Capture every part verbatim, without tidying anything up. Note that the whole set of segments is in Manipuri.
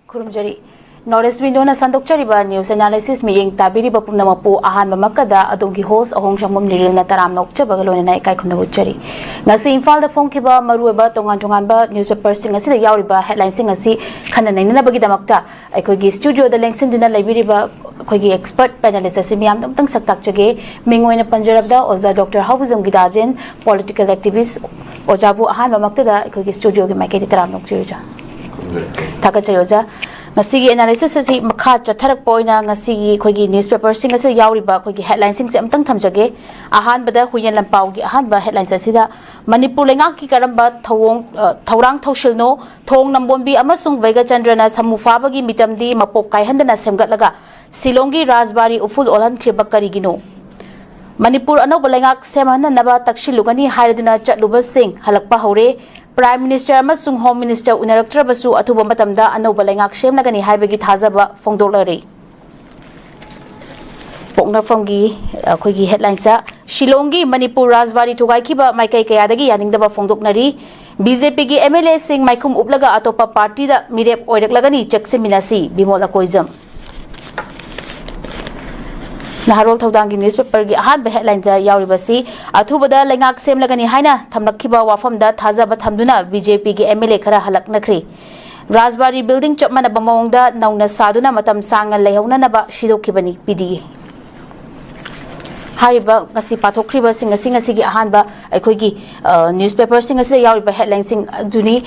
ꯈꯨꯔꯨꯝꯖꯔꯤ꯫ North East Window ꯅ ꯁꯟꯗꯣꯛꯆꯔꯤꯕ news analysis ꯃꯤꯠꯌꯦꯡ ꯇꯥꯕꯤꯔꯤꯕ ꯄꯨꯝꯅꯃꯛꯄꯨ ꯑꯍꯥꯟꯕꯃꯛꯇꯗ ꯑꯗꯣꯝꯒꯤ host ꯑꯍꯣꯡꯖꯥꯡꯕꯝ ꯂꯤꯔꯤꯜꯅ ꯇꯔꯥꯝꯅ ꯑꯣꯛꯆꯕꯒ ꯂꯣꯏꯅꯅ ꯏꯀꯥꯏ ꯈꯨꯝꯅꯕ ꯎꯠꯆꯔꯤ꯫ ꯉꯁꯤ ꯏꯝꯐꯥꯜꯗ ꯐꯣꯡꯈꯤꯕ ꯃꯔꯨꯑꯣꯏꯕ ꯇꯣꯉꯥꯟ ꯇꯣꯉꯥꯟꯕ newspaper ꯁꯤꯡ ꯑꯁꯤꯗ ꯌꯥꯎꯔꯤꯕ headline ꯁꯤꯡ ꯑꯁꯤ ꯈꯟꯅ ꯅꯩꯅꯅꯕꯒꯤꯗꯃꯛꯇ ꯑꯩꯈꯣꯏꯒꯤ studio ꯗ ꯂꯦꯡꯁꯤꯟꯗꯨꯅ ꯂꯩꯕꯤꯔꯤꯕ ꯑꯩꯈꯣꯏꯒꯤ expert panelist ꯑꯁꯤ ꯃꯤꯌꯥꯝꯗ ꯑꯃꯨꯛꯇꯪ ꯁꯛ ꯇꯥꯛꯆꯒꯦ꯫ ꯃꯤꯡ ꯑꯣꯏꯅ ꯄꯟꯖꯔꯕꯗ ꯑꯣꯖꯥ ꯗꯣꯛꯇꯔ ꯍꯥꯎꯕꯤꯖꯝ ꯒꯤꯗꯥꯖꯦꯟ, political activist, ꯑꯣꯖꯥꯕꯨ ꯑꯍꯥꯟꯕꯃꯛꯇꯗ ꯑꯩꯈꯣꯏꯒꯤ studio ꯒꯤ ꯃꯥꯏꯀꯩꯗꯒꯤ ꯇꯔꯥꯝꯅ ꯑꯣꯛꯆꯔꯤ ꯑꯣꯖꯥ꯫ ꯊꯥꯒꯠꯆꯔꯤ ꯑꯣꯖꯥ꯫ ꯉꯁꯤꯒꯤ analysis ꯑꯁꯤ ꯃꯈꯥ ꯆꯠꯊꯔꯛꯄ ꯑꯣꯏꯅ ꯉꯁꯤꯒꯤ ꯑꯩꯈꯣꯏꯒꯤ newspaper ꯁꯤꯡ ꯑꯁꯤꯗ ꯌꯥꯎꯔꯤꯕ ꯑꯩꯈꯣꯏꯒꯤ headline ꯁꯤꯡꯁꯦ ꯑꯃꯨꯛꯇꯪ ꯊꯝꯖꯒꯦ꯫ ꯑꯍꯥꯟꯕꯗ ꯍꯨꯏꯌꯦꯟ ꯂꯟꯄꯥꯎꯒꯤ ꯑꯍꯥꯟꯕ headline ꯑꯁꯤꯗ ꯃꯅꯤꯄꯨꯔ ꯂꯩꯉꯥꯛꯀꯤ ꯀꯔꯝꯕ ꯊꯧꯑꯣꯡ, ꯑ, ꯊꯧꯔꯥꯡ ꯊꯧꯁꯤꯜꯅꯣ? ꯊꯣꯡ ꯅꯝꯕꯣꯟꯕꯤ ꯑꯃꯁꯨꯡ ꯕꯩꯒꯆꯟꯗ꯭ꯔꯅ ꯁꯃꯨ ꯐꯥꯕꯒꯤ ꯃꯤꯇꯝꯗꯤ ꯃꯄꯣꯞ ꯀꯥꯏꯍꯟꯗꯅ ꯁꯦꯝꯒꯠꯂꯒ ꯁꯤꯂꯣꯡꯒꯤ ꯔꯥꯖꯕꯥꯔꯤ ꯎꯐꯨꯜ ꯑꯣꯜꯍꯟꯈ꯭ꯔꯤꯕ ꯀꯔꯤꯒꯤꯅꯣ? ꯃꯅꯤꯄꯨꯔ ꯑꯅꯧꯕ ꯂꯩꯉꯥꯛ ꯁꯦꯝꯍꯟꯅꯅꯕ ꯇꯛꯁꯤꯜꯂꯨꯒꯅꯤ ꯍꯥꯏꯔꯗꯨꯅ ꯆꯠꯂꯨꯕꯁꯤꯡ ꯍꯜꯂꯛꯄ ꯍꯧꯔꯦ꯫ Prime Minister ꯑꯃꯁꯨꯡ Home Minister ꯎꯅꯔꯛꯇ꯭ꯔꯕꯁꯨ ꯑꯊꯨꯕ ꯃꯇꯝꯗ ꯑꯅꯧꯕ ꯂꯩꯉꯥꯛ ꯁꯦꯝꯂꯒꯅꯤ ꯍꯥꯏꯕꯒꯤ ꯊꯥꯖꯕ ꯐꯣꯡꯗꯣꯛꯂꯔꯤ꯫ ꯄꯣꯛꯅꯐꯝꯒꯤ ꯑꯩꯈꯣꯏꯒꯤ headline ꯁꯤꯂꯣꯡꯒꯤ ꯃꯅꯤꯄꯨꯔ ꯔꯥꯖꯕꯥꯔꯤ ꯊꯨꯒꯥꯏꯈꯤꯕ ꯃꯥꯏꯀꯩ ꯀꯌꯥꯗꯒꯤ ꯌꯥꯅꯤꯡꯗꯕ ꯐꯣꯡꯗꯣꯛꯅꯔꯤ꯫ ꯕꯤ ꯖꯦ ꯄꯤꯒꯤ ꯑꯦꯝ ꯑꯦꯜ ꯑꯦꯁꯤꯡ ꯃꯥꯏꯈꯨꯝ ꯎꯞꯂꯒ ꯑꯇꯣꯞꯄ ꯄꯥꯔꯇꯤꯗ ꯃꯤꯔꯦꯞ ꯑꯣꯏꯔꯛꯂꯒꯅꯤ, ꯆꯦꯛꯁꯤꯟꯃꯤꯟꯅꯁꯤ, ꯕꯤꯃꯣꯜ ꯑꯀꯣꯏꯖꯝ꯫ ꯅꯍꯥꯔꯣꯜ ꯊꯧꯗꯥꯡꯒꯤ newspaper ꯒꯤ ꯑꯍꯥꯟꯕ headline ꯗ ꯌꯥꯎꯔꯤꯕꯁꯤ, ꯑꯊꯨꯕꯗ ꯂꯩꯉꯥꯛ ꯁꯦꯝꯂꯒꯅꯤ ꯍꯥꯏꯅ ꯊꯝꯂꯛꯈꯤꯕ ꯋꯥꯐꯝꯗ ꯊꯥꯖꯕ ꯊꯝꯗꯨꯅ ꯕꯤ ꯖꯦ ꯄꯤꯒꯤ ꯑꯦꯝ ꯑꯦꯜ ꯑꯦ ꯈꯔ ꯍꯜꯂꯛꯅꯈ꯭ꯔꯦ꯫ ꯔꯥꯖꯕꯥꯔꯤ building ꯆꯞ ꯃꯥꯟꯅꯕ ꯃꯑꯣꯡꯗ ꯅꯧꯅ ꯁꯥꯗꯨꯅ ꯃꯇꯝ ꯁꯥꯡꯅ ꯂꯩꯍꯧꯅꯅꯕ ꯁꯤꯗꯣꯛꯈꯤꯕꯅꯤ ꯄꯤ ꯗꯤ ꯑꯦ꯫ ꯍꯥꯏꯔꯤꯕ ꯉꯁꯤ ꯄꯥꯊꯣꯛꯈ꯭ꯔꯤꯕꯁꯤꯡ ꯑꯁꯤ ꯉꯁꯤꯒꯤ ꯑꯍꯥꯟꯕ ꯑꯩꯈꯣꯏꯒꯤ, ꯑ, newspaper ꯁꯤꯡ ꯑꯁꯤꯗ ꯌꯥꯎꯔꯤꯕ headline ꯁꯤꯡ ꯑꯗꯨꯅꯤ꯫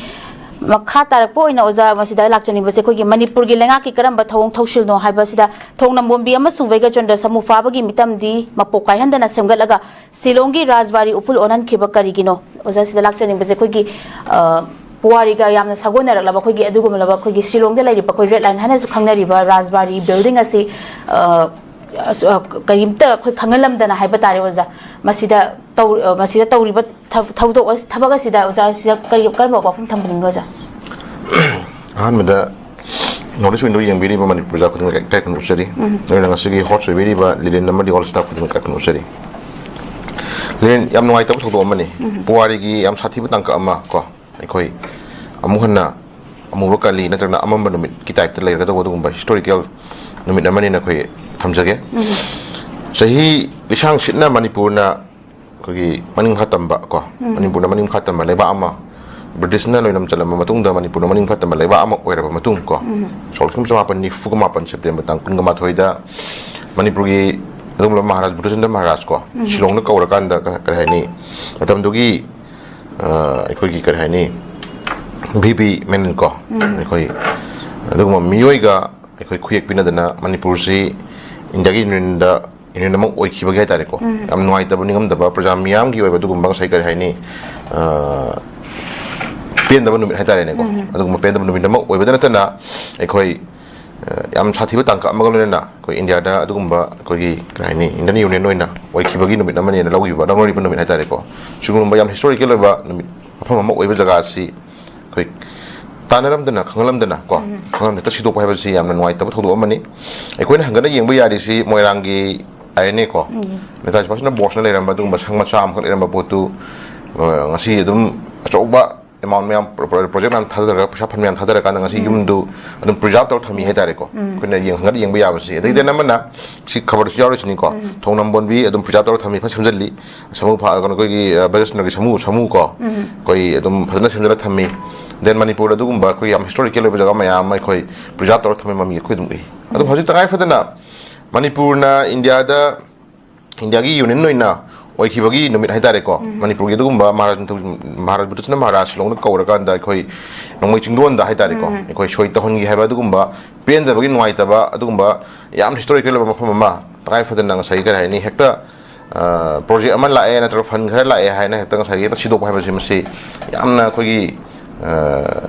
ꯃꯈꯥ ꯇꯥꯔꯛꯄ ꯑꯣꯏꯅ ꯑꯣꯖꯥ ꯃꯁꯤꯗ ꯂꯥꯛꯆꯅꯤꯡꯕꯁꯦ ꯑꯩꯈꯣꯏꯒꯤ ꯃꯅꯤꯄꯨꯔꯒꯤ ꯂꯩꯉꯥꯛꯀꯤ ꯀꯔꯝꯕ ꯊꯧꯑꯣꯡ ꯊꯧꯁꯤꯜꯅꯣ ꯍꯥꯏꯕꯁꯤꯗ ꯊꯣꯡ ꯅꯝꯕꯣꯝꯕꯤ ꯑꯃꯁꯨꯡ ꯕꯩꯒꯆꯟꯗ꯭ꯔ ꯁꯃꯨ ꯐꯥꯕꯒꯤ ꯃꯤꯇꯝꯗꯤ ꯃꯄꯣꯛ ꯀꯥꯏꯍꯟꯗꯅ ꯁꯦꯝꯒꯠꯂꯒ ꯁꯤꯂꯣꯡꯒꯤ ꯔꯥꯖꯕꯥꯔꯤ ꯎꯐꯨꯜ ꯑꯣꯟꯍꯟꯈꯤꯕ ꯀꯔꯤꯒꯤꯅꯣ? ꯑꯣꯖꯥ ꯁꯤꯗ ꯂꯥꯛꯆꯅꯤꯡꯕꯁꯦ ꯑꯩꯈꯣꯏꯒꯤ, ꯑ, ꯄꯨꯋꯥꯔꯤꯒ ꯌꯥꯝꯅ ꯁꯥꯒꯣꯟꯅꯔꯛꯂꯕ ꯑꯩꯈꯣꯏꯒꯤ ꯑꯗꯨꯒꯨꯝꯂꯕ ꯑꯩꯈꯣꯏꯒꯤ ꯁꯤꯂꯣꯡꯗ ꯂꯩꯔꯤꯕ ꯑꯩꯈꯣꯏ ꯔꯦꯗ ꯂꯥꯏꯟ ꯍꯥꯏꯅꯁꯨ ꯈꯪꯅꯔꯤꯕ ꯔꯥꯖꯕꯥꯔꯤ building ꯑꯁꯤ, ꯑ, ꯑꯁ, ꯑ, ꯀꯔꯤꯝꯇ ꯑꯩꯈꯣꯏ ꯈꯪꯍꯜꯂꯝꯗꯅ ꯍꯥꯏꯕ ꯇꯥꯔꯦ ꯑꯣꯖꯥ꯫ ꯃꯁꯤꯗ ꯇꯧ-, ꯑ, ꯃꯁꯤꯗ ꯇꯧꯔꯤꯕ ꯊꯕ-, ꯊꯧꯗꯣꯛ ꯑꯁ-, ꯊꯕꯛ ꯑꯁꯤꯗ ꯑꯣꯖꯥ ꯁꯤꯗ ꯀꯔꯤ, ꯀꯔꯝꯕ ꯋꯥꯐꯝ ꯊꯝꯕꯤꯅꯤꯡꯕ ꯑꯣꯖꯥ? ꯑꯍꯥꯟꯕꯗ North East Window ꯌꯦꯡꯕꯤꯔꯤꯕ ꯃꯅꯤꯄꯨꯔ ꯄ꯭ꯔꯖꯥ ꯈꯨꯗꯤꯡꯃꯛ ꯏꯀꯥꯏ ꯈꯨꯝꯅꯖꯔꯤ꯫ ꯎꯝ꯫ ꯑꯗꯨꯅ ꯉꯁꯤꯒꯤ host ꯑꯣꯏꯕꯤꯔꯤꯕ ꯂꯤꯂꯤꯟ ꯑꯃꯗꯤ all staff ꯈꯨꯗꯤꯡꯃꯛ ꯏꯀꯥꯏ ꯈꯨꯝꯅꯖꯔꯤ꯫ ꯂꯤꯂꯤꯟ, ꯌꯥꯝ ꯅꯨꯡꯉꯥꯏꯇꯕ ꯊꯧꯗꯣꯛ ꯑꯃꯅꯤ꯫ ꯎꯝ꯫ ꯄꯨꯋꯥꯔꯤꯒꯤ ꯌꯥꯝ ꯁꯥꯊꯤꯕ ꯇꯥꯡꯀꯛ ꯑꯃ ꯀꯣ ꯑꯩꯈꯣꯏ ꯑꯃꯨꯛ ꯍꯟꯅ ꯑꯃꯨꯕ ꯀꯥꯂꯤ ꯅꯠꯇ꯭ꯔꯒꯅ ꯑꯃꯝꯕ ꯅꯨꯃꯤꯠꯀꯤ type ꯇ ꯂꯩꯔꯒꯗꯧꯕ ꯑꯗꯨꯒꯨꯝꯕ historical ꯅꯨꯃꯤꯠ ꯑꯃꯅꯤꯅ ꯑꯩꯈꯣꯏ ꯊꯝꯖꯒꯦ꯫ ꯆꯍꯤ ꯂꯤꯁꯥꯡ ꯁꯤꯠꯅ ꯃꯅꯤꯄꯨꯔꯅ ꯑꯩꯈꯣꯏꯒꯤ ꯃꯅꯤꯡ ꯃꯈꯥ ꯇꯝꯕ ꯀꯣ, ꯎꯝ꯫ ꯃꯅꯤꯄꯨꯔꯅ ꯃꯅꯤꯡ ꯃꯈꯥ ꯇꯝꯕ ꯂꯩꯕꯥꯛ ꯑꯃ, ꯕ꯭ꯔꯤꯇꯤꯁꯅ ꯂꯣꯏꯅꯝ ꯆꯜꯂꯝꯕ ꯃꯇꯨꯡꯗ ꯃꯅꯤꯄꯨꯔꯅ ꯃꯅꯤꯡ ꯃꯈꯥ ꯇꯝꯕ ꯂꯩꯕꯥꯛ ꯑꯃ ꯑꯣꯏꯔꯕ ꯃꯇꯨꯡ ꯀꯣ, ꯎꯝ꯫ ꯁꯣꯛꯂꯤꯁꯤꯡ ꯆꯃꯥꯄꯟ ꯅꯤꯐꯨꯒ ꯃꯥꯄꯟ ꯁꯦꯞꯇꯦꯝꯕꯔ ꯇꯥꯡ ꯀꯨꯟꯒ ꯃꯥꯊꯣꯏꯗ ꯃꯅꯤꯄꯨꯔꯒꯤ ꯑꯗꯨꯒꯨꯝꯂꯕ ꯃꯍꯥꯔꯥꯖ ꯕꯨꯙꯆꯟꯗ꯭ꯔ ꯃꯍꯥꯔꯥꯖ ꯀꯣ, ꯎꯝ꯫ ꯁꯤꯂꯣꯡꯗ ꯀꯧꯔꯀꯥꯟꯗ ꯀ-, ꯀꯔꯤ ꯍꯥꯏꯅꯤ, ꯃꯇꯝꯗꯨꯒꯤ, ꯑ, ꯑꯩꯈꯣꯏꯒꯤ ꯀꯔꯤ ꯍꯥꯏꯅꯤ, ꯚꯤ ꯕꯤ ꯃꯦꯅꯟ ꯀꯣ, ꯎꯝ꯫ ꯑꯩꯈꯣꯏ ꯑꯗꯨꯒꯨꯝꯕ ꯃꯤꯑꯣꯏꯒ ꯑꯩꯈꯣꯏ ꯈꯨꯌꯦꯛ ꯄꯤꯅꯗꯅ ꯃꯅꯤꯄꯨꯔꯁꯤ ꯏꯟꯗꯤꯌꯥꯒꯤ ꯌꯨꯅꯤꯌꯟꯗ ꯌꯨꯅꯤꯌꯟ ꯑꯃ ꯑꯣꯏꯈꯤꯕꯒꯤ ꯍꯥꯏꯇꯥꯔꯦꯀꯣ, ꯎꯝ꯫ ꯌꯥꯝ ꯅꯨꯡꯉꯥꯏꯇꯕ, ꯅꯤꯡꯉꯝꯗꯕ, ꯄ꯭ꯔꯖꯥ ꯃꯤꯌꯥꯝꯒꯤ ꯑꯣꯏꯕ ꯑꯗꯨꯒꯨꯝꯕ ꯉꯁꯥꯏ ꯀꯔꯤ ꯍꯥꯏꯅꯤ, ꯑ, ꯄꯦꯟꯗꯕ ꯅꯨꯃꯤꯠ ꯍꯥꯏꯇꯥꯔꯦꯅꯦꯀꯣ꯫ ꯎꯝ꯫ ꯑꯗꯨꯒꯨꯝꯕ ꯄꯦꯟꯗꯕ ꯅꯨꯃꯤꯠ ꯑꯃ ꯑꯣꯏꯕꯗ ꯅꯠꯇꯅ ꯑꯩꯈꯣꯏ, ꯑ, ꯌꯥꯝ ꯁꯥꯊꯤꯕ ꯇꯥꯡꯀꯛ ꯑꯃꯒ ꯂꯣꯏꯅꯅ ꯑꯩꯈꯣꯏ ꯏꯟꯗꯤꯌꯥꯗ ꯑꯗꯨꯒꯨꯝꯕ ꯑꯩꯈꯣꯏꯒꯤ ꯀꯔꯤ ꯍꯥꯏꯅꯤ, ꯏꯟꯗꯤꯌꯟ ꯌꯨꯅꯤꯌꯟ ꯑꯣꯏꯅ ꯑꯣꯏꯈꯤꯕꯒꯤ ꯅꯨꯃꯤꯠ ꯑꯃꯅꯦꯅ ꯂꯧꯈꯤꯕ, ꯂꯧꯅꯔꯤꯕ ꯅꯨꯃꯤꯠ ꯍꯥꯏꯇꯥꯔꯦꯀꯣ꯫ ꯁꯤꯒꯨꯝꯕ ꯌꯥꯝ historical ꯑꯣꯏꯕ ꯅꯨꯃꯤꯠ, ꯃꯐꯝ ꯑꯃ ꯑꯣꯏꯕ ꯖꯒꯥ ꯑꯁꯤ ꯑꯩꯈꯣꯏ ꯇꯥꯟꯅꯔꯝꯗꯅ, ꯈꯪꯍꯜꯂꯝꯗꯅ ꯀꯣ, ꯎꯝ꯫ ꯈꯪꯍꯜꯂꯝꯗꯅ ꯍꯦꯛꯇ ꯁꯤꯗꯣꯛꯄ ꯍꯥꯏꯕꯁꯤ ꯌꯥꯝꯅ ꯅꯨꯡꯉꯥꯏꯇꯕ ꯊꯧꯗꯣꯛ ꯑꯃꯅꯤ꯫ ꯑꯩꯈꯣꯏꯅ ꯍꯪꯒꯠꯅ ꯌꯦꯡꯕ ꯌꯥꯔꯤꯁꯤ ꯃꯣꯏꯔꯥꯡꯒꯤ ꯑꯥꯏ ꯑꯦꯟ ꯑꯦ ꯀꯣ, ꯎꯝ, yes꯫ ꯅꯦꯇꯥꯖꯤ ꯁꯨꯚꯥꯁ ꯆꯟꯗ꯭ꯔ ꯕꯣꯁꯅ ꯂꯩꯔꯝꯕ ꯑꯗꯨꯒꯨꯝꯕ ꯁꯪ ꯃꯆꯥ ꯑꯃꯈꯛ ꯂꯩꯔꯝꯕ ꯄꯣꯠꯇꯨ, ꯑ, ꯉꯁꯤ ꯑꯗꯨꯝ ꯑꯆꯧꯕ amount ꯃꯌꯥꯝ, ꯄ꯭ꯔꯣ-, ꯄ꯭ꯔꯣ-, project ꯃꯌꯥꯝ ꯊꯥꯗꯔꯒ, ꯄꯩꯁꯥ fund ꯃꯌꯥꯝ ꯊꯥꯗꯔꯀꯥꯟꯗ ꯉꯁꯤ ꯎꯝ꯫ ꯌꯨꯝꯗꯨ ꯑꯗꯨꯝ preserve ꯇꯧꯔ ꯊꯝꯃꯤ Yes꯫ ꯍꯥꯏꯇꯥꯔꯦꯀꯣ꯫ ꯎꯝ꯫ ꯑꯩꯈꯣꯏꯅ ꯌꯦꯡ-, ꯍꯪꯒꯠ ꯌꯦꯡꯕ ꯌꯥꯕꯁꯤ꯫ ꯑꯗꯒꯤ ꯎꯝ꯫ then ꯑꯃꯅ ꯁꯤ ꯈꯕꯔꯗꯁꯨ ꯌꯥꯎꯔꯤꯁꯤꯅꯤꯀꯣ, ꯎꯝ꯫ ꯊꯧꯅꯝꯕꯣꯟꯕꯤ ꯑꯗꯨꯝ preserve ꯇꯧꯔ ꯊꯝꯃꯤ, ꯐꯖꯅ ꯁꯦꯝꯖꯤꯜꯂꯤ꯫ ꯁꯥꯃꯨ ꯐꯥ-, ꯀꯩꯅꯣ, ꯑꯩꯈꯣꯏꯒꯤ, ꯑ, ꯕ꯭ꯔꯖꯁ꯭ꯔꯤꯅꯒꯤ ꯁꯥꯃꯨ, ꯁꯥꯃꯨ ꯀꯣ, ꯎꯝ꯫ ꯑꯩꯈꯣꯏ ꯑꯗꯨꯝ ꯐꯖꯅ ꯁꯦꯝꯖꯤꯜꯂ ꯊꯝꯃꯤ꯫ Then ꯃꯅꯤꯄꯨꯔꯗ ꯑꯗꯨꯒꯨꯝꯕ ꯑꯩꯈꯣꯏ ꯌꯥꯝ historical ꯑꯣꯏꯕ ꯖꯒꯥ ꯃꯌꯥꯝ ꯑꯃ ꯑꯩꯈꯣꯏ preserve ꯇꯧꯔ ꯊꯝꯃꯤ, ꯃꯃꯤ ꯑꯩꯈꯣꯏ ꯑꯗꯨꯝ ꯎꯏ꯫ ꯑꯗꯣ ꯎꯝ꯫ ꯍꯧꯖꯤꯛ ꯇꯉꯥꯏ ꯐꯗꯅ ꯃꯅꯤꯄꯨꯔꯅ ꯏꯟꯗꯤꯌꯥꯗ, ꯏꯟꯗꯤꯌꯥꯒꯤ ꯌꯨꯅꯤꯌꯟ ꯑꯣꯏꯅ ꯑꯣꯏꯈꯤꯕꯒꯤ ꯅꯨꯃꯤꯠ ꯍꯥꯏꯇꯥꯔꯦꯀꯣ, ꯎꯝ꯫ ꯃꯅꯤꯄꯨꯔꯒꯤ ꯑꯗꯨꯒꯨꯝꯕ ꯃꯍꯥꯔꯥꯖ ꯅꯤꯡꯊꯧ-, ꯃꯍꯥꯔꯥꯖ ꯕꯨꯙꯆꯟꯗ꯭ꯔ ꯃꯍꯥꯔꯥꯖ ꯁꯤꯂꯣꯡꯗ ꯀꯧꯔꯀꯥꯟꯗ ꯑꯩꯈꯣꯏ ꯅꯣꯡꯃꯩ ꯆꯤꯡꯗꯣꯟꯗ ꯍꯥꯏꯇꯥꯔꯦꯀꯣ, ꯎꯝ꯫ ꯑꯩꯈꯣꯏ ꯁꯣꯏ ꯇꯧꯍꯟꯈꯤ ꯍꯥꯏꯕ ꯑꯗꯨꯒꯨꯝꯕ ꯄꯦꯟꯗꯕꯒꯤ, ꯅꯨꯡꯉꯥꯏꯇꯕ ꯑꯗꯨꯒꯨꯝꯕ ꯌꯥꯝ historical ꯑꯣꯏꯕ ꯃꯐꯝ ꯑꯃ ꯇꯉꯥꯏ ꯐꯗꯅ ꯉꯁꯥꯏꯒꯤ ꯀꯔꯤ ꯍꯥꯏꯅꯤ, ꯍꯦꯛꯇ, ꯑ, project ꯑꯃ ꯂꯥꯛꯑꯦ ꯅꯠꯇ꯭ꯔꯒ fund ꯈꯔ ꯂꯥꯛꯑꯦ ꯍꯥꯏꯅ ꯍꯦꯛꯇ ꯉꯁꯥꯏꯒꯤ ꯍꯦꯛꯇ ꯁꯤꯗꯣꯛꯄ ꯍꯥꯏꯕꯁꯤ ꯃꯁꯤ ꯌꯥꯝꯅ ꯑꯩꯈꯣꯏꯒꯤ, ꯑ,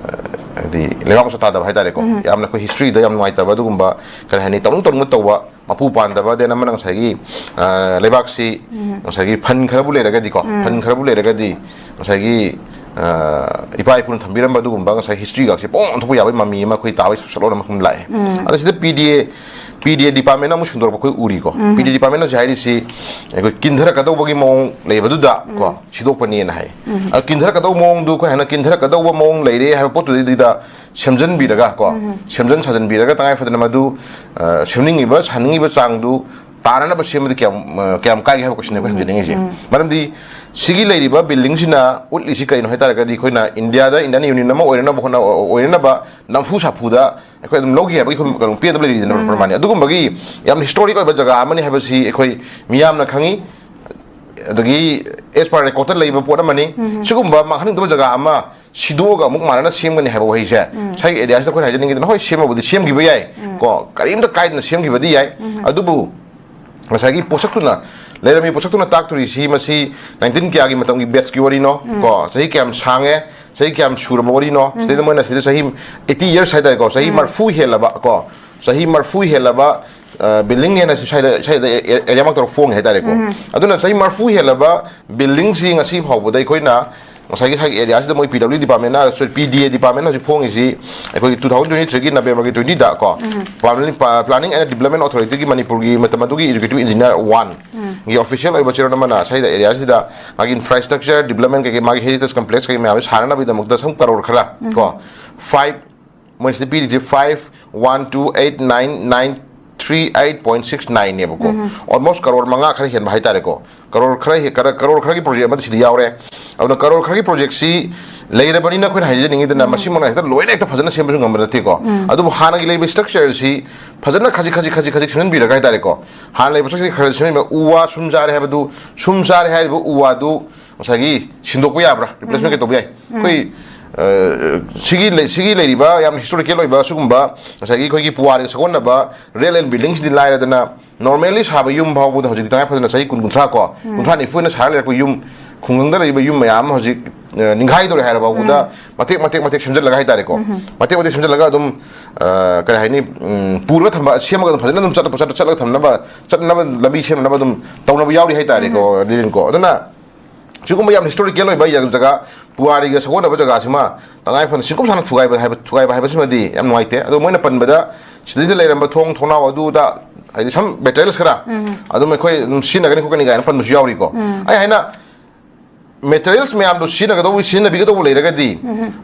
ꯍꯥꯏꯗꯤ ꯂꯩꯕꯥꯛ ꯃꯆꯥ ꯇꯥꯗꯕ ꯍꯥꯏꯇꯥꯔꯦꯀꯣ, ꯎꯝ꯫ ꯌꯥꯝꯅ ꯑꯩꯈꯣꯏ history ꯗ ꯌꯥꯝ ꯅꯨꯡꯉꯥꯏꯇꯕ ꯑꯗꯨꯒꯨꯝꯕ ꯀꯔꯤ ꯍꯥꯏꯅꯤ, ꯇꯧꯅꯤꯡ ꯇꯧꯅꯤꯡꯕ ꯇꯧꯕ ꯃꯄꯨ ꯄꯥꯟꯗꯕ, then ꯑꯃꯅ ꯉꯁꯥꯏꯒꯤ, ꯑ, ꯂꯩꯕꯥꯛꯁꯤ ꯎꯝ꯫ ꯉꯁꯥꯏꯒꯤ fund ꯈꯔꯕꯨ ꯂꯩꯔꯒꯗꯤꯀꯣ, ꯎꯝ꯫ Fund ꯈꯔꯕꯨ ꯂꯩꯔꯒꯗꯤ ꯉꯁꯥꯏꯒꯤ, ꯑ, ꯏꯄꯥ ꯏꯄꯨꯅ ꯊꯝꯕꯤꯔꯝꯕ ꯑꯗꯨꯒꯨꯝꯕ ꯉꯁꯥꯏ history ꯒꯥꯛꯁꯦ ꯄꯣꯡ ꯑꯣꯟꯊꯣꯛꯄ ꯌꯥꯕꯒꯤ ꯃꯃꯤ ꯑꯃ ꯑꯩꯈꯣꯏ ꯇꯥꯕꯒꯤ ꯁꯛꯂꯣꯟ ꯑꯃ ꯂꯥꯛꯑꯦ꯫ ꯎꯝ꯫ ꯑꯗ ꯁꯤꯗ P D A, P D A department ꯑꯃꯨꯛ ꯁꯦꯡꯗꯣꯔꯛꯄ ꯑꯩꯈꯣꯏ ꯎꯔꯤꯀꯣ꯫ ꯎꯝ꯫ P D A department ꯍꯧꯖꯤꯛ ꯍꯥꯏꯔꯤꯁꯤ ꯑꯩꯈꯣꯏ ꯀꯤꯟꯊꯔꯛꯀꯗꯧꯕꯒꯤ ꯃꯑꯣꯡ ꯂꯩꯕꯗꯨꯗ ꯀꯣ, ꯎꯝ꯫ ꯁꯤꯗꯣꯛꯄꯅꯦꯅ ꯍꯥꯏ꯫ ꯎꯝ꯫ ꯑꯗ ꯀꯤꯟꯊꯔꯛꯀꯗꯧꯕ ꯃꯑꯣꯡꯗꯨ ꯑꯩꯈꯣꯏ ꯍꯥꯏꯅ ꯀꯤꯟꯊꯔꯛꯀꯗꯧꯕ ꯃꯑꯣꯡ ꯂꯩꯔꯦ ꯍꯥꯏꯕ ꯄꯣꯠꯇꯨꯗꯩꯗꯨꯗ ꯁꯦꯝꯖꯤꯟꯕꯤꯔꯒ ꯀꯣ, ꯁꯦꯝꯖꯤꯟ ꯁꯥꯖꯤꯟꯕꯤꯔꯒ, ꯇꯉꯥꯏ ꯐꯗꯅ ꯃꯗꯨ, ꯑ, ꯁꯦꯝꯅꯤꯡꯉꯤꯕ, ꯁꯥꯅꯤꯡꯉꯤꯕ ꯆꯥꯡꯗꯨ ꯇꯥꯅꯅꯕ ꯁꯦꯝꯕꯗꯤ ꯀꯌꯥꯝ, ꯑ, ꯀꯌꯥꯝ ꯀꯥꯏꯒꯦ ꯍꯥꯏꯕ question ꯑꯩꯈꯣꯏ ꯍꯪꯖꯅꯤꯡꯉꯤꯁꯦ꯫ ꯃꯔꯝꯗꯤ ꯁꯤꯒꯤ ꯂꯩꯔꯤꯕ building ꯁꯤꯅ ꯎꯠꯂꯤꯁꯤ ꯀꯩꯅꯣ ꯍꯥꯏ ꯇꯥꯔꯒꯗꯤ, ꯑꯩꯈꯣꯏꯅ India ꯗ Indian Union ꯑꯃ ꯑꯣꯏꯅꯅꯕ ꯍꯣꯠꯅ-, ꯑꯣꯏꯅꯅꯕ ꯅꯝꯐꯨ ꯁꯥꯐꯨꯗ ꯑꯩꯈꯣꯏ ꯑꯗꯨꯝ ꯂꯧꯈꯤ ꯍꯥꯏꯕꯒꯤ ꯑꯩꯈꯣꯏ ꯀꯩꯅꯣ ꯄꯦꯟꯗꯕ ꯂꯩꯔꯤꯗꯅ, ꯄ꯭ꯔꯃꯥꯟꯅꯤ꯫ ꯑꯗꯨꯒꯨꯝꯕꯒꯤ ꯌꯥꯝ historic ꯑꯣꯏꯕ ꯖꯒꯥ ꯑꯃꯅꯤ ꯍꯥꯏꯕꯁꯤ ꯑꯩꯈꯣꯏ ꯃꯤꯌꯥꯝꯅ ꯈꯪꯉꯤ꯫ ꯑꯗꯒꯤ as per record ꯇ ꯂꯩꯕ ꯄꯣꯠ ꯑꯃꯅꯤ꯫ ꯁꯤꯒꯨꯝꯕ ꯃꯥꯡꯍꯟꯅꯤꯡꯗꯕ ꯖꯒꯥ ꯑꯃ ꯁꯤꯗꯣꯛꯑꯒ ꯑꯃꯨꯛ ꯃꯥꯟꯅꯅ ꯁꯦꯝꯒꯅꯤ ꯍꯥꯏꯕ ꯋꯥꯍꯩꯁꯦ ꯉꯁꯥꯏꯒꯤ area ꯁꯤꯗ ꯑꯩꯈꯣꯏꯅ ꯍꯥꯏꯖꯅꯤꯡꯉꯤꯗꯅ, ꯍꯣꯏ, ꯁꯦꯝꯕꯕꯨꯗꯤ ꯁꯦꯝꯈꯤꯕ ꯌꯥꯏ ꯀꯣ, ꯀꯔꯤꯝꯇ ꯀꯥꯏꯗꯅ ꯁꯦꯝꯈꯤꯕꯗꯤ ꯌꯥꯏ꯫ ꯑꯗꯨꯕꯨ ꯉꯁꯥꯏꯒꯤ ꯄꯣꯠꯁꯛꯇꯨꯅ, ꯂꯩꯔꯝꯃꯤ ꯄꯣꯠꯁꯛꯇꯨꯅ ꯇꯥꯛꯇꯣꯔꯤꯁꯤ ꯃꯁꯤ nineteen ꯀꯌꯥꯒꯤ ꯃꯇꯝꯒꯤ batch ꯀꯤ ꯋꯥꯔꯤꯅꯣ ꯀꯣ, ꯆꯍꯤ ꯀꯌꯥꯝ ꯁꯥꯡꯉꯦ, ꯆꯍꯤ ꯀꯌꯥꯝ ꯁꯨꯔꯕ ꯋꯥꯔꯤꯅꯣ, ꯁꯤꯗꯩꯗ ꯃꯣꯏꯅ ꯁꯤꯗ ꯆꯍꯤ eighty years ꯍꯥꯏꯇꯥꯔꯦꯀꯣ, ꯆꯍꯤ ꯃꯔꯐꯨ ꯍꯦꯜꯂꯕ ꯀꯣ, ꯆꯍꯤ ꯃꯔꯐꯨ ꯍꯦꯜꯂꯕ, ꯑ, building ꯅꯦꯅ ꯁ꯭ꯋꯥꯏꯗ, ꯁ꯭ꯋꯥꯏꯗ area ꯃꯛ ꯇꯧꯔꯒ ꯐꯣꯡꯉꯦ ꯍꯥꯏꯇꯥꯔꯦꯀꯣ꯫ ꯑꯗꯨꯅ ꯆꯍꯤ ꯃꯔꯐꯨ ꯍꯦꯜꯂꯕ building ꯁꯤ ꯉꯁꯤ ꯐꯥꯎꯕꯗ ꯑꯩꯈꯣꯏꯅ ꯉꯁꯥꯏꯒꯤ ꯁꯥꯏꯒꯤ area ꯁꯤꯗ ꯃꯣꯏ P W D department ꯅ, sorry, P D A department ꯅ ꯍꯧꯖꯤꯛ ꯐꯣꯡꯉꯤꯁꯤ ꯑꯩꯈꯣꯏꯒꯤ two thousand twenty three ꯒꯤ November ꯒꯤ twenty ꯗ ꯀꯣ, Planning, Planning and Development Authority ꯒꯤ ꯃꯅꯤꯄꯨꯔꯒꯤ ꯃꯇꯝ ꯑꯗꯨꯒꯤ executive engineer one ꯒꯤ official ꯑꯣꯏꯕ ꯆꯦꯔꯣꯜ ꯑꯃꯅ ꯁꯥꯏꯗ area ꯁꯤꯗ ꯃꯥꯒꯤ infrastructure development ꯀꯩꯀꯩ, ꯃꯥꯒꯤ heritage complex ꯀꯩꯀꯩ ꯃꯌꯥꯝꯁꯦ ꯁꯥꯅꯅꯕꯒꯤꯗꯃꯛꯇ ꯁꯨꯝ ꯀꯔꯣꯔ ꯈꯔ ꯀꯣ, five, ꯃꯣꯏ ꯁꯤꯗ ꯄꯤꯔꯤꯁꯦ five one two eight nine nine three eight point six nine ꯅꯦꯕꯀꯣ꯫ Almost crore ꯃꯉꯥ ꯈꯔ ꯍꯦꯟꯕ ꯍꯥꯏꯇꯥꯔꯦꯀꯣ꯫ ꯀꯔꯣꯔ ꯈꯔ ꯍꯦ-, ꯀꯔ-, ꯀꯔꯣꯔ ꯈꯔꯒꯤ project ꯑꯃꯗꯤ ꯁꯤꯗ ꯌꯥꯎꯔꯦ꯫ ꯑꯗꯨꯅ ꯀꯔꯣꯔ ꯈꯔꯒꯤ project ꯁꯤ ꯂꯩꯔꯕꯅꯤꯅ ꯑꯩꯈꯣꯏꯅ ꯍꯥꯏꯖꯅꯤꯡꯉꯤꯗꯅ, ꯃꯁꯤꯃꯛꯅ ꯍꯦꯛꯇ ꯂꯣꯏꯅ ꯍꯦꯛꯇ ꯐꯖꯅ ꯁꯦꯝꯕꯁꯨ ꯉꯝꯕ ꯅꯠꯇꯦꯀꯣ꯫ ꯑꯗꯨꯕꯨ ꯍꯥꯟꯅꯒꯤ ꯂꯩꯔꯤꯕ structure ꯁꯤ ꯐꯖꯅ ꯈꯖꯤꯛ, ꯈꯖꯤꯛ, ꯈꯖꯤꯛ, ꯈꯖꯤꯛ ꯁꯦꯝꯖꯤꯟꯕꯤꯔꯒ ꯍꯥꯏꯇꯥꯔꯦꯀꯣ꯫ ꯍꯥꯟꯅ ꯂꯩꯕ structure ꯁꯤ ꯈꯔ ꯁꯦꯝꯖꯤꯟꯕ, ꯎ ꯋꯥ ꯁꯨꯝ ꯆꯥꯔꯦ ꯍꯥꯏꯕꯗꯨ, ꯁꯨꯝ ꯆꯥꯔꯦ ꯍꯥꯏꯔꯤꯕ ꯎ ꯋꯥꯗꯨ ꯉꯁꯥꯏꯒꯤ ꯁꯤꯟꯗꯣꯛꯄ ꯌꯥꯕ꯭ꯔꯥ, replacement ꯀꯩ ꯇꯧꯕ ꯌꯥꯏ? ꯑꯩꯈꯣꯏ, ꯑ, ꯁꯤꯒꯤ ꯂꯩ-, ꯁꯤꯒꯤ ꯂꯩꯔꯤꯕ ꯌꯥꯝ historical ꯑꯣꯏꯕ ꯁꯤꯒꯨꯝꯕ ꯉꯁꯥꯏꯒꯤ ꯑꯩꯈꯣꯏꯒꯤ ꯄꯨꯋꯥꯔꯤꯒ ꯁꯥꯒꯣꯟꯅꯕ rail and building CD ꯂꯥꯏꯔꯗꯅ, normally ꯁꯥꯕ ꯌꯨꯝ ꯐꯥꯎꯕꯗ ꯍꯧꯖꯤꯛꯇꯤ ꯇꯉꯥꯏ ꯐꯗꯅ ꯆꯍꯤ ꯀꯨꯟ, ꯀꯨꯟꯊ꯭ꯔꯥ ꯀꯣ, ꯀꯨꯟꯊ꯭ꯔꯥ ꯅꯤꯐꯨ ꯑꯣꯏꯅ ꯁꯥꯔ ꯂꯩꯔꯛꯄ ꯌꯨꯝ, ꯈꯨꯡꯒꯪꯗ ꯂꯩꯔꯤꯕ ꯌꯨꯝ ꯃꯌꯥꯝ ꯑꯃ ꯍꯧꯖꯤꯛ, ꯑ, ꯅꯤꯡꯈꯥꯏꯗꯧꯔꯦ ꯍꯥꯏꯔ ꯐꯥꯎꯕꯗ ꯃꯇꯦꯛ, ꯃꯇꯦꯛ, ꯃꯇꯦꯛ ꯁꯦꯝꯖꯤꯜꯂꯒ ꯍꯥꯏꯇꯥꯔꯦꯀꯣ, ꯃꯇꯦꯛ, ꯃꯇꯦꯛ ꯁꯦꯝꯖꯤꯜꯂꯒ ꯑꯗꯨꯝ, ꯑ, ꯀꯔꯤ ꯍꯥꯏꯅꯤ, ꯎꯝ, ꯄꯨꯔꯒ ꯊꯝꯕ, ꯁꯦꯝꯃꯒ ꯑꯗꯨꯝ ꯐꯖꯅ ꯑꯗꯨꯝ ꯆꯠꯂ, ꯆꯠꯂ, ꯆꯠꯂꯒ ꯊꯝꯅꯕ, ꯆꯠꯅꯕ ꯂꯝꯕꯤ ꯁꯦꯝꯅꯕ ꯑꯗꯨꯝ ꯇꯧꯅꯕ ꯌꯥꯎꯔꯤ ꯍꯥꯏꯇꯥꯔꯦꯀꯣ, ꯂꯤꯂꯤꯟꯀꯣ꯫ ꯑꯗꯨꯅ ꯁꯤꯒꯨꯝꯕ ꯌꯥꯝ historical ꯑꯣꯏꯕ ꯌꯥ-, ꯖꯒꯥ, ꯄꯨꯋꯥꯔꯤꯒ ꯁꯥꯒꯣꯟꯅꯕ ꯖꯒꯥꯁꯤꯃ ꯇꯉꯥꯏ ꯐꯗꯅ ꯁꯤꯡꯀꯨꯞ ꯁꯥꯟꯅ ꯊꯨꯒꯥꯏꯕ ꯍꯥꯏꯕ, ꯊꯨꯒꯥꯏꯕ ꯍꯥꯏꯕꯁꯤꯃꯗꯤ ꯌꯥꯝ ꯅꯨꯡꯉꯥꯏꯇꯦ꯫ ꯑꯗꯣ ꯃꯣꯏꯅ ꯄꯟꯕꯗ ꯁꯤꯗꯩꯗ ꯂꯩꯔꯝꯕ ꯊꯣꯡ, ꯊꯣꯡꯅꯥꯎ ꯑꯗꯨꯗ, ꯍꯥꯏꯗꯤ some materials ꯈꯔ ꯑꯗꯨꯝ ꯑꯩꯈꯣꯏ ꯑꯗꯨꯝ ꯁꯤꯖꯤꯟꯅꯒꯅꯤ ꯈꯣꯠꯀꯅꯤ ꯀꯥꯏꯅ ꯄꯟꯕꯁꯨ ꯌꯥꯎꯔꯤꯀꯣ꯫ ꯑꯩ ꯍꯥꯏꯅ ꯃꯦꯇꯔꯤꯌꯦꯜꯁ ꯃꯌꯥꯝꯗꯣ ꯁꯤꯖꯤꯟꯅꯒꯗꯧꯕ, ꯁꯤꯖꯤꯟꯅꯕꯤꯒꯗꯧꯕ ꯂꯩꯔꯒꯗꯤ,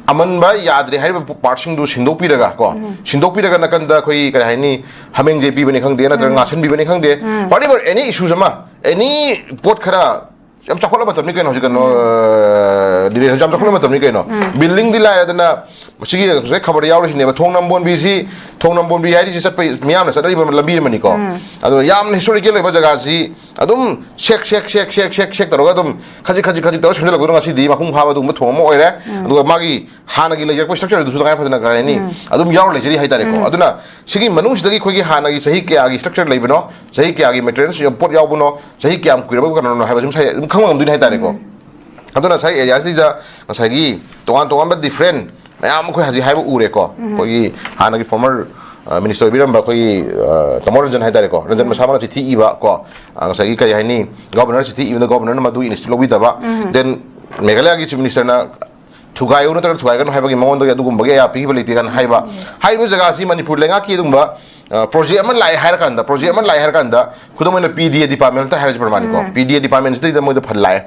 ꯑꯃꯟꯕ ꯌꯥꯗ꯭ꯔꯦ ꯍꯥꯏꯔꯤꯕ ꯄꯥꯔꯠꯁꯤꯡꯗꯨ ꯁꯤꯟꯗꯣꯛꯄꯤꯔꯒ ꯀꯣ, ꯁꯤꯟꯗꯣꯛꯄꯤꯔꯒ ꯅꯥꯀꯟꯗ ꯑꯩꯈꯣꯏꯒꯤ ꯀꯔꯤ ꯍꯥꯏꯅꯤ, ꯍꯥꯃꯦꯡꯖꯦ ꯄꯤꯕꯅꯤ ꯈꯪꯗꯦ, ꯅꯠꯇ꯭ꯔꯒ ꯉꯥꯁꯟꯕꯤꯕꯅꯤ ꯈꯪꯗꯦ, whatever, any issues ꯑꯃ, any ꯄꯣꯠ ꯈꯔ, ꯌꯥꯝ ꯆꯥꯎꯈꯠꯂꯕ ꯃꯇꯝꯅꯤ ꯀꯩꯅꯣ ꯍꯧꯖꯤꯛ, ꯀꯩꯅꯣ, ꯑ, ꯗꯤꯂꯦ ꯍꯧꯖꯤꯛ ꯌꯥꯝ ꯆꯥꯎꯈꯠꯂꯕ ꯃꯇꯝꯅꯤ ꯀꯩꯅꯣ꯫ ꯕꯤꯜꯗꯤꯡꯗꯤ ꯂꯥꯏꯔꯗꯅ, ꯃꯁꯤꯒꯤ ꯉꯁꯥꯏ ꯈꯕꯔꯗ ꯌꯥꯎꯔꯤꯁꯤꯅꯦꯕ, ꯊꯣꯡ ꯅꯝꯕꯣꯟꯕꯤꯁꯤ, ꯊꯣꯡ ꯅꯝꯕꯣꯟꯕꯤ ꯍꯥꯏꯔꯤꯁꯤ ꯆꯠꯄ ꯃꯤꯌꯥꯝꯅ ꯆꯠꯅꯔꯤꯕ ꯂꯝꯕꯤ ꯑꯃꯅꯤꯀꯣ꯫ ꯑꯗꯣ ꯌꯥꯝꯅ ꯍꯤꯁꯇꯣꯔꯤꯀꯦꯜ ꯑꯣꯏꯕ ꯖꯒꯥꯁꯤ ꯑꯗꯨꯝ ꯁꯦꯛ ꯁꯦꯛ ꯁꯦꯛ ꯁꯦꯛ ꯁꯦꯛ ꯁꯦꯛ ꯇꯧꯔꯒ ꯑꯗꯨꯝ ꯈꯖꯤꯛ ꯈꯖꯤꯛ ꯈꯖꯤꯛ ꯇꯧꯔꯒ ꯁꯦꯝꯖꯤꯜꯂꯛꯄꯗꯨꯅ ꯉꯁꯤꯗꯤ ꯃꯄꯨꯡ ꯐꯥꯕ ꯑꯗꯨꯒꯨꯝꯕ ꯊꯣꯡ ꯑꯃ ꯑꯣꯏꯔꯦ꯫ ꯑꯗꯨꯒ ꯃꯥꯒꯤ ꯍꯥꯟꯅꯒꯤ ꯂꯩꯖꯔꯛꯄ ꯁ꯭ꯇ꯭ꯔꯛꯆꯔꯗꯨꯁꯨ ꯇꯉꯥꯏ ꯐꯗꯅ, ꯀꯩ ꯍꯥꯏꯅꯤ, ꯑꯗꯨꯝ ꯌꯥꯎꯔ ꯂꯩꯖꯔꯤ ꯍꯥꯏꯇꯥꯔꯦꯀꯣ꯫ ꯑꯗꯨꯅ ꯁꯤꯒꯤ ꯃꯅꯨꯡꯁꯤꯗꯒꯤ ꯑꯩꯈꯣꯏꯒꯤ ꯍꯥꯟꯅꯒꯤ ꯆꯍꯤ ꯀꯌꯥꯒꯤ ꯁ꯭ꯇ꯭ꯔꯛꯆꯔ ꯂꯩꯕꯅꯣ, ꯆꯍꯤ ꯀꯌꯥꯒꯤ ꯃꯦꯇꯔꯤꯌꯦꯜꯁ ꯄꯣꯠ ꯌꯥꯎꯕꯅꯣ, ꯆꯍꯤ ꯀꯌꯥꯝ ꯀꯨꯏꯔꯕ ꯀꯩꯅꯣꯅꯣ ꯍꯥꯏꯕꯁꯤ ꯉꯁꯥꯏ ꯑꯗꯨꯝ ꯈꯪꯕ ꯉꯝꯗꯣꯏꯅꯤ ꯍꯥꯏꯇꯥꯔꯦꯀꯣ꯫ ꯑꯗꯨꯅ ꯉꯁꯥꯏ ꯑꯦꯔꯤꯌꯥꯁꯤꯗ ꯉꯁꯥꯏꯒꯤ ꯇꯣꯉꯥꯟ ꯇꯣꯉꯥꯟꯕ ꯗꯤꯐ꯭ꯔꯦꯟ ꯃꯌꯥꯝ ꯑꯩꯈꯣꯏ ꯍꯧꯖꯤꯛ ꯍꯥꯏꯕ ꯎꯔꯦꯀꯣ꯫ ꯑꯩꯈꯣꯏꯒꯤ ꯍꯥꯟꯅꯒꯤ ꯐꯣꯔꯃꯔ ꯃꯤꯅꯤꯁꯇꯔ ꯑꯣꯏꯕꯤꯔꯝꯕ ꯑꯩꯈꯣꯏꯒꯤ, ꯑ, ꯇꯥꯃꯣ ꯔꯟꯖꯟ ꯍꯥꯏꯇꯥꯔꯦꯀꯣ, ꯔꯟꯖꯟ ꯃꯁꯥꯃꯛꯅ ꯆꯤꯊꯤ ꯏꯕ ꯀꯣ, ꯑ, ꯉꯁꯥꯏꯒꯤ ꯀꯔꯤ ꯍꯥꯏꯅꯤ, ꯒꯣꯕꯔꯅꯔ ꯆꯤꯊꯤ ꯏꯕꯗ ꯒꯣꯕꯔꯅꯔꯅ ꯃꯗꯨ ꯏꯅꯤꯁꯤꯌꯦꯇꯤꯚ ꯂꯧꯕꯤꯗꯕ, ꯗꯦꯟ ꯃꯦꯘꯥꯂꯌꯥꯒꯤ ꯆꯤꯐ ꯃꯤꯅꯤꯁꯇꯔꯅ ꯊꯨꯒꯥꯏꯌꯨ ꯅꯠꯇ꯭ꯔꯒ ꯊꯨꯒꯥꯏꯒꯅꯨ ꯍꯥꯏꯕꯒꯤ ꯃꯉꯣꯟꯗꯒꯤ ꯑꯗꯨꯒꯨꯝꯕꯒꯤ ꯑꯌꯥ ꯄꯤꯈꯤꯕ ꯂꯩꯇꯦ ꯀꯥꯏꯅ ꯍꯥꯏꯕ꯫ ꯍꯥꯏꯔꯤꯕ ꯖꯒꯥꯁꯤ ꯃꯅꯤꯄꯨꯔ ꯂꯩꯉꯥꯛꯀꯤ ꯑꯗꯨꯒꯨꯝꯕ, ꯑ, ꯄ꯭ꯔꯣꯖꯦꯛ ꯑꯃ ꯂꯥꯛꯑꯦ ꯍꯥꯏꯔꯀꯥꯟꯗ, ꯄ꯭ꯔꯣꯖꯦꯛ ꯑꯃ ꯂꯥꯛꯑꯦ ꯍꯥꯏꯔꯀꯥꯟꯗ, ꯈꯨꯗꯝ ꯑꯣꯏꯅ ꯄꯤ ꯗꯤ ꯑꯦ ꯗꯤꯄꯥꯔꯠꯃꯦꯟ ꯑꯝꯇ ꯍꯥꯏꯔꯁꯤ ꯄ꯭ꯔꯃꯥꯟꯅꯤꯀꯣ꯫ ꯄꯤ ꯗꯤ ꯑꯦ ꯗꯤꯄꯥꯔꯠꯃꯦꯟꯁꯤꯗꯩꯗ ꯃꯣꯏꯗ ꯐꯟ ꯂꯥꯛꯑꯦ꯫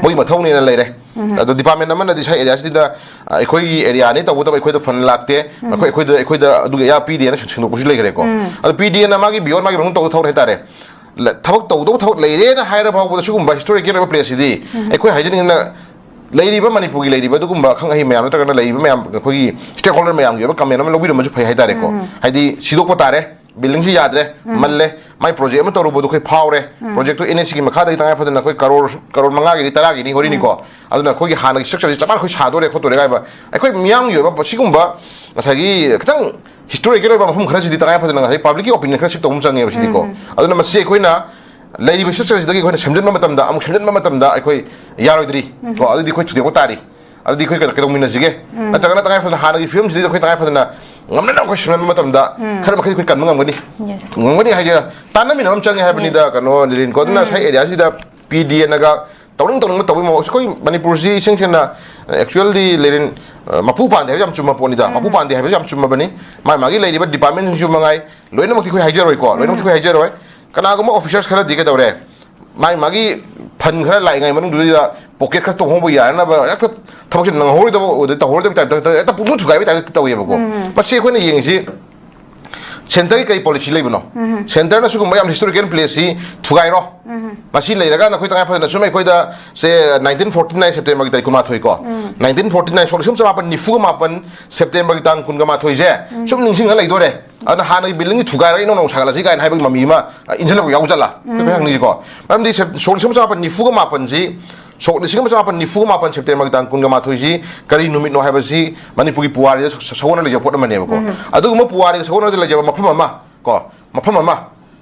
ꯃꯣꯏꯒꯤ ꯃꯊꯧꯅꯦꯅ ꯂꯩꯔꯦ꯫ ꯑꯗꯣ ꯗꯤꯄꯥꯔꯠꯃꯦꯟ ꯑꯃꯅꯗꯤ ꯁ꯭ꯋꯥꯏ ꯑꯦꯔꯤꯌꯥꯁꯤꯗ, ꯑ, ꯑꯩꯈꯣꯏꯒꯤ ꯑꯦꯔꯤꯌꯥꯅꯤ, ꯇꯧꯕꯇꯕꯨ ꯑꯩꯈꯣꯏꯗ ꯐꯟ ꯂꯥꯛꯇꯦ, ꯑꯩꯈꯣꯏ, ꯑꯩꯈꯣꯏꯗ, ꯑꯩꯈꯣꯏꯗ ꯑꯗꯨꯒꯤ ꯑꯌꯥ ꯄꯤꯗꯦꯅ ꯁꯦꯡꯗꯣꯛꯄꯁꯨ ꯂꯩꯈ꯭ꯔꯦꯀꯣ꯫ ꯑꯗꯣ ꯄꯤ ꯗꯤ ꯑꯦꯅ ꯃꯥꯒꯤ ꯕꯤꯌꯣꯟ ꯃꯥꯒꯤ ꯃꯅꯨꯡ ꯇꯧꯗ ꯊꯕꯛ ꯍꯥꯏꯇꯥꯔꯦ꯫ ꯂ-, ꯊꯕꯛ ꯇꯧꯗꯧꯕ ꯊꯕꯛ ꯂꯩꯔꯦꯅ ꯍꯥꯏꯔ ꯐꯥꯎꯕꯗ ꯁꯤꯒꯨꯝꯕ ꯍꯤꯁꯇꯣꯔꯤꯀꯦꯜ ꯑꯣꯏꯕ ꯄ꯭ꯂꯦꯁꯁꯤꯗꯤ ꯑꯩꯈꯣꯏ ꯍꯥꯏꯖꯅꯤꯡꯉꯤꯅ ꯂꯩꯔꯤꯕ ꯃꯅꯤꯄꯨꯔꯒꯤ ꯂꯩꯔꯤꯕ ꯑꯗꯨꯒꯨꯝꯕ ꯑꯈꯪ ꯑꯍꯩ ꯃꯌꯥꯝ ꯅꯠꯇ꯭ꯔꯒꯅ ꯂꯩꯔꯤꯕ ꯃꯌꯥꯝ ꯑꯩꯈꯣꯏꯒꯤ ꯁ꯭ꯇꯦꯛꯍꯣꯜꯗꯔ ꯃꯌꯥꯝꯒꯤ ꯑꯣꯏꯕ ꯀꯃꯦꯟ ꯑꯃ ꯂꯧꯕꯤꯔꯝꯕꯁꯨ ꯐꯩ ꯍꯥꯏꯇꯥꯔꯦꯀꯣ꯫ ꯍꯥꯏꯗꯤ ꯁꯤꯗꯣꯛꯄ ꯇꯥꯔꯦ, ꯕꯤꯜꯗꯤꯡꯁꯤ ꯌꯥꯗ꯭ꯔꯦ, ꯃꯜꯂꯦ, ꯃꯥꯏ ꯄ꯭ꯔꯣꯖꯦꯛ ꯑꯃ ꯇꯧꯔꯨꯕꯗꯣ ꯑꯩꯈꯣꯏ ꯐꯥꯎꯔꯦ, ꯄ꯭ꯔꯣꯖꯦꯛꯇꯨ ꯑꯦꯟ ꯑꯦꯁ ꯁꯤꯒꯤ ꯃꯈꯥꯗꯒꯤ ꯇꯉꯥꯏ ꯐꯗꯅ ꯑꯩꯈꯣꯏ ꯀꯔꯣꯔ, ꯀꯔꯣꯔ ꯃꯉꯥꯒꯤꯅꯤ, ꯇꯔꯥꯒꯤꯅꯤ, ꯍꯣꯔꯤꯅꯤꯀꯣ꯫ ꯑꯗꯨꯅ ꯑꯩꯈꯣꯏꯒꯤ ꯍꯥꯟꯅꯒꯤ ꯁ꯭ꯇ꯭ꯔꯛꯆꯔꯁꯤ ꯆꯞ ꯃꯥꯟꯅ ꯑꯩꯈꯣꯏ ꯁꯥꯗꯣꯔꯦ ꯈꯣꯠꯇꯣꯔꯦ ꯍꯥꯏꯕ ꯑꯩꯈꯣꯏ ꯃꯤꯌꯥꯝꯒꯤ ꯑꯣꯏꯕ ꯁꯤꯒꯨꯝꯕ ꯉꯁꯥꯏꯒꯤ ꯈꯤꯇꯪ ꯍꯤꯁꯇꯣꯔꯤꯀꯦꯜ ꯑꯣꯏꯕ ꯃꯐꯝ ꯈꯔꯁꯤꯗꯤ ꯇꯉꯥꯏ ꯐꯗꯅ ꯉꯁꯥꯏ ꯄꯕ꯭ꯂꯤꯛꯀꯤ ꯑꯣꯄꯤꯅꯤꯌꯟ ꯈꯔ ꯁꯤꯛ ꯇꯧꯕ ꯑꯃ ꯆꯪꯉꯦꯕ ꯁꯤꯗꯤꯀꯣ꯫ ꯑꯗꯨꯅ ꯃꯁꯤ ꯑꯩꯈꯣꯏꯅ ꯂꯩꯔꯤꯕ ꯁ꯭ꯇ꯭ꯔꯛꯆꯔꯁꯤꯗꯒꯤ ꯑꯩꯈꯣꯏꯅ ꯁꯦꯝꯖꯤꯟꯕ ꯃꯇꯝꯗ, ꯑꯃꯨꯛ ꯁꯦꯝꯖꯤꯟꯕ ꯃꯇꯝꯗ ꯑꯩꯈꯣꯏ ꯌꯥꯔꯣꯏꯗ꯭ꯔꯤ ꯀꯣ, ꯑꯗꯨꯗꯤ ꯑꯩꯈꯣꯏ ꯊꯨꯗꯦꯛꯄ ꯇꯥꯔꯤ꯫ ꯑꯗꯨꯗꯤ ꯑꯩꯈꯣꯏ ꯀꯩꯗꯧ-, ꯀꯩꯗꯧꯃꯤꯟꯅꯁꯤꯒꯦ? ꯅꯠꯇ꯭ꯔꯒꯅ ꯇꯉꯥꯏ ꯐꯗꯅ ꯍꯥꯟꯅꯒꯤ ꯐꯤꯕꯝꯁꯤꯗ ꯑꯩꯈꯣꯏ ꯇꯉꯥꯏ ꯐꯗꯅ ꯉꯝꯅꯅꯕ ꯑꯩꯈꯣꯏ ꯁꯦꯝꯖꯤꯟꯕ ꯃꯇꯝꯗ ꯈꯔ ꯃꯈꯩ ꯑꯩꯈꯣꯏ ꯀꯟꯕ ꯉꯝꯒꯅꯤ꯫ ꯉꯝꯒꯅꯤ ꯍꯥꯏꯁꯦ ꯇꯥꯟꯅꯃꯤꯟꯅꯕ ꯑꯃ ꯆꯪꯉꯦ ꯍꯥꯏꯕꯅꯤꯗ, ꯀꯩꯅꯣ, ꯂꯤꯔꯤꯟꯀꯣ꯫ ꯑꯗꯨꯅ ꯉꯁꯥꯏ ꯑꯦꯔꯤꯌꯥꯁꯤꯗ ꯄꯤ ꯗꯤ ꯑꯦꯅꯒ ꯇꯧꯅꯤꯡ ꯇꯧꯅꯤꯡꯕ ꯇꯧꯕꯒꯤ ꯃꯑꯣꯡ꯫ ꯑꯩꯈꯣꯏ ꯃꯅꯤꯄꯨꯔꯁꯤ ꯏꯁꯦꯡ ꯁꯦꯡꯅ, actually, ꯂꯦꯔꯤꯟ, ꯑ, ꯃꯄꯨ ꯄꯥꯟꯗꯦ ꯍꯥꯏꯕ ꯌꯥꯝ ꯆꯨꯝꯕ ꯄꯣꯠꯅꯤꯗ꯫ ꯃꯄꯨ ꯄꯥꯟꯗꯦ ꯍꯥꯏꯕꯁꯨ ꯌꯥꯝ ꯆꯨꯝꯃꯕꯅꯤ꯫ ꯃꯥꯒꯤ ꯃꯥꯒꯤ ꯂꯩꯔꯤꯕ ꯗꯤꯄꯥꯔꯠꯃꯦꯟꯁꯤꯡꯁꯨ ꯃꯉꯥꯏ, ꯂꯣꯏꯅꯃꯛꯇꯤ ꯑꯩꯈꯣꯏ ꯍꯥꯏꯖꯔꯣꯏꯀꯣ, ꯂꯣꯏꯅꯃꯛꯇꯤ ꯑꯩꯈꯣꯏ ꯍꯥꯏꯖꯔꯣꯏ꯫ ꯀꯅꯥꯒꯨꯝꯕ ꯑꯣꯐꯤꯁꯔꯁ ꯈꯔꯗꯤ ꯀꯩꯗꯧꯔꯦ, ꯃꯥꯒꯤ ꯃꯥꯒꯤ ꯐꯟ ꯈꯔ ꯂꯥꯛꯏꯉꯩ ꯃꯅꯨꯡꯗꯨꯗ ꯄꯣꯀꯦꯠ ꯈꯔ ꯇꯣꯡꯍꯧꯕ ꯌꯥꯅꯕ ꯍꯦꯛꯇ ꯊꯕꯛꯁꯦ ꯅꯪꯍꯧꯔꯣꯏꯗꯕ ꯑꯣꯏꯗ ꯇꯧꯍꯧꯔꯣꯏꯗꯕ ꯇꯥꯏꯞꯇ ꯍꯦꯛꯇ ꯄꯨꯡꯊꯨ ꯊꯨꯒꯥꯏꯕ ꯇꯥꯏꯞꯇ ꯇꯧꯋꯦꯕꯀꯣ꯫ ꯃꯁꯤ ꯑꯩꯈꯣꯏꯅ ꯌꯦꯡꯉꯤꯁꯤ ꯁꯦꯟꯇꯔꯒꯤ ꯀꯔꯤ ꯄꯣꯂꯤꯁꯤ ꯂꯩꯕꯅꯣ? ꯁꯦꯟꯇꯔꯅ ꯁꯤꯒꯨꯝꯕ ꯌꯥꯝ ꯍꯤꯁꯇꯣꯔꯤꯀꯦꯜ ꯄ꯭ꯂꯦꯁꯁꯤ ꯊꯨꯒꯥꯏꯔꯣ꯫ ꯃꯁꯤ ꯂꯩꯔꯀꯥꯟꯗ ꯑꯩꯈꯣꯏ ꯇꯉꯥꯏ ꯐꯗꯅ ꯁꯨꯝ ꯑꯩꯈꯣꯏꯗ ꯁꯦ ꯅꯥꯏꯟꯇꯤꯟ ꯐꯣꯔꯇꯤ ꯅꯥꯏꯟ ꯁꯦꯞꯇꯦꯝꯕꯔꯒꯤ ꯇꯥꯔꯤꯛ ꯀꯨꯟꯃꯥꯊꯣꯏ ꯀꯣ, ꯅꯥꯏꯟꯇꯤꯟ ꯐꯣꯔꯇꯤ ꯅꯥꯏꯟ ꯁꯣꯛ ꯂꯤꯁꯤꯡ ꯑꯃ ꯆꯃꯥꯄꯟ ꯅꯤꯐꯨꯒ ꯃꯥꯄꯟ ꯁꯦꯞꯇꯦꯝꯕꯔꯒꯤ ꯇꯥꯡ ꯀꯨꯟꯒ ꯃꯥꯊꯣꯏꯁꯦ ꯁꯨꯝ ꯅꯤꯡꯁꯤꯡꯉ ꯂꯩꯗꯣꯔꯦ꯫ ꯑꯗꯨꯅ ꯍꯥꯟꯅꯒꯤ ꯕꯤꯜꯗꯤꯡꯁꯤ ꯊꯨꯒꯥꯏꯔꯒ ꯏꯅꯧ ꯅꯧꯅ ꯁꯥꯒꯠꯂꯁꯤ ꯀꯥꯏꯅ ꯍꯥꯏꯕꯒꯤ ꯃꯃꯤ ꯑꯃ, ꯑ, ꯏꯟꯁꯤꯜꯂꯛꯄ ꯌꯥꯎꯖꯠꯂꯥ? ꯑꯩꯈꯣꯏ ꯍꯪꯅꯤꯡꯉꯤꯁꯤꯀꯣ꯫ ꯃꯔꯝꯗꯤ ꯁꯦꯞ-, ꯁꯣꯛ ꯂꯤꯁꯤꯡ ꯑꯃ ꯆꯃꯥꯄꯟ ꯅꯤꯐꯨꯒ ꯃꯥꯄꯟꯁꯤ, ꯁꯣꯛ ꯂꯤꯁꯤꯡ ꯑꯃ ꯆꯃꯥꯄꯟ ꯅꯤꯐꯨꯒ ꯃꯥꯄꯟ ꯁꯦꯞꯇꯦꯝꯕꯔꯒꯤ ꯇꯥꯡ ꯀꯨꯟꯒ ꯃꯥꯊꯣꯏꯁꯤ ꯀꯔꯤ ꯅꯨꯃꯤꯠꯅꯣ ꯍꯥꯏꯕꯁꯤ ꯃꯅꯤꯄꯨꯔꯒꯤ ꯄꯨꯋꯥꯔꯤꯗ ꯁ-, ꯁ-, ꯁꯒꯣꯜꯅ ꯂꯩꯖꯕ ꯄꯣꯠ ꯑꯃꯅꯦꯕꯀꯣ꯫ ꯑꯗꯨꯒꯨꯝꯕ ꯄꯨꯋꯥꯔꯤꯒ ꯁꯒꯣꯜꯅꯗ ꯂꯩꯖꯕ ꯃꯐꯝ ꯑꯃ ꯀꯣ, ꯃꯐꯝ ꯑꯃ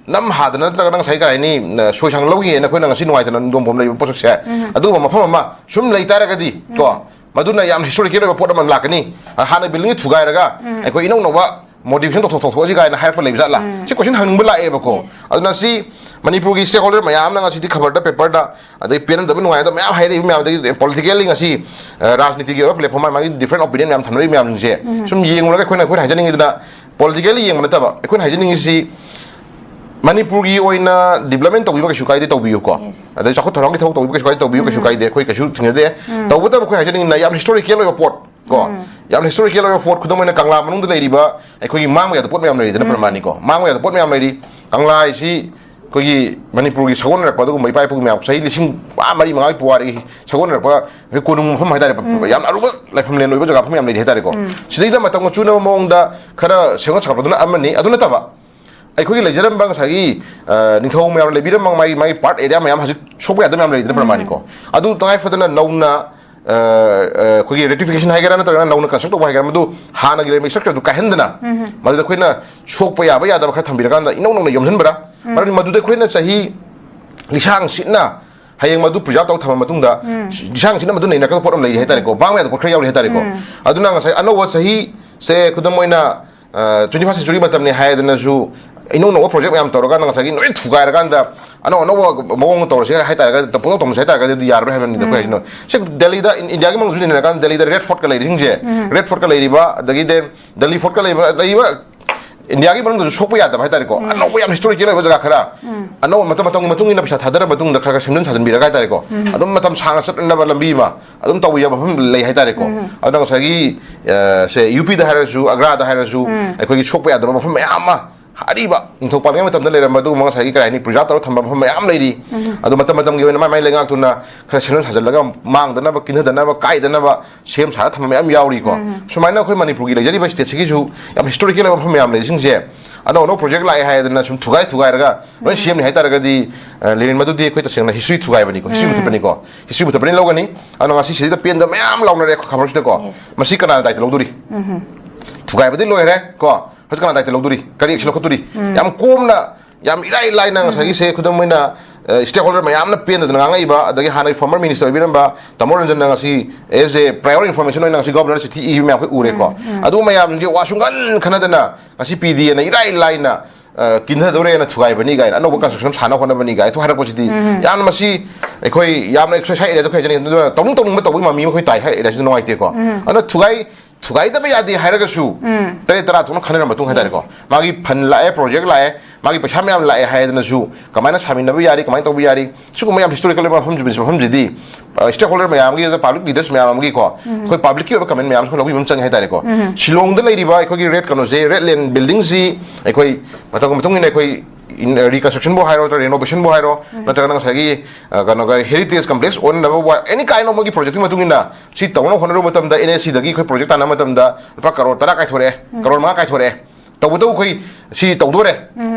ꯅꯝ ꯍꯥꯗꯅ ꯅꯠꯇ꯭ꯔꯒꯅ ꯉꯁꯥꯏ ꯀꯔꯤ ꯍꯥꯏꯅꯤ, ꯅ-, ꯁꯣꯏꯁꯥꯡ ꯂꯧꯒꯦꯅ ꯑꯩꯈꯣꯏꯅ ꯉꯁꯤ ꯅꯨꯡꯉꯥꯏꯇꯅ ꯅꯣꯡꯐꯝ ꯂꯩꯕ ꯄꯣꯠꯁꯛꯁꯦ, ꯑꯗꯨꯒꯨꯝꯕ ꯃꯐꯝ ꯑꯃ ꯁꯨꯝ ꯂꯩ ꯇꯥꯔꯒꯗꯤ ꯀꯣ, ꯃꯗꯨꯅ ꯌꯥꯝ ꯍꯤꯁꯇꯣꯔꯤꯀꯦꯜ ꯑꯣꯏꯕ ꯄꯣꯠ ꯑꯃ ꯂꯥꯛꯀꯅꯤ꯫ ꯑ, ꯍꯥꯟꯅ ꯕꯤꯜꯗꯤꯡꯁꯤ ꯊꯨꯒꯥꯏꯔꯒ ꯑꯩꯈꯣꯏ ꯏꯅꯧ ꯅꯧꯕ ꯃꯣꯗꯤꯐꯤꯀꯦꯁꯟ ꯇꯧꯊꯣꯛ ꯇꯧꯊꯣꯛꯑꯁꯤ ꯀꯥꯏꯅ ꯍꯥꯏꯔꯛꯄ ꯂꯩꯕ ꯖꯥꯠꯂꯥ? ꯁꯤ ꯀꯣꯏꯁꯟ ꯍꯪꯅꯤꯡꯕ ꯂꯥꯛꯑꯦꯕꯀꯣ꯫ ꯑꯗꯨꯅ ꯁꯤ ꯃꯅꯤꯄꯨꯔꯒꯤ ꯁ꯭ꯇꯦꯛ ꯍꯣꯜꯗꯔ ꯃꯌꯥꯝꯅ ꯉꯁꯤꯗꯤ ꯈꯕꯔꯗ, ꯄꯦꯄꯔꯗ, ꯑꯗꯩ ꯄꯦꯟꯅꯗꯕ ꯅꯨꯡꯉꯥꯏꯅꯗꯕ ꯃꯌꯥꯝ ꯍꯥꯏꯔꯛꯏꯕ ꯃꯌꯥꯝꯗꯒꯤ, ꯄꯣꯂꯤꯇꯤꯀꯦꯜꯂꯤ ꯉꯁꯤ, ꯑ, ꯔꯥꯖꯅꯤꯇꯤꯒꯤ ꯑꯣꯏꯕ ꯄ꯭ꯂꯦꯠꯐꯣꯔꯝ ꯃꯥꯒꯤ ꯗꯤꯐ꯭ꯔꯦꯟ ꯑꯣꯄꯤꯅꯤꯌꯟ ꯃꯌꯥꯝ ꯊꯝꯅꯔꯤꯕ ꯃꯌꯥꯝꯁꯤꯡꯁꯦ ꯁꯨꯝ ꯌꯦꯡꯉꯨꯔꯒ ꯑꯩꯈꯣꯏꯅ, ꯑꯩꯈꯣꯏꯅ ꯍꯥꯏꯖꯅꯤꯡꯉꯤꯗꯅ, ꯄꯣꯂꯤꯇꯤꯀꯦꯜꯂꯤ ꯌꯦꯡꯕ ꯅꯠꯇꯕ, ꯑꯩꯈꯣꯏꯅ ꯍꯥꯏꯖꯅꯤꯡꯉꯤꯁꯤ ꯃꯅꯤꯄꯨꯔꯒꯤ ꯑꯣꯏꯅ ꯗꯤꯕ꯭ꯂꯞꯃꯦꯟ ꯇꯧꯕꯤꯕ ꯀꯩꯁꯨ ꯀꯥꯏꯗꯦ, ꯇꯧꯕꯤꯌꯨꯀꯣ꯫ ꯑꯗꯩ ꯆꯥꯎꯈꯠ ꯊꯧꯔꯥꯡꯒꯤ ꯊꯕꯛ ꯇꯧꯕꯤꯕ ꯀꯩꯁꯨ ꯀꯥꯏꯗꯦ, ꯇꯧꯕꯤꯌꯨ, ꯀꯩꯁꯨ ꯀꯥꯏꯗꯦ, ꯑꯩꯈꯣꯏ ꯀꯩꯁꯨ ꯊꯤꯡꯅꯗꯦ꯫ ꯇꯧꯕꯇꯕꯨ ꯑꯩꯈꯣꯏꯅ ꯍꯥꯏꯖꯅꯤꯡꯉꯤꯅ ꯌꯥꯝ ꯍꯤꯁꯇꯣꯔꯤꯀꯦꯜ ꯑꯣꯏꯕ ꯄꯣꯠ ꯀꯣ, ꯌꯥꯝ ꯍꯤꯁꯇꯣꯔꯤꯀꯦꯜ ꯑꯣꯏꯕ ꯄꯣꯠ, ꯈꯨꯗꯝ ꯑꯣꯏꯅ ꯀꯪꯂꯥ ꯃꯅꯨꯡꯗ ꯂꯩꯔꯤꯕ ꯑꯩꯈꯣꯏꯒꯤ ꯃꯥꯡꯕ ꯌꯥꯗꯕ ꯄꯣꯠ ꯃꯌꯥꯝ ꯂꯩꯔꯤꯗꯅ, ꯄ꯭ꯔꯃꯥꯟꯅꯤꯀꯣ꯫ ꯃꯥꯡꯕ ꯌꯥꯗꯕ ꯄꯣꯠ ꯃꯌꯥꯝ ꯂꯩꯔꯤ꯫ ꯀꯪꯂꯥ ꯍꯥꯏꯁꯤ ꯑꯩꯈꯣꯏꯒꯤ ꯃꯅꯤꯄꯨꯔꯒꯤ ꯁꯒꯣꯜꯅꯔꯛꯄ ꯑꯗꯨꯒꯨꯝꯕ ꯏꯄꯥ ꯏꯄꯨꯒꯤ ꯃꯌꯥꯝ ꯆꯍꯤ ꯂꯤꯁꯤꯡ, ꯑꯥ, ꯃꯔꯤ ꯃꯉꯥꯒꯤ ꯄꯨꯋꯥꯔꯤꯒꯤ ꯁꯒꯣꯜꯅꯔꯛꯄ ꯑꯩꯈꯣꯏ ꯀꯣꯅꯨꯡ ꯃꯐꯝ ꯍꯥꯏꯇꯥꯔꯦ, ꯌꯥꯝꯅ ꯑꯔꯨꯕ ꯂꯥꯏꯐꯝꯂꯦꯟ ꯑꯣꯏꯕ ꯖꯒꯥ ꯃꯐꯝ ꯌꯥꯝ ꯂꯩꯔꯤ ꯍꯥꯏꯇꯥꯔꯦꯀꯣ꯫ ꯁꯤꯗꯩꯗ ꯃꯇꯝꯒ ꯆꯨꯅꯕ ꯃꯑꯣꯡꯗ ꯈꯔ ꯁꯦꯝꯒꯠ ꯁꯥꯒꯠꯄꯗꯨꯅ ꯑꯃꯅꯤ꯫ ꯑꯗꯨ ꯅꯠꯇꯕ ꯑꯩꯈꯣꯏꯒꯤ ꯂꯩꯖꯔꯝꯕ ꯉꯁꯥꯏꯒꯤ, ꯑ, ꯅꯤꯡꯊꯧ ꯃꯌꯥꯝꯅ ꯂꯩꯕꯤꯔꯝꯕ ꯃꯥꯒꯤ, ꯃꯥꯒꯤ ꯄꯥꯔꯠ ꯑꯦꯔꯤꯌꯥ ꯃꯌꯥꯝ ꯍꯧꯖꯤꯛ ꯁꯣꯛꯄ ꯌꯥꯗꯕ ꯃꯌꯥꯝ ꯂꯩꯔꯤꯗꯅ, ꯄ꯭ꯔꯃꯥꯟꯅꯤꯀꯣ꯫ ꯑꯗꯨ ꯇꯉꯥꯏ ꯐꯗꯅ ꯅꯧꯅ, ꯑ, ꯑ, ꯑꯩꯈꯣꯏꯒꯤ ꯔꯦꯇꯤꯐꯤꯀꯦꯁꯟ ꯍꯥꯏꯒꯦꯔꯥ ꯅꯠꯇ꯭ꯔꯒꯅ ꯅꯧꯅ ꯀꯟꯁꯇ꯭ꯔꯛ ꯇꯧꯕ ꯍꯥꯏꯒꯦꯔꯥ, ꯃꯗꯨ ꯍꯥꯟꯅꯒꯤ ꯂꯩꯔꯝꯕ ꯏꯁꯇ꯭ꯔꯛꯆꯔꯗꯨ ꯀꯥꯏꯍꯟꯗꯅ ꯃꯗꯨꯗ ꯑꯩꯈꯣꯏꯅ ꯁꯣꯛꯄ ꯌꯥꯕ ꯌꯥꯗꯕ ꯈꯔ ꯊꯝꯕꯤꯔꯀꯥꯟꯗ ꯏꯅꯧ ꯅꯧꯅ ꯌꯣꯝꯁꯤꯟꯕ꯭ꯔꯥ? ꯃꯔꯝꯗꯤ ꯃꯗꯨꯗ ꯑꯩꯈꯣꯏꯅ ꯆꯍꯤ ꯂꯤꯁꯥꯡ ꯁꯤꯠꯅ ꯍꯌꯦꯡ ꯃꯗꯨ ꯄ꯭ꯔꯤꯖꯥꯕ ꯇꯧ ꯊꯝꯃ ꯃꯇꯨꯡꯗ ꯂꯤꯁꯥꯡ ꯁꯤꯠꯅ ꯃꯗꯨ ꯅꯩꯅꯔꯛꯀꯗꯕ ꯄꯣꯠ ꯑꯃ ꯂꯩꯔꯤ ꯍꯥꯏꯇꯥꯔꯦꯀꯣ, ꯃꯥꯡꯕ ꯌꯥꯗꯕ ꯄꯣꯠ ꯈꯔ ꯌꯥꯎꯔꯤ ꯍꯥꯏꯇꯥꯔꯦꯀꯣ꯫ ꯑꯗꯨꯅ ꯉꯁꯥꯏ ꯑꯅꯧꯕ ꯆꯍꯤꯁꯦ, ꯈꯨꯗꯝ ꯑꯣꯏꯅ, ꯑ, ꯇ꯭ꯋꯦꯟꯇꯤ ꯐꯥꯔꯁ ꯁꯦꯟꯆꯨꯔꯤ ꯃꯇꯝꯅꯤ ꯍꯥꯏꯗꯅꯁꯨ ꯏꯅꯧ ꯅꯧꯕ ꯄ꯭ꯔꯣꯖꯦꯛ ꯃꯌꯥꯝ ꯇꯧꯔꯀꯥꯟꯗ ꯉꯁꯥꯏꯒꯤ ꯂꯣꯏ ꯊꯨꯒꯥꯏꯔꯀꯥꯟꯗ ꯑꯅꯧ ꯑꯅꯧꯕ ꯃꯑꯣꯡ ꯇꯧꯔꯁꯦ ꯍꯥꯏꯇꯥꯔꯒꯗꯤ, ꯄꯨꯡꯇꯧ ꯇꯧꯁꯦ ꯍꯥꯏꯇꯥꯔꯒꯗꯤ ꯑꯗꯨ ꯌꯥꯔꯔꯣꯏ ꯍꯥꯏꯕꯅꯤꯗ ꯑꯩꯈꯣꯏ ꯍꯥꯏꯁꯤꯅ꯫ ꯁꯤ ꯗꯦꯜꯂꯤꯗ, ꯏꯟ-, ꯏꯟꯗꯤꯌꯥꯒꯤ ꯃꯅꯨꯡꯗꯁꯨ ꯌꯦꯡꯅꯔꯀꯥꯟꯗ ꯗꯦꯜꯂꯤꯗ ꯔꯦꯗ ꯐꯣꯔꯠꯀ ꯂꯩꯔꯤꯁꯤꯡꯁꯦ, ꯔꯦꯗ ꯐꯣꯔꯠꯀ ꯂꯩꯔꯤꯕ, ꯑꯗꯒꯤꯗꯤ ꯗꯦꯜꯂꯤ ꯐꯣꯔꯠꯀ ꯂꯩꯕ, ꯂꯩꯔꯤꯕ ꯏꯟꯗꯤꯌꯥꯒꯤ ꯃꯅꯨꯡꯗꯁꯨ ꯁꯣꯛꯄ ꯌꯥꯗꯕ ꯍꯥꯏꯇꯥꯔꯦꯀꯣ, ꯑꯅꯧꯕ ꯌꯥꯝ ꯍꯤꯁꯇꯣꯔꯤꯀꯦꯜ ꯑꯣꯏꯕ ꯖꯒꯥ ꯈꯔ, ꯑꯅꯧꯕ ꯃꯇꯝ ꯃꯇꯝꯒꯤ ꯃꯇꯨꯡ ꯏꯟꯅ ꯄꯩꯁꯥ ꯊꯥꯗꯔ ꯃꯇꯨꯡꯗ ꯈꯔ ꯈꯔ ꯁꯦꯝꯖꯤꯟ ꯁꯥꯖꯤꯟꯕꯤꯔꯒ ꯍꯥꯏꯇꯥꯔꯦꯀꯣ, ꯑꯗꯨꯝ ꯃꯇꯝ ꯁꯥꯡꯅ ꯆꯠꯅꯕ ꯂꯝꯕꯤ ꯑꯃ ꯑꯗꯨꯝ ꯇꯧꯕ ꯌꯥꯕ ꯃꯐꯝ ꯂꯩ ꯍꯥꯏꯇꯥꯔꯦꯀꯣ꯫ ꯑꯗꯨꯅ ꯉꯁꯥꯏꯒꯤ, ꯑ, ꯁꯦ, ꯌꯨ ꯄꯤꯗ ꯍꯥꯏꯔꯁꯨ, ꯑꯒ꯭ꯔꯥꯗ ꯍꯥꯏꯔꯁꯨ, ꯑꯩꯈꯣꯏꯒꯤ ꯁꯣꯛꯄ ꯌꯥꯗꯕ ꯃꯐꯝ ꯃꯌꯥꯝ ꯑꯃ, ꯑꯔꯤꯕ ꯅꯤꯡꯊꯧ ꯄꯥꯜꯂꯤꯉꯩ ꯃꯇꯝꯗ ꯂꯩꯔꯝꯕ ꯑꯗꯨꯒꯨꯝꯕ, ꯉꯁꯥꯏꯒꯤ, ꯀꯔꯤ ꯍꯥꯏꯅꯤ, ꯄ꯭ꯔꯤꯖꯥꯕ ꯇꯧꯔ ꯊꯝꯕ ꯃꯐꯝ ꯃꯌꯥꯝ ꯂꯩꯔꯤ꯫ ꯑꯗꯣ ꯃꯇꯝ ꯃꯇꯝꯒꯤ ꯑꯣꯏꯅ ꯃꯥꯏ ꯃꯥꯏ ꯂꯩꯉꯥꯛꯇꯨꯅ ꯈꯔ ꯁꯦꯝꯖꯤꯟ ꯁꯥꯖꯤꯜꯂꯒ, ꯃꯥꯡꯗꯅꯕ, ꯀꯤꯟꯊꯗꯅꯕ, ꯀꯥꯏꯗꯅꯕ ꯁꯦꯝ ꯁꯥꯔ ꯊꯝꯕ ꯃꯌꯥꯝ ꯌꯥꯎꯔꯤꯀꯣ꯫ ꯁꯨꯃꯥꯏꯅ ꯑꯩꯈꯣꯏ ꯃꯅꯤꯄꯨꯔꯒꯤ ꯂꯩꯖꯔꯤꯕ ꯁ꯭ꯇꯦꯠꯁꯤꯒꯤꯁꯨ ꯌꯥꯝ ꯍꯤꯁꯇꯣꯔꯤꯀꯦꯜ ꯑꯣꯏꯕ ꯃꯐꯝ ꯃꯌꯥꯝ ꯂꯩꯔꯤꯁꯤꯡꯁꯦ, ꯑꯅꯧ ꯑꯅꯧ ꯄ꯭ꯔꯣꯖꯦꯛ ꯂꯥꯛꯑꯦ ꯍꯥꯏꯗꯅ ꯁꯨꯝ ꯊꯨꯒꯥꯏ ꯊꯨꯒꯥꯏꯔꯒ ꯂꯣꯏ ꯁꯦꯝꯅꯤ ꯍꯥꯏꯇꯥꯔꯒꯗꯤ, ꯑ, ꯂꯦꯅꯤꯟ, ꯃꯗꯨꯗꯤ ꯑꯩꯈꯣꯏ ꯇꯁꯦꯡꯅ ꯍꯤꯁꯇ꯭ꯔꯤ ꯊꯨꯒꯥꯏꯕꯅꯤꯀꯣ, ꯍꯤꯁꯇ꯭ꯔꯤ ꯃꯨꯊꯠꯄꯅꯤꯀꯣ, ꯍꯤꯁꯇ꯭ꯔꯤ ꯃꯨꯊꯠꯄꯅꯤ ꯂꯧꯒꯅꯤ꯫ ꯑꯗꯣ ꯉꯁꯤ ꯁꯤꯗ ꯄꯦꯟꯗꯕ ꯃꯌꯥꯝ ꯂꯥꯎꯅꯔꯦ ꯑꯩꯈꯣꯏ ꯈꯕꯔꯁꯤꯗꯀꯣ꯫ Yes. ꯃꯁꯤ ꯀꯅꯥꯅ ꯗꯥꯏꯇ ꯂꯧꯗꯣꯔꯤ? ꯊꯨꯒꯥꯏꯕꯗꯤ ꯂꯣꯏꯔꯦ ꯀꯣ, ꯍꯧꯖꯤꯛ ꯀꯅꯥ ꯗꯥꯏꯇ ꯂꯧꯗꯣꯔꯤ? ꯀꯔꯤ ꯑꯦꯛꯁꯟ ꯂꯧꯈꯠꯇꯣꯔꯤ? ꯌꯥꯝ ꯀꯣꯝꯅ, ꯌꯥꯝ ꯏꯔꯥꯏ ꯂꯥꯏꯅ, ꯉꯁꯥꯏꯒꯤꯁꯦ, ꯈꯨꯗꯝ ꯑꯣꯏꯅ, ꯁ꯭ꯇꯦꯛ ꯍꯣꯜꯗꯔ ꯃꯌꯥꯝꯅ ꯄꯦꯟꯗꯗꯅ ꯉꯥꯡꯉꯛꯏꯕ, ꯑꯗꯒꯤ ꯍꯥꯟꯅꯒꯤ ꯐꯣꯔꯃꯔ ꯃꯤꯅꯤꯁꯇꯔ ꯑꯣꯏꯕꯤꯔꯝꯕ ꯇꯥꯃꯣ ꯔꯟꯖꯟꯅ ꯉꯁꯤ as a prior information ꯑꯣꯏꯅ ꯉꯁꯤ ꯒꯣꯕꯔꯅꯔ ꯆꯤꯊꯤ ꯏꯕ ꯃꯌꯥꯝ ꯑꯩꯈꯣꯏ ꯎꯔꯦꯀꯣ꯫ ꯑꯗꯨ ꯃꯌꯥꯝꯁꯤꯡꯁꯦ ꯋꯥ ꯁꯨꯡꯈꯟ ꯈꯟꯅꯗꯅ ꯉꯁꯤ ꯄꯤ ꯗꯤ ꯑꯦꯅ ꯏꯔꯥꯏ ꯂꯥꯏꯅ, ꯑ, ꯀꯤꯟꯊꯗꯧꯔꯦꯅ ꯊꯨꯒꯥꯏꯕꯅꯤ ꯀꯥꯏꯅ, ꯑꯅꯧꯕ ꯀꯟꯁꯇ꯭ꯔꯛꯁꯟ ꯁꯥꯟꯅ ꯍꯣꯠꯅꯕꯅꯤ ꯀꯥꯏꯅ ꯍꯥꯏꯔꯛꯄꯁꯤꯗꯤ, ꯌꯥꯝꯅ ꯃꯁꯤ ꯑꯩꯈꯣꯏ ꯌꯥꯝꯅ ꯑꯦꯛꯁꯔꯁꯥꯏꯁ ꯑꯦꯔꯤꯌꯥꯗ ꯈꯔ ꯍꯥꯏꯖꯅꯤꯡꯉꯤ꯫ ꯑꯗꯨꯅ ꯇꯧꯅꯤꯡ ꯇꯧꯅꯤꯡꯕ ꯇꯧꯕꯒꯤ ꯃꯃꯤ ꯑꯃ ꯑꯩꯈꯣꯏ ꯇꯥꯏ ꯍꯥꯏ ꯑꯦꯔꯤꯌꯥꯁꯤꯗ ꯅꯨꯡꯉꯥꯏꯇꯦꯀꯣ꯫ ꯑꯗꯨꯅ ꯊꯨꯒꯥꯏ ꯊꯨꯒꯥꯏꯗꯕ ꯌꯥꯗꯦ ꯍꯥꯏꯔꯒꯁꯨ, ꯇꯔꯦꯠ ꯇꯔꯥ ꯊꯣꯛꯅ ꯈꯟꯅꯔ ꯃꯇꯨꯡ ꯍꯥꯏꯇꯥꯔꯦꯀꯣ, ꯃꯥꯒꯤ ꯐꯟ ꯂꯥꯛꯑꯦ, ꯄ꯭ꯔꯣꯖꯦꯛ ꯂꯥꯛꯑꯦ, ꯃꯥꯒꯤ ꯄꯩꯁꯥ ꯃꯌꯥꯝ ꯂꯥꯛꯑꯦ ꯍꯥꯏꯗꯅꯁꯨ ꯀꯃꯥꯏꯅ ꯁꯥꯃꯤꯟꯅꯕ ꯌꯥꯔꯤ, ꯀꯃꯥꯏꯅ ꯇꯧꯕ ꯌꯥꯔꯤ, ꯁꯤꯒꯨꯝꯕ ꯌꯥꯝ ꯍꯤꯁꯇꯣꯔꯤꯀꯦꯜ ꯑꯣꯏꯕ ꯃꯐꯝꯁꯤ, ꯃꯐꯝꯁꯤꯗꯤ, ꯑ, ꯁ꯭ꯇꯦꯛ ꯍꯣꯜꯗꯔ ꯃꯌꯥꯝꯒꯤ, ꯄꯥꯕ꯭ꯂꯤꯛ ꯂꯤꯗꯔꯁ ꯃꯌꯥꯝ ꯑꯃꯒꯤꯀꯣ, ꯑꯩꯈꯣꯏ ꯄꯥꯕ꯭ꯂꯤꯛꯀꯤ ꯑꯣꯏꯕ ꯀꯃꯦꯟ ꯃꯌꯥꯝꯁꯨ ꯂꯧꯕꯤꯕ ꯑꯃ ꯆꯪꯉꯦ ꯍꯥꯏꯇꯥꯔꯦꯀꯣ꯫ ꯁꯤꯂꯣꯡꯗ ꯂꯩꯔꯤꯕ ꯑꯩꯈꯣꯏꯒꯤ ꯔꯦꯠ, ꯀꯩꯅꯣꯁꯦ, ꯔꯦꯠ ꯂꯦꯟ ꯕꯤꯜꯗꯤꯡꯁꯤ ꯑꯩꯈꯣꯏ ꯃꯇꯝꯒꯤ ꯃꯇꯨꯡ ꯏꯟꯅ ꯑꯩꯈꯣꯏ ꯔꯤꯀꯟꯁꯇ꯭ꯔꯛꯁꯟꯕꯨ ꯍꯥꯏꯔꯣ, ꯅꯠꯇ꯭ꯔꯒ ꯔꯤꯅꯣꯚꯦꯁꯟꯕꯨ ꯍꯥꯏꯔꯣ, ꯅꯠꯇ꯭ꯔꯒꯅ ꯉꯁꯥꯏꯒꯤ, ꯑ, ꯀꯩꯅꯣꯒ, ꯍꯦꯔꯤꯇꯦꯖ ꯀꯝꯄ꯭ꯂꯦꯛꯁ ꯑꯣꯟꯅꯅꯕ, any kind of ꯃꯣꯏꯒꯤ ꯄ꯭ꯔꯣꯖꯦꯛꯀꯤ ꯃꯇꯨꯡ ꯏꯟꯅ ꯁꯤ ꯇꯧꯅꯕ ꯍꯣꯠꯅꯔꯨꯕ ꯃꯇꯝꯗ, ꯑꯦꯟ ꯑꯦꯁ ꯁꯤꯗꯒꯤ ꯑꯩꯈꯣꯏ ꯄ꯭ꯔꯣꯖꯦꯛ ꯇꯥꯟꯅꯕ ꯃꯇꯝꯗ ꯂꯨꯄꯥ ꯀꯔꯣꯔ ꯇꯔꯥ ꯀꯥꯏꯊꯣꯔꯛꯑꯦ, ꯀꯔꯣꯔ ꯃꯉꯥ ꯀꯥꯏꯊꯣꯔꯛꯑꯦ꯫ ꯇꯧꯕꯇꯕꯨ ꯑꯩꯈꯣꯏ ꯁꯤ ꯇꯧꯗꯣꯔꯦ꯫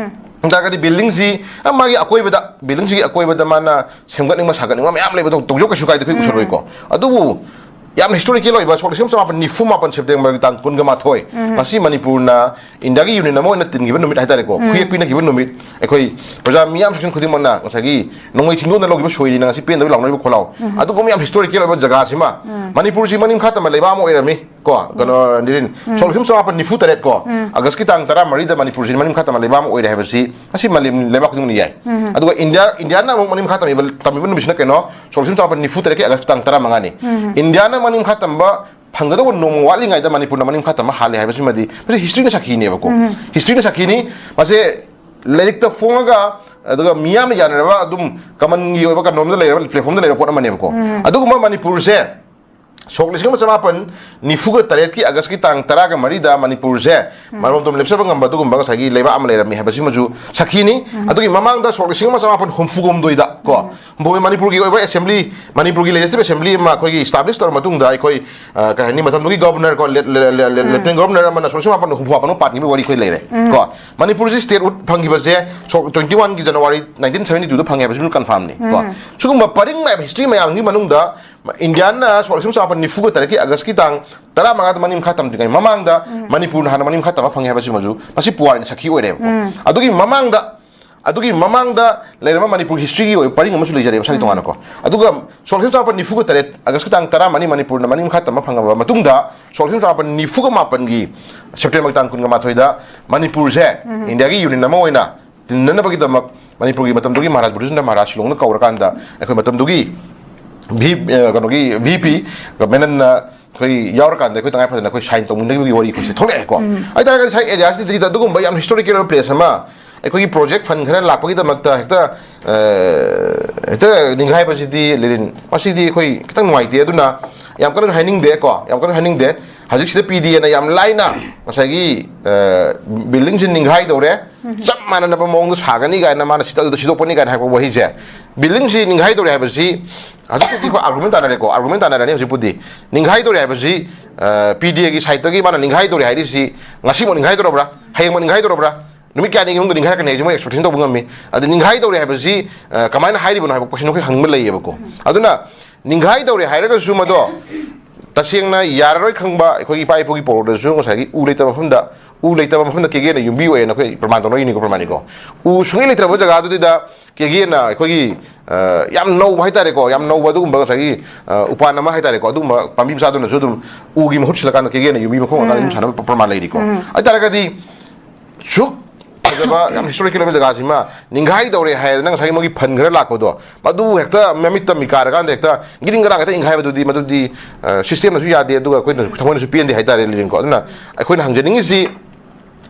ꯑꯗꯨ ꯇꯥꯔꯒꯗꯤ ꯕꯤꯜꯗꯤꯡꯁꯤ, ꯑ, ꯃꯥꯒꯤ ꯑꯀꯣꯏꯕꯗ, ꯕꯤꯜꯗꯤꯡꯁꯤꯒꯤ ꯑꯀꯣꯏꯕꯗ ꯃꯥꯅ ꯁꯦꯝꯒꯠꯅꯤꯡꯕ, ꯁꯥꯒꯠꯅꯤꯡꯕ ꯃꯌꯥꯝ ꯂꯩꯕꯗꯣ ꯇꯧꯖꯧ, ꯀꯩꯁꯨ ꯀꯥꯏꯗꯦ, ꯑꯩꯈꯣꯏ ꯎꯁꯜꯂꯣꯏꯀꯣ꯫ ꯑꯗꯨꯕꯨ ꯌꯥꯝꯅ ꯍꯤꯁꯇꯣꯔꯤꯀꯦꯜ ꯑꯣꯏꯕ, ꯁꯣꯛ ꯂꯤꯁꯤꯡ ꯑꯃ ꯆꯃꯥꯄꯟ ꯅꯤꯐꯨ ꯃꯥꯄꯟ ꯁꯦꯞꯇꯦꯝꯕꯔꯒꯤ ꯇꯥꯡ ꯀꯨꯟꯒ ꯃꯥꯊꯣꯏ, ꯉꯁꯤ ꯃꯅꯤꯄꯨꯔꯅ ꯏꯟꯗꯤꯌꯥꯒꯤ ꯌꯨꯅꯤꯌꯟ ꯑꯃ ꯑꯣꯏꯅ ꯇꯤꯟꯈꯤꯕ ꯅꯨꯃꯤꯠ ꯍꯥꯏꯇꯥꯔꯦꯀꯣ, ꯈꯨꯌꯦꯛ ꯄꯤꯅꯈꯤꯕ ꯅꯨꯃꯤꯠ, ꯑꯩꯈꯣꯏ ꯄ꯭ꯔꯖꯥ ꯃꯤꯌꯥꯝ ꯁꯦꯛꯁꯟ ꯈꯨꯗꯤꯡꯃꯛꯅ ꯉꯁꯥꯏꯒꯤ ꯅꯣꯡꯃꯩ ꯆꯤꯡꯗꯣꯟꯗ ꯂꯧꯈꯤꯕ ꯁꯣꯏꯔꯤꯅ ꯉꯁꯤ ꯄꯦꯟꯗꯕ ꯂꯥꯎꯅꯔꯤꯕ ꯈꯣꯜꯂꯥꯎ, ꯑꯗꯨꯒꯨꯝꯕ ꯌꯥꯝ ꯍꯤꯁꯇꯣꯔꯤꯀꯦꯜ ꯑꯣꯏꯕ ꯖꯒꯥꯁꯤꯃ, ꯃꯅꯤꯄꯨꯔꯁꯤ ꯃꯅꯤꯡ ꯃꯈꯥ ꯇꯝꯕ ꯂꯩꯕꯥꯛ ꯑꯃ ꯑꯣꯏꯔꯝꯃꯤ ꯀꯣ, ꯀꯩꯅꯣ, ꯅꯤꯔꯤꯟ, ꯁꯣꯛ ꯂꯤꯁꯤꯡ ꯆꯃꯥꯄꯟ ꯅꯤꯐꯨ ꯇꯔꯦꯠ ꯀꯣ, ꯑꯥꯒꯁꯀꯤ ꯇꯥꯡ ꯇꯔꯥ ꯃꯔꯤꯗ ꯃꯅꯤꯄꯨꯔꯁꯤ ꯃꯅꯤꯡ ꯃꯈꯥ ꯇꯝꯕ ꯂꯩꯕꯥꯛ ꯑꯃ ꯑꯣꯏꯔꯦ ꯍꯥꯏꯕꯁꯤ ꯉꯁꯤ ꯃꯥꯂꯦꯝ ꯂꯩꯕꯥꯛ ꯈꯨꯗꯤꯡꯃꯛꯅ ꯌꯥꯏ꯫ ꯑꯗꯨꯒ ꯏꯟꯗꯤꯌꯥ, ꯏꯟꯗꯤꯌꯥꯅ ꯑꯃꯨꯛ ꯃꯅꯤꯡ ꯃꯈꯥ ꯇꯝꯃꯤꯕ, ꯇꯝꯃꯤꯕ ꯅꯨꯃꯤꯠꯁꯤꯅ ꯀꯩꯅꯣ? ꯁꯣꯛ ꯂꯤꯁꯤꯡ ꯆꯃꯥꯄꯟ ꯅꯤꯐꯨ ꯇꯔꯦꯠꯀꯤ ꯑꯥꯒꯁꯀꯤ ꯇꯥꯡ ꯇꯔꯥ ꯃꯉꯥꯅꯤ꯫ ꯏꯟꯗꯤꯌꯥꯅ ꯃꯅꯤꯡ ꯃꯈꯥ ꯇꯝꯕ ꯐꯪꯒꯗꯧꯕ ꯅꯣꯡꯃ ꯋꯥꯠꯂꯤꯉꯩꯗ ꯃꯅꯤꯄꯨꯔꯅ ꯃꯅꯤꯡ ꯃꯈꯥ ꯇꯝꯕ ꯍꯥꯜꯂꯦ ꯍꯥꯏꯕꯁꯤꯃꯗꯤ ꯃꯁꯤ ꯍꯤꯁꯇ꯭ꯔꯤꯅ ꯁꯥꯈꯤꯅꯦꯕꯀꯣ꯫ ꯍꯤꯁꯇ꯭ꯔꯤꯅ ꯁꯥꯈꯤꯅꯤ꯫ ꯃꯁꯦ ꯂꯥꯏꯔꯤꯛꯇ ꯐꯣꯡꯉꯒ, ꯑꯗꯨꯒ ꯃꯤꯌꯥꯝꯅ ꯌꯥꯅꯔꯕ, ꯑꯗꯨꯝ ꯀꯃꯟꯒꯤ ꯑꯣꯏꯕ ꯀꯩꯅꯣꯝꯗ ꯂꯩꯔꯕ, ꯄ꯭ꯂꯦꯠꯐꯣꯝꯗ ꯂꯩꯔꯕ ꯄꯣꯠ ꯑꯃꯅꯦꯕꯀꯣ꯫ ꯑꯗꯨꯒꯨꯝꯕ ꯃꯅꯤꯄꯨꯔꯁꯦ ꯁꯣꯛ ꯂꯤꯁꯤꯡ ꯑꯃ ꯆꯃꯥꯄꯟ ꯅꯤꯐꯨꯒ ꯇꯔꯦꯠꯀꯤ ꯑꯥꯒꯁꯀꯤ ꯇꯥꯡ ꯇꯔꯥꯒ ꯃꯔꯤꯗ ꯃꯅꯤꯄꯨꯔꯁꯦ ꯃꯔꯣꯝꯗꯣꯝ ꯂꯦꯞꯆꯕ ꯉꯝꯕ ꯑꯗꯨꯒꯨꯝꯕ ꯉꯁꯥꯏꯒꯤ ꯂꯩꯕꯥꯛ ꯑꯃ ꯂꯩꯔꯝꯃꯤ ꯍꯥꯏꯕꯁꯤꯃꯁꯨ ꯁꯥꯈꯤꯅꯤ꯫ ꯑꯗꯨꯒꯤ ꯃꯃꯥꯡꯗ ꯁꯣꯛ ꯂꯤꯁꯤꯡ ꯑꯃ ꯆꯃꯥꯄꯟ ꯍꯨꯝꯐꯨ ꯍꯨꯝꯗꯣꯏꯗ ꯀꯣ, ꯃꯅꯤꯄꯨꯔꯒꯤ ꯑꯣꯏꯕ ꯑꯦꯁꯦꯝꯕ꯭ꯂꯤ, ꯃꯅꯤꯄꯨꯔꯒꯤ ꯂꯦꯖꯤꯁꯂꯦꯇꯤꯚ ꯑꯦꯁꯦꯝꯕ꯭ꯂꯤ ꯑꯃ ꯑꯩꯈꯣꯏꯒꯤ ꯏꯁꯇꯥꯕ꯭ꯂꯤꯁ ꯇꯧꯔ ꯃꯇꯨꯡꯗ ꯑꯩꯈꯣꯏ, ꯑ, ꯀꯩ ꯍꯥꯏꯅꯤ, ꯃꯇꯝꯗꯨꯒꯤ ꯒꯣꯕꯔꯅꯔ ꯀꯣ, ꯂꯦ-, ꯂꯦ-, ꯂꯦ-, ꯂꯦ-, ꯂꯦꯐꯇꯤꯅꯦꯟ ꯒꯣꯕꯔꯅꯔ ꯑꯃꯅ ꯁꯣꯛ ꯂꯤꯁꯤꯡ ꯑꯃ ꯆꯃꯥꯄꯟ ꯍꯨꯝꯐꯨ ꯃꯥꯄꯟ ꯄꯥꯟꯈꯤꯕ ꯋꯥꯔꯤ ꯑꯩꯈꯣꯏ ꯂꯩꯔꯦ ꯀꯣ꯫ ꯃꯅꯤꯄꯨꯔꯁꯤ ꯁ꯭ꯇꯦꯠꯍꯨꯗ ꯐꯪꯈꯤꯕꯁꯦ ꯁꯣꯛ ꯇ꯭ꯋꯦꯟꯇꯤ ꯋꯥꯟꯒꯤ ꯖꯅꯋꯥꯔꯤ ꯅꯥꯏꯟꯇꯤꯟ ꯁꯚꯦꯟꯇꯤ ꯇꯨꯗ ꯐꯪꯉꯦ ꯍꯥꯏꯕꯁꯤꯃ ꯀꯟꯐꯥꯔꯝꯅꯤ ꯀꯣ꯫ ꯁꯤꯒꯨꯝꯕ ꯄꯔꯤꯡ ꯅꯥꯏꯕ ꯍꯤꯁꯇ꯭ꯔꯤ ꯃꯌꯥꯝꯒꯤ ꯃꯅꯨꯡꯗ ꯏꯟꯗꯤꯌꯥꯅ ꯁꯣꯛ ꯂꯤꯁꯤꯡ ꯑꯃ ꯆꯃꯥꯄꯟ ꯅꯤꯐꯨꯒ ꯇꯔꯦꯠꯀꯤ ꯑꯥꯒꯁꯀꯤ ꯇꯥꯡ ꯇꯔꯥꯃꯉꯥꯗ ꯃꯅꯤꯡ ꯃꯈꯥ ꯇꯝꯗ꯭ꯔꯤꯉꯩ ꯃꯃꯥꯡꯗ ꯃꯅꯤꯄꯨꯔꯅ ꯍꯥꯟꯅ ꯃꯅꯤꯡ ꯃꯈꯥ ꯇꯝꯕ ꯐꯪꯉꯦ ꯍꯥꯏꯕꯁꯤꯃꯁꯨ ꯃꯁꯤ ꯄꯨꯋꯥꯔꯤꯅ ꯁꯥꯈꯤ ꯑꯣꯏꯔꯦꯕꯀꯣ꯫ ꯑꯗꯨꯒꯤ ꯃꯃꯥꯡꯗ, ꯑꯗꯨꯒꯤ ꯃꯃꯥꯡꯗ ꯂꯩꯔꯝꯕ ꯃꯅꯤꯄꯨꯔ ꯍꯤꯁꯇ꯭ꯔꯤꯒꯤ ꯑꯣꯏꯕ ꯄꯔꯤꯡ ꯑꯃꯁꯨ ꯂꯩꯖꯔꯦꯕ ꯃꯁꯥꯒꯤ ꯇꯣꯉꯥꯟꯅꯀꯣ꯫ ꯑꯗꯨꯒ ꯁꯣꯛ ꯂꯤꯁꯤꯡ ꯑꯃ ꯆꯃꯥꯄꯟ ꯅꯤꯐꯨꯒ ꯇꯔꯦꯠ ꯑꯥꯒꯁꯀꯤ ꯇꯥꯡ ꯇꯔꯥꯃꯔꯤ ꯃꯅꯤꯄꯨꯔꯅ ꯃꯅꯤꯡ ꯃꯈꯥ ꯇꯝꯕ ꯐꯪꯉꯕ ꯃꯇꯨꯡꯗ ꯁꯣꯛ ꯂꯤꯁꯤꯡ ꯑꯃ ꯆꯃꯥꯄꯟ ꯅꯤꯐꯨꯒ ꯃꯥꯄꯟꯒꯤ ꯁꯦꯞꯇꯦꯝꯕꯔ ꯇꯥꯡ ꯀꯨꯟꯒ ꯃꯥꯊꯣꯏꯗ ꯃꯅꯤꯄꯨꯔꯁꯦ ꯏꯟꯗꯤꯌꯥꯒꯤ ꯌꯨꯅꯤꯌꯟ ꯑꯃ ꯑꯣꯏꯅ ꯇꯤꯟꯅꯅꯕꯒꯤꯗꯃꯛ ꯃꯅꯤꯄꯨꯔꯒꯤ ꯃꯇꯝꯗꯨꯒꯤ ꯃꯍꯥꯔꯥꯖ ꯕ꯭ꯔꯤꯖꯦꯟꯗ꯭ꯔ ꯃꯍꯥꯔꯥꯖ ꯁꯤꯂꯣꯡꯗ ꯀꯧꯔꯀꯥꯟꯗ ꯑꯩꯈꯣꯏ ꯃꯇꯝꯗꯨꯒꯤ ꯚꯤ-, ꯑ, ꯀꯩꯅꯣꯒꯤ ꯚꯤ ꯄꯤ ꯃꯦꯅꯟꯅ ꯑꯩꯈꯣꯏ ꯌꯥꯎꯔꯀꯥꯟꯗ ꯑꯩꯈꯣꯏ ꯇꯉꯥꯏ ꯐꯗꯅ ꯑꯩꯈꯣꯏ ꯁꯥꯏꯟ ꯇꯧꯃꯤꯟꯅꯈꯤꯕꯒꯤ ꯋꯥꯔꯤ ꯑꯩꯈꯣꯏꯁꯦ ꯊꯣꯛꯂꯛꯑꯦꯀꯣ꯫ ꯍꯥꯏꯇꯥꯔꯒꯗꯤ ꯉꯁꯥꯏ ꯑꯦꯔꯤꯌꯥꯁꯤꯗ ꯑꯗꯨꯒꯨꯝꯕ ꯌꯥꯝ ꯍꯤꯁꯇꯣꯔꯤꯀꯦꯜ ꯑꯣꯏꯕ ꯄ꯭ꯂꯦꯁ ꯑꯃ ꯑꯩꯈꯣꯏꯒꯤ ꯄ꯭ꯔꯣꯖꯦꯛ ꯐꯟ ꯈꯔ ꯂꯥꯛꯄꯒꯤꯗꯃꯛꯇ ꯍꯦꯛꯇ, ꯑ, ꯍꯦꯛꯇ ꯅꯤꯡꯈꯥꯏꯕꯁꯤꯗꯤ, ꯂꯤꯔꯤꯟ, ꯃꯁꯤꯗꯤ ꯑꯩꯈꯣꯏ ꯈꯤꯇꯪ ꯅꯨꯡꯉꯥꯏꯇꯦ꯫ ꯑꯗꯨꯅ ꯌꯥꯝ ꯀꯟꯅꯁꯨ ꯍꯥꯏꯅꯤꯡꯗꯦꯀꯣ, ꯌꯥꯝ ꯀꯟꯅꯁꯨ ꯍꯥꯏꯅꯤꯡꯗꯦ꯫ ꯍꯧꯖꯤꯛꯁꯤꯗ ꯄꯤ ꯗꯤ ꯑꯦꯅ ꯌꯥꯝ ꯂꯥꯏꯅ ꯉꯁꯥꯏꯒꯤ, ꯑ, ꯕꯤꯜꯗꯤꯡꯁꯦ ꯅꯤꯡꯈꯥꯏꯗꯧꯔꯦ, ꯆꯞ ꯃꯥꯟꯅꯅꯕ ꯃꯑꯣꯡꯗ ꯁꯥꯒꯅꯤ ꯀꯥꯏꯅ, ꯃꯥꯅ ꯁꯤꯗ ꯑꯗꯨꯗ ꯁꯤꯗꯣꯛꯄꯅꯤ ꯀꯥꯏꯅ ꯍꯥꯏꯔꯛꯄ ꯋꯥꯍꯩꯁꯦ, ꯕꯤꯜꯗꯤꯡꯁꯤ ꯅꯤꯡꯈꯥꯏꯗꯧꯔꯦ ꯍꯥꯏꯕꯁꯤ ꯍꯧꯖꯤꯛꯄꯨꯗꯤ ꯑꯩꯈꯣꯏ ꯑꯥꯔꯒꯨꯃꯦꯟ ꯇꯥꯟꯅꯔꯦꯀꯣ, ꯑꯥꯔꯒꯨꯃꯦꯟ ꯇꯥꯟꯅꯔꯅꯤ꯫ ꯍꯧꯖꯤꯛꯄꯨꯗꯤ ꯅꯤꯡꯈꯥꯏꯗꯧꯔꯦ ꯍꯥꯏꯕꯁꯤ, ꯑ, ꯄꯤ ꯗꯤ ꯑꯦꯒꯤ ꯁꯥꯏꯠꯇꯒꯤ ꯃꯥꯅ ꯅꯤꯡꯈꯥꯏꯗꯧꯔꯦ ꯍꯥꯏꯔꯤꯁꯤ ꯉꯁꯤꯃꯛ ꯅꯤꯡꯈꯥꯏꯗꯧꯔꯕ꯭ꯔꯥ, ꯍꯌꯦꯡꯃꯛ ꯅꯤꯡꯈꯥꯏꯗꯧꯔꯕ꯭ꯔꯥ, ꯅꯨꯃꯤꯠ ꯀꯌꯥꯅꯤꯒꯤ ꯃꯅꯨꯡꯗ ꯅꯤꯡꯈꯥꯏꯔꯛꯀꯅꯤ ꯍꯥꯏꯁꯤ ꯃꯣꯏ ꯑꯦꯛꯁꯄꯦꯛꯇꯦꯁꯟ ꯇꯧꯕ ꯉꯝꯃꯤ꯫ ꯑꯗꯨ ꯅꯤꯡꯈꯥꯏꯗꯧꯔꯦ ꯍꯥꯏꯕꯁꯤ, ꯑ, ꯀꯃꯥꯏꯅ ꯍꯥꯏꯔꯤꯕꯅꯣ ꯍꯥꯏꯕ ꯀꯣꯏꯁꯟ ꯑꯩꯈꯣꯏ ꯍꯪꯕ ꯂꯩꯌꯦꯕꯀꯣ꯫ ꯑꯗꯨꯅ ꯅꯤꯡꯈꯥꯏꯗꯧꯔꯦ ꯍꯥꯏꯔꯒꯁꯨ ꯃꯗꯣ ꯇꯁꯦꯡꯅ ꯌꯥꯔꯔꯣꯏ ꯈꯪꯕ ꯑꯩꯈꯣꯏꯒꯤ ꯏꯄꯥ ꯏꯄꯨꯒꯤ ꯄꯣꯔꯣꯗꯁꯨ ꯉꯁꯥꯏꯒꯤ ꯎ ꯂꯩꯇꯕ ꯃꯐꯝꯗ, ꯎ ꯂꯩꯇꯕ ꯃꯐꯝꯗ ꯀꯦꯒꯦꯅ ꯌꯨꯝꯕꯤ ꯑꯣꯏꯌꯦꯅ ꯑꯩꯈꯣꯏ ꯄ꯭ꯔꯃꯥꯟ ꯇꯧꯅꯔꯤꯅꯤꯀꯣ, ꯄ꯭ꯔꯃꯥꯟꯅꯤꯀꯣ꯫ ꯎ ꯁꯨꯡꯂꯩ ꯂꯩꯇ꯭ꯔꯕ ꯖꯒꯥꯗꯨꯗ ꯀꯦꯒꯦꯅ ꯑꯩꯈꯣꯏꯒꯤ, ꯑ, ꯌꯥꯝ ꯅꯧꯕ ꯍꯥꯏꯇꯥꯔꯦꯀꯣ, ꯌꯥꯝ ꯅꯧꯕ ꯑꯗꯨꯒꯨꯝꯕ ꯉꯁꯥꯏꯒꯤ, ꯑ, ꯎꯄꯥꯟ ꯑꯃ ꯍꯥꯏꯇꯥꯔꯦꯀꯣ, ꯑꯗꯨꯒꯨꯝꯕ ꯄꯥꯝꯕꯤ ꯃꯆꯥꯗꯨꯅꯁꯨ ꯑꯗꯨꯝ ꯎꯒꯤ ꯃꯍꯨꯠ ꯁꯤꯜꯂꯀꯥꯟꯗ ꯀꯦꯒꯦꯅ ꯌꯨꯝꯕꯤ ꯃꯈꯣꯡ ꯑꯣꯏꯔꯀꯥꯟꯗ ꯌꯨꯝ ꯁꯥꯟꯅꯕ ꯄ꯭ꯔꯃꯥꯟ ꯂꯩꯔꯤꯀꯣ꯫ ꯍꯥꯏꯇꯥꯔꯒꯗꯤ ꯁꯨꯛ ꯐꯖꯕ, ꯌꯥꯝ ꯍꯤꯁꯇꯣꯔꯤꯀꯦꯜ ꯑꯣꯏꯕ ꯖꯒꯥꯁꯤꯃ ꯅꯤꯡꯈꯥꯏꯗꯧꯔꯦ ꯍꯥꯏꯗꯅ ꯉꯁꯥꯏꯒꯤ ꯃꯣꯏꯒꯤ ꯐꯟ ꯈꯔ ꯂꯥꯛꯄꯗꯣ, ꯃꯗꯨ ꯍꯦꯛꯇ ꯃꯃꯤꯠꯇ ꯃꯤꯀꯥꯔꯀꯥꯟꯗ ꯍꯦꯛꯇ ꯒꯤꯔꯤꯡ ꯒꯔꯥꯡ ꯍꯦꯛꯇ ꯏꯪꯈꯥꯏꯕꯗꯨꯗꯤ, ꯃꯗꯨꯗꯤ ꯁꯤꯁꯇꯦꯝꯅꯁꯨ ꯌꯥꯗꯦ, ꯑꯗꯨꯒ ꯑꯩꯈꯣꯏꯅꯁꯨ ꯊꯃꯣꯏꯅꯁꯨ ꯄꯦꯟꯗꯦ ꯍꯥꯏꯇꯥꯔꯦ, ꯂꯤꯂꯤꯡꯀꯣ꯫ ꯑꯗꯨꯅ ꯑꯩꯈꯣꯏꯅ ꯍꯪꯖꯅꯤꯡꯉꯤꯁꯤ,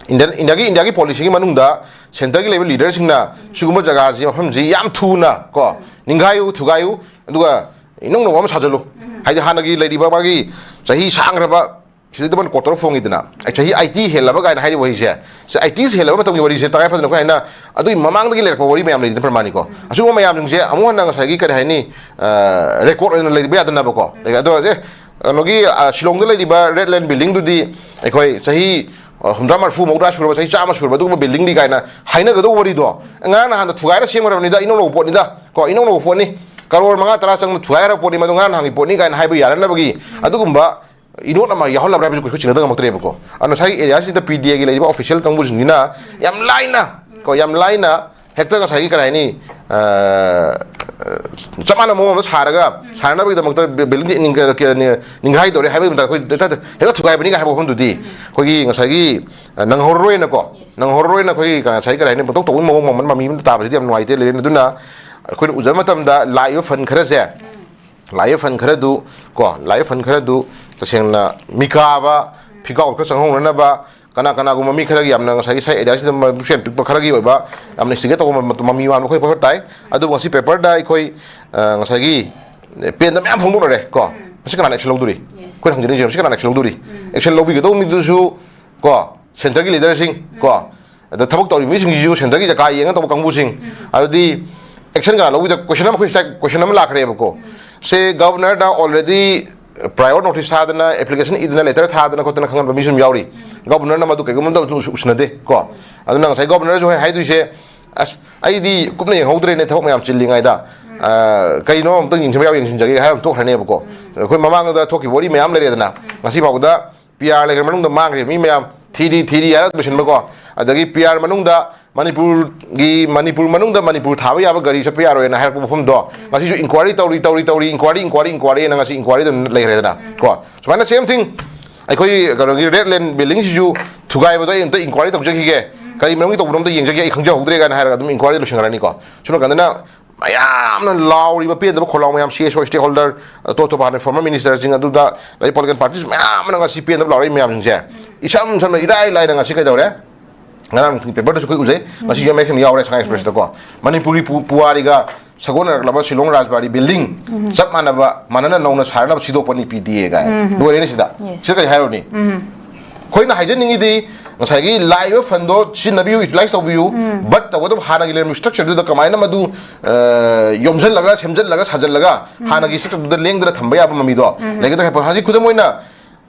ꯏꯟꯗꯤꯌꯟ, ꯏꯟꯗꯤꯌꯥꯒꯤ, ꯏꯟꯗꯤꯌꯥꯒꯤ ꯄꯣꯂꯤꯁꯤꯒꯤ ꯃꯅꯨꯡꯗ ꯁꯦꯟꯇꯔꯒꯤ ꯂꯩꯕ ꯂꯤꯗꯔꯁꯤꯡꯅ ꯁꯤꯒꯨꯝꯕ ꯖꯒꯥꯁꯤ, ꯃꯐꯝꯁꯤ ꯌꯥꯝ ꯊꯨꯅ ꯀꯣ, ꯅꯤꯡꯈꯥꯏꯌꯨ, ꯊꯨꯒꯥꯏꯌꯨ, ꯑꯗꯨꯒ ꯏꯅꯧ ꯅꯧꯕ ꯑꯃ ꯁꯥꯖꯜꯂꯨ꯫ ꯍꯥꯏꯗꯤ ꯍꯥꯟꯅꯒꯤ ꯂꯩꯔꯤꯕ ꯃꯥꯒꯤ ꯆꯍꯤ ꯁꯥꯡꯈ꯭ꯔꯕ, ꯁꯤꯗꯩꯗ ꯃꯥꯅ ꯀ꯭ꯋꯥꯇꯔ ꯐꯣꯡꯉꯤꯗꯅ, ꯑꯩ ꯆꯍꯤ ꯑꯥꯏꯇꯤ ꯍꯦꯜꯂꯕ ꯀꯥꯏꯅ ꯍꯥꯏꯔꯤꯕ ꯋꯥꯍꯩꯁꯦ, ꯁꯤ ꯑꯥꯏꯇꯤꯁ ꯍꯦꯜꯂꯕ ꯃꯇꯝꯒꯤ ꯋꯥꯔꯤꯁꯦ ꯇꯉꯥꯏ ꯐꯗꯅ ꯑꯩꯈꯣꯏ ꯍꯥꯏꯅ, ꯑꯗꯨꯒꯤ ꯃꯃꯥꯡꯗꯒꯤ ꯂꯩꯔꯛꯄ ꯋꯥꯔꯤ ꯃꯌꯥꯝ ꯂꯩꯔꯤꯗꯅ, ꯄ꯭ꯔꯃꯥꯅꯤꯀꯣ꯫ ꯑꯁꯤꯒꯨꯝꯕ ꯃꯌꯥꯝꯁꯤꯡꯁꯦ ꯑꯃꯨꯛ ꯍꯟꯅ ꯉꯁꯥꯏꯒꯤ, ꯀꯔꯤ ꯍꯥꯏꯅꯤ, ꯔꯦꯀꯣꯔꯗ ꯑꯣꯏꯅ ꯂꯩꯕ ꯌꯥꯗꯅꯕꯀꯣ꯫ ꯑꯗꯣ ꯑꯦ, ꯀꯩꯅꯣꯒꯤ, ꯑ, ꯁꯤꯂꯣꯡꯗ ꯂꯩꯔꯤꯕ ꯔꯦꯗ ꯂꯦꯟ ꯕꯤꯜꯗꯤꯡꯗꯨꯗꯤ ꯑꯩꯈꯣꯏ ꯆꯍꯤ, ꯑ, ꯍꯨꯝꯗ꯭ꯔꯥ, ꯃꯔꯤꯐꯨ, ꯃꯧꯗ꯭ꯔꯥ ꯁꯨꯔꯕ, ꯆꯍꯤ ꯆꯥꯝꯃ ꯁꯨꯔꯕ ꯑꯗꯨꯒꯨꯝꯕ ꯕꯤꯜꯗꯤꯡꯅꯤ ꯀꯥꯏꯅ ꯍꯥꯏꯅꯒꯗꯧꯕ ꯋꯥꯔꯤꯗꯣ, ꯉꯔꯥꯡ ꯅꯍꯥꯟꯗ ꯊꯨꯒꯥꯏꯔ ꯁꯦꯝꯈ꯭ꯔꯕꯅꯤꯗ, ꯏꯅꯧ ꯅꯧꯕ ꯄꯣꯠꯅꯤꯗ ꯀꯣ, ꯏꯅꯧ ꯅꯧꯕ ꯄꯣꯠꯅꯤ, ꯀꯔꯣꯔ ꯃꯉꯥ ꯇꯔꯥ ꯆꯪꯅ ꯊꯨꯒꯥꯏꯈ꯭ꯔꯕ ꯄꯣꯠꯅꯤ, ꯃꯗꯨ ꯉꯔꯥꯡ ꯅꯍꯥꯟꯒꯤ ꯄꯣꯠꯅꯤ ꯀꯥꯏꯅ ꯍꯥꯏꯕ ꯌꯥꯅꯅꯕꯒꯤ ꯑꯗꯨꯒꯨꯝꯕ ꯏꯅꯣꯠ ꯑꯃ ꯌꯥꯎꯍꯜꯂꯕ꯭ꯔꯥ ꯍꯥꯏꯕꯁꯨ ꯑꯩꯈꯣꯏ ꯆꯤꯡꯅꯗꯕ ꯉꯝꯃꯛꯇ꯭ꯔꯦꯕꯀꯣ꯫ ꯑꯗꯨꯅ ꯉꯁꯥꯏꯒꯤ ꯑꯦꯔꯤꯌꯥꯁꯤꯗ ꯄꯤ ꯗꯤ ꯑꯦꯒꯤ ꯂꯩꯔꯤꯕ ꯑꯣꯐꯤꯁꯤꯌꯦꯜ ꯀꯥꯡꯕꯨꯁꯤꯡꯁꯤꯅ ꯌꯥꯝ ꯂꯥꯏꯅ ꯀꯣ, ꯌꯥꯝ ꯂꯥꯏꯅ ꯍꯦꯛꯇ ꯉꯁꯥꯏꯒꯤ, ꯀꯔꯤ ꯍꯥꯏꯅꯤ, ꯑ, ꯆꯞ ꯃꯥꯟꯅꯕ ꯃꯑꯣꯡ ꯑꯃꯗ ꯁꯥꯔꯒ, ꯁꯥꯟꯅꯅꯕꯒꯤꯗꯃꯛꯇ ꯕꯤꯜꯗꯤꯡ ꯅꯤꯡꯈꯥꯏꯗꯧꯔꯦ ꯍꯥꯏꯕꯒꯤ ꯃꯇꯥꯡꯗ ꯑꯩꯈꯣꯏ ꯍꯦꯛꯇ, ꯍꯦꯛꯇ ꯊꯨꯒꯥꯏꯕꯅꯤꯒ ꯍꯥꯏꯕ ꯋꯥꯐꯝꯗꯨꯗꯤ ꯑꯩꯈꯣꯏꯒꯤ ꯉꯁꯥꯏꯒꯤ, ꯑ, ꯅꯪꯍꯧꯔꯔꯣꯏꯅꯀꯣ, ꯅꯪꯍꯧꯔꯔꯣꯏꯅ ꯑꯩꯈꯣꯏꯒꯤ ꯉꯁꯥꯏ, ꯀꯔꯤ ꯍꯥꯏꯅꯤ, ꯄꯪꯇꯧ ꯇꯧꯕꯒꯤ ꯃꯑꯣꯡ ꯃꯃꯤ ꯑꯃꯗ ꯇꯥꯕꯁꯤꯗꯤ ꯌꯥꯝ ꯅꯨꯡꯉꯥꯏꯇꯦ, ꯂꯩꯔꯦ꯫ ꯑꯗꯨꯅ ꯑꯩꯈꯣꯏꯅ ꯎꯖꯕ ꯃꯇꯝꯗ ꯂꯥꯛꯏꯕ ꯐꯟ ꯈꯔꯁꯦ, ꯂꯥꯛꯏꯕ ꯐꯟ ꯈꯔꯗꯨ ꯀꯣ, ꯂꯥꯛꯏꯕ ꯐꯟ ꯈꯔꯗꯨ ꯇꯁꯦꯡꯅ ꯃꯤꯀꯥꯕ, ꯐꯤꯀꯥꯎ ꯈꯔ ꯆꯪꯍꯧꯅꯅꯕ, ꯀꯅꯥ ꯀꯅꯥꯒꯨꯝꯕ ꯃꯤ ꯈꯔꯒꯤ ꯌꯥꯝꯅ ꯉꯁꯥꯏꯒꯤ ꯁꯥꯏ ꯑꯦꯔꯤꯌꯥꯁꯤꯗ ꯃ-, ꯃꯕꯨꯛꯆꯦꯜ ꯄꯤꯛꯄ ꯈꯔꯒꯤ ꯑꯣꯏꯕ ꯌꯥꯝꯅ ꯏꯟꯁꯇꯤꯒꯦꯠ ꯇꯧꯕ ꯃ-, ꯃꯃꯤ ꯃꯥꯟꯕ ꯑꯩꯈꯣꯏ ꯄꯣꯠ ꯇꯥꯏ꯫ ꯑꯗꯨꯕꯨ ꯉꯁꯤ ꯄꯦꯄꯔꯗ ꯑꯩꯈꯣꯏ, ꯑ, ꯉꯁꯥꯏꯒꯤ ꯄꯦꯟꯗ ꯃꯌꯥꯝ ꯐꯣꯡꯗꯣꯛꯅꯔꯦ ꯀꯣ꯫ ꯃꯁꯤ ꯀꯅꯥꯅ ꯑꯦꯛꯁꯟ ꯂꯧꯗꯣꯔꯤ? ꯑꯩꯈꯣꯏꯅ ꯍꯪꯖꯅꯤꯡꯉꯤꯁꯦ, ꯃꯁꯤ ꯀꯅꯥꯅ ꯑꯦꯛꯁꯟ ꯂꯧꯗꯣꯔꯤ? ꯑꯦꯛꯁꯟ ꯂꯧꯕꯤꯒꯗꯧꯕ ꯃꯤꯗꯨꯁꯨ ꯀꯣ, ꯁꯦꯟꯇꯔꯒꯤ ꯂꯤꯗꯔꯁꯤꯡ ꯀꯣ, ꯑꯗ ꯊꯕꯛ ꯇꯧꯔꯤꯕ ꯃꯤꯁꯤꯡꯁꯤꯁꯨ ꯁꯦꯟꯇꯔꯒꯤ ꯖꯒꯥ ꯌꯦꯡꯉ ꯇꯧꯕ ꯀꯥꯡꯕꯨꯁꯤꯡ꯫ ꯑꯗꯨꯗꯤ ꯑꯦꯛꯁꯟ ꯀꯅꯥ ꯂꯧꯕꯤꯗ, ꯀꯣꯏꯁꯟ ꯑꯃ ꯑꯩꯈꯣꯏ ꯁꯤꯗ ꯀꯣꯏꯁꯟ ꯑꯃ ꯂꯥꯛꯈ꯭ꯔꯦꯕꯀꯣ꯫ ꯁꯦ ꯒꯕꯔꯅꯔꯗ already prior notice ꯊꯥꯗꯅ, ꯑꯦꯄ꯭ꯂꯤꯀꯦꯁꯟ ꯏꯗꯅ, ꯂꯦꯇꯔ ꯊꯥꯗꯅ ꯈꯣꯠꯇꯅ ꯈꯪꯍꯟꯕ ꯃꯤꯁꯨ ꯑꯗꯨꯝ ꯌꯥꯎꯔꯤ꯫ ꯒꯕꯔꯅꯔꯅ ꯃꯗꯨ ꯀꯩꯒꯨꯝꯕ ꯑꯃꯗ ꯎꯁꯤꯟꯅꯗꯦ ꯀꯣ꯫ ꯑꯗꯨꯅ ꯉꯁꯥꯏ ꯒꯕꯔꯅꯔꯁꯨ ꯍꯣꯏ ꯍꯥꯏꯗꯣꯏꯁꯦ, "ꯑꯁ, ꯑꯩꯗꯤ ꯀꯨꯞꯅ ꯌꯦꯡꯍꯧꯗ꯭ꯔꯦꯅꯦ, ꯊꯕꯛ ꯃꯌꯥꯝ ꯆꯤꯜꯂꯤꯉꯩꯗ꯫ ꯑ, ꯀꯩꯅꯣ ꯑꯝꯇꯪ ꯌꯦꯡꯁꯤꯟꯕ ꯌꯥꯕ ꯌꯦꯡꯁꯤꯟꯖꯒꯦ" ꯍꯥꯏꯔ ꯑꯃ ꯇꯣꯛꯈ꯭ꯔꯅꯦꯕꯀꯣ꯫ ꯑꯩꯈꯣꯏ ꯃꯃꯥꯡꯗ ꯊꯣꯛꯈꯤꯕ ꯋꯥꯔꯤ ꯃꯌꯥꯝ ꯂꯩꯔꯦꯗꯅ, ꯉꯁꯤ ꯐꯥꯎꯕꯗ ꯄꯤ ꯑꯥꯔ ꯂꯩꯈ꯭ꯔ ꯃꯅꯨꯡꯗ ꯃꯥꯡꯈ꯭ꯔꯤꯕ ꯃꯤ ꯃꯌꯥꯝ ꯊꯤꯔꯤ, ꯊꯤꯔꯤ ꯍꯥꯏꯔ ꯂꯣꯏꯁꯤꯟꯕꯀꯣ꯫ ꯑꯗꯒꯤ ꯄꯤ ꯑꯥꯔ ꯃꯅꯨꯡꯗ ꯃꯅꯤꯄꯨꯔꯒꯤ, ꯃꯅꯤꯄꯨꯔ ꯃꯅꯨꯡꯗ ꯃꯅꯤꯄꯨꯔ ꯊꯥꯕ ꯌꯥꯕ ꯒꯥꯔꯤ ꯆꯠꯄ ꯌꯥꯔꯣꯏꯅ ꯍꯥꯏꯔꯛꯄ ꯃꯐꯝꯗꯣ ꯉꯁꯤꯁꯨ ꯏꯟꯀ꯭ꯋꯥꯏꯔꯤ ꯇꯧꯔꯤ, ꯇꯧꯔꯤ, ꯇꯧꯔꯤ, ꯏꯟꯀ꯭ꯋꯥꯏꯔꯤ, ꯏꯟꯀ꯭ꯋꯥꯏꯔꯤ, ꯏꯟꯀ꯭ꯋꯥꯏꯔꯤ ꯑꯅ ꯉꯁꯤ ꯏꯟꯀ꯭ꯋꯥꯏꯔꯤ ꯑꯗꯨꯝ ꯂꯩꯈ꯭ꯔꯦꯗꯅ ꯀꯣ꯫ ꯁꯨꯃꯥꯏꯅ same thing ꯑꯩꯈꯣꯏ ꯀꯩꯅꯣꯒꯤ ꯔꯦꯗ ꯂꯦꯟ ꯕꯤꯜꯗꯤꯡꯁꯤꯁꯨ ꯊꯨꯒꯥꯏꯕꯗꯣ ꯑꯩ ꯑꯝꯇ ꯏꯟꯀ꯭ꯋꯥꯏꯔꯤ ꯇꯧꯖꯈꯤꯒꯦ꯫ ꯀꯔꯤ ꯃꯔꯝꯒꯤ ꯇꯧꯕꯅꯣ ꯑꯝꯇ ꯌꯦꯡꯖꯒꯦ, ꯑꯩ ꯈꯪꯖꯍꯧꯗ꯭ꯔꯦ ꯀꯥꯏꯅ ꯍꯥꯏꯔꯒ ꯑꯗꯨꯝ ꯏꯟꯀ꯭ꯋꯥꯏꯔꯤ ꯂꯣꯏꯁꯤꯟꯈ꯭ꯔꯅꯤꯀꯣ꯫ ꯁꯣꯝ ꯅꯥꯀꯟꯗꯅ ꯃꯌꯥꯝꯅ ꯂꯥꯎꯔꯤꯕ ꯄꯦꯟꯗꯕ ꯈꯣꯜꯂꯥꯎ ꯃꯌꯥꯝ, ꯁꯤ ꯑꯦꯁ ꯑꯣ, ꯁ꯭ꯇꯦꯛ ꯍꯣꯜꯗꯔ, ꯑꯇꯣꯞ ꯑꯇꯣꯞꯄ ꯍꯥꯟꯅ ꯐꯣꯔꯃꯔ ꯃꯤꯅꯤꯁꯇꯔꯁꯤꯡ, ꯑꯗꯨꯗ ꯂꯩ ꯄꯣꯂꯤꯇꯤꯀꯦꯜ ꯄꯥꯔꯇꯤꯁ ꯃꯌꯥꯝ ꯑꯃꯅ ꯉꯁꯤ ꯄꯦꯟꯗꯕ ꯂꯥꯎꯔꯛꯏ ꯃꯌꯥꯝꯁꯤꯡꯁꯦ꯫ ꯏꯁꯝ ꯁꯝꯅ ꯏꯔꯥꯏ ꯂꯥꯏꯅ ꯉꯁꯤ ꯀꯩꯗꯧꯔꯦ? ꯉꯔꯥꯡ ꯄꯦꯄꯔꯗꯁꯨ ꯑꯩꯈꯣꯏ ꯎꯖꯩ, ꯉꯁꯤ ꯌꯨ ꯑꯦꯝ ꯑꯦꯛꯁ ꯑꯦꯝ ꯌꯥꯎꯔꯦ ꯁꯉꯥꯏ ꯑꯦꯛꯁꯄ꯭ꯔꯦꯁꯇꯀꯣ꯫ ꯃꯅꯤꯄꯨꯔꯒꯤ ꯄꯨ- ꯄꯨꯋꯥꯔꯤꯒ ꯁꯥꯒꯣꯟꯅꯔꯛꯂꯕ ꯁꯤꯂꯣꯡ ꯔꯥꯖꯕꯥꯔꯤ ꯕꯤꯜꯗꯤꯡ ꯆꯞ ꯃꯥꯟꯅꯕ, ꯃꯥꯟꯅꯅ ꯅꯧꯅ ꯁꯥꯅꯕ ꯁꯤꯗꯣꯛꯄꯅꯤ ꯄꯤ ꯗꯤ ꯑꯦ ꯀꯥꯏꯅ꯫ ꯂꯣꯏꯔꯦꯅꯦ ꯁꯤꯗ꯫ ꯁꯤꯗ ꯀꯔꯤ ꯍꯥꯏꯔꯨꯅꯤ? ꯑꯩꯈꯣꯏꯅ ꯍꯥꯏꯖꯅꯤꯡꯉꯤꯗꯤ, ꯉꯁꯥꯏꯒꯤ ꯂꯥꯛꯏꯕ ꯐꯟꯗꯣ ꯁꯤꯖꯤꯟꯅꯕꯤꯌꯨ, ꯌꯨꯇꯤꯂꯥꯏꯁ ꯇꯧꯕꯤꯌꯨ, ꯕꯠ ꯇꯧꯒꯗꯕ ꯍꯥꯟꯅꯒꯤ ꯂꯩꯔꯝꯕ ꯏꯁꯇ꯭ꯔꯛꯆꯔꯗꯨꯗ ꯀꯃꯥꯏꯅ ꯃꯗꯨ, ꯑ, ꯌꯣꯝꯁꯤꯜꯂꯒ, ꯁꯦꯝꯖꯤꯜꯂꯒ, ꯁꯥꯖꯤꯜꯂꯒ, ꯍꯥꯟꯅꯒꯤ ꯏꯁꯇ꯭ꯔꯛꯆꯔꯗꯨꯗ ꯂꯦꯡꯗꯅ ꯊꯝꯕ ꯌꯥꯕ ꯃꯃꯤꯗꯣ ꯂꯩꯒꯗ꯭ꯔꯥ ꯍꯥꯏꯕ꯫ ꯍꯧꯖꯤꯛ ꯈꯨꯗꯝ ꯑꯣꯏꯅ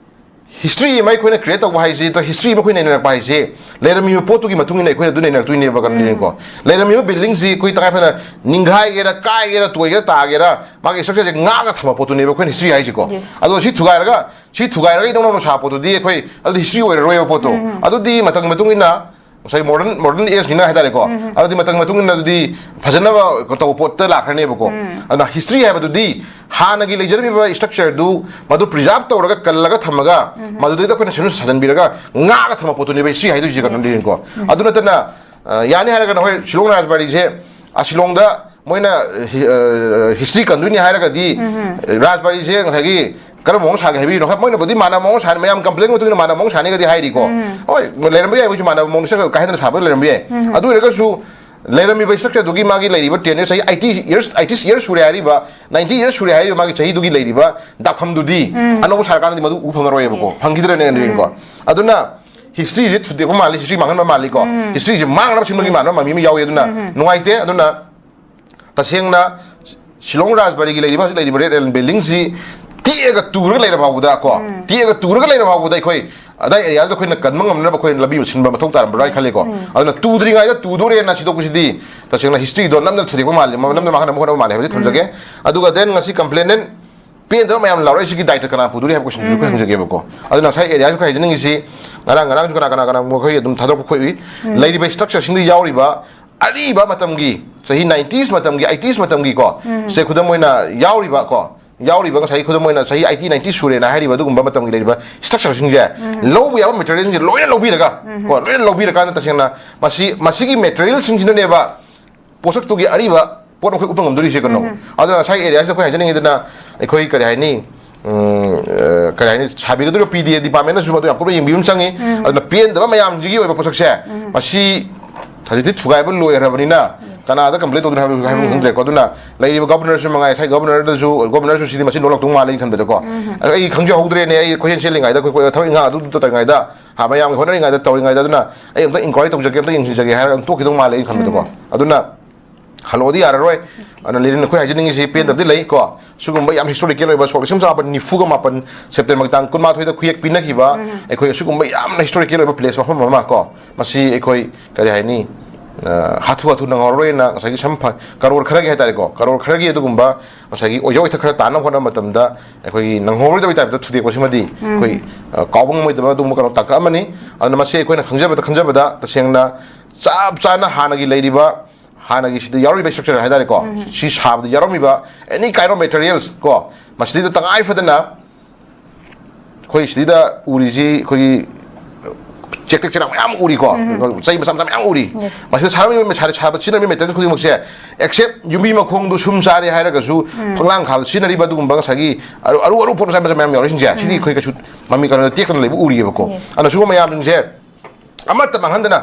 ꯍꯤꯁꯇ꯭ꯔꯤ ꯑꯃ ꯑꯩꯈꯣꯏꯅ ꯀ꯭ꯔꯤꯌꯦꯠ ꯇꯧꯕ ꯍꯥꯏꯁꯤ, ꯅꯠꯇ꯭ꯔꯒ ꯍꯤꯁꯇ꯭ꯔꯤ ꯑꯃ ꯑꯩꯈꯣꯏꯅ ꯅꯩꯅꯔꯛꯄ ꯍꯥꯏꯁꯤ, ꯂꯩꯔꯝꯃꯤꯕ ꯄꯣꯠꯇꯨꯒꯤ ꯃꯇꯨꯡ ꯏꯟꯅ ꯑꯩꯈꯣꯏꯅ ꯑꯗꯨ ꯅꯩꯅꯔꯛꯇꯣꯏꯅꯦꯕ, ꯀꯩꯅꯣꯅꯤꯀꯣ꯫ ꯂꯩꯔꯝꯃꯤꯕ ꯕꯤꯜꯗꯤꯡꯁꯤ ꯑꯩꯈꯣꯏ ꯇꯉꯥꯏ ꯐꯗꯅ ꯅꯤꯡꯈꯥꯏꯒꯦꯔꯥ, ꯀꯥꯏꯒꯦꯔꯥ, ꯇꯣꯏꯒꯦꯔꯥ, ꯇꯥꯒꯦꯔꯥ, ꯃꯥꯒꯤ ꯏꯁꯇ꯭ꯔꯛꯆꯔꯁꯦ ꯉꯥꯛꯑꯒ ꯊꯝꯕ ꯄꯣꯠꯇꯨꯅꯦꯕ ꯑꯩꯈꯣꯏꯅ ꯍꯤꯁꯇ꯭ꯔꯤ ꯍꯥꯏꯁꯤꯀꯣ꯫ ꯑꯗꯣ ꯁꯤ ꯊꯨꯒꯥꯏꯔꯒ, ꯁꯤ ꯊꯨꯒꯥꯏꯔꯒ ꯏꯅꯧ ꯅꯧꯅ ꯁꯥꯕ ꯄꯣꯠꯇꯨꯗꯤ ꯑꯩꯈꯣꯏ ꯑꯗꯨꯗꯤ ꯍꯤꯁꯇ꯭ꯔꯤ ꯑꯣꯏꯔꯔꯣꯏꯕ ꯄꯣꯠꯇꯣ꯫ ꯑꯗꯨꯗꯤ ꯃꯇꯝꯒꯤ ꯃꯇꯨꯡ ꯏꯟꯅ ꯉꯁꯥꯏ ꯃꯣꯗꯔꯟ, ꯃꯣꯗꯔꯟ ꯑꯦꯖꯅꯤꯅ ꯍꯥꯏꯇꯥꯔꯦꯀꯣ꯫ ꯑꯗꯨꯗꯤ ꯃꯇꯝꯒꯤ ꯃꯇꯨꯡ ꯏꯟꯅ ꯑꯗꯨꯗꯤ ꯐꯖꯅꯕ ꯇꯧꯕ ꯄꯣꯠꯇ ꯂꯥꯛꯈ꯭ꯔꯅꯦꯕꯀꯣ꯫ ꯑꯗꯨꯅ ꯍꯤꯁꯇ꯭ꯔꯤ ꯍꯥꯏꯕꯗꯨꯗꯤ ꯍꯥꯟꯅꯒꯤ ꯂꯩꯖꯔꯝꯃꯤꯕ ꯏꯁꯇ꯭ꯔꯛꯆꯔꯗꯨ ꯃꯗꯨ ꯄ꯭ꯔꯤꯖꯥꯕ ꯇꯧꯔꯒ ꯀꯜꯂꯒ ꯊꯝꯃꯒ ꯃꯗꯨꯗꯩꯗ ꯑꯩꯈꯣꯏꯅ ꯁꯦꯝꯖꯤꯟ ꯁꯥꯖꯤꯟꯕꯤꯔꯒ ꯉꯥꯛꯑꯒ ꯊꯝꯕ ꯄꯣꯠꯇꯨꯅꯦꯕ ꯍꯤꯁꯇ꯭ꯔꯤ ꯍꯥꯏꯗꯣꯏꯁꯦ, ꯀꯩꯅꯣ ꯌꯦꯡꯉꯨꯀꯣ꯫ ꯑꯗꯨ ꯅꯠꯇꯅ, ꯑ, ꯌꯥꯅꯤ ꯍꯥꯏꯔꯒꯅ ꯍꯣꯏ ꯁꯤꯂꯣꯡ ꯔꯥꯖꯕꯥꯔꯤꯁꯦ, ꯑ, ꯁꯤꯂꯣꯡꯗ ꯃꯣꯏꯅ, ꯑ, ꯍꯤ-, ꯑ, ꯍꯤꯁꯇ꯭ꯔꯤ ꯀꯟꯗꯣꯏꯅꯤ ꯍꯥꯏꯔꯒꯗꯤ, ꯔꯥꯖꯕꯥꯔꯤꯁꯦ ꯉꯁꯥꯏꯒꯤ ꯀꯔꯝꯕ ꯃꯑꯣꯡ ꯁꯥꯒꯦ ꯍꯥꯏꯕꯤꯔꯤꯅꯣ? ꯍꯣꯏ, ꯃꯣꯏꯅꯕꯨꯗꯤ ꯃꯥꯟꯅꯕ ꯃꯑꯣꯡ ꯁꯥꯅꯤ, ꯃꯌꯥꯝ ꯀꯝꯄ꯭ꯂꯦꯟ ꯃꯇꯨꯡ ꯏꯟꯅ ꯃꯥꯟꯅꯕ ꯃꯑꯣꯡ ꯁꯥꯅꯤꯒꯗꯤ ꯍꯥꯏꯔꯤꯀꯣ꯫ ꯍꯣꯏ, ꯂꯩꯔꯝꯕ ꯌꯥꯏ, ꯃꯣꯏꯁꯨ ꯃꯥꯟꯅꯕ ꯃꯑꯣꯡꯗ ꯀꯥ ꯍꯦꯟꯅ ꯁꯥꯕ ꯂꯩꯔꯝꯕ ꯌꯥꯏ꯫ ꯑꯗꯨ ꯑꯣꯏꯔꯒꯁꯨ ꯂꯩꯔꯝꯃꯤꯕ ꯏꯁꯇ꯭ꯔꯛꯆꯔꯗꯨꯒꯤ ꯃꯥꯒꯤ ꯂꯩꯔꯤꯕ ꯇꯦꯟ ꯌꯔꯁ, ꯆꯍꯤ ꯑꯩꯠꯇꯤ ꯌꯔꯁ, ꯑꯩꯠꯇꯤ ꯌꯔꯁ ꯁꯨꯔꯦ ꯍꯥꯏꯔꯤꯕ, ꯅꯥꯏꯟꯇꯤ ꯌꯔꯁ ꯁꯨꯔꯦ ꯍꯥꯏꯔꯤꯕ ꯃꯥꯒꯤ ꯆꯍꯤꯗꯨꯒꯤ ꯂꯩꯔꯤꯕ ꯗꯥꯛꯐꯝꯗꯨꯗꯤ ꯑꯅꯧꯕ ꯁꯥꯔꯀꯥꯟꯗꯗꯤ ꯃꯗꯨ ꯎꯕ ꯐꯪꯉꯔꯣꯏꯕꯀꯣ꯫ ꯐꯪꯈꯤꯗ꯭ꯔꯦꯅꯦ, ꯑꯗꯨꯗꯤꯀꯣ꯫ ꯑꯗꯨꯅ ꯍꯤꯁꯇ꯭ꯔꯤꯁꯦ ꯊꯨꯗꯦꯛꯄ ꯃꯥꯜꯂꯤ, ꯍꯤꯁꯇ꯭ꯔꯤ ꯃꯥꯡꯍꯟꯕ ꯃꯥꯜꯂꯤꯀꯣ꯫ ꯍꯤꯁꯇ꯭ꯔꯤꯁꯦ ꯃꯥꯡꯅꯕ ꯁꯤꯟꯕꯒꯤ ꯃꯥꯟꯕ ꯃꯃꯤ ꯑꯃ ꯌꯥꯎꯏ꯫ ꯑꯗꯨꯅ ꯅꯨꯡꯉꯥꯏꯇꯦ꯫ ꯑꯗꯨꯅ ꯇꯁꯦꯡꯅ ꯁꯤꯂꯣꯡ ꯔꯥꯖꯕꯥꯔꯤꯒꯤ ꯂꯩꯔꯤꯕ, ꯍꯧꯖꯤꯛ ꯂꯩꯔꯤꯕ ꯔꯦꯠ ꯑꯦꯂꯦꯟ ꯕꯤꯜꯗꯤꯡꯁꯤ ꯇꯦꯛꯑꯒ ꯇꯨꯔꯒ ꯂꯩꯔ ꯐꯥꯎꯕꯗ ꯀꯣ, ꯇꯦꯛꯑꯒ ꯇꯨꯔꯒ ꯂꯩꯔ ꯐꯥꯎꯕꯗ ꯑꯩꯈꯣꯏ ꯑꯗꯥꯏ ꯑꯦꯔꯤꯌꯥꯗꯨꯗ ꯑꯩꯈꯣꯏꯅ ꯀꯟꯕ ꯉꯝꯅꯅꯕ ꯑꯩꯈꯣꯏꯅ ꯂꯝꯕꯤ ꯑꯃ ꯁꯤꯟꯕ ꯃꯊꯧ ꯇꯥꯔꯝꯕ꯭ꯔꯥ ꯍꯥꯏꯅ ꯈꯜꯂꯤꯀꯣ꯫ ꯑꯗꯨꯅ ꯇꯨꯗ꯭ꯔꯤꯉꯩꯗ ꯇꯨꯗꯣꯔꯦꯅ ꯁꯤꯗꯣꯛꯄꯁꯤꯗꯤ ꯇꯁꯦꯡꯅ ꯍꯤꯁꯇ꯭ꯔꯤꯗꯣ ꯅꯝꯗꯅ ꯊꯨꯗꯦꯛꯄ ꯃꯥꯜꯂꯤ, ꯅꯝꯗꯅ ꯃꯥꯡꯍꯟꯅꯕ ꯍꯣꯠꯅꯕ ꯃꯥꯜꯂꯤ ꯍꯥꯏꯕꯁꯤ ꯊꯝꯖꯒꯦ꯫ ꯑꯗꯨꯒ then ꯉꯁꯤ ꯀꯝꯄ꯭ꯂꯦꯅꯦꯟ ꯄꯦꯟꯗꯕ ꯃꯌꯥꯝ ꯂꯥꯎꯔꯛꯏꯁꯤꯒꯤ ꯗꯥꯏꯇ ꯀꯅꯥ ꯄꯨꯗꯣꯔꯤ ꯍꯥꯏꯕ ꯀꯣꯏꯁꯟꯗꯨꯁꯨ ꯑꯩꯈꯣꯏ ꯍꯪꯖꯒꯦꯕꯀꯣ꯫ ꯑꯗꯨꯅ ꯉꯁꯥꯏ ꯑꯦꯔꯤꯌꯥꯁꯨ ꯑꯩꯈꯣꯏ ꯍꯥꯏꯖꯅꯤꯡꯉꯤꯁꯤ, ꯉꯔꯥꯡ, ꯉꯔꯥꯡꯁꯨ ꯀꯅꯥ ꯀꯅꯥ ꯀꯅꯥ ꯃꯈꯣꯏ ꯑꯗꯨꯝ ꯊꯥꯗꯣꯛꯄ ꯈꯣꯠꯏ꯫ ꯂꯩꯔꯤꯕ ꯏꯁꯇ꯭ꯔꯛꯆꯔꯁꯤꯡꯗ ꯌꯥꯎꯔꯤꯕ ꯑꯔꯤꯕ ꯃꯇꯝꯒꯤ, ꯆꯍꯤ ꯅꯥꯏꯟꯇꯤꯁ ꯃꯇꯝꯒꯤ, ꯑꯩꯠꯇꯤꯁ ꯃꯇꯝꯒꯤ ꯀꯣ, ꯁꯦ ꯈꯨꯗꯝ ꯑꯣꯏꯅ ꯌꯥꯎꯔꯤꯕ ꯀꯣ, ꯌꯥꯎꯔꯤꯕ ꯉꯁꯥꯏꯒꯤ ꯈꯨꯗꯝ ꯑꯣꯏꯅ ꯆꯍꯤ ꯑꯩꯠꯇꯤ ꯅꯥꯏꯟꯇꯤ ꯁꯨꯔꯦꯅ ꯍꯥꯏꯔꯤꯕ ꯑꯗꯨꯒꯨꯝꯕ ꯃꯇꯝꯒꯤ ꯂꯩꯔꯤꯕ ꯁ꯭ꯇ꯭ꯔꯛꯆꯔꯁꯤꯡꯁꯦ, ꯂꯧꯕ ꯌꯥꯕ ꯃꯦꯇꯔꯤꯌꯦꯜꯁꯤꯡꯁꯦ ꯂꯣꯏꯅ ꯂꯧꯕꯤꯔꯒ, ꯀꯣ, ꯂꯣꯏꯅ ꯂꯧꯕꯤꯔꯀꯥꯟꯗ ꯇꯁꯦꯡꯅ ꯃꯁꯤ, ꯃꯁꯤꯒꯤ ꯃꯦꯇꯔꯤꯌꯦꯜꯁꯤꯡꯁꯤꯅꯅꯦꯕ ꯄꯣꯠꯁꯛꯇꯨꯒꯤ ꯑꯔꯤꯕ ꯄꯣꯠ ꯑꯃꯈꯛ ꯎꯠꯄ ꯉꯝꯗꯣꯔꯤꯁꯦ ꯀꯩꯅꯣ꯫ ꯑꯗꯨꯅ ꯉꯁꯥꯏ ꯑꯦꯔꯤꯌꯥꯁꯤꯗ ꯑꯩꯈꯣꯏ ꯍꯥꯏꯖꯅꯤꯡꯉꯤꯗꯅ, ꯑꯩꯈꯣꯏ ꯀꯔꯤ ꯍꯥꯏꯅꯤ, ꯎꯝ, ꯑ, ꯀꯔꯤ ꯍꯥꯏꯅꯤ, ꯁꯥꯕꯤꯒꯗꯧꯔꯤꯕ ꯄꯤ ꯗꯤ ꯑꯦ ꯗꯤꯄꯥꯔꯠꯃꯦꯟꯅꯁꯨ ꯑꯗꯨ ꯌꯥꯝ ꯀꯨꯞꯅ ꯌꯦꯡꯕꯤꯕ ꯑꯃ ꯆꯪꯉꯤ꯫ ꯑꯗꯨꯅ ꯄꯦꯟꯗꯕ ꯃꯌꯥꯝꯁꯤꯒꯤ ꯑꯣꯏꯕ ꯄꯣꯠꯁꯛꯁꯦ, ꯃꯁꯤ ꯍꯧꯖꯤꯛꯇꯤ ꯊꯨꯒꯥꯏꯕ ꯂꯣꯏꯈ꯭ꯔꯕꯅꯤꯅ ꯀꯅꯥꯗ ꯀꯝꯄ꯭ꯂꯦꯟ ꯇꯧꯗꯣꯏꯅꯣ ꯍꯥꯏꯕ, ꯍꯥꯏꯕ ꯈꯪꯗ꯭ꯔꯦꯀꯣ꯫ ꯑꯗꯨꯅ ꯂꯩꯔꯤꯕ ꯒꯣꯕꯔꯅꯔꯁꯨ ꯃꯉꯥꯏ, ꯉꯁꯥꯏ ꯒꯣꯕꯔꯅꯔꯗꯁꯨ, ꯒꯣꯕꯔꯅꯔꯁꯨ ꯁꯤꯗꯤ ꯃꯁꯤ ꯅꯣꯂꯛꯇꯧ ꯃꯥꯜꯂꯦ ꯑꯩꯅ ꯈꯟꯕꯗꯀꯣ꯫ ꯑꯩ ꯈꯪꯖꯍꯧꯗ꯭ꯔꯦꯅꯦ, ꯑꯩ ꯀꯣꯏꯆꯦꯟ ꯆꯦꯜꯂꯤꯉꯩꯗ, ꯑꯩꯈꯣꯏ ꯊꯕꯛ ꯏꯪꯈꯥꯡ ꯑꯗꯨ ꯇꯧꯔꯤꯉꯩꯗ, ꯍꯥ, ꯃꯌꯥꯝꯒꯤ ꯍꯣꯠꯅꯔꯤꯉꯩꯗ, ꯇꯧꯔꯤꯉꯩꯗ, ꯑꯗꯨꯅ ꯑꯩ ꯑꯝꯇ ꯏꯟꯀ꯭ꯋꯥꯏꯔꯤ ꯇꯧꯖꯒꯦ, ꯑꯝꯇ ꯌꯦꯡꯁꯤꯟꯖꯒꯦ ꯍꯥꯏꯔꯒ ꯑꯗꯨꯝ ꯇꯣꯛꯈꯤꯗꯧ ꯃꯥꯜꯂꯦ ꯑꯩꯅ ꯈꯟꯕꯗꯀꯣ꯫ ꯑꯗꯨꯅ ꯍꯜꯂꯛꯑꯣꯗꯤ ꯌꯥꯔꯔꯣꯏ꯫ ꯑꯗꯨꯅ ꯂꯤꯔꯤꯟ ꯑꯩꯈꯣꯏ ꯍꯥꯏꯖꯅꯤꯡꯉꯤꯁꯤ ꯄꯦꯟꯗꯕꯗꯤ ꯂꯩ ꯀꯣ꯫ ꯁꯤꯒꯨꯝꯕ ꯌꯥꯝ ꯍꯤꯁꯇꯣꯔꯤꯀꯦꯜ ꯑꯣꯏꯕ ꯁꯣꯛ ꯂꯤꯁꯤꯡ ꯑꯃ ꯆꯃꯥꯄꯟ ꯅꯤꯐꯨꯒ ꯃꯥꯄꯟ ꯁꯦꯞꯇꯦꯝꯕꯔꯒꯤ ꯇꯥꯡ ꯀꯨꯟꯃꯥꯊꯣꯏꯗ ꯈꯨꯌꯦꯛ ꯄꯤꯅꯈꯤꯕ ꯑꯩꯈꯣꯏ ꯑꯁꯤꯒꯨꯝꯕ ꯌꯥꯝꯅ ꯍꯤꯁꯇꯣꯔꯤꯀꯦꯜ ꯑꯣꯏꯕ ꯄ꯭ꯂꯦꯁ, ꯃꯐꯝ ꯑꯃ ꯀꯣ, ꯃꯁꯤ ꯑꯩꯈꯣꯏ ꯀꯔꯤ ꯍꯥꯏꯅꯤ, ꯑ, ꯍꯥꯊꯨ ꯍꯥꯊꯨ ꯅꯪꯍꯧꯔꯔꯣꯏꯅ ꯉꯁꯥꯏꯒꯤ ꯁꯝ ꯐ-, ꯀꯔꯣꯔ ꯈꯔꯒꯤ ꯍꯥꯏꯇꯥꯔꯦꯀꯣ, ꯀꯔꯣꯔ ꯈꯔꯒꯤ ꯑꯗꯨꯒꯨꯝꯕ ꯉꯁꯥꯏꯒꯤ ꯑꯣꯏꯖ ꯑꯣꯏꯊꯛ ꯈꯔ ꯇꯥꯟꯅꯕ ꯍꯣꯠꯅꯕ ꯃꯇꯝꯗ ꯑꯩꯈꯣꯏꯒꯤ ꯅꯪꯍꯧꯔꯣꯏꯗꯕꯒꯤ ꯇꯥꯏꯞꯇ ꯊꯨꯗꯦꯛꯄꯁꯤꯃꯗꯤ ꯑꯩꯈꯣꯏ, ꯑ, ꯀꯥꯎꯕ ꯉꯝꯃꯣꯏꯗꯕ ꯑꯗꯨꯒꯨꯝꯕ ꯀꯩꯅꯣ ꯇꯥꯡꯀꯛ ꯑꯃꯅꯤ꯫ ꯑꯗꯨꯅ ꯃꯁꯤ ꯑꯩꯈꯣꯏꯅ ꯈꯪꯖꯕꯗ, ꯈꯟꯖꯕꯗ ꯇꯁꯦꯡꯅ ꯆꯞ ꯆꯥꯅ ꯍꯥꯟꯅꯒꯤ ꯂꯩꯔꯤꯕ, ꯍꯥꯟꯅꯒꯤ ꯁꯤꯗ ꯌꯥꯎꯔꯤꯕ ꯁ꯭ꯇ꯭ꯔꯛꯆꯔ ꯍꯥꯏꯇꯥꯔꯦꯀꯣ, ꯁꯤ ꯁꯥꯕꯗ ꯌꯥꯎꯔꯝꯃꯤꯕ any kind of materials ꯀꯣ, ꯃꯁꯤꯗꯩꯗ ꯇꯉꯥꯏ ꯐꯗꯅ ꯑꯩꯈꯣꯏ ꯁꯤꯗꯩꯗ ꯎꯔꯤꯁꯤ ꯑꯩꯈꯣꯏꯒꯤ ꯆꯦꯛꯇꯦꯛ ꯆꯦꯔꯥꯛ ꯃꯌꯥꯝ ꯎꯔꯤꯀꯣ, ꯆꯩ ꯃꯆꯥ ꯃꯆꯥ ꯃꯌꯥꯝ ꯎꯔꯤ꯫ ꯃꯁꯤꯗ ꯁꯥꯔꯝꯃꯤꯕ, ꯁꯥꯔ-, ꯁꯥꯕ ꯁꯤꯖꯤꯟꯅꯔꯤꯕ ꯃꯦꯇꯔꯤꯌꯦꯜꯁ ꯈꯨꯗꯤꯡꯃꯛꯁꯦ, ꯑꯦꯛꯁꯦꯞ ꯌꯨꯝꯕꯤ ꯃꯈꯣꯡꯗꯨ ꯁꯨꯝ ꯆꯥꯔꯦ ꯍꯥꯏꯔꯒꯁꯨ, ꯐꯛꯂꯥꯡ ꯈꯥꯕꯗ ꯁꯤꯖꯤꯟꯅꯔꯤꯕ ꯑꯗꯨꯒꯨꯝꯕ ꯉꯁꯥꯏꯒꯤ ꯑꯔꯨ, ꯑꯔꯨ, ꯑꯔꯨ ꯄꯣꯠ ꯃꯆꯥ ꯃꯆꯥ ꯃꯌꯥꯝ ꯌꯥꯎꯔꯤꯁꯤꯡꯁꯦ, ꯁꯤꯗꯤ ꯑꯩꯈꯣꯏ ꯀꯩꯁꯨ ꯃꯃꯤ ꯀꯩꯅꯣꯗ ꯇꯦꯛꯇꯅ ꯂꯩꯕ ꯎꯔꯤꯑꯕꯀꯣ꯫ ꯑꯗꯨꯅ ꯁꯤꯒꯨꯝꯕ ꯃꯌꯥꯝꯁꯤꯡꯁꯦ ꯑꯃꯠꯇ ꯃꯥꯡꯍꯟꯗꯅ,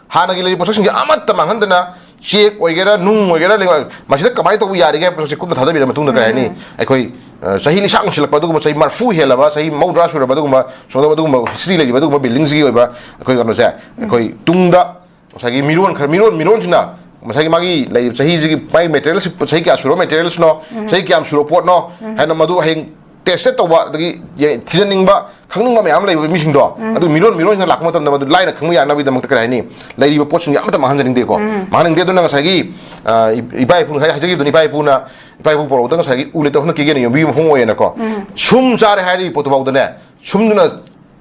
ꯍꯥꯟꯅꯒꯤ ꯂꯩꯔꯤꯕ ꯄꯣꯠꯁꯛꯁꯤꯡꯁꯦ ꯑꯃꯠꯇ ꯃꯥꯡꯍꯟꯗꯅ, ꯆꯦꯛ ꯑꯣꯏꯒꯦꯔꯥ, ꯅꯨꯡ ꯑꯣꯏꯒꯦꯔꯥ, ꯂꯩꯉꯣꯏ, ꯃꯁꯤꯗ ꯀꯃꯥꯏꯅ ꯇꯧꯕ ꯌꯥꯔꯤꯒꯦ ꯍꯥꯏꯕ ꯄꯣꯠꯁꯛꯁꯦ ꯀꯨꯞꯅ ꯊꯥꯗꯕꯤꯔꯕ ꯃꯇꯨꯡꯗ, ꯀꯔꯤ ꯍꯥꯏꯅꯤ, ꯑꯩꯈꯣꯏ, ꯑ, ꯆꯍꯤ ꯂꯤꯁꯥꯡ ꯑꯣꯏꯁꯤꯜꯂꯛꯄ ꯑꯗꯨꯒꯨꯝꯕ, ꯆꯍꯤ ꯃꯔꯐꯨ ꯍꯦꯜꯂꯕ, ꯆꯍꯤ ꯃꯧꯗ꯭ꯔꯥ ꯁꯨꯔꯕ ꯑꯗꯨꯒꯨꯝꯕ, ꯁꯨꯝꯗꯧꯕ ꯑꯗꯨꯒꯨꯝꯕ ꯍꯤꯁꯇ꯭ꯔꯤ ꯂꯩꯔꯤꯕ ꯑꯗꯨꯒꯨꯝꯕ ꯕꯤꯜꯗꯤꯡꯁꯤꯒꯤ ꯑꯣꯏꯕ ꯑꯩꯈꯣꯏ ꯀꯩꯅꯣꯁꯦ, ꯑꯩꯈꯣꯏ ꯇꯨꯡꯗ ꯉꯁꯥꯏꯒꯤ ꯃꯤꯔꯣꯟ ꯈꯔ, ꯃꯤꯔꯣꯟ, ꯃꯤꯔꯣꯟꯁꯤꯅ ꯉꯁꯥꯏꯒꯤ ꯃꯥꯒꯤ ꯂꯩꯔꯤꯕ ꯆꯍꯤꯁꯤꯒꯤ ꯃꯥꯒꯤ ꯃꯦꯇꯔꯤꯌꯦꯜꯁꯤ, ꯆꯍꯤ ꯀꯌꯥ ꯁꯨꯔꯕ ꯃꯦꯇꯔꯤꯌꯦꯜꯁꯅꯣ, ꯆꯍꯤ ꯀꯌꯥꯝ ꯁꯨꯔꯕ ꯄꯣꯠꯅꯣ ꯍꯥꯏꯅ ꯃꯗꯨ ꯍꯌꯦꯡ ꯇꯦꯁꯇꯦꯠ ꯇꯧꯕ, ꯑꯗꯒꯤ ꯌꯦ-, ꯊꯤꯖꯤꯟꯅꯤꯡꯕ, ꯈꯪꯅꯤꯡꯕ ꯃꯌꯥꯝ ꯂꯩꯕ ꯃꯤꯁꯤꯡꯗꯣ, ꯑꯗꯨ ꯃꯤꯔꯣꯟ, ꯃꯤꯔꯣꯟꯁꯤꯡꯅ ꯂꯥꯛꯄ ꯃꯇꯝꯗ ꯃꯗꯨ ꯂꯥꯏꯅ ꯈꯪꯕ ꯌꯥꯅꯕꯒꯤꯗꯃꯛꯇ, ꯀꯔꯤ ꯍꯥꯏꯅꯤ, ꯂꯩꯔꯤꯕ ꯄꯣꯠꯁꯤꯡꯁꯦ ꯑꯃꯠꯇ ꯃꯥꯡꯍꯟꯖꯅꯤꯡꯗꯦꯀꯣ꯫ ꯃꯥꯡꯍꯟꯅꯤꯡꯗꯦ꯫ ꯑꯗꯨꯅ ꯉꯁꯥꯏꯒꯤ, ꯑ, ꯏ-, ꯏꯄꯥ ꯏꯄꯨꯅ ꯉꯁꯥꯏ ꯍꯥꯏꯖꯈꯤꯕꯗꯨꯅ, ꯏꯄꯥ ꯏꯄꯨꯅ, ꯏꯄꯥ ꯏꯄꯨ ꯄꯣꯔꯛꯄꯗ ꯉꯁꯥꯏꯒꯤ ꯎ ꯂꯩꯇ ꯍꯧꯅ ꯀꯦꯒꯦꯅ ꯌꯣꯝꯕꯤ ꯃꯈꯣꯡ ꯑꯣꯏꯌꯦꯅꯀꯣ꯫ ꯁꯨꯝ ꯆꯥꯔꯦ ꯍꯥꯏꯔꯤꯕ ꯄꯣꯠꯇꯨ ꯐꯥꯎꯗꯅꯦ, ꯁꯨꯝꯗꯨꯅ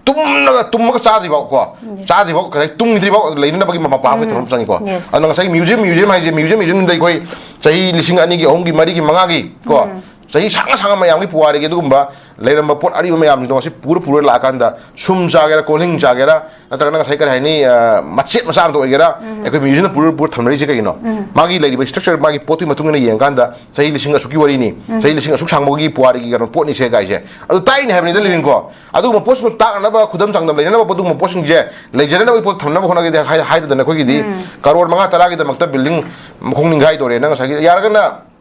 ꯇꯨꯝꯃꯒ ꯆꯥꯗ꯭ꯔꯤꯐꯥꯎ ꯀꯣ, ꯆꯥꯗ꯭ꯔꯤꯐꯥꯎ, ꯀꯔꯤ, ꯇꯨꯝꯈꯤꯗ꯭ꯔꯤꯐꯥꯎ ꯂꯩꯅꯅꯕꯒꯤ ꯃꯄꯥ ꯑꯃ ꯊꯝꯕ ꯆꯪꯉꯤꯀꯣ꯫ ꯑꯗꯨꯅ ꯉꯁꯥꯏꯒꯤ ꯃ꯭ꯌꯨꯖꯤꯌꯝ, ꯃ꯭ꯌꯨꯖꯤꯌꯝ ꯍꯥꯏꯁꯦ, ꯃ꯭ꯌꯨꯖꯤꯌꯝ, ꯃ꯭ꯌꯨꯖꯤꯌꯝꯗ ꯑꯩꯈꯣꯏ ꯆꯍꯤ ꯂꯤꯁꯤꯡ ꯑꯅꯤꯒꯤ, ꯑꯍꯨꯝꯒꯤ, ꯃꯔꯤꯒꯤ, ꯃꯉꯥꯒꯤ ꯀꯣ, ꯆꯍꯤ ꯁꯥꯡꯅ ꯁꯥꯡꯅ ꯃꯌꯥꯝꯒꯤ ꯄꯨꯋꯥꯔꯤꯒꯤ ꯑꯗꯨꯒꯨꯝꯕ ꯂꯩꯔꯝꯕ ꯄꯣꯠ ꯑꯔꯤꯕ ꯃꯌꯥꯝꯁꯤꯡꯗꯣ ꯉꯁꯤ ꯄꯨꯔ ꯄꯨꯔ ꯂꯥꯛꯑꯀꯥꯟꯗ, ꯁꯨꯝ ꯆꯥꯒꯦꯔꯥ, ꯀꯣꯜꯍꯤꯡ ꯆꯥꯒꯦꯔꯥ, ꯅꯠꯇ꯭ꯔꯒꯅ ꯉꯁꯥꯏ ꯀꯔꯤ ꯍꯥꯏꯅꯤ, ꯃꯆꯦꯠ ꯃꯆꯥ ꯑꯃꯇ ꯑꯣꯏꯒꯦꯔꯥ, ꯑꯩꯈꯣꯏ ꯃ꯭ꯌꯨꯖꯤꯌꯝꯗ ꯄꯨꯔ ꯄꯨꯔ ꯊꯝꯅꯔꯤꯁꯦ ꯀꯩꯒꯤꯅꯣ? ꯃꯥꯒꯤ ꯂꯩꯔꯤꯕ ꯁ꯭ꯇ꯭ꯔꯛꯆꯔ, ꯃꯥꯒꯤ ꯄꯣꯠꯇꯨꯒꯤ ꯃꯇꯨꯡ ꯏꯟꯅ ꯌꯦꯡꯉꯀꯥꯟꯗ ꯆꯍꯤ ꯂꯤꯁꯤꯡ ꯑꯁꯨꯛꯀꯤ ꯋꯥꯔꯤꯅꯤ, ꯆꯍꯤ ꯂꯤꯁꯤꯡ ꯑꯁꯨꯛ ꯁꯥꯡꯕꯒꯤ ꯄꯨꯋꯥꯔꯤꯒꯤ ꯀꯩꯅꯣ ꯄꯣꯠꯅꯤꯁꯦ ꯀꯥꯏꯁꯦ ꯑꯗꯨ ꯇꯥꯛꯏꯅꯦ ꯍꯥꯏꯕꯅꯤꯗ, ꯂꯤꯂꯤꯟꯀꯣ꯫ ꯑꯗꯨꯒꯨꯝꯕ ꯄꯣꯠꯁꯤꯡꯗꯣ ꯇꯥꯛꯅꯅꯕ, ꯈꯨꯗꯝ ꯆꯥꯡꯗꯝ ꯂꯩꯅꯅꯕ ꯑꯗꯨꯒꯨꯝꯕ ꯄꯣꯠꯁꯤꯡꯁꯦ ꯂꯩꯖꯅꯅꯕꯒꯤ ꯄꯣꯠ ꯊꯝꯅꯕ ꯍꯣꯠꯅꯒꯦꯗꯤ ꯍꯥꯏ-, ꯍꯥꯏꯗꯗꯅ ꯑꯩꯈꯣꯏꯒꯤꯗꯤ ꯀꯔꯣꯔ ꯃꯉꯥ ꯇꯔꯥꯒꯤꯗꯃꯛꯇ ꯕꯤꯜꯗꯤꯡ ꯃꯈꯣꯡ ꯅꯤꯡꯒꯥꯏꯗꯧꯔꯦꯅ ꯉꯁꯥꯏꯒꯤ ꯌꯥꯔꯒꯅ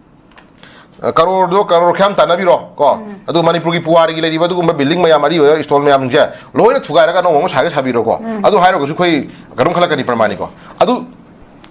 ꯑ, ꯀꯔꯣꯔꯗꯣ, ꯀꯔꯣꯔ ꯈꯌꯥꯝ ꯇꯥꯟꯅꯕꯤꯔꯣ ꯀꯣ꯫ ꯑꯗꯨ ꯃꯅꯤꯄꯨꯔꯒꯤ ꯄꯨꯋꯥꯔꯤꯒꯤ ꯂꯩꯔꯤꯕ ꯑꯗꯨꯒꯨꯝꯕ ꯕꯤꯜꯗꯤꯡ ꯃꯌꯥꯝ, ꯑꯔꯤꯕ ꯁ꯭ꯇꯣꯜ ꯃꯌꯥꯝꯁꯤꯡꯁꯦ ꯂꯣꯏꯅ ꯊꯨꯒꯥꯏꯔꯒ ꯑꯅꯧꯕ ꯑꯃ ꯁꯥꯒꯦ ꯁꯥꯕꯤꯔꯣꯀꯣ꯫ ꯑꯗꯨ ꯍꯥꯏꯔꯒꯁꯨ ꯑꯩꯈꯣꯏ ꯀꯔꯝ ꯈꯜꯂꯛꯀꯅꯤ ꯄ꯭ꯔꯃꯥꯅꯤꯀꯣ? ꯑꯗꯨ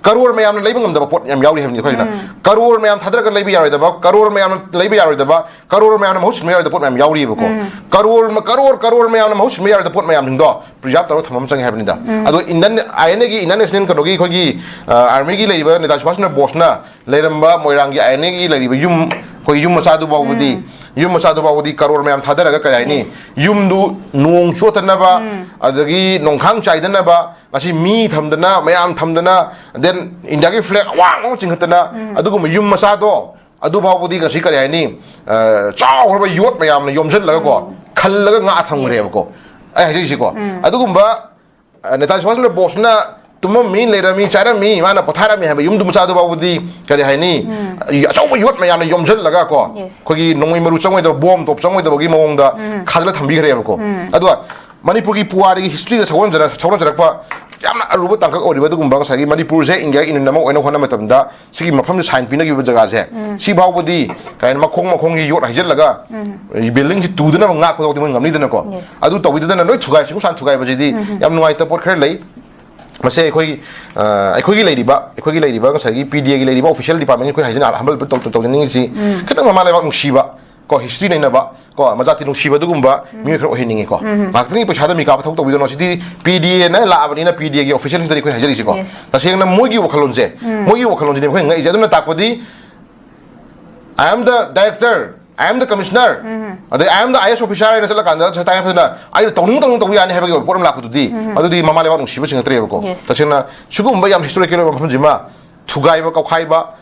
ꯀꯔꯣꯔ ꯃꯌꯥꯝꯅ ꯂꯩꯕ ꯉꯝꯗꯕ ꯄꯣꯠ ꯌꯥꯝ ꯌꯥꯎꯔꯤ ꯍꯥꯏꯕꯅꯤ ꯑꯩꯈꯣꯏꯅ꯫ ꯀꯔꯣꯔ ꯃꯌꯥꯝ ꯊꯥꯗꯔꯒ ꯂꯩꯕ ꯌꯥꯔꯣꯏꯗꯕ, ꯀꯔꯣꯔ ꯃꯌꯥꯝꯅ ꯂꯩꯕ ꯌꯥꯔꯣꯏꯗꯕ, ꯀꯔꯣꯔ ꯃꯌꯥꯝꯅ ꯃꯍꯨꯠ ꯁꯤꯟꯕ ꯌꯥꯔꯣꯏꯗꯕ ꯄꯣꯠ ꯃꯌꯥꯝ ꯌꯥꯎꯔꯤꯕꯀꯣ꯫ ꯀꯔꯣꯔ ꯃ-, ꯀꯔꯣꯔ, ꯀꯔꯣꯔ ꯃꯌꯥꯝꯅ ꯃꯍꯨꯠ ꯁꯤꯟꯕ ꯌꯥꯔꯣꯏꯗꯕ ꯄꯣꯠ ꯃꯌꯥꯝꯁꯤꯡꯗꯣ ꯄ꯭ꯔꯤꯖꯥꯔꯚ ꯇꯧꯔꯒ ꯊꯝꯕ ꯑꯃ ꯆꯪꯉꯦ ꯍꯥꯏꯕꯅꯤꯗ꯫ ꯑꯗꯣ ꯏꯟꯗꯤꯌꯟ, ꯑꯥꯏ ꯑꯦꯟ ꯑꯦꯒꯤ, ꯏꯟꯗꯤꯌꯟ ꯅꯦꯁꯅꯦꯜ ꯀꯩꯅꯣꯒꯤ ꯑꯩꯈꯣꯏꯒꯤ, ꯑ, ꯑꯥꯔꯃꯤꯒꯤ ꯂꯩꯔꯤꯕ ꯅꯦꯇꯥꯖꯤ ꯁꯨꯚꯥꯁ ꯆꯟꯗ꯭ꯔ ꯕꯣꯁꯅ ꯂꯩꯔꯝꯕ ꯃꯣꯏꯔꯥꯡꯒꯤ ꯑꯥꯏ ꯑꯦꯟ ꯑꯦꯒꯤ ꯂꯩꯔꯤꯕ ꯌꯨꯝ, ꯑꯩꯈꯣꯏꯒꯤ ꯌꯨꯝ ꯃꯆꯥꯗꯨ ꯐꯥꯎꯕꯗꯤ, ꯌꯨꯝ ꯃꯆꯥꯗꯨ ꯐꯥꯎꯕꯗꯤ ꯀꯔꯣꯔ ꯃꯌꯥꯝ ꯊꯥꯗꯔꯒ, ꯀꯔꯤ ꯍꯥꯏꯅꯤ, ꯌꯨꯝꯗꯨ ꯅꯣꯡ ꯆꯣꯠꯇꯅꯕ, ꯑꯗꯒꯤ ꯅꯣꯡꯈꯥꯡ ꯆꯥꯏꯗꯅꯕ, ꯉꯁꯤ ꯃꯤ ꯊꯝꯗꯅ, ꯃꯌꯥꯝ ꯊꯝꯗꯅ, then ꯏꯟꯗꯤꯌꯥꯒꯤ ꯐ꯭ꯂꯦꯒ ꯑꯋꯥꯡꯕ ꯑꯃ ꯆꯤꯡꯈꯠꯇꯅ, ꯑꯗꯨꯒꯨꯝꯕ ꯌꯨꯝ ꯃꯆꯥꯗꯣ, ꯑꯗꯨ ꯐꯥꯎꯕꯗꯤ ꯉꯁꯤ, ꯀꯔꯤ ꯍꯥꯏꯅꯤ, ꯑ, ꯆꯥꯎꯈ꯭ꯔꯕ ꯌꯣꯠ ꯃꯌꯥꯝꯅ ꯌꯣꯝꯁꯤꯜꯂꯒꯀꯣ, ꯈꯜꯂꯒ ꯉꯥ ꯊꯝꯈ꯭ꯔꯦꯕꯀꯣ꯫ ꯑꯩ ꯍꯥꯏꯖꯔꯤꯁꯤꯀꯣ, ꯑꯗꯨꯒꯨꯝꯕ ꯑ, ꯅꯦꯇꯥꯖꯤ ꯁꯨꯚꯥꯁ ꯆꯟꯗ꯭ꯔ ꯕꯣꯁꯅ ꯇꯨꯝꯃꯝꯃꯤ, ꯂꯩꯔꯝꯃꯤ, ꯆꯥꯔꯝꯃꯤ, ꯃꯥꯅ ꯄꯣꯊꯥꯔꯝꯃꯤ ꯍꯥꯏꯕ ꯌꯨꯝꯗꯨ ꯃꯆꯥꯗꯨ ꯐꯥꯎꯕꯗꯤ, ꯀꯔꯤ ꯍꯥꯏꯅꯤ, ꯑꯆꯧꯕ ꯌꯣꯠ ꯃꯌꯥꯝꯅ ꯌꯣꯝꯁꯤꯜꯂꯒ ꯀꯣ, ꯑꯩꯈꯣꯏꯒꯤ ꯅꯣꯡꯃꯩ ꯃꯔꯨ ꯆꯪꯉꯣꯏꯗꯕ, ꯕꯣꯝ ꯇꯣꯞ ꯆꯪꯉꯣꯏꯗꯕꯒꯤ ꯃꯑꯣꯡꯗ ꯈꯥꯖꯤꯜꯂ ꯊꯝꯕꯤꯈ꯭ꯔꯦꯕꯀꯣ꯫ ꯑꯗꯨꯒ ꯃꯅꯤꯄꯨꯔꯒꯤ ꯄꯨꯋꯥꯔꯤꯒꯤ ꯍꯤꯁꯇ꯭ꯔꯤꯗ ꯁꯧꯒꯠꯅꯖꯔ-, ꯁꯧꯒꯠꯅꯖꯔꯛꯄ ꯌꯥꯝꯅ ꯑꯔꯨꯕ ꯇꯥꯡꯀꯛ ꯑꯣꯏꯔꯤꯕ ꯑꯗꯨꯒꯨꯝꯕ ꯉꯁꯥꯏꯒꯤ ꯃꯅꯤꯄꯨꯔꯁꯦ ꯏꯟꯗꯤꯌꯥꯒꯤ ꯌꯨꯅꯤꯌꯟ ꯑꯃ ꯑꯣꯏꯅ ꯍꯣꯠꯅꯕ ꯃꯇꯝꯗ ꯁꯤꯒꯤ ꯃꯐꯝꯁꯤ ꯁꯥꯏꯟ ꯄꯤꯅꯈꯤꯕ ꯖꯒꯥꯁꯦ, ꯁꯤ ꯐꯥꯎꯕꯗꯤ ꯀꯩ ꯍꯥꯏꯅꯤ, ꯃꯈꯣꯡ ꯃꯈꯣꯡꯒꯤ ꯌꯣꯠ ꯍꯩꯖꯤꯜꯂꯒ ꯕꯤꯜꯗꯤꯡꯁꯤ ꯇꯨꯗꯅꯕ ꯉꯥꯛꯄ ꯐꯥꯎꯗꯤ ꯃꯣꯏ ꯉꯝꯅꯤꯗꯅꯀꯣ꯫ ꯑꯗꯨ ꯇꯧꯕꯤꯗꯅ ꯂꯣꯏ ꯊꯨꯒꯥꯏ, ꯁꯤꯡꯁꯥꯟ ꯊꯨꯒꯥꯏꯕꯁꯤꯗꯤ ꯌꯥꯝ ꯅꯨꯡꯉꯥꯏꯇꯕ ꯄꯣꯠ ꯈꯔ ꯂꯩ꯫ ꯃꯁꯦ ꯑꯩꯈꯣꯏ, ꯑ, ꯑꯩꯈꯣꯏꯒꯤ ꯂꯩꯔꯤꯕ, ꯑꯩꯈꯣꯏꯒꯤ ꯂꯩꯔꯤꯕ ꯉꯁꯥꯏꯒꯤ ꯄꯤ ꯗꯤ ꯑꯦꯒꯤ ꯂꯩꯔꯤꯕ ꯑꯣꯐꯤꯁꯤꯌꯦꯜ ꯗꯤꯄꯥꯔꯠꯃꯦꯟꯒꯤ ꯑꯩꯈꯣꯏ ꯍꯥꯏꯖꯅ humble ꯇꯧ-, ꯇꯧ-, ꯇꯧꯖꯅꯤꯡꯉꯤꯁꯤ, ꯈꯤꯇꯪ ꯃꯃꯥ ꯂꯩꯕꯥꯛ ꯅꯨꯡꯁꯤꯕ, ꯀꯣ, ꯍꯤꯁꯇ꯭ꯔꯤ ꯅꯩꯅꯕ, ꯀꯣ, ꯃꯖꯥꯇꯤ ꯅꯨꯡꯁꯤꯕ ꯑꯗꯨꯒꯨꯝꯕ ꯃꯤꯑꯣꯏ ꯈꯔ ꯑꯣꯏꯍꯟꯅꯤꯡꯉꯤꯀꯣ꯫ ꯉꯥꯏꯍꯥꯛꯇꯪꯒꯤ ꯄꯩꯁꯥꯗ ꯃꯤꯀꯥꯞꯄ ꯊꯕꯛ ꯇꯧꯕꯤꯒꯅꯣ꯫ ꯁꯤꯗꯤ ꯄꯤ ꯗꯤ ꯑꯦꯅ ꯂꯥꯛꯑꯕꯅꯤꯅ ꯄꯤ ꯗꯤ ꯑꯦꯒꯤ ꯑꯣꯐꯤꯁꯤꯌꯦꯜꯁꯤꯡꯗꯅꯤ ꯑꯩꯈꯣꯏꯅ ꯍꯥꯏꯖꯔꯤꯁꯤꯀꯣ꯫ ꯇꯁꯦꯡꯅ ꯃꯣꯏꯒꯤ ꯋꯥꯈꯜꯂꯣꯟꯁꯦ, ꯃꯣꯏꯒꯤ ꯋꯥꯈꯜꯂꯣꯟꯁꯤꯅꯦ ꯑꯩꯈꯣꯏꯅ ꯉꯛꯏꯁꯦ꯫ ꯑꯗꯨꯅ ꯇꯥꯛꯄꯗꯤ I am the director, I am the commissioner, ꯑꯗꯩ I am the I A S officer ꯍꯥꯏꯅ ꯆꯠꯂꯀꯥꯟꯗ ꯇꯉꯥꯏ ꯐꯗꯅ ꯑꯩꯅ ꯇꯧꯅꯤꯡ ꯇꯧꯅꯤꯡ ꯇꯧꯕ ꯌꯥꯅꯤ ꯍꯥꯏꯕꯒꯤ ꯑꯣꯏꯕ ꯄꯣꯠ ꯑꯃ ꯂꯥꯛꯄꯗꯨꯗꯤ, ꯑꯗꯨꯗꯤ ꯃꯃꯥ ꯂꯩꯕꯥꯛ ꯅꯨꯡꯁꯤꯕ ꯆꯤꯡꯉꯛꯇ꯭ꯔꯦꯕꯀꯣ꯫ ꯇꯁꯦꯡꯅ ꯁꯤꯒꯨꯝꯕ ꯌꯥꯝ ꯍꯤꯁꯇꯣꯔꯤꯀꯦꯜ ꯑꯣꯏꯕ ꯃꯐꯝꯁꯤꯃ ꯊꯨꯒꯥꯏꯕ, ꯀꯥꯎꯈꯥꯏꯕ,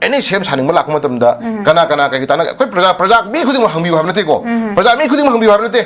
ꯑꯦꯅꯤ ꯁꯦꯝ ꯁꯥꯅꯤꯡꯕ ꯂꯥꯛꯄ ꯃꯇꯝꯗ ꯀꯅꯥ ꯀꯅꯥ ꯀꯩ ꯀꯩ ꯇꯥꯟꯅ, ꯑꯩꯈꯣꯏ ꯄ꯭ꯔꯖꯥ, ꯄ꯭ꯔꯖꯥ ꯃꯤ ꯈꯨꯗꯤꯡꯃꯛ ꯍꯪꯕꯤꯌꯨ ꯍꯥꯏꯕ ꯅꯠꯇꯦꯀꯣ, ꯄ꯭ꯔꯖꯥ ꯃꯤ ꯈꯨꯗꯤꯡꯃꯛ ꯍꯪꯕꯤꯌꯨ ꯍꯥꯏꯕ ꯅꯠꯇꯦ꯫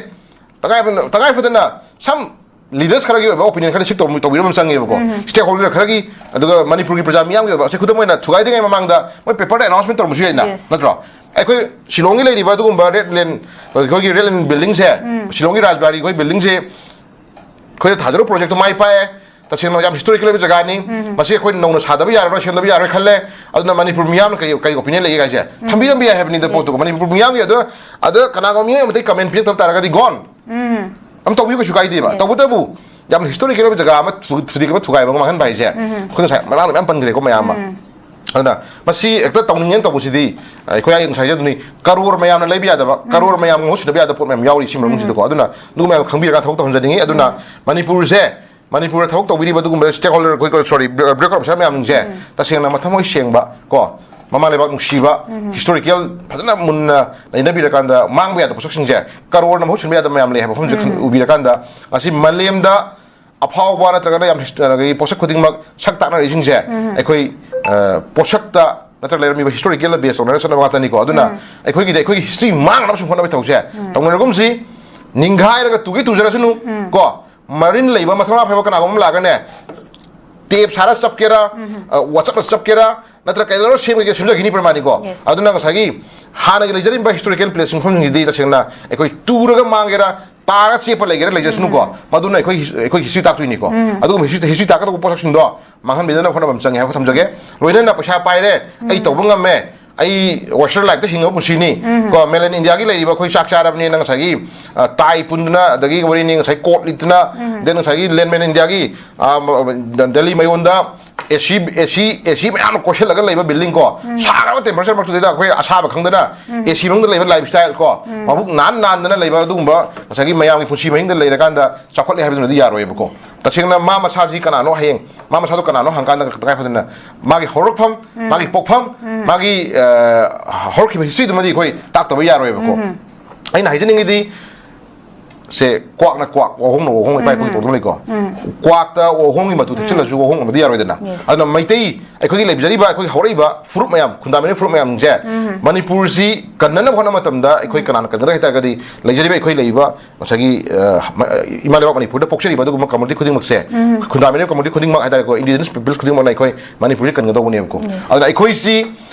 ꯇꯉꯥꯏ ꯐꯗꯅ, ꯇꯉꯥꯏ ꯐꯗꯅ some leaders ꯈꯔꯒꯤ ꯑꯣꯏꯕ opinion ꯈꯔ seek ꯇꯧꯕ-, ꯇꯧꯕꯤꯔꯝꯕ ꯆꯪꯉꯦꯕꯀꯣ꯫ Stakeholder ꯈꯔꯒꯤ, ꯑꯗꯨꯒ ꯃꯅꯤꯄꯨꯔꯒꯤ ꯄ꯭ꯔꯖꯥ ꯃꯤꯌꯥꯝꯒꯤ ꯑꯣꯏꯕ, ꯑꯁꯤ ꯈꯨꯗꯝ ꯑꯣꯏꯅ ꯊꯨꯒꯥꯏꯗ꯭ꯔꯤꯉꯩ ꯃꯃꯥꯡꯗ ꯃꯣꯏ paper ꯗ announcement ꯇꯧꯔꯝꯕꯁꯨ ꯌꯥꯏꯅ, Yes. ꯅꯠꯇ꯭ꯔꯣ? ꯑꯩꯈꯣꯏ ꯁꯤꯂꯣꯡꯒꯤ ꯂꯩꯔꯤꯕ ꯑꯗꯨꯒꯨꯝꯕ ꯔꯦꯗ ꯂꯦꯟ, ꯑꯩꯈꯣꯏꯒꯤ ꯔꯦꯗ ꯂꯦꯟ building ꯁꯦ, ꯁꯤꯂꯣꯡꯒꯤ ꯔꯥꯖꯕꯥꯔꯤ ꯑꯩꯈꯣꯏ building ꯁꯦ ꯑꯩꯈꯣꯏꯅ ꯊꯥꯖꯔꯨꯕ project ꯇꯣ ꯃꯥꯏ ꯄꯥꯛꯑꯦ꯫ ꯇꯁꯦꯡꯅ ꯌꯥꯝ historical ꯑꯣꯏꯕ ꯖꯒꯥꯅꯤ꯫ ꯃꯁꯤ ꯑꯩꯈꯣꯏ ꯅꯧꯅ ꯁꯥꯗꯕ ꯌꯥꯔꯔꯣꯏ, ꯁꯦꯝꯗꯕ ꯌꯥꯔꯣꯏ ꯈꯜꯂꯦ꯫ ꯑꯗꯨꯅ ꯃꯅꯤꯄꯨꯔ ꯃꯤꯌꯥꯝꯅ ꯀꯔꯤ, ꯀꯔꯤ opinion ꯂꯩꯒꯦ ꯍꯥꯏꯁꯦ ꯊꯝꯕꯤꯔꯝꯕ ꯌꯥꯏ ꯍꯥꯏꯕꯅꯤꯗ꯫ Yes. ꯄꯣꯠꯇꯨꯀꯣ ꯃꯅꯤꯄꯨꯔ ꯃꯤꯌꯥꯝꯒꯤ꯫ ꯑꯗꯣ, ꯑꯗ ꯀꯅꯥꯒꯨꯝꯕ ꯃꯤꯑꯣꯏ ꯑꯃꯗꯒꯤ comment ꯄꯤꯔꯛꯇꯕ ꯇꯥꯔꯒꯗꯤ gone꯫ ꯑꯗꯨꯝ ꯇꯧꯕꯤꯌꯨ, ꯀꯩꯁꯨ ꯀꯥꯏꯗꯦꯕ꯫ Yes. ꯇꯧꯕꯇꯕꯨ ꯌꯥꯝ historical ꯑꯣꯏꯕ ꯖꯒꯥ ꯑꯃ ꯊꯨ-, ꯊꯨꯗꯦꯛꯄ, ꯊꯨꯒꯥꯏꯕ ꯑꯃ ꯃꯥꯡꯍꯟꯕ ꯍꯥꯏꯁꯦ ꯑꯩꯈꯣꯏ ꯉꯁꯥꯏ ꯃꯃꯥꯡꯗ ꯃꯌꯥꯝ ꯄꯟꯈ꯭ꯔꯦꯀꯣ, ꯃꯌꯥꯝ ꯑꯃ꯫ ꯑꯗꯨꯅ ꯃꯁꯤ ꯍꯦꯛꯇ ꯇꯧꯅꯤꯡꯉꯦꯅ ꯇꯧꯕꯁꯤꯗꯤ, ꯑ, ꯑꯩꯈꯣꯏ ꯑꯩ ꯉꯁꯥꯏ ꯍꯥꯏꯖꯗꯨꯅꯤ, ꯀꯔꯣꯔ ꯃꯌꯥꯝꯅ ꯂꯩꯕ ꯌꯥꯗꯕ, ꯀꯔꯣꯔ ꯃꯌꯥꯝꯒ ꯃꯍꯨꯠ ꯁꯤꯟꯅꯕ ꯌꯥꯗꯕ ꯄꯣꯠ ꯃꯌꯥꯝ ꯌꯥꯎꯔꯤ ꯁꯤ ꯃꯅꯨꯡꯁꯤꯗꯀꯣ꯫ ꯑꯗꯨꯅ ꯑꯗꯨꯒꯨꯝꯕ ꯃꯌꯥꯝ ꯈꯪꯕꯤꯔꯒ ꯊꯕꯛ ꯇꯧꯍꯟꯖꯅꯤꯡꯉꯤ꯫ ꯑꯗꯨꯅ ꯃꯅꯤꯄꯨꯔꯁꯦ, ꯃꯅꯤꯄꯨꯔꯗ ꯊꯕꯛ ꯇꯧꯕꯤꯔꯤꯕ ꯑꯗꯨꯒꯨꯝꯕ stakeholder, ꯑꯩꯈꯣꯏ, sorry, block officer ꯃꯌꯥꯝꯁꯤꯡꯁꯦ ꯇꯁꯦꯡꯅ ꯃꯊꯃꯣꯏ ꯁꯦꯡꯕ ꯀꯣ, ꯃꯃꯥ ꯂꯩꯕꯥꯛ ꯅꯨꯡꯁꯤꯕ, historical ꯐꯖꯅ ꯃꯨꯟꯅ ꯅꯩꯅꯕꯤꯔꯀꯥꯟꯗ ꯃꯥꯡꯕ ꯌꯥꯗꯕ ꯄꯣꯠꯁꯛꯁꯤꯡꯁꯦ, ꯀꯔꯣꯔꯅ ꯃꯍꯨꯠ ꯁꯤꯟꯕ ꯌꯥꯗꯕ ꯃꯌꯥꯝ ꯂꯩ ꯍꯥꯏꯕ ꯃꯐꯝꯁꯦ ꯈꯪ-, ꯎꯕꯤꯔꯀꯥꯟꯗ ꯉꯁꯤ ꯃꯥꯂꯦꯝꯗ ꯑꯐꯥꯎꯕ ꯅꯠꯇ꯭ꯔꯒꯅ ꯌꯥꯝ hist-, ꯑꯗꯒꯤ ꯄꯣꯠꯁꯛ ꯈꯨꯗꯤꯡꯃꯛ ꯁꯛ ꯇꯥꯛꯅꯔꯤꯁꯤꯡꯁꯦ ꯑꯩꯈꯣꯏ, ꯑ, ꯄꯣꯠꯁꯛꯇ ꯅꯠꯇ꯭ꯔꯒ ꯂꯩꯔꯝꯃꯤꯕ historical ꯗ base ꯇꯧꯅꯔꯒ ꯆꯠꯅꯕ ꯉꯥꯛꯇꯅꯤꯀꯣ꯫ ꯑꯗꯨꯅ ꯑꯩꯈꯣꯏꯒꯤꯗꯤ ꯑꯩꯈꯣꯏꯒꯤ history ꯃꯥꯡꯅꯕ ꯁꯨꯝ ꯍꯣꯠꯅꯕꯒꯤ ꯊꯕꯛꯁꯦ ꯇꯧꯅꯔꯒꯨꯝꯁꯤ꯫ ꯅꯤꯡꯈꯥꯏꯔꯒ ꯇꯨꯒꯦ ꯇꯨꯖꯔꯁꯅꯨ ꯀꯣ꯫ ꯃꯔꯤꯟ ꯂꯩꯕ, ꯃꯊꯧꯅꯥ ꯐꯕ ꯀꯅꯥꯒꯨꯝꯕ ꯑꯃ ꯂꯥꯛꯑꯒꯅꯦ, ꯇꯦꯞ ꯁꯥꯔ ꯆꯞꯀꯦꯔꯥ, ꯑ, ꯋꯥꯆꯞꯅ ꯆꯞꯀꯦꯔꯥ, ꯅꯠꯇ꯭ꯔꯒ ꯀꯩꯗꯧꯔ ꯁꯦꯝꯒꯦ ꯁꯦꯝꯖꯈꯤꯅꯤ ꯄ꯭ꯔꯃꯥꯅꯤꯀꯣ꯫ Yes. ꯑꯗꯨꯅ ꯉꯁꯥꯏꯒꯤ ꯍꯥꯟꯅꯒꯤ ꯂꯩꯖꯔꯤꯕ historical place ꯃꯐꯝꯁꯤꯡꯁꯤꯗꯤ ꯇꯁꯦꯡꯅ ꯑꯩꯈꯣꯏ ꯇꯨꯔꯒ ꯃꯥꯡꯒꯦꯔꯥ, ꯇꯥꯔꯒ ꯆꯦꯞꯄ ꯂꯩꯒꯦꯔꯥ ꯂꯩꯖꯁꯅꯨꯀꯣ, ꯃꯗꯨꯅ ꯑꯩꯈꯣꯏ his-, ꯑꯩꯈꯣꯏ history ꯇꯥꯛꯇꯣꯏꯅꯤꯀꯣ꯫ ꯑꯗꯨꯒꯨꯝꯕ history, history ꯇꯥꯛꯀꯗꯧꯕ ꯄꯣꯠꯁꯛꯁꯤꯡꯗꯣ ꯃꯥꯡꯍꯟꯕꯤꯗꯅꯕ ꯍꯣꯠꯅꯕ ꯑꯃ ꯆꯪꯉꯦ ꯍꯥꯏꯕ ꯊꯝꯖꯒꯦ꯫ ꯂꯣꯏꯅꯅ ꯄꯩꯁꯥ ꯄꯥꯏꯔꯦ, ꯑꯩ ꯇꯧꯕ ꯉꯝꯃꯦ, ꯑꯩ western life ꯇ ꯍꯤꯡꯉꯕ ꯄꯨꯟꯁꯤꯅꯤ ꯀꯣ, mainland India ꯒꯤ ꯂꯩꯔꯤꯕ ꯑꯩꯈꯣꯏ ꯆꯥꯛ ꯆꯥꯔꯕꯅꯤꯅ ꯉꯁꯥꯏꯒꯤ, ꯑ, tie ꯄꯨꯟꯗꯨꯅ, ꯑꯗꯒꯤ ꯋꯥꯔꯤꯅꯤ ꯉꯁꯥꯏ coat ꯂꯤꯠꯇꯨꯅ, then ꯉꯁꯥꯏꯒꯤ land mainland India ꯒꯤ, ꯑ, ꯃ-, ꯃ-, ꯗꯦꯜꯂꯤ ꯃꯌꯣꯟꯗ AC, AC, AC ꯃꯌꯥꯝꯅ ꯀꯣꯏꯁꯤꯜꯂꯒ ꯂꯩꯕ building ꯀꯣ, ꯁꯥꯈ꯭ꯔꯕ temperature ꯃꯔꯛꯇꯨꯗꯩꯗ ꯑꯩꯈꯣꯏ ꯑꯁꯥꯕ ꯈꯪꯗꯅ AC ꯃꯅꯨꯡꯗ ꯂꯩꯕ lifestyle ꯀꯣ, ꯃꯕꯨꯛ ꯅꯥꯟ ꯅꯥꯟꯗꯅ ꯂꯩꯕ ꯑꯗꯨꯒꯨꯝꯕ ꯉꯁꯥꯏꯒꯤ ꯃꯌꯥꯝꯒꯤ ꯄꯨꯟꯁꯤ ꯃꯍꯤꯡꯗ ꯂꯩꯔꯀꯥꯟꯗ ꯆꯥꯎꯈꯠꯂꯦ ꯍꯥꯏꯕꯗꯨꯅꯗꯤ ꯌꯥꯔꯣꯏꯕꯀꯣ꯫ ꯇꯁꯦꯡꯅ ꯃꯥ ꯃꯁꯥꯁꯤ ꯀꯅꯥꯅꯣ, ꯍꯌꯦꯡ ꯃꯥ ꯃꯁꯥꯗꯣ ꯀꯅꯥꯅꯣ ꯍꯪꯀꯥꯟꯗ ꯇꯉꯥꯏ ꯐꯗꯅ ꯃꯥꯒꯤ ꯍꯧꯔꯛꯐꯝ, ꯃꯥꯒꯤ ꯄꯣꯛꯐꯝ, ꯃꯥꯒꯤ, ꯑ, ꯍꯧꯔꯛꯈꯤꯕ history ꯗꯨꯃꯗꯤ ꯑꯩꯈꯣꯏ ꯇꯥꯛꯇꯕ ꯌꯥꯔꯣꯏꯕꯀꯣ꯫ ꯑꯩꯅ ꯍꯥꯏꯖꯅꯤꯡꯉꯤꯗꯤ, ꯁꯦ ꯀ꯭ꯋꯥꯛꯅ ꯀ꯭ꯋꯥꯛ, ꯋꯥꯍꯣꯡꯅ ꯋꯥꯍꯣꯡ, ꯏꯄꯥ ꯏꯄꯨꯒꯤ ꯄꯥꯎꯗꯝ ꯂꯩꯀꯣ꯫ ꯀ꯭ꯋꯥꯛꯇ ꯋꯥꯍꯣꯡꯒꯤ ꯃꯇꯨ ꯊꯛꯆꯤꯜꯂꯁꯨ ꯋꯥꯍꯣꯡ ꯑꯃꯗꯤ ꯌꯥꯔꯣꯏꯗꯅ꯫ Yes. ꯑꯗꯨꯅ ꯃꯩꯇꯩ, ꯑꯩꯈꯣꯏꯒꯤ ꯂꯩꯖꯔꯤꯕ, ꯑꯩꯈꯣꯏꯒꯤ ꯍꯧꯔꯛꯏꯕ ꯐꯨꯔꯨꯞ ꯃꯌꯥꯝ, ꯈꯨꯟꯗꯥꯃꯤꯟꯅꯔꯤꯕ ꯐꯨꯔꯨꯞ ꯃꯌꯥꯝꯁꯦ ꯃꯅꯤꯄꯨꯔꯁꯤ ꯀꯟꯅꯅꯕ ꯍꯣꯠꯅꯕ ꯃꯇꯝꯗ ꯑꯩꯈꯣꯏ ꯀꯅꯥꯅ ꯀꯟꯒꯗꯒꯦ ꯍꯥꯏ ꯇꯥꯔꯒꯗꯤ, ꯂꯩꯖꯔꯤꯕ ꯑꯩꯈꯣꯏ ꯂꯩꯔꯤꯕ ꯉꯁꯥꯏꯒꯤ, ꯑ, ꯃ-, ꯏꯃꯥ ꯂꯩꯕꯥꯛ ꯃꯅꯤꯄꯨꯔꯗ ꯄꯣꯛꯆꯔꯤꯕ ꯑꯗꯨꯒꯨꯝꯕ community ꯈꯨꯗꯤꯡꯃꯛꯁꯦ, ꯈꯨꯟꯗꯥꯃꯤꯟꯅꯔꯤꯕ community ꯈꯨꯗꯤꯡꯃꯛ ꯍꯥꯏꯇꯥꯔꯦꯀꯣ, indigenous peoples ꯈꯨꯗꯤꯡꯃꯛꯅ ꯑꯩꯈꯣꯏ ꯃꯅꯤꯄꯨꯔꯁꯤ ꯀꯟꯒꯗꯧꯕꯅꯦꯕꯀꯣ꯫ Yes. ꯑꯗꯨꯅ ꯑꯩꯈꯣꯏꯁꯤ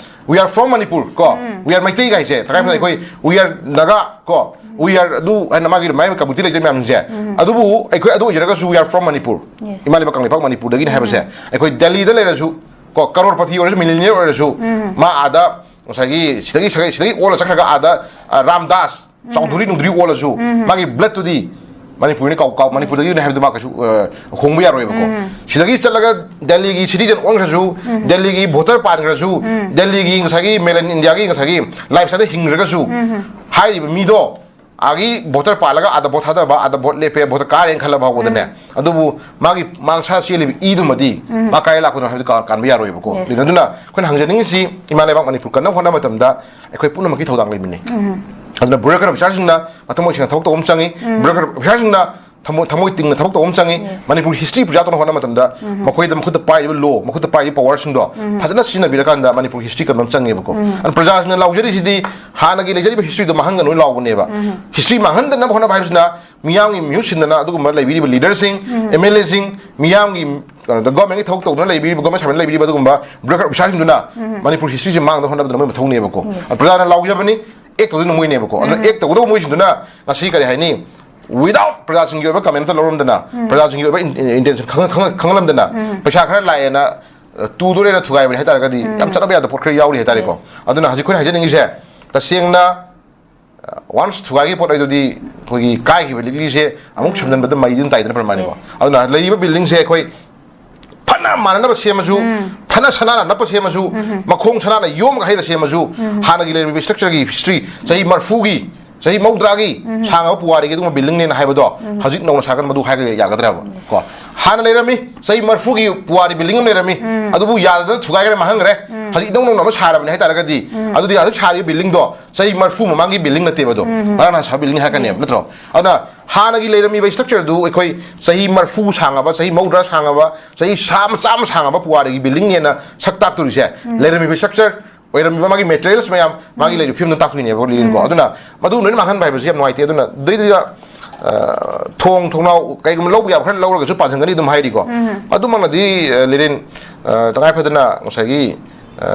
we are from Manipur ꯀꯣ, we are ꯃꯩꯇꯩ ꯍꯥꯏꯁꯦ ꯇꯉꯥꯏ ꯐꯗꯅ ꯑꯩꯈꯣꯏ we are Naga ꯀꯣ, we are ꯑꯗꯨ ꯍꯥꯏꯅ ꯃꯥꯒꯤ ꯃꯥꯒꯤ community ꯂꯩꯖꯔꯤꯕ ꯃꯌꯥꯝꯁꯦ, ꯑꯗꯨꯕꯨ ꯑꯩꯈꯣꯏ ꯑꯗꯨ ꯑꯣꯏꯖꯔꯒꯁꯨ we are from Manipur, Yes. ꯏꯃꯥ ꯂꯩꯕꯥꯛ ꯀꯪꯂꯩꯄꯥꯛ ꯃꯅꯤꯄꯨꯔꯗꯒꯤꯅꯤ ꯍꯥꯏꯕꯁꯦ꯫ ꯑꯩꯈꯣꯏ ꯗꯦꯜꯂꯤꯗ ꯂꯩꯔꯁꯨ ꯀꯣ, ꯀꯔꯣꯔꯄꯇꯤ ꯑꯣꯏꯔꯁꯨ, millionaire ꯑꯣꯏꯔꯁꯨ, ꯃꯥ ꯑꯥꯗ ꯉꯁꯥꯏꯒꯤ ꯁꯤꯗꯒꯤ ꯁꯤꯗꯒꯤ ꯑꯣꯜꯂ ꯆꯠꯈ꯭ꯔꯒ ꯑꯥꯗ, ꯑ, ꯔꯥꯝꯗꯥꯁ ꯆꯧꯙꯨꯔꯤ ꯅꯨꯡꯙꯨꯔꯤ ꯑꯣꯜꯂꯁꯨ, ꯃꯥꯒꯤ blood ꯇꯨꯗꯤ ꯃꯅꯤꯄꯨꯔꯅꯤ ꯀꯥꯎ ꯀꯥꯎ ꯃꯅꯤꯄꯨꯔꯗꯒꯤꯅꯦ ꯍꯥꯏꯕꯗꯨ ꯃꯥ ꯀꯩꯁꯨ, ꯑ, ꯍꯣꯡꯕ ꯌꯥꯔꯣꯏꯕꯀꯣ꯫ ꯁꯤꯗꯒꯤ ꯆꯠꯂꯒ ꯗꯦꯜꯂꯤꯒꯤ citizen ꯑꯣꯟꯈ꯭ꯔꯁꯨ, ꯗꯦꯜꯂꯤꯒꯤ voter ꯄꯥꯟꯈ꯭ꯔꯁꯨ, ꯗꯦꯜꯂꯤꯒꯤ ꯉꯁꯥꯏꯒꯤ mainland India ꯒꯤ ꯉꯁꯥꯏꯒꯤ lifestyle ꯗ ꯍꯤꯡꯈ꯭ꯔꯒꯁꯨ, ꯍꯥꯏꯔꯤꯕ ꯃꯤꯗꯣ ꯑꯥꯒꯤ voter ꯄꯥꯜꯂꯒ ꯑꯥꯗ vote ꯊꯥꯗꯕ, ꯑꯥꯗ vote ꯂꯦꯞꯄꯦ, vote ꯀꯥꯔꯦꯅ ꯈꯜꯂꯕ ꯐꯥꯎꯕꯗꯅꯦ, ꯑꯗꯨꯕꯨ ꯃꯥꯒꯤ ꯃꯥ ꯁꯥ ꯆꯦꯜꯂꯤꯕ ꯏꯗꯨꯃꯗꯤ ꯃꯥ ꯀꯥꯏ ꯂꯥꯛꯄꯅꯣ ꯍꯥꯏꯕꯗꯨ ꯀꯥ-, ꯀꯥꯟꯕ ꯌꯥꯔꯣꯏꯕꯀꯣ꯫ Yes. ꯑꯗꯨꯅ ꯑꯩꯈꯣꯏꯅ ꯍꯪꯖꯅꯤꯡꯉꯤꯁꯤ, ꯏꯃꯥ ꯂꯩꯕꯥꯛ ꯃꯅꯤꯄꯨꯔ ꯀꯟꯅꯕ ꯍꯣꯠꯅꯕ ꯃꯇꯝꯗ ꯑꯩꯈꯣꯏ ꯄꯨꯝꯅꯃꯛꯀꯤ ꯊꯧꯗꯥꯡ ꯂꯩꯕꯅꯤ꯫ ꯑꯗꯨꯅ bureaucrat officer ꯁꯤꯡꯅ ꯃꯊꯃꯣꯏ ꯁꯦꯡꯅ ꯊꯕꯛ ꯇꯧꯕ ꯑꯃ ꯆꯪꯉꯤ꯫ Bureaucrat officer ꯁꯤꯡꯅ ꯊꯃꯣꯏ, ꯊꯃꯣꯏ ꯇꯤꯡꯅ ꯊꯕꯛ ꯇꯧꯕ ꯑꯃ ꯆꯪꯉꯤ꯫ Yes. ꯃꯅꯤꯄꯨꯔ history preserve ꯇꯧꯅꯕ ꯍꯣꯠꯅꯕ ꯃꯇꯝꯗ ꯃꯈꯣꯏꯗ ꯃꯈꯨꯠꯇ ꯄꯥꯏꯔꯤꯕ law, ꯃꯈꯨꯠꯇ ꯄꯥꯏꯔꯤꯕ power ꯁꯤꯡꯗꯣ ꯐꯖꯅ ꯁꯤꯖꯤꯟꯅꯕꯤꯔꯀꯥꯟꯗ ꯃꯅꯤꯄꯨꯔ history ꯀꯟꯕ ꯑꯃ ꯆꯪꯉꯦꯕꯀꯣ꯫ ꯑꯗꯨꯅ ꯄ꯭ꯔꯖꯥꯁꯤꯡꯅ ꯂꯥꯎꯖꯔꯤꯁꯤꯗꯤ ꯍꯥꯟꯅꯒꯤ ꯂꯩꯖꯔꯤꯕ history ꯗꯣ ꯃꯥꯡꯍꯟꯒꯅꯨ ꯂꯥꯎꯕꯅꯦꯕ꯫ History ꯃꯥꯡꯍꯟꯗꯅꯕ ꯍꯣꯠꯅꯕ ꯍꯥꯏꯕꯁꯤꯅ ꯃꯤꯌꯥꯝꯒꯤ ꯃꯤꯍꯨꯠ ꯁꯤꯟꯗꯅ ꯑꯗꯨꯒꯨꯝꯕ ꯂꯩꯕꯤꯔꯤꯕ leader ꯁꯤꯡ, M L A ꯁꯤꯡ, ꯃꯤꯌꯥꯝꯒꯤ ꯀꯩꯅꯣꯗ government ꯀꯤ ꯊꯕꯛ ꯇꯧꯗꯨꯅ ꯂꯩꯕꯤꯔꯤꯕ, government servant ꯂꯩꯕꯤꯔꯤꯕ ꯑꯗꯨꯒꯨꯝꯕ bureaucrat officer ꯁꯤꯡꯗꯨꯅ ꯃꯅꯤꯄꯨꯔ history ꯁꯦ ꯃꯥꯡꯗꯅꯕ ꯍꯣꯠꯅꯕꯗꯨꯅ ꯃꯣꯏ ꯃꯊꯧꯅꯦꯕꯀꯣ꯫ Yes. ꯄ꯭ꯔꯖꯥꯅ ꯂꯥꯎꯖꯕꯅꯤ, act ꯇꯧꯗꯣꯏꯅ ꯃꯣꯏꯅꯦꯕꯀꯣ꯫ ꯑꯗꯨꯅ act ꯇꯧꯒꯗꯧꯕ ꯃꯣꯏꯁꯤꯡꯗꯨꯅ ꯉꯁꯤ ꯀꯔꯤ ꯍꯥꯏꯅꯤ, without ꯄ꯭ꯔꯖꯥꯁꯤꯡꯒꯤ ꯑꯣꯏꯕ comment ꯑꯝꯇ ꯂꯧꯔꯝꯗꯅ, ꯄ꯭ꯔꯖꯥꯁꯤꯡꯒꯤ ꯑꯣꯏꯕ in-, intention ꯈꯪ-, ꯈꯪ-, ꯈꯪꯍꯜꯂꯝꯗꯅ, ꯄꯩꯁꯥ ꯈꯔ ꯂꯥꯛꯑꯦꯅ, ꯑ, ꯇꯨꯗꯣꯔꯦꯅ ꯊꯨꯒꯥꯏꯕꯅꯤ ꯍꯥꯏꯇꯥꯔꯒꯗꯤ, ꯌꯥꯝ ꯆꯠꯅꯕ ꯌꯥꯗꯕ ꯄꯣꯠ ꯈꯔ ꯌꯥꯎꯔꯤ ꯍꯥꯏꯇꯥꯔꯦꯀꯣ꯫ Yes. ꯑꯗꯨꯅ ꯍꯧꯖꯤꯛ ꯑꯩꯈꯣꯏꯅ ꯍꯥꯏꯖꯅꯤꯡꯉꯤꯁꯦ, ꯇꯁꯦꯡꯅ, ꯑ, once ꯊꯨꯒꯥꯏꯈꯤꯕ ꯄꯣꯠ ꯍꯥꯏꯗꯨꯗꯤ ꯑꯩꯈꯣꯏꯒꯤ ꯀꯥꯏꯈꯤꯕ ꯂꯤꯛꯂꯤꯁꯦ ꯑꯃꯨꯛ ꯁꯝꯖꯟꯕꯗ ꯃꯩꯗꯤ ꯑꯗꯨꯝ ꯇꯥꯏꯗꯅ ꯄ꯭ꯔꯃꯥꯅꯤꯀꯣ꯫ Yes. ꯑꯗꯨꯅ ꯂꯩꯔꯤꯕ building ꯁꯦ ꯑꯩꯈꯣꯏ ꯐꯅ ꯃꯥꯟꯅꯅꯕ ꯁꯦꯝꯃꯁꯨ, ꯐꯅ ꯁꯅꯥꯅ ꯅꯞꯄ ꯁꯦꯝꯃꯁꯨ, ꯃꯈꯣꯡ ꯁꯅꯥꯅ ꯌꯣꯝꯃꯒ ꯍꯩꯔ ꯁꯦꯝꯃꯁꯨ, ꯍꯥꯟꯅꯒꯤ ꯂꯩꯔꯤꯕ structure ꯒꯤ history ꯆꯍꯤ ꯃꯔꯐꯨꯒꯤ ꯆꯍꯤ ꯃꯧꯗ꯭ꯔꯥꯒꯤ ꯁꯥꯡꯉꯕ ꯄꯨꯋꯥꯔꯤꯒꯤ ꯑꯗꯨꯒꯨꯝꯕ buildingꯅꯦꯅ ꯍꯥꯏꯕꯗꯣ ꯍꯧꯖꯤꯛ ꯅꯧꯅ ꯁꯥꯒꯠꯄ ꯃꯗꯨ ꯍꯥꯏꯔꯒ ꯌꯥꯒꯗ꯭ꯔꯕ? ꯀꯣ, ꯍꯥꯟꯅ ꯂꯩꯔꯝꯃꯤ ꯆꯍꯤ ꯃꯔꯐꯨꯒꯤ ꯄꯨꯋꯥꯔꯤ building ꯑꯃ ꯂꯩꯔꯝꯃꯤ, ꯑꯗꯨꯕꯨ ꯌꯥꯗꯗꯅ ꯊꯨꯒꯥꯏꯈ꯭ꯔꯦ, ꯃꯥꯡꯍꯟꯈ꯭ꯔꯦ꯫ ꯍꯧꯖꯤꯛ ꯏꯅꯧ ꯅꯧꯅ ꯑꯃ ꯁꯥꯔꯕꯅꯦ ꯍꯥꯏꯇꯥꯔꯒꯗꯤ, ꯑꯗꯨꯗꯤ ꯍꯧꯖꯤꯛ ꯁꯥꯔꯤꯕ buildingꯗꯣ ꯆꯍꯤ ꯃꯔꯐꯨ ꯃꯃꯥꯡꯒꯤ building ꯅꯠꯇꯦꯕ ꯑꯗꯣ, ꯉꯔꯥꯡ ꯅꯍꯥꯟ ꯁꯥꯕ building ꯍꯥꯏꯔꯛꯀꯅꯦꯕ, ꯅꯠꯇ꯭ꯔꯣ? ꯑꯗꯨꯅ ꯍꯥꯟꯅꯒꯤ ꯂꯩꯔꯝꯃꯤꯕ structureꯗꯨ ꯑꯩꯈꯣꯏ ꯆꯍꯤ ꯃꯔꯐꯨ ꯁꯥꯡꯉꯕ, ꯆꯍꯤ ꯃꯧꯗ꯭ꯔꯥ ꯁꯥꯡꯉꯕ, ꯆꯍꯤ ꯆꯥꯝꯃ ꯆꯥꯝꯃ ꯁꯥꯡꯉꯕ ꯄꯨꯋꯥꯔꯤꯒꯤ buildingꯅꯦꯅ ꯁꯛ ꯇꯥꯛꯇꯣꯔꯤꯁꯦ, ꯂꯩꯔꯝꯃꯤꯕ structure, ꯑꯣꯏꯔꯝꯃꯤꯕ ꯃꯥꯒꯤ materials ꯃꯌꯥꯝ, ꯃꯥꯒꯤ ꯂꯩꯔꯤꯕ ꯐꯤꯕꯝꯗꯣ ꯇꯥꯛꯇꯣꯏꯅꯦꯕ, ꯂꯤꯂꯤꯟꯀꯣ꯫ ꯑꯗꯨꯅ ꯃꯗꯨ ꯂꯣꯏꯅ ꯃꯥꯡꯍꯟꯕ ꯍꯥꯏꯕꯁꯤ ꯌꯥꯝ ꯅꯨꯡꯉꯥꯏꯇꯦ꯫ ꯑꯗꯨꯅ ꯑꯗꯨꯏꯗꯨꯗ, ꯑ, ꯊꯣꯡ ꯊꯣꯡꯅꯥꯎ ꯀꯩꯒꯨꯝꯕ ꯂꯧꯕ ꯌꯥꯕ ꯈꯔ ꯂꯧꯔꯒꯁꯨ ꯄꯥꯟꯁꯤꯟꯒꯅꯤ ꯑꯗꯨꯝ ꯍꯥꯏꯔꯤꯀꯣ꯫ ꯑꯗꯨꯃꯛꯅꯗꯤ, ꯑ, ꯂꯤꯂꯤꯟ, ꯑ, ꯇꯉꯥꯏ ꯐꯗꯅ ꯉꯁꯥꯏꯒꯤ, ꯑ,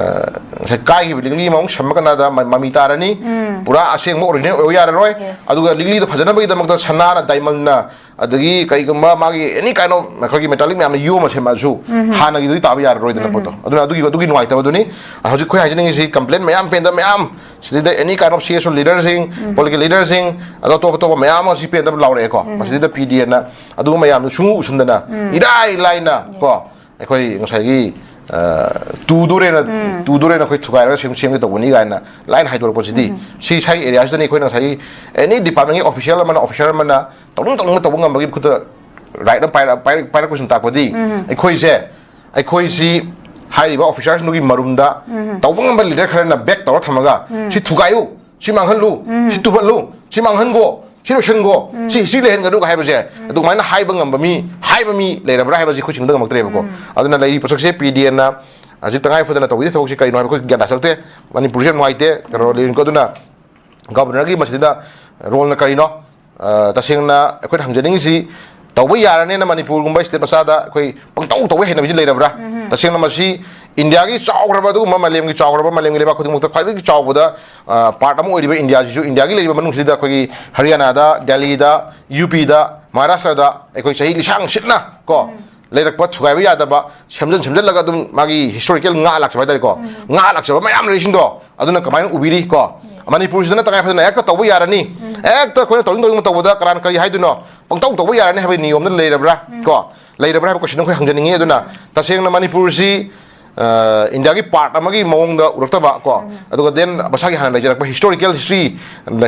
ꯉꯁꯥꯏ ꯀꯥꯏꯈꯤꯕ ꯂꯤꯛꯂꯤ ꯑꯃꯃꯨꯛ ꯁꯝꯕ ꯀꯥꯟꯗ ꯃ-, ꯃꯃꯤ ꯇꯥꯔꯅꯤ꯫ ꯄꯨꯔꯥ ꯑꯁꯦꯡꯕ original ꯑꯣꯏꯕ ꯌꯥꯔꯔꯣꯏ꯫ Yes. ꯑꯗꯨꯒ ꯂꯤꯛꯂꯤꯗꯣ ꯐꯖꯅꯕꯒꯤꯗꯃꯛꯇ ꯁꯅꯥꯅ, diamondꯅ, ꯑꯗꯒꯤ ꯀꯩꯒꯨꯝꯕ ꯃꯥꯒꯤ any kind of ꯑꯩꯈꯣꯏꯒꯤ metallic ꯃꯌꯥꯝꯅ ꯌꯣꯝꯃ ꯁꯦꯝꯃꯛꯑꯁꯨ ꯍꯥꯟꯅꯒꯤꯗꯨꯗꯤ ꯇꯥꯕ ꯌꯥꯔꯔꯣꯏꯗꯅ ꯄꯣꯠꯇꯣ꯫ ꯑꯗꯨꯅ ꯑꯗꯨꯒꯤ, ꯑꯗꯨꯒꯤ ꯅꯨꯡꯉꯥꯏꯇꯕꯗꯨꯅꯤ꯫ ꯍꯧꯖꯤꯛ ꯑꯩꯈꯣꯏꯅ ꯍꯥꯏꯖꯅꯤꯡꯉꯤꯁꯤ complaint ꯃꯌꯥꯝ, ꯄꯦꯟꯗꯕ ꯃꯌꯥꯝ, ꯁꯤꯗꯩꯗ any kind of C S O leaderꯁꯤꯡ, political leaderꯁꯤꯡ, ꯑꯗꯣ ꯑꯇꯣꯞ ꯑꯇꯣꯞꯄ ꯃꯌꯥꯝ ꯑꯃ ꯁꯤ ꯄꯦꯟꯗꯕ ꯂꯥꯎꯔꯛꯑꯦꯀꯣ꯫ ꯃꯁꯤꯗꯩꯗ P D Aꯅ ꯑꯗꯨꯒꯨꯝꯕ ꯃꯌꯥꯝꯗꯨ ꯁꯨꯡꯎ ꯎꯁꯟꯗꯅ ꯏꯔꯥꯏ ꯂꯥꯏꯅ ꯀꯣ, ꯑꯩꯈꯣꯏ ꯉꯁꯥꯏꯒꯤ, ꯑ, ꯇꯨꯗꯣꯔꯦꯅ, ꯇꯨꯗꯣꯔꯦꯅ ꯑꯩꯈꯣꯏ ꯊꯨꯒꯥꯏꯔꯒ ꯁꯦꯝ-, ꯁꯦꯝꯒꯦ ꯇꯧꯕꯅꯤ ꯀꯥꯏꯅ line ꯍꯥꯏꯗꯣꯔꯛꯄꯁꯤꯗꯤ, ꯁꯤ ꯁ꯭ꯋꯥꯏꯒꯤ areaꯁꯤꯗꯅꯤ ꯑꯩꯈꯣꯏꯅ ꯉꯁꯥꯏꯒꯤ any departmentꯀꯤ official ꯑꯃꯅ, officer ꯑꯃꯅ ꯇꯧꯅꯤꯡ ꯇꯧꯅꯤꯡꯕ ꯇꯧꯕ ꯉꯝꯕꯒꯤ ꯈꯨꯠꯇ right ꯑꯃ ꯄꯥꯏꯔ-, ꯄꯥꯏꯔꯛ-, ꯄꯥꯏꯔꯛꯄꯁꯤꯅ ꯇꯥꯛꯄꯗꯤ, ꯑꯩꯈꯣꯏꯁꯦ, ꯑꯩꯈꯣꯏꯁꯤ ꯍꯥꯏꯔꯤꯕ officersꯗꯨꯒꯤ ꯃꯔꯨꯝꯗ ꯇꯧꯕ ꯉꯝꯕ leader ꯈꯔꯅ back ꯇꯧꯔ ꯊꯝꯃꯒ, "ꯁꯤ ꯊꯨꯒꯥꯏꯌꯨ, ꯁꯤ ꯃꯥꯡꯍꯜꯂꯨ, ꯁꯤ ꯇꯨꯍꯠꯂꯨ, ꯁꯤ ꯃꯥꯡꯍꯟꯒꯣ, ꯁꯤ ꯂꯣꯏꯁꯟꯒꯣ, ꯁꯤ history ꯂꯩꯍꯟꯒꯅꯨ" ꯍꯥꯏꯕꯁꯦ, ꯑꯗꯨꯃꯥꯏꯅ ꯍꯥꯏꯕ ꯉꯝꯕ ꯃꯤ, ꯍꯥꯏꯕ ꯃꯤ ꯂꯩꯔꯕ꯭ꯔꯥ ꯍꯥꯏꯕꯁꯤ ꯑꯩꯈꯣꯏ ꯁꯤꯡꯗ ꯉꯝꯃꯛꯇ꯭ꯔꯦꯕꯀꯣ꯫ ꯑꯗꯨꯅ ꯂꯩꯔꯤꯕ ꯄꯣꯠꯁꯛꯁꯦ P D Aꯅ ꯍꯧꯖꯤꯛ ꯇꯉꯥꯏ ꯐꯗꯅ ꯇꯧꯕꯤꯗ ꯊꯕꯛꯁꯤ ꯀꯔꯤꯅꯣ ꯍꯥꯏꯕ ꯑꯩꯈꯣꯏ ꯒ꯭ꯌꯥꯟ ꯇꯥꯁꯜꯂꯛꯇꯦ꯫ ꯃꯅꯤꯄꯨꯔꯁꯤ ꯌꯥꯝ ꯅꯨꯡꯉꯥꯏꯇꯦ, ꯀꯩꯅꯣ ꯂꯩꯔꯤꯅꯤꯀꯣ꯫ ꯑꯗꯨꯅ governorꯒꯤ ꯃꯁꯤꯗ roleꯅ ꯀꯔꯤꯅꯣ? ꯑ, ꯇꯁꯦꯡꯅ ꯑꯩꯈꯣꯏꯅ ꯍꯪꯖꯅꯤꯡꯉꯤꯁꯤ, ꯇꯧꯕ ꯌꯥꯔꯅꯦꯅ ꯃꯅꯤꯄꯨꯔꯒꯨꯝꯕ state ꯃꯆꯥꯗ ꯑꯩꯈꯣꯏ ꯄꯪꯇꯧ ꯇꯧꯕ ꯍꯩꯅꯕꯤꯁꯤ ꯂꯩꯔꯕ꯭ꯔꯥ? ꯇꯁꯦꯡꯅ ꯃꯁꯤ ꯏꯟꯗꯤꯌꯥꯒꯤ ꯆꯥꯎꯈ꯭ꯔꯕ, ꯑꯗꯨꯒꯨꯝꯕ ꯃꯥꯂꯦꯝꯒꯤ ꯆꯥꯎꯈ꯭ꯔꯕ, ꯃꯥꯂꯦꯝꯒꯤ ꯂꯩꯕꯥꯛ ꯈꯨꯗꯤꯡꯃꯛꯇ ꯈ꯭ꯋꯥꯏꯗꯒꯤ ꯆꯥꯎꯕꯗ, ꯑ, part ꯑꯃ ꯑꯣꯏꯔꯤꯕ ꯏꯟꯗꯤꯌꯥꯁꯤꯁꯨ, ꯏꯟꯗꯤꯌꯥꯒꯤ ꯂꯩꯔꯤꯕ ꯃꯅꯨꯡꯁꯤꯗ ꯑꯩꯈꯣꯏꯒꯤ ꯍꯔꯤꯌꯥꯅꯥꯗ, ꯗꯦꯜꯂꯤꯗ, ꯌꯨ ꯄꯤꯗ, ꯃꯍꯥꯔꯥꯁꯇ꯭ꯔꯗ ꯑꯩꯈꯣꯏ ꯆꯍꯤ ꯂꯤꯁꯥꯡ ꯁꯤꯠꯅ ꯀꯣ, ꯂꯩꯔꯛꯄ ꯊꯨꯒꯥꯏꯕ ꯌꯥꯗꯕ, ꯁꯦꯝꯖꯤꯟ ꯁꯦꯝꯖꯤꯜꯂꯒ ꯑꯗꯨꯝ ꯃꯥꯒꯤ historical ꯉꯥꯛꯑ ꯂꯥꯛꯆꯕ ꯍꯥꯏꯇꯥꯔꯦꯀꯣ꯫ ꯉꯥꯛꯑ ꯂꯥꯛꯆꯕ ꯃꯌꯥꯝ ꯂꯩꯔꯤꯁꯤꯡꯗꯣ, ꯑꯗꯨꯅ ꯀꯃꯥꯏꯅ ꯎꯕꯤꯔꯤ ꯀꯣ? ꯃꯅꯤꯄꯨꯔꯁꯤꯗꯅ ꯇꯉꯥꯏ ꯐꯗꯅ ꯍꯦꯛꯇ ꯇꯧꯕ ꯌꯥꯔꯅꯤ, ꯍꯦꯛꯇ ꯑꯩꯈꯣꯏꯅ ꯇꯧꯅꯤꯡ ꯇꯧꯅꯤꯡꯕ ꯇꯧꯕꯗ ꯀꯅꯥꯅ ꯀꯔꯤ ꯍꯥꯏꯗꯣꯏꯅꯣ? ꯄꯪꯇꯧ ꯇꯧꯕ ꯌꯥꯔꯅꯤ ꯍꯥꯏꯕꯒꯤ ꯅꯤꯌꯣꯝꯗ ꯂꯩꯔꯕ꯭ꯔꯥ ꯀꯣ? ꯂꯩꯔꯕ꯭ꯔꯥ ꯍꯥꯏꯕ question ꯑꯩꯈꯣꯏ ꯍꯪꯖꯅꯤꯡꯉꯤ꯫ ꯑꯗꯨꯅ ꯇꯁꯦꯡꯅ ꯃꯅꯤꯄꯨꯔꯁꯤ ꯏꯟꯗꯤꯌꯥꯒꯤ ꯄꯥꯔꯠ ꯑꯃꯒꯤ ꯃꯑꯣꯡꯗ ꯎꯔꯛꯇꯕ ꯀꯣ, ꯑꯗꯨꯒ ꯗꯦꯟ ꯃꯁꯥꯒꯤ ꯍꯥꯟꯅ ꯂꯩꯖꯔꯛꯄ ꯍꯤꯁꯇꯣꯔꯤꯀꯦꯜ ꯍꯤꯁꯇ꯭ꯔꯤ,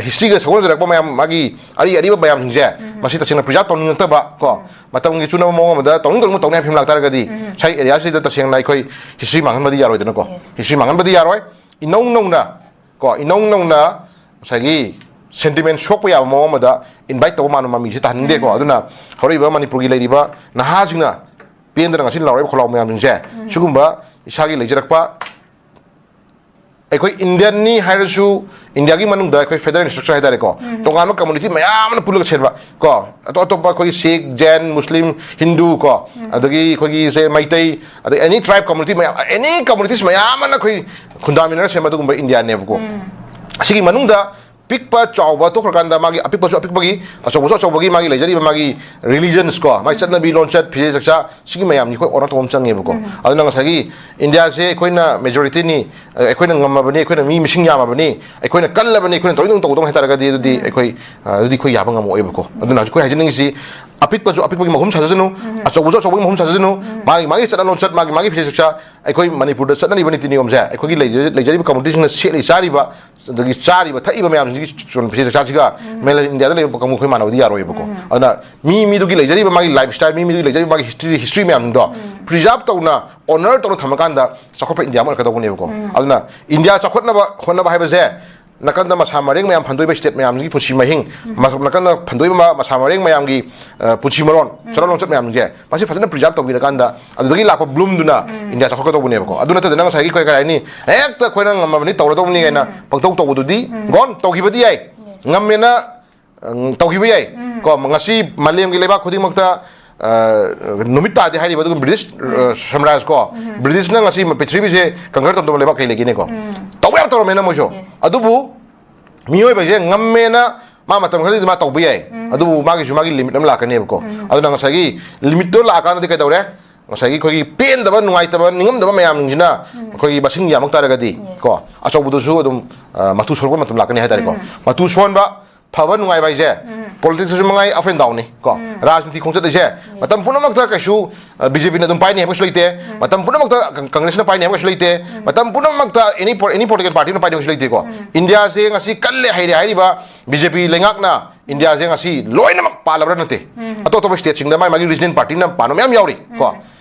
ꯍꯤꯁꯇ꯭ꯔꯤꯒ ꯁꯒꯣꯜꯖꯔꯛꯄ ꯃꯌꯥꯝ, ꯃꯥꯒꯤ ꯑꯔꯤ ꯑꯔꯤꯕ ꯃꯌꯥꯝꯁꯤꯡꯁꯦ ꯃꯁꯤ ꯇꯁꯦꯡꯅ ꯄ꯭ꯔꯤꯖꯥꯕ ꯇꯧꯅꯤꯡꯉꯛꯇꯕ ꯀꯣ, ꯃꯇꯝꯒꯤ ꯆꯨꯅꯕ ꯃꯑꯣꯡ ꯑꯃꯗ ꯇꯧꯅꯤꯡ ꯇꯧꯅꯤꯡꯕ ꯇꯧꯅꯤ ꯍꯥꯏꯕ ꯐꯤꯕꯝ ꯂꯥꯛꯇꯥꯔꯒꯗꯤ ꯉꯁꯥꯏ ꯑꯦꯔꯤꯌꯥꯁꯤꯗ ꯇꯁꯦꯡꯅ ꯑꯩꯈꯣꯏ ꯍꯤꯁꯇ꯭ꯔꯤ ꯃꯥꯡꯍꯟꯕꯗꯤ ꯌꯥꯔꯣꯏꯗꯅꯀꯣ꯫ ꯍꯤꯁꯇ꯭ꯔꯤ ꯃꯥꯡꯍꯟꯕꯗꯤ ꯌꯥꯔꯣꯏ꯫ ꯏꯅꯧ ꯅꯧꯅ ꯀꯣ, ꯏꯅꯧ ꯅꯧꯅ ꯉꯁꯥꯏꯒꯤ ꯁꯦꯟꯇꯤꯃꯦꯟ ꯁꯣꯛꯄ ꯌꯥꯕ ꯃꯑꯣꯡ ꯑꯃꯗ ꯏꯟꯚꯥꯏꯠ ꯇꯧꯕ ꯃꯥꯟꯕ ꯃꯃꯤꯁꯦ ꯇꯥꯍꯟꯅꯤꯡꯗꯦꯀꯣ꯫ ꯑꯗꯨꯅ ꯍꯧꯔꯛꯏꯕ ꯃꯅꯤꯄꯨꯔꯒꯤ ꯂꯩꯔꯤꯕ ꯅꯍꯥꯁꯤꯡꯅ ꯄꯦꯟꯗꯅ ꯉꯁꯤ ꯂꯥꯎꯔꯛꯏꯕ ꯈꯣꯜꯂꯥꯎ ꯃꯌꯥꯝꯁꯤꯡꯁꯦ, ꯁꯤꯒꯨꯝꯕ ꯏꯁꯥꯒꯤ ꯂꯩꯖꯔꯛꯄ ꯑꯩꯈꯣꯏ ꯏꯟꯗꯤꯌꯟꯅꯤ ꯍꯥꯏꯔꯁꯨ, ꯏꯟꯗꯤꯌꯥꯒꯤ ꯃꯅꯨꯡꯗ ꯑꯩꯈꯣꯏ ꯐꯦꯗꯔꯦꯜ ꯏꯟꯁꯇ꯭ꯔꯛꯆꯔ ꯍꯥꯏꯇꯥꯔꯦꯀꯣ, ꯇꯣꯉꯥꯟꯕ ꯀꯝꯃꯨꯅꯤꯇꯤ ꯃꯌꯥꯝ ꯑꯃꯅ ꯄꯨꯜꯂꯒ ꯁꯦꯝꯕ ꯀꯣ, ꯑꯇꯣꯞ ꯑꯇꯣꯞꯄ ꯑꯩꯈꯣꯏꯒꯤ ꯁꯤꯈ, ꯖꯦꯟ, ꯃꯨꯁꯂꯤꯝ, ꯍꯤꯟꯗꯨ ꯀꯣ, ꯑꯗꯒꯤ ꯑꯩꯈꯣꯏꯒꯤ ꯁꯦ ꯃꯩꯇꯩ, ꯑꯗꯩ ꯑꯦꯅꯤ ꯇ꯭ꯔꯥꯏꯕ ꯀꯝꯃꯨꯅꯤꯇꯤ ꯃꯌꯥꯝ, ꯑꯦꯅꯤ ꯀꯝꯃꯨꯅꯤꯇꯤꯁ ꯃꯌꯥꯝ ꯑꯃꯅ ꯑꯩꯈꯣꯏ ꯈꯨꯟꯗꯥꯃꯤꯟꯅꯔ ꯁꯦꯝꯕ ꯑꯗꯨꯒꯨꯝꯕ ꯏꯟꯗꯤꯌꯥꯅꯦꯕꯀꯣ꯫ ꯑꯁꯤꯒꯤ ꯃꯅꯨꯡꯗ ꯄꯤꯛꯄ ꯆꯥꯎꯕ ꯇꯣꯛꯈ꯭ꯔꯀꯥꯟꯗ ꯃꯥꯒꯤ ꯑꯄꯤꯛꯄꯁꯨ ꯑꯄꯤꯛꯄꯒꯤ, ꯑꯆꯧꯕꯁꯨ ꯑꯆꯧꯕꯒꯤ ꯃꯥꯒꯤ ꯂꯩꯖꯔꯤꯕ ꯃꯥꯒꯤ ꯔꯤꯂꯤꯖꯟꯁ ꯀꯣ, ꯃꯥꯒꯤ ꯆꯠꯅꯕꯤ ꯂꯣꯟꯆꯠ, ꯐꯤꯖꯦꯠ ꯆꯛꯆꯥ, ꯁꯤꯒꯤ ꯃꯌꯥꯝꯁꯤ ꯑꯩꯈꯣꯏ ꯑꯣꯅꯔ ꯇꯧꯕ ꯑꯃ ꯆꯪꯉꯦꯕꯀꯣ꯫ ꯑꯗꯨꯅ ꯉꯁꯥꯏꯒꯤ ꯏꯟꯗꯤꯌꯥꯁꯦ ꯑꯩꯈꯣꯏꯅ ꯃꯦꯖꯣꯔꯤꯇꯤꯅꯤ, ꯑꯩꯈꯣꯏꯅ ꯉꯝꯃꯕꯅꯤ, ꯑꯩꯈꯣꯏꯅ ꯃꯤ ꯃꯁꯤꯡ ꯌꯥꯝꯃꯕꯅꯤ, ꯑꯩꯈꯣꯏꯅ ꯀꯜꯂꯕꯅꯤ, ꯑꯩꯈꯣꯏꯅ ꯇꯧꯔꯤꯗꯧ ꯇꯧꯗꯧ ꯍꯥꯏꯇꯥꯔꯒꯗꯤ ꯑꯗꯨꯗꯤ ꯑꯩꯈꯣꯏ, ꯑꯗꯨꯗꯤ ꯑꯩꯈꯣꯏ ꯌꯥꯕ ꯉꯝꯃꯛꯑꯣꯏꯕꯀꯣ꯫ ꯑꯗꯨꯅ ꯍꯧꯖꯤꯛ ꯑꯩꯈꯣꯏ ꯍꯥꯏꯖꯅꯤꯡꯉꯤꯁꯤ ꯑꯄꯤꯛꯄꯁꯨ ꯑꯄꯤꯛꯄꯒꯤ ꯃꯍꯨꯝ ꯁꯥꯖꯁꯅꯨ, ꯑꯆꯧꯕꯁꯨ ꯑꯆꯧꯕꯒꯤ ꯃꯍꯨꯝ ꯁꯥꯖꯁꯅꯨ, ꯃꯥꯒꯤ ꯃꯥꯒꯤ ꯆꯠꯅ ꯂꯣꯟꯆꯠ, ꯃꯥꯒꯤ ꯃꯥꯒꯤ ꯐꯤꯖꯦꯠ ꯆꯛꯆꯥ, ꯑꯩꯈꯣꯏ ꯃꯅꯤꯄꯨꯔꯗ ꯆꯠꯅꯔꯤꯕ ꯅꯤꯇꯤ ꯅꯤꯌꯣꯝꯁꯦ ꯑꯩꯈꯣꯏꯒꯤ ꯂꯩꯖ-, ꯂꯩꯖꯔꯤꯕ ꯀꯝꯃꯨꯅꯤꯇꯤꯁꯤꯡꯅ ꯁꯦꯠꯂꯤ ꯆꯥꯔꯤꯕ, ꯑꯗꯒꯤ ꯆꯥꯔꯤꯕ ꯊꯛꯏꯕ ꯃꯌꯥꯝꯁꯤꯡꯁꯤꯒꯤ ꯆꯨꯝ ꯐꯤꯖꯦꯠ ꯆꯛꯆꯥꯁꯤꯒ ꯃꯦꯂꯦꯟ ꯏꯟꯗꯤꯌꯥꯗ ꯂꯩꯕ ꯀꯥꯡꯕꯨ ꯑꯩꯈꯣꯏ ꯃꯥꯟꯅꯕꯗꯤ ꯌꯥꯔꯣꯏꯕꯀꯣ꯫ ꯑꯗꯨꯅ ꯃꯤ ꯃꯤꯗꯨꯒꯤ ꯂꯩꯖꯔꯤꯕ ꯃꯥꯒꯤ ꯂꯥꯏꯐ ꯁ꯭ꯇꯥꯏꯜ, ꯃꯤ ꯃꯤꯗꯨꯒꯤ ꯂꯩꯖꯔꯤꯕ ꯃꯥꯒꯤ ꯍꯤꯁꯇ꯭ꯔꯤ, ꯍꯤꯁꯇ꯭ꯔꯤ ꯃꯌꯥꯝꯁꯤꯡꯗꯣ ꯄ꯭ꯔꯤꯖꯥꯕ ꯇꯧꯅ, ꯑꯣꯅꯔ ꯇꯧꯅ ꯊꯝꯃꯀꯥꯟꯗ ꯆꯥꯎꯈꯠꯄ ꯏꯟꯗꯤꯌꯥ ꯑꯃ ꯑꯣꯏꯔꯛꯀꯗꯧꯕꯅꯦꯕꯀꯣ꯫ ꯑꯗꯨꯅ ꯏꯟꯗꯤꯌꯥ ꯆꯥꯎꯈꯠꯅꯕ ꯍꯣꯠꯅꯕ ꯍꯥꯏꯕꯁꯦ ꯅꯥꯀꯟꯗ ꯃꯁꯥ ꯃꯔꯦꯡ ꯃꯌꯥꯝ ꯐꯟꯗꯣꯏꯕ ꯁ꯭ꯇꯦꯠ ꯃꯌꯥꯝꯁꯤꯒꯤ ꯄꯨꯟꯁꯤ ꯃꯍꯤꯡ, ꯃꯁ-, ꯅꯥꯀꯟꯗ ꯐꯟꯗꯣꯏꯕ ꯃ-, ꯃꯁꯥ ꯃꯔꯦꯡ ꯃꯌꯥꯝꯒꯤ, ꯑ, ꯄꯨꯟꯁꯤ ꯃꯔꯣꯟ, ꯆꯠꯅ ꯂꯣꯟꯆꯠ ꯃꯌꯥꯝꯁꯤꯡꯁꯦ ꯃꯁꯤ ꯐꯖꯅ ꯄ꯭ꯔꯤꯖꯥꯕ ꯇꯧꯕꯤꯔꯀꯥꯟꯗ ꯑꯗꯨꯗꯒꯤ ꯂꯥꯛꯄ ꯕ꯭ꯂꯨꯝꯗꯨꯅ ꯏꯟꯗꯤꯌꯥ ꯆꯥꯎꯈꯠꯀꯗꯧꯕꯅꯦꯕꯀꯣ꯫ ꯑꯗꯨ ꯅꯠꯇꯗꯅ ꯉꯁꯥꯏꯒꯤ ꯑꯩꯈꯣꯏ ꯀꯔꯤ ꯍꯥꯏꯅꯤ, ꯍꯦꯛꯇ ꯑꯩꯈꯣꯏꯅ ꯉꯝꯃꯕꯅꯤ, ꯇꯧꯔꯗꯧꯕꯅꯤ ꯀꯥꯏꯅ ꯄꯪꯇꯧ ꯇꯧꯕꯗꯨꯗꯤ ꯒꯣꯟ ꯇꯧꯈꯤꯕꯗꯤ ꯌꯥꯏ, ꯉꯝꯃꯦꯅ, ꯎꯝ, ꯇꯧꯈꯤꯕ ꯌꯥꯏ꯫ ꯀꯣ, ꯉꯁꯤ ꯃꯥꯂꯦꯝꯒꯤ ꯂꯩꯕꯥꯛ ꯈꯨꯗꯤꯡꯃꯛꯇ, ꯑ, ꯅꯨꯃꯤꯠ ꯇꯥꯗꯦ ꯍꯥꯏꯔꯤꯕ ꯑꯗꯨꯒꯨꯝꯕ ꯕ꯭ꯔꯤꯇꯤꯁ, ꯑ, ꯁꯥꯝꯔꯥꯖ ꯀꯣ, ꯕ꯭ꯔꯤꯇꯤꯁꯅ ꯉꯁꯤ ꯄ꯭ꯔꯤꯊꯤꯕꯤꯁꯦ ꯀꯪꯒꯔ ꯇꯧꯗꯕ ꯂꯩꯕꯥꯛ ꯀꯩ ꯂꯩꯒꯦꯅꯦꯀꯣ? ꯇꯧꯕ ꯌꯥꯝ ꯇꯧꯔꯝꯃꯦꯅ ꯃꯣꯏꯁꯨ꯫ ꯑꯗꯨꯕꯨ ꯃꯤꯑꯣꯏꯕꯁꯦ ꯉꯝꯃꯦꯅ ꯃꯥ ꯃꯇꯝ ꯈꯔꯗꯤ ꯃꯥ ꯇꯧꯕ ꯌꯥꯏ꯫ ꯑꯗꯨꯕꯨ ꯃꯥꯒꯤꯁꯨ ꯃꯥꯒꯤ ꯂꯤꯃꯤꯠ ꯑꯃ ꯂꯥꯛꯀꯅꯦꯕꯀꯣ꯫ ꯑꯗꯨꯅ ꯉꯁꯥꯏꯒꯤ ꯂꯤꯃꯤꯠꯇꯣ ꯂꯥꯛꯑꯀꯥꯟꯗꯗꯤ ꯀꯩꯗꯧꯔꯦ? ꯉꯁꯥꯏꯒꯤ ꯑꯩꯈꯣꯏꯒꯤ ꯄꯦꯟꯗꯕ, ꯅꯨꯡꯉꯥꯏꯇꯕ, ꯅꯤꯡꯉꯝꯗꯕ ꯃꯌꯥꯝꯁꯤꯡꯁꯤꯅ ꯑꯩꯈꯣꯏꯒꯤ ꯃꯁꯤꯡ ꯌꯥꯝꯃꯛ ꯇꯥꯔꯒꯗꯤ ꯀꯣ, ꯑꯆꯧꯕꯗꯨꯁꯨ ꯑꯗꯨꯝ, ꯑ, ꯃꯇꯨ ꯁꯣꯔꯛꯄ ꯃꯇꯝ ꯂꯥꯛꯀꯅꯤ ꯍꯥꯏꯇꯥꯔꯦꯀꯣ꯫ ꯃꯇꯨ ꯁꯣꯟꯕ, ꯐꯕ ꯅꯨꯡꯉꯥꯏꯕ ꯍꯥꯏꯁꯦ ꯄꯣꯂꯤꯇꯤꯛꯁꯇꯁꯨ ꯃꯉꯥꯏ ꯑꯞ ꯑꯦꯟ ꯗꯥꯎꯟꯅꯤ ꯀꯣ꯫ ꯔꯥꯖꯅꯤꯇꯤ ꯈꯣꯡꯆꯠ ꯑꯁꯦ ꯃꯇꯝ ꯄꯨꯝꯅꯃꯛꯇ ꯀꯩꯁꯨ ꯕꯤ ꯖꯦ ꯄꯤꯅ ꯑꯗꯨꯝ ꯄꯥꯏꯅꯤ ꯍꯥꯏꯕꯁꯨ ꯂꯩꯇꯦ, ꯃꯇꯝ ꯄꯨꯝꯅꯃꯛꯇ ꯀꯪ- ꯀꯪꯒ꯭ꯔꯦꯁꯅ ꯄꯥꯏꯅꯤ ꯍꯥꯏꯕꯁꯨ ꯂꯩꯇꯦ, ꯃꯇꯝ ꯄꯨꯝꯅꯃꯛꯇ ꯑꯦꯅꯤ ꯑꯦꯅꯤ ꯄꯣꯂꯤꯇꯤꯀꯦꯜ ꯄꯥꯔꯇꯤꯅ ꯄꯥꯏꯅꯤ ꯍꯥꯏꯕꯁꯨ ꯂꯩꯇꯦꯀꯣ꯫ ꯏꯟꯗꯤꯌꯥꯁꯦ ꯉꯁꯤ ꯀꯜꯂꯦ ꯍꯩꯔꯦ ꯍꯥꯏꯔꯤꯕ ꯕꯤ ꯖꯦ ꯄꯤ ꯂꯩꯉꯥꯛꯅ ꯏꯟꯗꯤꯌꯥꯁꯦ ꯉꯁꯤ ꯂꯣꯏꯅꯃꯛ ꯄꯥꯜꯂꯕ꯭ꯔꯥ? ꯅꯠꯇꯦ꯫ ꯑꯇꯣꯞ ꯑꯇꯣꯞꯄ ꯁ꯭ꯇꯦꯠꯁꯤꯡꯗ ꯃꯥꯒꯤ ꯃꯥꯒꯤ ꯔꯤꯖꯅꯦꯜ ꯄꯥꯔꯇꯤꯅ ꯄꯥꯟꯕ ꯃꯌꯥꯝ ꯌꯥꯎꯔꯤ ꯀꯣ꯫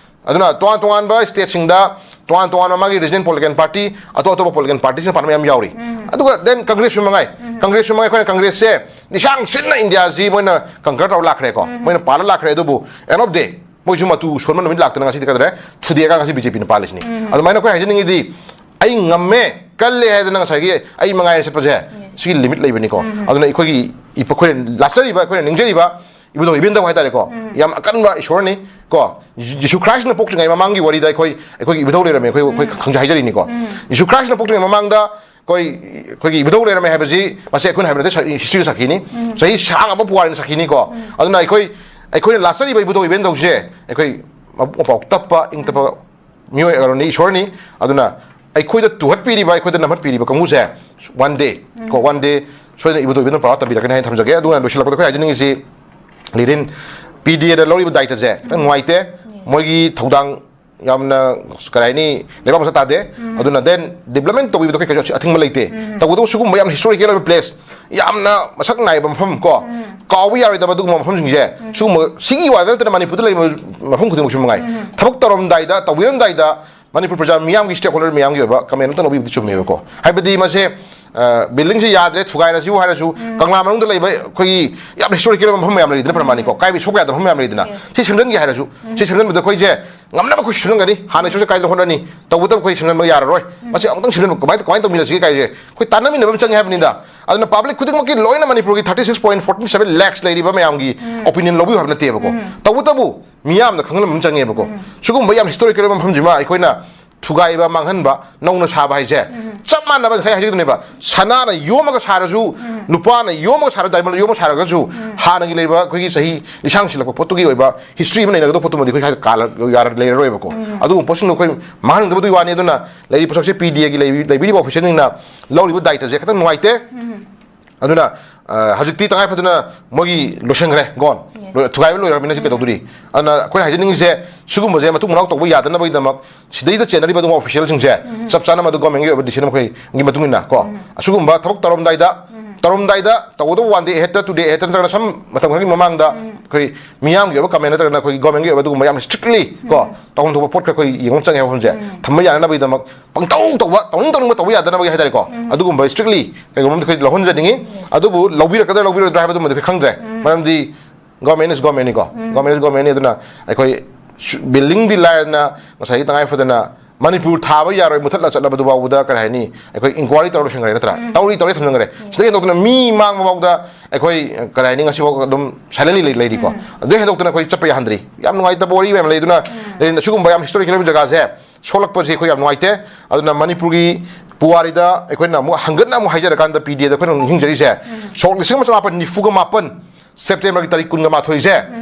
ꯑꯗꯨꯅ ꯇꯣꯉꯥꯟ ꯇꯣꯉꯥꯟꯕ ꯁ꯭ꯇꯦꯠꯁꯤꯡꯗ ꯇꯣꯉꯥꯟ ꯇꯣꯉꯥꯟꯕ ꯃꯥꯒꯤ ꯔꯤꯖꯅꯦꯜ ꯄꯣꯂꯤꯇꯤꯀꯦꯜ ꯄꯥꯔꯇꯤ, ꯑꯇꯣꯞ ꯑꯇꯣꯞꯄ ꯄꯣꯂꯤꯇꯤꯀꯦꯜ ꯄꯥꯔꯇꯤꯁꯤꯡꯅ ꯄꯥꯟꯕ ꯃꯌꯥꯝ ꯌꯥꯎꯔꯤ꯫ ꯑꯗꯨꯒ ꯗꯦꯟ ꯀꯪꯒ꯭ꯔꯦꯁꯁꯨ ꯃꯉꯥꯏ, ꯀꯪꯒ꯭ꯔꯦꯁꯁꯨ ꯃꯉꯥꯏ, ꯑꯩꯈꯣꯏꯅ ꯀꯪꯒ꯭ꯔꯦꯁꯁꯦ ꯂꯤꯁꯥꯡ ꯁꯤꯟꯅ ꯏꯟꯗꯤꯌꯥꯁꯤ ꯃꯣꯏꯅ ꯀꯪꯀꯔ ꯇꯧꯔ ꯂꯥꯛꯈ꯭ꯔꯦꯀꯣ, ꯃꯣꯏꯅ ꯄꯥꯜꯂ ꯂꯥꯛꯈ꯭ꯔꯦ꯫ ꯑꯗꯨꯕꯨ ꯑꯦꯟ ꯑꯣꯐ ꯗꯦ ꯃꯣꯏꯁꯨ ꯃꯇꯨ ꯁꯣꯟꯕ ꯅꯨꯃꯤꯠ ꯂꯥꯛꯇꯅ ꯉꯁꯤꯗꯤ ꯀꯩꯗꯧꯔꯦ? ꯊꯨꯗꯦꯛꯑꯒ ꯉꯁꯤ ꯕꯤ ꯖꯦ ꯄꯤꯅ ꯄꯥꯜꯂꯤꯁꯤꯅꯤ꯫ ꯑꯗꯨꯃꯥꯏꯅ ꯑꯩꯈꯣꯏ ꯍꯥꯏꯖꯅꯤꯡꯉꯤꯗꯤ, ꯑꯩ ꯉꯝꯃꯦ, ꯀꯜꯂꯦ ꯍꯥꯏꯗꯅ ꯉꯁꯥꯏꯒꯤ ꯑꯩ ꯃꯉꯥꯏꯅ ꯆꯠꯄꯁꯦ, ꯁꯤꯒꯤ ꯂꯤꯃꯤꯠ ꯂꯩꯕꯅꯤꯀꯣ꯫ ꯑꯗꯨꯅ ꯑꯩꯈꯣꯏꯒꯤ ꯏꯄ- ꯑꯩꯈꯣꯏꯅ ꯂꯥꯠꯆꯔꯤꯕ, ꯑꯩꯈꯣꯏꯅ ꯅꯤꯡꯖꯔꯤꯕ ꯏꯕꯨꯙꯧ ꯏꯕꯦꯟꯗꯧ ꯍꯥꯏꯇꯥꯔꯦꯀꯣ, ꯌꯥꯝ ꯑꯀꯟꯕ ꯏꯁꯣꯔꯅꯤ ꯀꯣ꯫ ꯖꯤ- ꯖꯤꯁꯨ ꯈ꯭ꯔꯥꯏꯁꯅ ꯄꯣꯛꯇ꯭ꯔꯤꯉꯩ ꯃꯃꯥꯡꯒꯤ ꯋꯥꯔꯤꯗ ꯑꯩꯈꯣꯏ ꯑꯩꯈꯣꯏꯒꯤ ꯏꯕꯨꯙꯧ ꯂꯩꯔꯝꯃꯦ, ꯑꯩꯈꯣꯏ ꯑꯩꯈꯣꯏ ꯈꯪꯖ ꯍꯥꯏꯖꯔꯤꯅꯤꯀꯣ꯫ ꯖꯤꯁꯨ ꯈ꯭ꯔꯥꯏꯁꯅ ꯄꯣꯛꯇ꯭ꯔꯤꯉꯩ ꯃꯃꯥꯡꯗ ꯑꯩꯈꯣꯏ ꯑꯩꯈꯣꯏꯒꯤ ꯏꯕꯨꯙꯧ ꯂꯩꯔꯝꯃꯦ ꯍꯥꯏꯕꯁꯤ ꯃꯁꯤ ꯑꯩꯈꯣꯏꯅ ꯍꯥꯏꯕ ꯅꯠꯇꯦ, ꯁ- ꯍꯤꯁꯇ꯭ꯔꯤꯅ ꯁꯥꯈꯤꯅꯤ꯫ ꯆꯍꯤ ꯁꯥꯡꯉꯕ ꯄꯨꯋꯥꯔꯤꯅ ꯁꯥꯈꯤꯅꯤꯀꯣ꯫ ꯑꯗꯨꯅ ꯑꯩꯈꯣꯏ ꯑꯩꯈꯣꯏꯅ ꯂꯥꯠꯆꯔꯤꯕ ꯏꯕꯨꯙꯧ ꯏꯕꯦꯟꯗꯧꯁꯦ ꯑꯩꯈꯣꯏ ꯃꯕꯨꯛ ꯃꯄꯥꯎ ꯇꯞꯄ, ꯏꯪ ꯇꯞꯄ ꯃꯤꯑꯣꯏ ꯑꯣꯏꯔꯕꯅꯤ, ꯏꯁꯣꯔꯅꯤ꯫ ꯑꯗꯨꯅ ꯑꯩꯈꯣꯏꯗ ꯇꯨꯍꯠꯄꯤꯔꯤꯕ, ꯑꯩꯈꯣꯏꯗ ꯅꯝꯍꯠꯄꯤꯔꯤꯕ ꯀꯥꯡꯕꯨꯁꯦ ꯋꯥꯟ ꯗꯦ ꯀꯣ, ꯋꯥꯟ ꯗꯦ ꯁꯣꯏꯗꯅ ꯏꯕꯨꯙꯧ ꯏꯕꯦꯟꯗꯧ ꯄꯥꯎꯔꯥ ꯇꯝꯕꯤꯔꯛꯀꯅꯤ ꯍꯥꯏꯅ ꯊꯝꯖꯒꯦ꯫ ꯑꯗꯨꯒ ꯂꯣꯏꯁꯤꯜꯂꯛꯄꯗ ꯑꯩꯈꯣꯏꯅ ꯍꯥꯏꯖꯅꯤꯡꯉꯤꯁꯤ, ꯂꯤꯔꯤꯟ, ꯄꯤ ꯗꯤ ꯑꯦꯗ ꯂꯧꯔꯤꯕ ꯗꯥꯏꯇꯁꯦ ꯈꯤꯇꯪ ꯅꯨꯡꯉꯥꯏꯇꯦ꯫ ꯃꯣꯏꯒꯤ ꯊꯧꯗꯥꯡ ꯌꯥꯝꯅ, ꯀꯔꯤ ꯍꯥꯏꯅꯤ, ꯂꯩꯕꯥꯛ ꯃꯆꯥ ꯇꯥꯗꯦ꯫ ꯑꯗꯨꯅ ꯗꯦꯟ ꯗꯤꯕ꯭ꯂꯞꯃꯦꯟ ꯇꯧꯕꯤꯕꯗ ꯑꯩꯈꯣꯏ ꯀꯩꯁꯨ ꯑꯊꯤꯡꯕ ꯂꯩꯇꯦ꯫ ꯇꯧꯕꯇꯕꯨ ꯁꯤꯒꯨꯝꯕ ꯌꯥꯝ ꯍꯤꯁꯇꯣꯔꯤꯀꯦꯜ ꯑꯣꯏꯕ ꯄ꯭ꯂꯦꯁ, ꯌꯥꯝꯅ ꯃꯁꯛ ꯅꯥꯏꯕ ꯃꯐꯝ ꯀꯣ, ꯀꯥꯎꯕ ꯌꯥꯔꯣꯏꯗꯕ ꯑꯗꯨꯒꯨꯝꯕ ꯃꯐꯝꯁꯤꯡꯁꯦ, ꯁꯤꯒꯨꯝꯕ, ꯁꯤꯒꯤ ꯋꯥꯗ ꯅꯠꯇꯅ ꯃꯅꯤꯄꯨꯔꯗ ꯂꯩꯕ ꯃꯐꯝ ꯈꯨꯗꯤꯡꯃꯛꯁꯨ ꯃꯉꯥꯏ, ꯊꯕꯛ ꯇꯧꯔꯝꯗꯥꯏꯗ, ꯇꯧꯕꯤꯔꯝꯗꯥꯏꯗ ꯃꯅꯤꯄꯨꯔ ꯄ꯭ꯔꯖꯥ ꯃꯤꯌꯥꯝꯒꯤ, ꯁ꯭ꯇꯦꯛ ꯍꯣꯜꯗꯔ ꯃꯤꯌꯥꯝꯒꯤ ꯑꯣꯏꯕ ꯀꯃꯦꯟ ꯑꯝꯇ ꯂꯧꯕꯤꯕꯗꯤ ꯆꯨꯝꯃꯦꯕꯀꯣ꯫ ꯍꯥꯏꯕꯗꯤ ꯃꯁꯦ, ꯑ, ꯕꯤꯜꯗꯤꯡꯁꯦ ꯌꯥꯗ꯭ꯔꯦ, ꯊꯨꯒꯥꯏꯔꯁꯤꯕꯨ ꯍꯥꯏꯔꯁꯨ, ꯀꯪꯂꯥ ꯃꯅꯨꯡꯗ ꯂꯩꯕ ꯑꯩꯈꯣꯏꯒꯤ ꯌꯥꯝ ꯍꯤꯁꯇꯣꯔꯤꯀꯦꯜ ꯑꯣꯏꯕ ꯃꯐꯝ ꯃꯌꯥꯝ ꯂꯩꯔꯤꯗꯅ, ꯄ꯭ꯔꯃꯥꯅꯤꯀꯣ, ꯀꯥꯏꯕ ꯁꯣꯛꯄ ꯌꯥꯗꯕ ꯃꯐꯝ ꯃꯌꯥꯝ ꯂꯩꯗꯅ, ꯁꯤ ꯁꯦꯝꯖꯤꯟꯒꯦ ꯍꯥꯏꯔꯁꯨ, ꯁꯤ ꯁꯦꯝꯖꯤꯟꯕꯗ ꯑꯩꯈꯣꯏꯁꯦ ꯉꯝꯅꯕ ꯑꯩꯈꯣꯏ ꯁꯦꯝꯖꯤꯟꯒꯅꯤ꯫ ꯍꯥꯟꯅ ꯏꯁꯣꯔꯁꯦ ꯀꯥꯏꯗꯅ ꯍꯣꯠꯅꯅꯤ, ꯇꯧꯕꯇꯕꯨ ꯑꯩꯈꯣꯏ ꯁꯦꯝꯖꯤꯟꯕ ꯌꯥꯔꯔꯣꯏ꯫ ꯃꯁꯤ ꯑꯃꯨꯛꯇꯪ ꯁꯦꯝꯖꯤꯟꯕ ꯀꯃꯥꯏꯅ, ꯀꯃꯥꯏꯅ ꯇꯧꯃꯤꯟꯅꯁꯤꯒꯦ ꯀꯥꯏꯁꯦ ꯑꯩꯈꯣꯏ ꯇꯥꯟꯅꯃꯤꯟꯅꯕ ꯑꯃ ꯆꯪꯉꯦ ꯍꯥꯏꯕꯅꯤꯗ꯫ ꯑꯗꯨꯅ ꯄꯕ꯭ꯂꯤꯛ ꯈꯨꯗꯤꯡꯃꯛꯀꯤ ꯂꯣꯏꯅ ꯃꯅꯤꯄꯨꯔꯒꯤ thirty six point forty seven lakes ꯂꯩꯔꯤꯕ ꯃꯌꯥꯝꯒꯤ ꯑꯣꯄꯤꯅꯤꯌꯟ ꯂꯧꯕꯤꯌꯨ ꯍꯥꯏꯕ ꯅꯠꯇꯦꯕꯀꯣ꯫ ꯇꯧꯕꯇꯕꯨ ꯃꯤꯌꯥꯝꯅ ꯈꯪꯍꯟꯕ ꯑꯃ ꯆꯪꯉꯦꯕꯀꯣ꯫ ꯁꯤꯒꯨꯝꯕ ꯌꯥꯝ ꯍꯤꯁꯇꯣꯔꯤꯀꯦꯜ ꯑꯣꯏꯕ ꯃꯐꯝꯁꯤꯃ ꯑꯩꯈꯣꯏꯅ ꯊꯨꯒꯥꯏꯕ, ꯃꯥꯡꯍꯟꯕ, ꯅꯧꯅ ꯁꯥꯕ ꯍꯥꯏꯁꯦ ꯆꯞ ꯃꯥꯟꯅꯕ ꯉꯁꯥꯏ ꯍꯥꯏꯖꯈꯤꯕꯅꯦꯕ, ꯁꯅꯥꯅ ꯌꯣꯝꯃꯒ ꯁꯥꯔꯁꯨ, ꯂꯨꯄꯥꯅ ꯌꯣꯝꯃꯒ ꯁꯥꯔꯁꯨ, ꯗꯥꯏꯃꯟꯅ ꯌꯣꯝꯃꯒ ꯁꯥꯔꯒꯁꯨ, ꯍꯥꯟꯅꯒꯤ ꯂꯩꯕ ꯑꯩꯈꯣꯏꯒꯤ ꯆꯍꯤ ꯂꯤꯁꯥꯡ ꯁꯤꯜꯂꯛꯄ ꯄꯣꯠꯇꯨꯒꯤ ꯑꯣꯏꯕ ꯍꯤꯁꯇ꯭ꯔꯤ ꯑꯃ ꯂꯩꯅꯒꯗꯧꯕ ꯄꯣꯠꯇꯨꯃꯗꯤ ꯑꯩꯈꯣꯏ ꯁ꯭ꯋꯥꯏꯗ ꯀꯥꯂ-, ꯌꯥꯔ-, ꯂꯩꯔꯔꯣꯏꯕꯀꯣ꯫ ꯑꯗꯨꯒꯨꯝꯕ ꯄꯣꯠꯁꯤꯡꯗꯣ ꯑꯩꯈꯣꯏ ꯃꯥꯡꯍꯟꯅꯤꯡꯗꯕꯗꯨꯒꯤ ꯋꯥꯅꯤ꯫ ꯑꯗꯨꯅ ꯂꯩꯔꯤꯕ ꯄꯣꯠꯁꯛꯁꯦ ꯄꯤ ꯗꯤ ꯑꯦꯒꯤ ꯂꯩꯕꯤ-, ꯂꯩꯕꯤꯔꯤꯕ ꯑꯣꯐꯤꯁꯦꯜꯁꯤꯡꯅ ꯂꯧꯔꯤꯕ ꯗꯥꯏꯇꯁꯦ ꯈꯤꯇꯪ ꯅꯨꯡꯉꯥꯏꯇꯦ꯫ ꯑꯗꯨꯅ ꯍꯧꯖꯤꯛꯇꯤ ꯇꯉꯥꯏ ꯐꯗꯅ ꯃꯣꯏꯒꯤ ꯂꯣꯏꯁꯟꯈ꯭ꯔꯦ꯫ ꯒꯣꯟ꯫ ꯊꯨꯒꯥꯏꯕ ꯂꯣꯏꯔꯕꯅꯤꯅ ꯁꯤ ꯀꯩꯗꯧꯗꯣꯔꯤ? ꯑꯗꯨꯅ ꯑꯩꯈꯣꯏꯅ ꯍꯥꯏꯖꯅꯤꯡꯉꯤꯁꯦ, ꯁꯤꯒꯨꯝꯕꯁꯦ ꯃꯇꯨꯡ ꯃꯅꯥꯎ ꯇꯧꯕ ꯌꯥꯗꯅꯕꯒꯤꯗꯃꯛ ꯁꯤꯗꯩꯗ ꯆꯦꯟꯅꯔꯤꯕ ꯑꯗꯨꯒꯨꯝꯕ ꯑꯣꯐꯤꯁꯤꯌꯦꯜꯁꯤꯡꯁꯦ ꯆꯞ ꯆꯥꯅ ꯃꯗꯨ ꯒꯣꯔꯃꯦꯟꯒꯤ ꯑꯣꯏꯕ ꯗꯤꯁꯤꯖꯟ ꯑꯃꯈꯣꯏꯒꯤ ꯃꯇꯨꯡ ꯏꯟꯅ ꯀꯣ, ꯑꯁꯤꯒꯨꯝꯕ ꯊꯕꯛ ꯇꯧꯔꯝꯗꯥꯏꯗ, ꯇꯧꯔꯝꯗꯥꯏꯗ ꯇꯧꯒꯗꯧꯕ ꯋꯥꯟ ꯗꯦ ꯑꯦꯍꯦꯠꯇ, ꯇꯨ ꯗꯦ ꯑꯦꯍꯦꯠꯇ ꯅꯠꯇ꯭ꯔꯒꯅ ꯁꯝ ꯃꯇꯝ ꯈꯔꯒꯤ ꯃꯃꯥꯡꯗ ꯑꯩꯈꯣꯏ ꯃꯤꯌꯥꯝꯒꯤ ꯑꯣꯏꯕ ꯀꯃꯦꯟ ꯅꯠꯇ꯭ꯔꯒꯅ ꯑꯩꯈꯣꯏꯒꯤ ꯒꯣꯔꯃꯦꯟꯒꯤ ꯑꯣꯏꯕ ꯑꯗꯨꯒꯨꯝꯕ ꯌꯥꯝ ꯏꯁꯇ꯭ꯔꯤꯛꯂꯤ ꯀꯣ ꯇꯧꯐꯝ ꯊꯣꯛꯄ ꯄꯣꯠ ꯈꯔ ꯑꯩꯈꯣꯏ ꯌꯦꯡꯐꯝ ꯆꯪꯉꯦ ꯍꯥꯏꯕ ꯃꯐꯝꯁꯦ ꯊꯝꯕ ꯌꯥꯅꯅꯕꯒꯤꯗꯃꯛ ꯄꯪꯇꯧ ꯇꯧꯕ, ꯇꯧꯅꯤꯡ ꯇꯧꯅꯤꯡꯕ ꯇꯧꯕ ꯌꯥꯗꯅꯕꯒꯤ ꯍꯥꯏꯇꯥꯔꯦꯀꯣ, ꯑꯗꯨꯒꯨꯝꯕ ꯏꯁꯇ꯭ꯔꯤꯛꯂꯤ ꯀꯩꯒꯨꯝꯕ ꯑꯃꯗꯤ ꯑꯩꯈꯣꯏ ꯂꯧꯍꯟꯖꯅꯤꯡꯉꯤ꯫ ꯑꯗꯨꯕꯨ ꯂꯧꯕꯤꯔꯛꯀꯗ꯭ꯔꯥ ꯂꯧꯕꯤꯔꯣꯏꯗ꯭ꯔꯥ ꯍꯥꯏꯕꯗꯨꯃꯗꯤ ꯑꯩꯈꯣꯏ ꯈꯪꯗ꯭ꯔꯦ꯫ ꯃꯔꯝꯗꯤ ꯒꯣꯔꯃꯦꯟ ꯏꯁ ꯒꯣꯔꯃꯦꯟꯅꯤꯀꯣ, ꯒꯣꯔꯃꯦꯟ ꯏꯁ ꯒꯣꯔꯃꯦꯟꯅꯤ꯫ ꯑꯗꯨꯅ ꯑꯩꯈꯣꯏ ꯁꯨ-, ꯕꯤꯜꯗꯤꯡꯗꯤ ꯂꯥꯏꯔꯗꯅ ꯉꯁꯥꯏꯒꯤ ꯇꯉꯥꯏ ꯐꯗꯅ ꯃꯅꯤꯄꯨꯔ ꯊꯥꯕ ꯌꯥꯔꯣꯏ ꯃꯨꯊꯠꯂ ꯆꯠꯂꯕꯗꯨ ꯐꯥꯎꯕꯗ ꯀꯔꯤ ꯍꯥꯏꯅꯤ, ꯑꯩꯈꯣꯏ ꯏꯟꯀ꯭ꯋꯥꯏꯔꯤ ꯇꯧꯔ ꯂꯣꯏꯁꯤꯟꯈ꯭ꯔꯦ ꯅꯠꯇ꯭ꯔꯥ? ꯇꯧꯔꯤ ꯇꯧꯔꯤ ꯊꯝꯖꯤꯟꯈ꯭ꯔꯦ꯫ ꯁꯤꯗꯒꯤ ꯍꯦꯟꯗꯣꯛꯇꯅ ꯃꯤ ꯃꯥꯡꯕ ꯐꯥꯎꯗ ꯑꯩꯈꯣꯏ, ꯀꯔꯤ ꯍꯥꯏꯅꯤ, ꯉꯁꯤꯐꯥꯎ ꯑꯗꯨꯝ ꯁꯥꯏꯂꯦꯟꯂꯤ ꯂꯩ-, ꯂꯩꯔꯤꯀꯣ꯫ ꯑꯗꯨꯗꯩ ꯍꯦꯟꯗꯣꯛꯇꯅ ꯑꯩꯈꯣꯏ ꯆꯠꯄ ꯌꯥꯍꯟꯗ꯭ꯔꯤ꯫ ꯌꯥꯝ ꯅꯨꯡꯉꯥꯏꯇꯕ ꯋꯥꯔꯤ ꯃꯌꯥꯝ ꯂꯩ꯫ ꯑꯗꯨꯅ ꯂꯩꯔꯤꯅ ꯁꯤꯒꯨꯝꯕ ꯌꯥꯝ ꯍꯤꯁꯇꯣꯔꯤꯀꯦꯜ ꯑꯣꯏꯕ ꯖꯒꯥꯁꯦ ꯁꯣꯛꯂꯛꯄꯁꯦ ꯑꯩꯈꯣꯏ ꯌꯥꯝ ꯅꯨꯡꯉꯥꯏꯇꯦ꯫ ꯑꯗꯨꯅ ꯃꯅꯤꯄꯨꯔꯒꯤ ꯄꯨꯋꯥꯔꯤꯗ ꯑꯩꯈꯣꯏꯅ ꯑꯃꯨꯛ ꯍꯪꯒꯠꯅ ꯑꯃꯨꯛ ꯍꯥꯏꯖꯔꯀꯥꯟꯗ ꯄꯤ ꯗꯤ ꯑꯦꯗ ꯑꯩꯈꯣꯏꯅ ꯅꯤꯡꯁꯤꯡꯖꯔꯤꯁꯦ, ꯁꯣꯛ ꯂꯤꯁꯤꯡ ꯑꯃ ꯆꯃꯥꯄꯟ ꯅꯤꯐꯨꯒ ꯃꯥꯄꯟ ꯁꯦꯞꯇꯦꯝꯕꯔꯒꯤ ꯇꯥꯔꯤꯛ ꯀꯨꯟꯒ ꯃꯥꯊꯣꯏꯁꯦ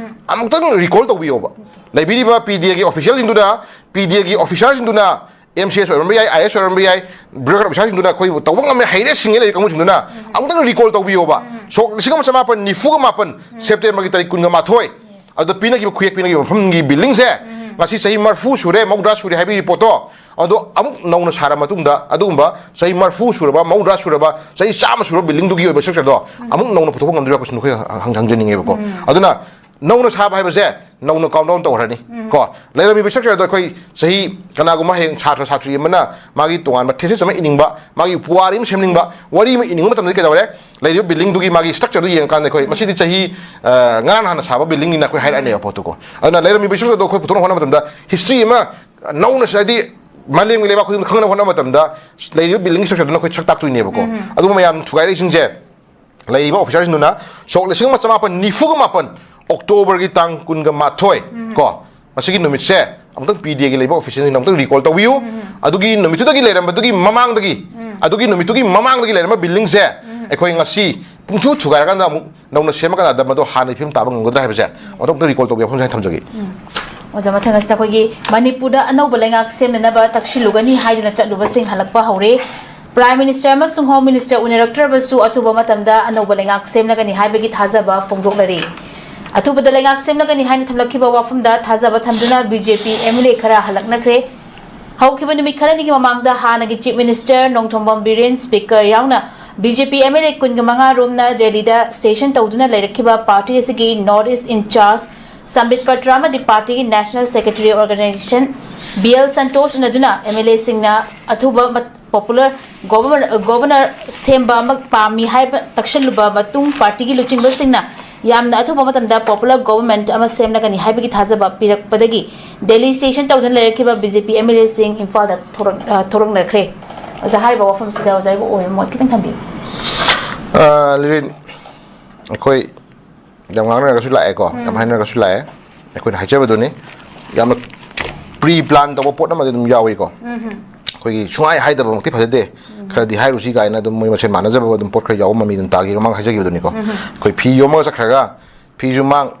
ꯑꯃꯨꯛꯇꯪ ꯔꯤꯀꯣꯜ ꯇꯧꯕꯤꯌꯣꯕ꯫ ꯂꯩꯕꯤꯔꯤꯕ ꯄꯤ ꯗꯤ ꯑꯦꯒꯤ ꯑꯣꯐꯤꯁꯤꯌꯦꯜꯁꯤꯡꯗꯨꯅ, ꯄꯤ ꯗꯤ ꯑꯦꯒꯤ ꯑꯣꯐꯤꯁꯥꯔꯁꯤꯡꯗꯨꯅ, ꯑꯦꯝ ꯁꯤ ꯑꯦꯁ ꯑꯣꯏꯔꯝꯕ ꯌꯥꯏ, ꯑꯥꯏ ꯑꯦꯁ ꯑꯣꯏꯔꯝꯕ ꯌꯥꯏ, ꯕ꯭ꯌꯨꯔꯣꯀ꯭ꯔꯥꯠ ꯑꯣꯐꯤꯁꯥꯔꯁꯤꯡꯗꯨꯅ ꯑꯩꯈꯣꯏꯕꯨ ꯇꯧꯕ ꯉꯝꯃꯦ, ꯍꯩꯔꯦ, ꯁꯤꯡꯉꯦ ꯂꯩꯔꯤ ꯀꯥꯡꯕꯨꯁꯤꯡꯗꯨꯅ ꯑꯃꯨꯛꯇꯪ ꯔꯤꯀꯣꯜ ꯇꯧꯕꯤꯌꯣꯕ꯫ ꯁꯣꯛ ꯂꯤꯁꯤꯡ ꯑꯃ ꯆꯃꯥꯄꯟ ꯅꯤꯐꯨꯒ ꯃꯥꯄꯟ ꯁꯦꯞꯇꯦꯝꯕꯔꯒꯤ ꯇꯥꯔꯤꯛ ꯀꯨꯟꯒ ꯃꯥꯊꯣꯏ ꯑꯗꯨꯗ ꯄꯤꯅꯈꯤꯕ, ꯈꯨꯌꯦꯛ ꯄꯤꯅꯈꯤꯕ ꯃꯐꯝꯒꯤ ꯕꯤꯜꯗꯤꯡꯁꯦ ꯉꯁꯤ ꯆꯍꯤ ꯃꯔꯐꯨ ꯁꯨꯔꯦ, ꯃꯧꯗ꯭ꯔꯥ ꯁꯨꯔꯦ ꯍꯥꯏꯕꯒꯤ ꯔꯤꯄꯣꯔꯠꯇꯣ, ꯑꯗꯣ ꯑꯃꯨꯛ ꯅꯧꯅ ꯁꯥꯔ ꯃꯇꯨꯡꯗ ꯑꯗꯨꯒꯨꯝꯕ ꯆꯍꯤ ꯃꯔꯐꯨ ꯁꯨꯔꯕ, ꯃꯧꯗ꯭ꯔꯥ ꯁꯨꯔꯕ, ꯆꯍꯤ ꯆꯥꯝꯃ ꯁꯨꯔꯕ ꯕꯤꯜꯗꯤꯡꯗꯨꯒꯤ ꯑꯣꯏꯕ ꯏꯁꯇ꯭ꯔꯛꯆꯔꯗꯣ ꯑꯃꯨꯛ ꯅꯧꯅ ꯄꯨꯊꯣꯛꯄ ꯉꯝꯗꯣꯏꯔꯥ ꯀꯣꯏꯁꯟꯗꯣ ꯑꯩꯈꯣꯏ ꯍꯪ-, ꯍꯪꯖꯅꯤꯡꯉꯦꯕꯀꯣ꯫ ꯑꯗꯨꯅ ꯅꯧꯅ ꯁꯥꯕ ꯍꯥꯏꯕꯁꯦ ꯅꯧꯅ ꯀꯥꯎꯟ ꯗꯥꯎꯟ ꯇꯧꯈ꯭ꯔꯅꯤ ꯀꯣ꯫ ꯂꯩꯔꯝꯃꯤꯕ ꯏꯁꯇ꯭ꯔꯛꯆꯔꯗꯣ ꯑꯩꯈꯣꯏ ꯆꯍꯤ, ꯀꯅꯥꯒꯨꯝꯕ ꯍꯌꯦꯡ ꯁꯥꯇ꯭ꯔ ꯁꯥꯇ꯭ꯔꯤ ꯑꯃꯅ ꯃꯥꯒꯤ ꯇꯣꯉꯥꯟꯕ ꯊꯦꯁꯤꯁ ꯑꯃ ꯏꯅꯤꯡꯕ, ꯃꯥꯒꯤ ꯄꯨꯋꯥꯔꯤ ꯑꯃ ꯁꯦꯝꯅꯤꯡꯕ, ꯋꯥꯔꯤ ꯑꯃ ꯏꯅꯤꯡꯕ ꯃꯇꯝꯗ ꯀꯩꯗꯧꯔꯦ? ꯂꯩꯔꯤꯕ ꯕꯤꯜꯗꯤꯡꯗꯨꯒꯤ ꯃꯥꯒꯤ ꯏꯁꯇ꯭ꯔꯛꯆꯔꯗꯨ ꯌꯦꯡꯉꯀꯥꯟꯗ ꯑꯩꯈꯣꯏ ꯃꯁꯤꯗꯤ ꯆꯍꯤ, ꯑ, ꯉꯔꯥꯡ ꯅꯍꯥꯟꯅ ꯁꯥꯕ ꯕꯤꯜꯗꯤꯡꯅꯤꯅ ꯑꯩꯈꯣꯏ ꯍꯥꯏꯔꯛꯑꯅꯦꯕ ꯄꯣꯠꯇꯨꯀꯣ꯫ ꯑꯗꯨꯅ ꯂꯩꯔꯝꯃꯤꯕ ꯏꯁꯇ꯭ꯔꯛꯆꯔꯗꯣ ꯑꯩꯈꯣꯏ ꯄꯨꯊꯣꯛꯅꯕ ꯍꯣꯠꯅꯕ ꯃꯇꯝꯗ ꯍꯤꯁꯇ꯭ꯔꯤ ꯑꯃ ꯅꯧꯅ, ꯍꯥꯏꯗꯤ ꯃꯥꯂꯦꯝꯒꯤ ꯂꯩꯕꯥꯛ ꯈꯨꯗꯤꯡꯃꯛ ꯈꯪꯅꯕ ꯍꯣꯠꯅꯕ ꯃꯇꯝꯗ ꯂꯩꯔꯤꯕ ꯕꯤꯜꯗꯤꯡ ꯏꯁꯇ꯭ꯔꯛꯆꯔꯗꯨꯅ ꯑꯩꯈꯣꯏ ꯁꯛ ꯇꯥꯛꯇꯣꯏꯅꯦꯕꯀꯣ꯫ ꯑꯗꯨꯒꯨꯝꯕ ꯃꯌꯥꯝ ꯊꯨꯒꯥꯏꯔꯛꯏꯁꯤꯡꯁꯦ ꯂꯩꯔꯤꯕ ꯑꯣꯐꯤꯁꯥꯔꯁꯤꯡꯗꯨꯅ ꯁꯣꯛ ꯂꯤꯁꯤꯡ ꯑꯃ ꯆꯃꯥꯄꯟ ꯅꯤꯐꯨꯒ ꯃꯥꯄꯟ ꯑꯣꯛꯇꯣꯕꯔꯒꯤ ꯇꯥꯡ ꯀꯨꯟꯒ ꯃꯥꯊꯣꯏ ꯀꯣ, ꯃꯁꯤꯒꯤ ꯅꯨꯃꯤꯠꯁꯦ ꯑꯃꯨꯛꯇꯪ ꯄꯤ ꯗꯤ ꯑꯦꯒꯤ ꯂꯩꯕ ꯑꯣꯐꯤꯁꯥꯔꯁꯤꯡꯅ ꯑꯃꯨꯛꯇꯪ ꯔꯤꯀꯣꯜ ꯇꯧꯕꯤꯌꯨ꯫ ꯑꯗꯨꯒꯤ ꯅꯨꯃꯤꯠꯇꯨꯗꯒꯤ ꯂꯩꯔꯝꯕꯗꯨꯒꯤ ꯃꯃꯥꯡꯗꯒꯤ, ꯑꯗꯨꯒꯤ ꯅꯨꯃꯤꯠꯇꯨꯒꯤ ꯃꯃꯥꯡꯗꯒꯤ ꯂꯩꯔꯝꯕ ꯕꯤꯜꯗꯤꯡꯁꯦ ꯑꯩꯈꯣꯏ ꯉꯁꯤ ꯄꯨꯡꯊꯨ ꯊꯨꯒꯥꯏꯔꯀꯥꯟꯗ ꯑꯃꯨꯛ ꯅꯧꯅ ꯁꯦꯝꯃꯀꯥꯟꯗ ꯃꯗꯨ ꯍꯥꯟꯅꯒꯤ ꯐꯤꯕꯝ ꯇꯥꯕ ꯉꯝꯒꯗ꯭ꯔꯥ ꯍꯥꯏꯕꯁꯦ ꯑꯃꯨꯛꯇꯪ ꯔꯤꯀꯣꯜ ꯇꯧꯕꯤꯌꯨ ꯍꯥꯏꯅ ꯊꯝꯖꯒꯦ꯫ ꯑꯣꯖꯥ, ꯃꯊꯪ ꯑꯁꯤꯗ ꯑꯩꯈꯣꯏꯒꯤ ꯃꯅꯤꯄꯨꯔꯗ ꯑꯅꯧꯕ ꯂꯩꯉꯥꯛ ꯁꯦꯝꯅꯅꯕ ꯇꯛꯁꯤꯜꯂꯨꯒꯅꯤ ꯍꯥꯏꯗꯨꯅ ꯆꯠꯂꯨꯕꯁꯤꯡ ꯍꯜꯂꯛꯄ ꯍꯧꯔꯦ꯫ Prime Minister ꯑꯃꯁꯨꯡ Home Minister ꯎꯅꯔꯛꯇ꯭ꯔꯕꯁꯨ ꯑꯊꯨꯕ ꯃꯇꯝꯗ ꯑꯅꯧꯕ ꯂꯩꯉꯥꯛ ꯁꯦꯝꯂꯒꯅꯤ ꯍꯥꯏꯕꯒꯤ ꯊꯥꯖꯕ ꯐꯣꯡꯗꯣꯛꯅꯔꯤ꯫ ꯑꯊꯨꯕꯗ ꯂꯩꯉꯥꯛ ꯁꯦꯝꯂꯒꯅꯤ ꯍꯥꯏꯅ ꯊꯝꯂꯛꯈꯤꯕ ꯋꯥꯐꯝꯗ ꯊꯥꯖꯕ ꯊꯝꯗꯨꯅ B J P M L A ꯈꯔ ꯍꯜꯂꯛꯅꯈ꯭ꯔꯦ꯫ ꯍꯧꯈꯤꯕ ꯅꯨꯃꯤꯠ ꯈꯔꯅꯤꯒꯤ ꯃꯃꯥꯡꯗ ꯍꯥꯟꯅꯒꯤ Chief Minister Nongthombam Biren, Speaker ꯌꯥꯎꯅ B J P M L A ꯀꯨꯟꯒ ꯃꯉꯥ ꯔꯣꯝꯅ ꯗꯦꯜꯂꯤꯗ session ꯇꯧꯗꯨꯅ ꯂꯩꯔꯛꯈꯤꯕ party ꯑꯁꯤꯒꯤ North East in charge ꯁꯝꯕꯤꯠ Patra ꯑꯃꯗꯤ party ꯒꯤ National Secretary Organization B L Santosh ꯎꯅꯗꯨꯅ M L A ꯁꯤꯡꯅ ꯑꯊꯨꯕ ꯃꯠ-, popular governor, governor ꯁꯦꯝꯕ ꯑꯃ ꯄꯥꯝꯃꯤ ꯍꯥꯏꯕ ꯇꯛꯁꯜꯂꯨꯕ ꯃꯇꯨꯡ, party ꯒꯤ ꯂꯨꯆꯤꯡꯕꯁꯤꯡꯅ ꯌꯥꯝꯅ ꯑꯊꯨꯕ ꯃꯇꯝꯗ popular government ꯑꯃ ꯁꯦꯝꯂꯒꯅꯤ ꯍꯥꯏꯕꯒꯤ ꯊꯥꯖꯕ ꯄꯤꯔꯛꯄꯗꯒꯤ ꯗꯦꯜꯂꯤ session ꯇꯧꯗꯨꯅ ꯂꯩꯔꯛꯈꯤꯕ B J P M L A ꯁꯤꯡ ꯏꯝꯐꯥꯜꯗ ꯊꯣꯔꯛ-, ꯑ, ꯊꯣꯔꯛꯅꯈ꯭ꯔꯦ꯫ ꯑꯣꯖꯥ, ꯍꯥꯏꯔꯤꯕ ꯋꯥꯐꯝꯁꯤꯗ ꯑꯣꯖꯥ ꯏꯕꯣꯛ ꯑꯣꯏꯕ ꯃꯣꯠ ꯈꯤꯇꯪ ꯊꯝꯕꯤꯌꯨ꯫ ꯑ, ꯂꯤꯔꯤꯟ, ꯑꯩꯈꯣꯏ ꯌꯥꯝ ꯉꯥꯡꯅꯔꯒꯁꯨ ꯂꯥꯛꯑꯦꯀꯣ, ꯌꯥꯝ ꯎꯝ꯫ ꯍꯥꯏꯅꯔꯒꯁꯨ ꯂꯥꯛꯑꯦ꯫ ꯑꯩꯈꯣꯏꯅ ꯍꯥꯏꯖꯕꯗꯨꯅꯤ, ꯌꯥꯝꯅ pre plan ꯇꯧꯕ ꯄꯣꯠ ꯑꯃꯗꯤ ꯑꯗꯨꯝ ꯌꯥꯎꯏꯀꯣ꯫ ꯎꯝ꯫ ꯑꯩꯈꯣꯏꯒꯤ ꯁꯨꯡꯍꯥꯏ ꯍꯥꯏꯗꯕꯃꯛꯇꯤ ꯐꯖꯗꯦ꯫ ꯎꯝ꯫ ꯈꯔꯗꯤ ꯍꯥꯏꯔꯨꯁꯤ ꯀꯥꯏꯅ ꯑꯗꯨꯝ ꯃꯣꯏ ꯃꯁꯦꯟ ꯃꯥꯟꯅꯖꯕ ꯑꯗꯨꯝ ꯄꯣꯠ ꯈꯔ ꯌꯥꯎꯕ ꯃꯃꯤ ꯑꯗꯨꯝ ꯇꯥꯈꯤ꯫ ꯃꯃꯥꯡ ꯍꯥꯏꯖꯈꯤꯕꯗꯨꯅꯤꯀꯣ꯫ ꯎꯝ꯫ ꯑꯩꯈꯣꯏ ꯐꯤ ꯌꯣꯝꯃꯒ ꯆꯠꯈ꯭ꯔꯒ ꯐꯤꯁꯨ ꯃꯥꯡ,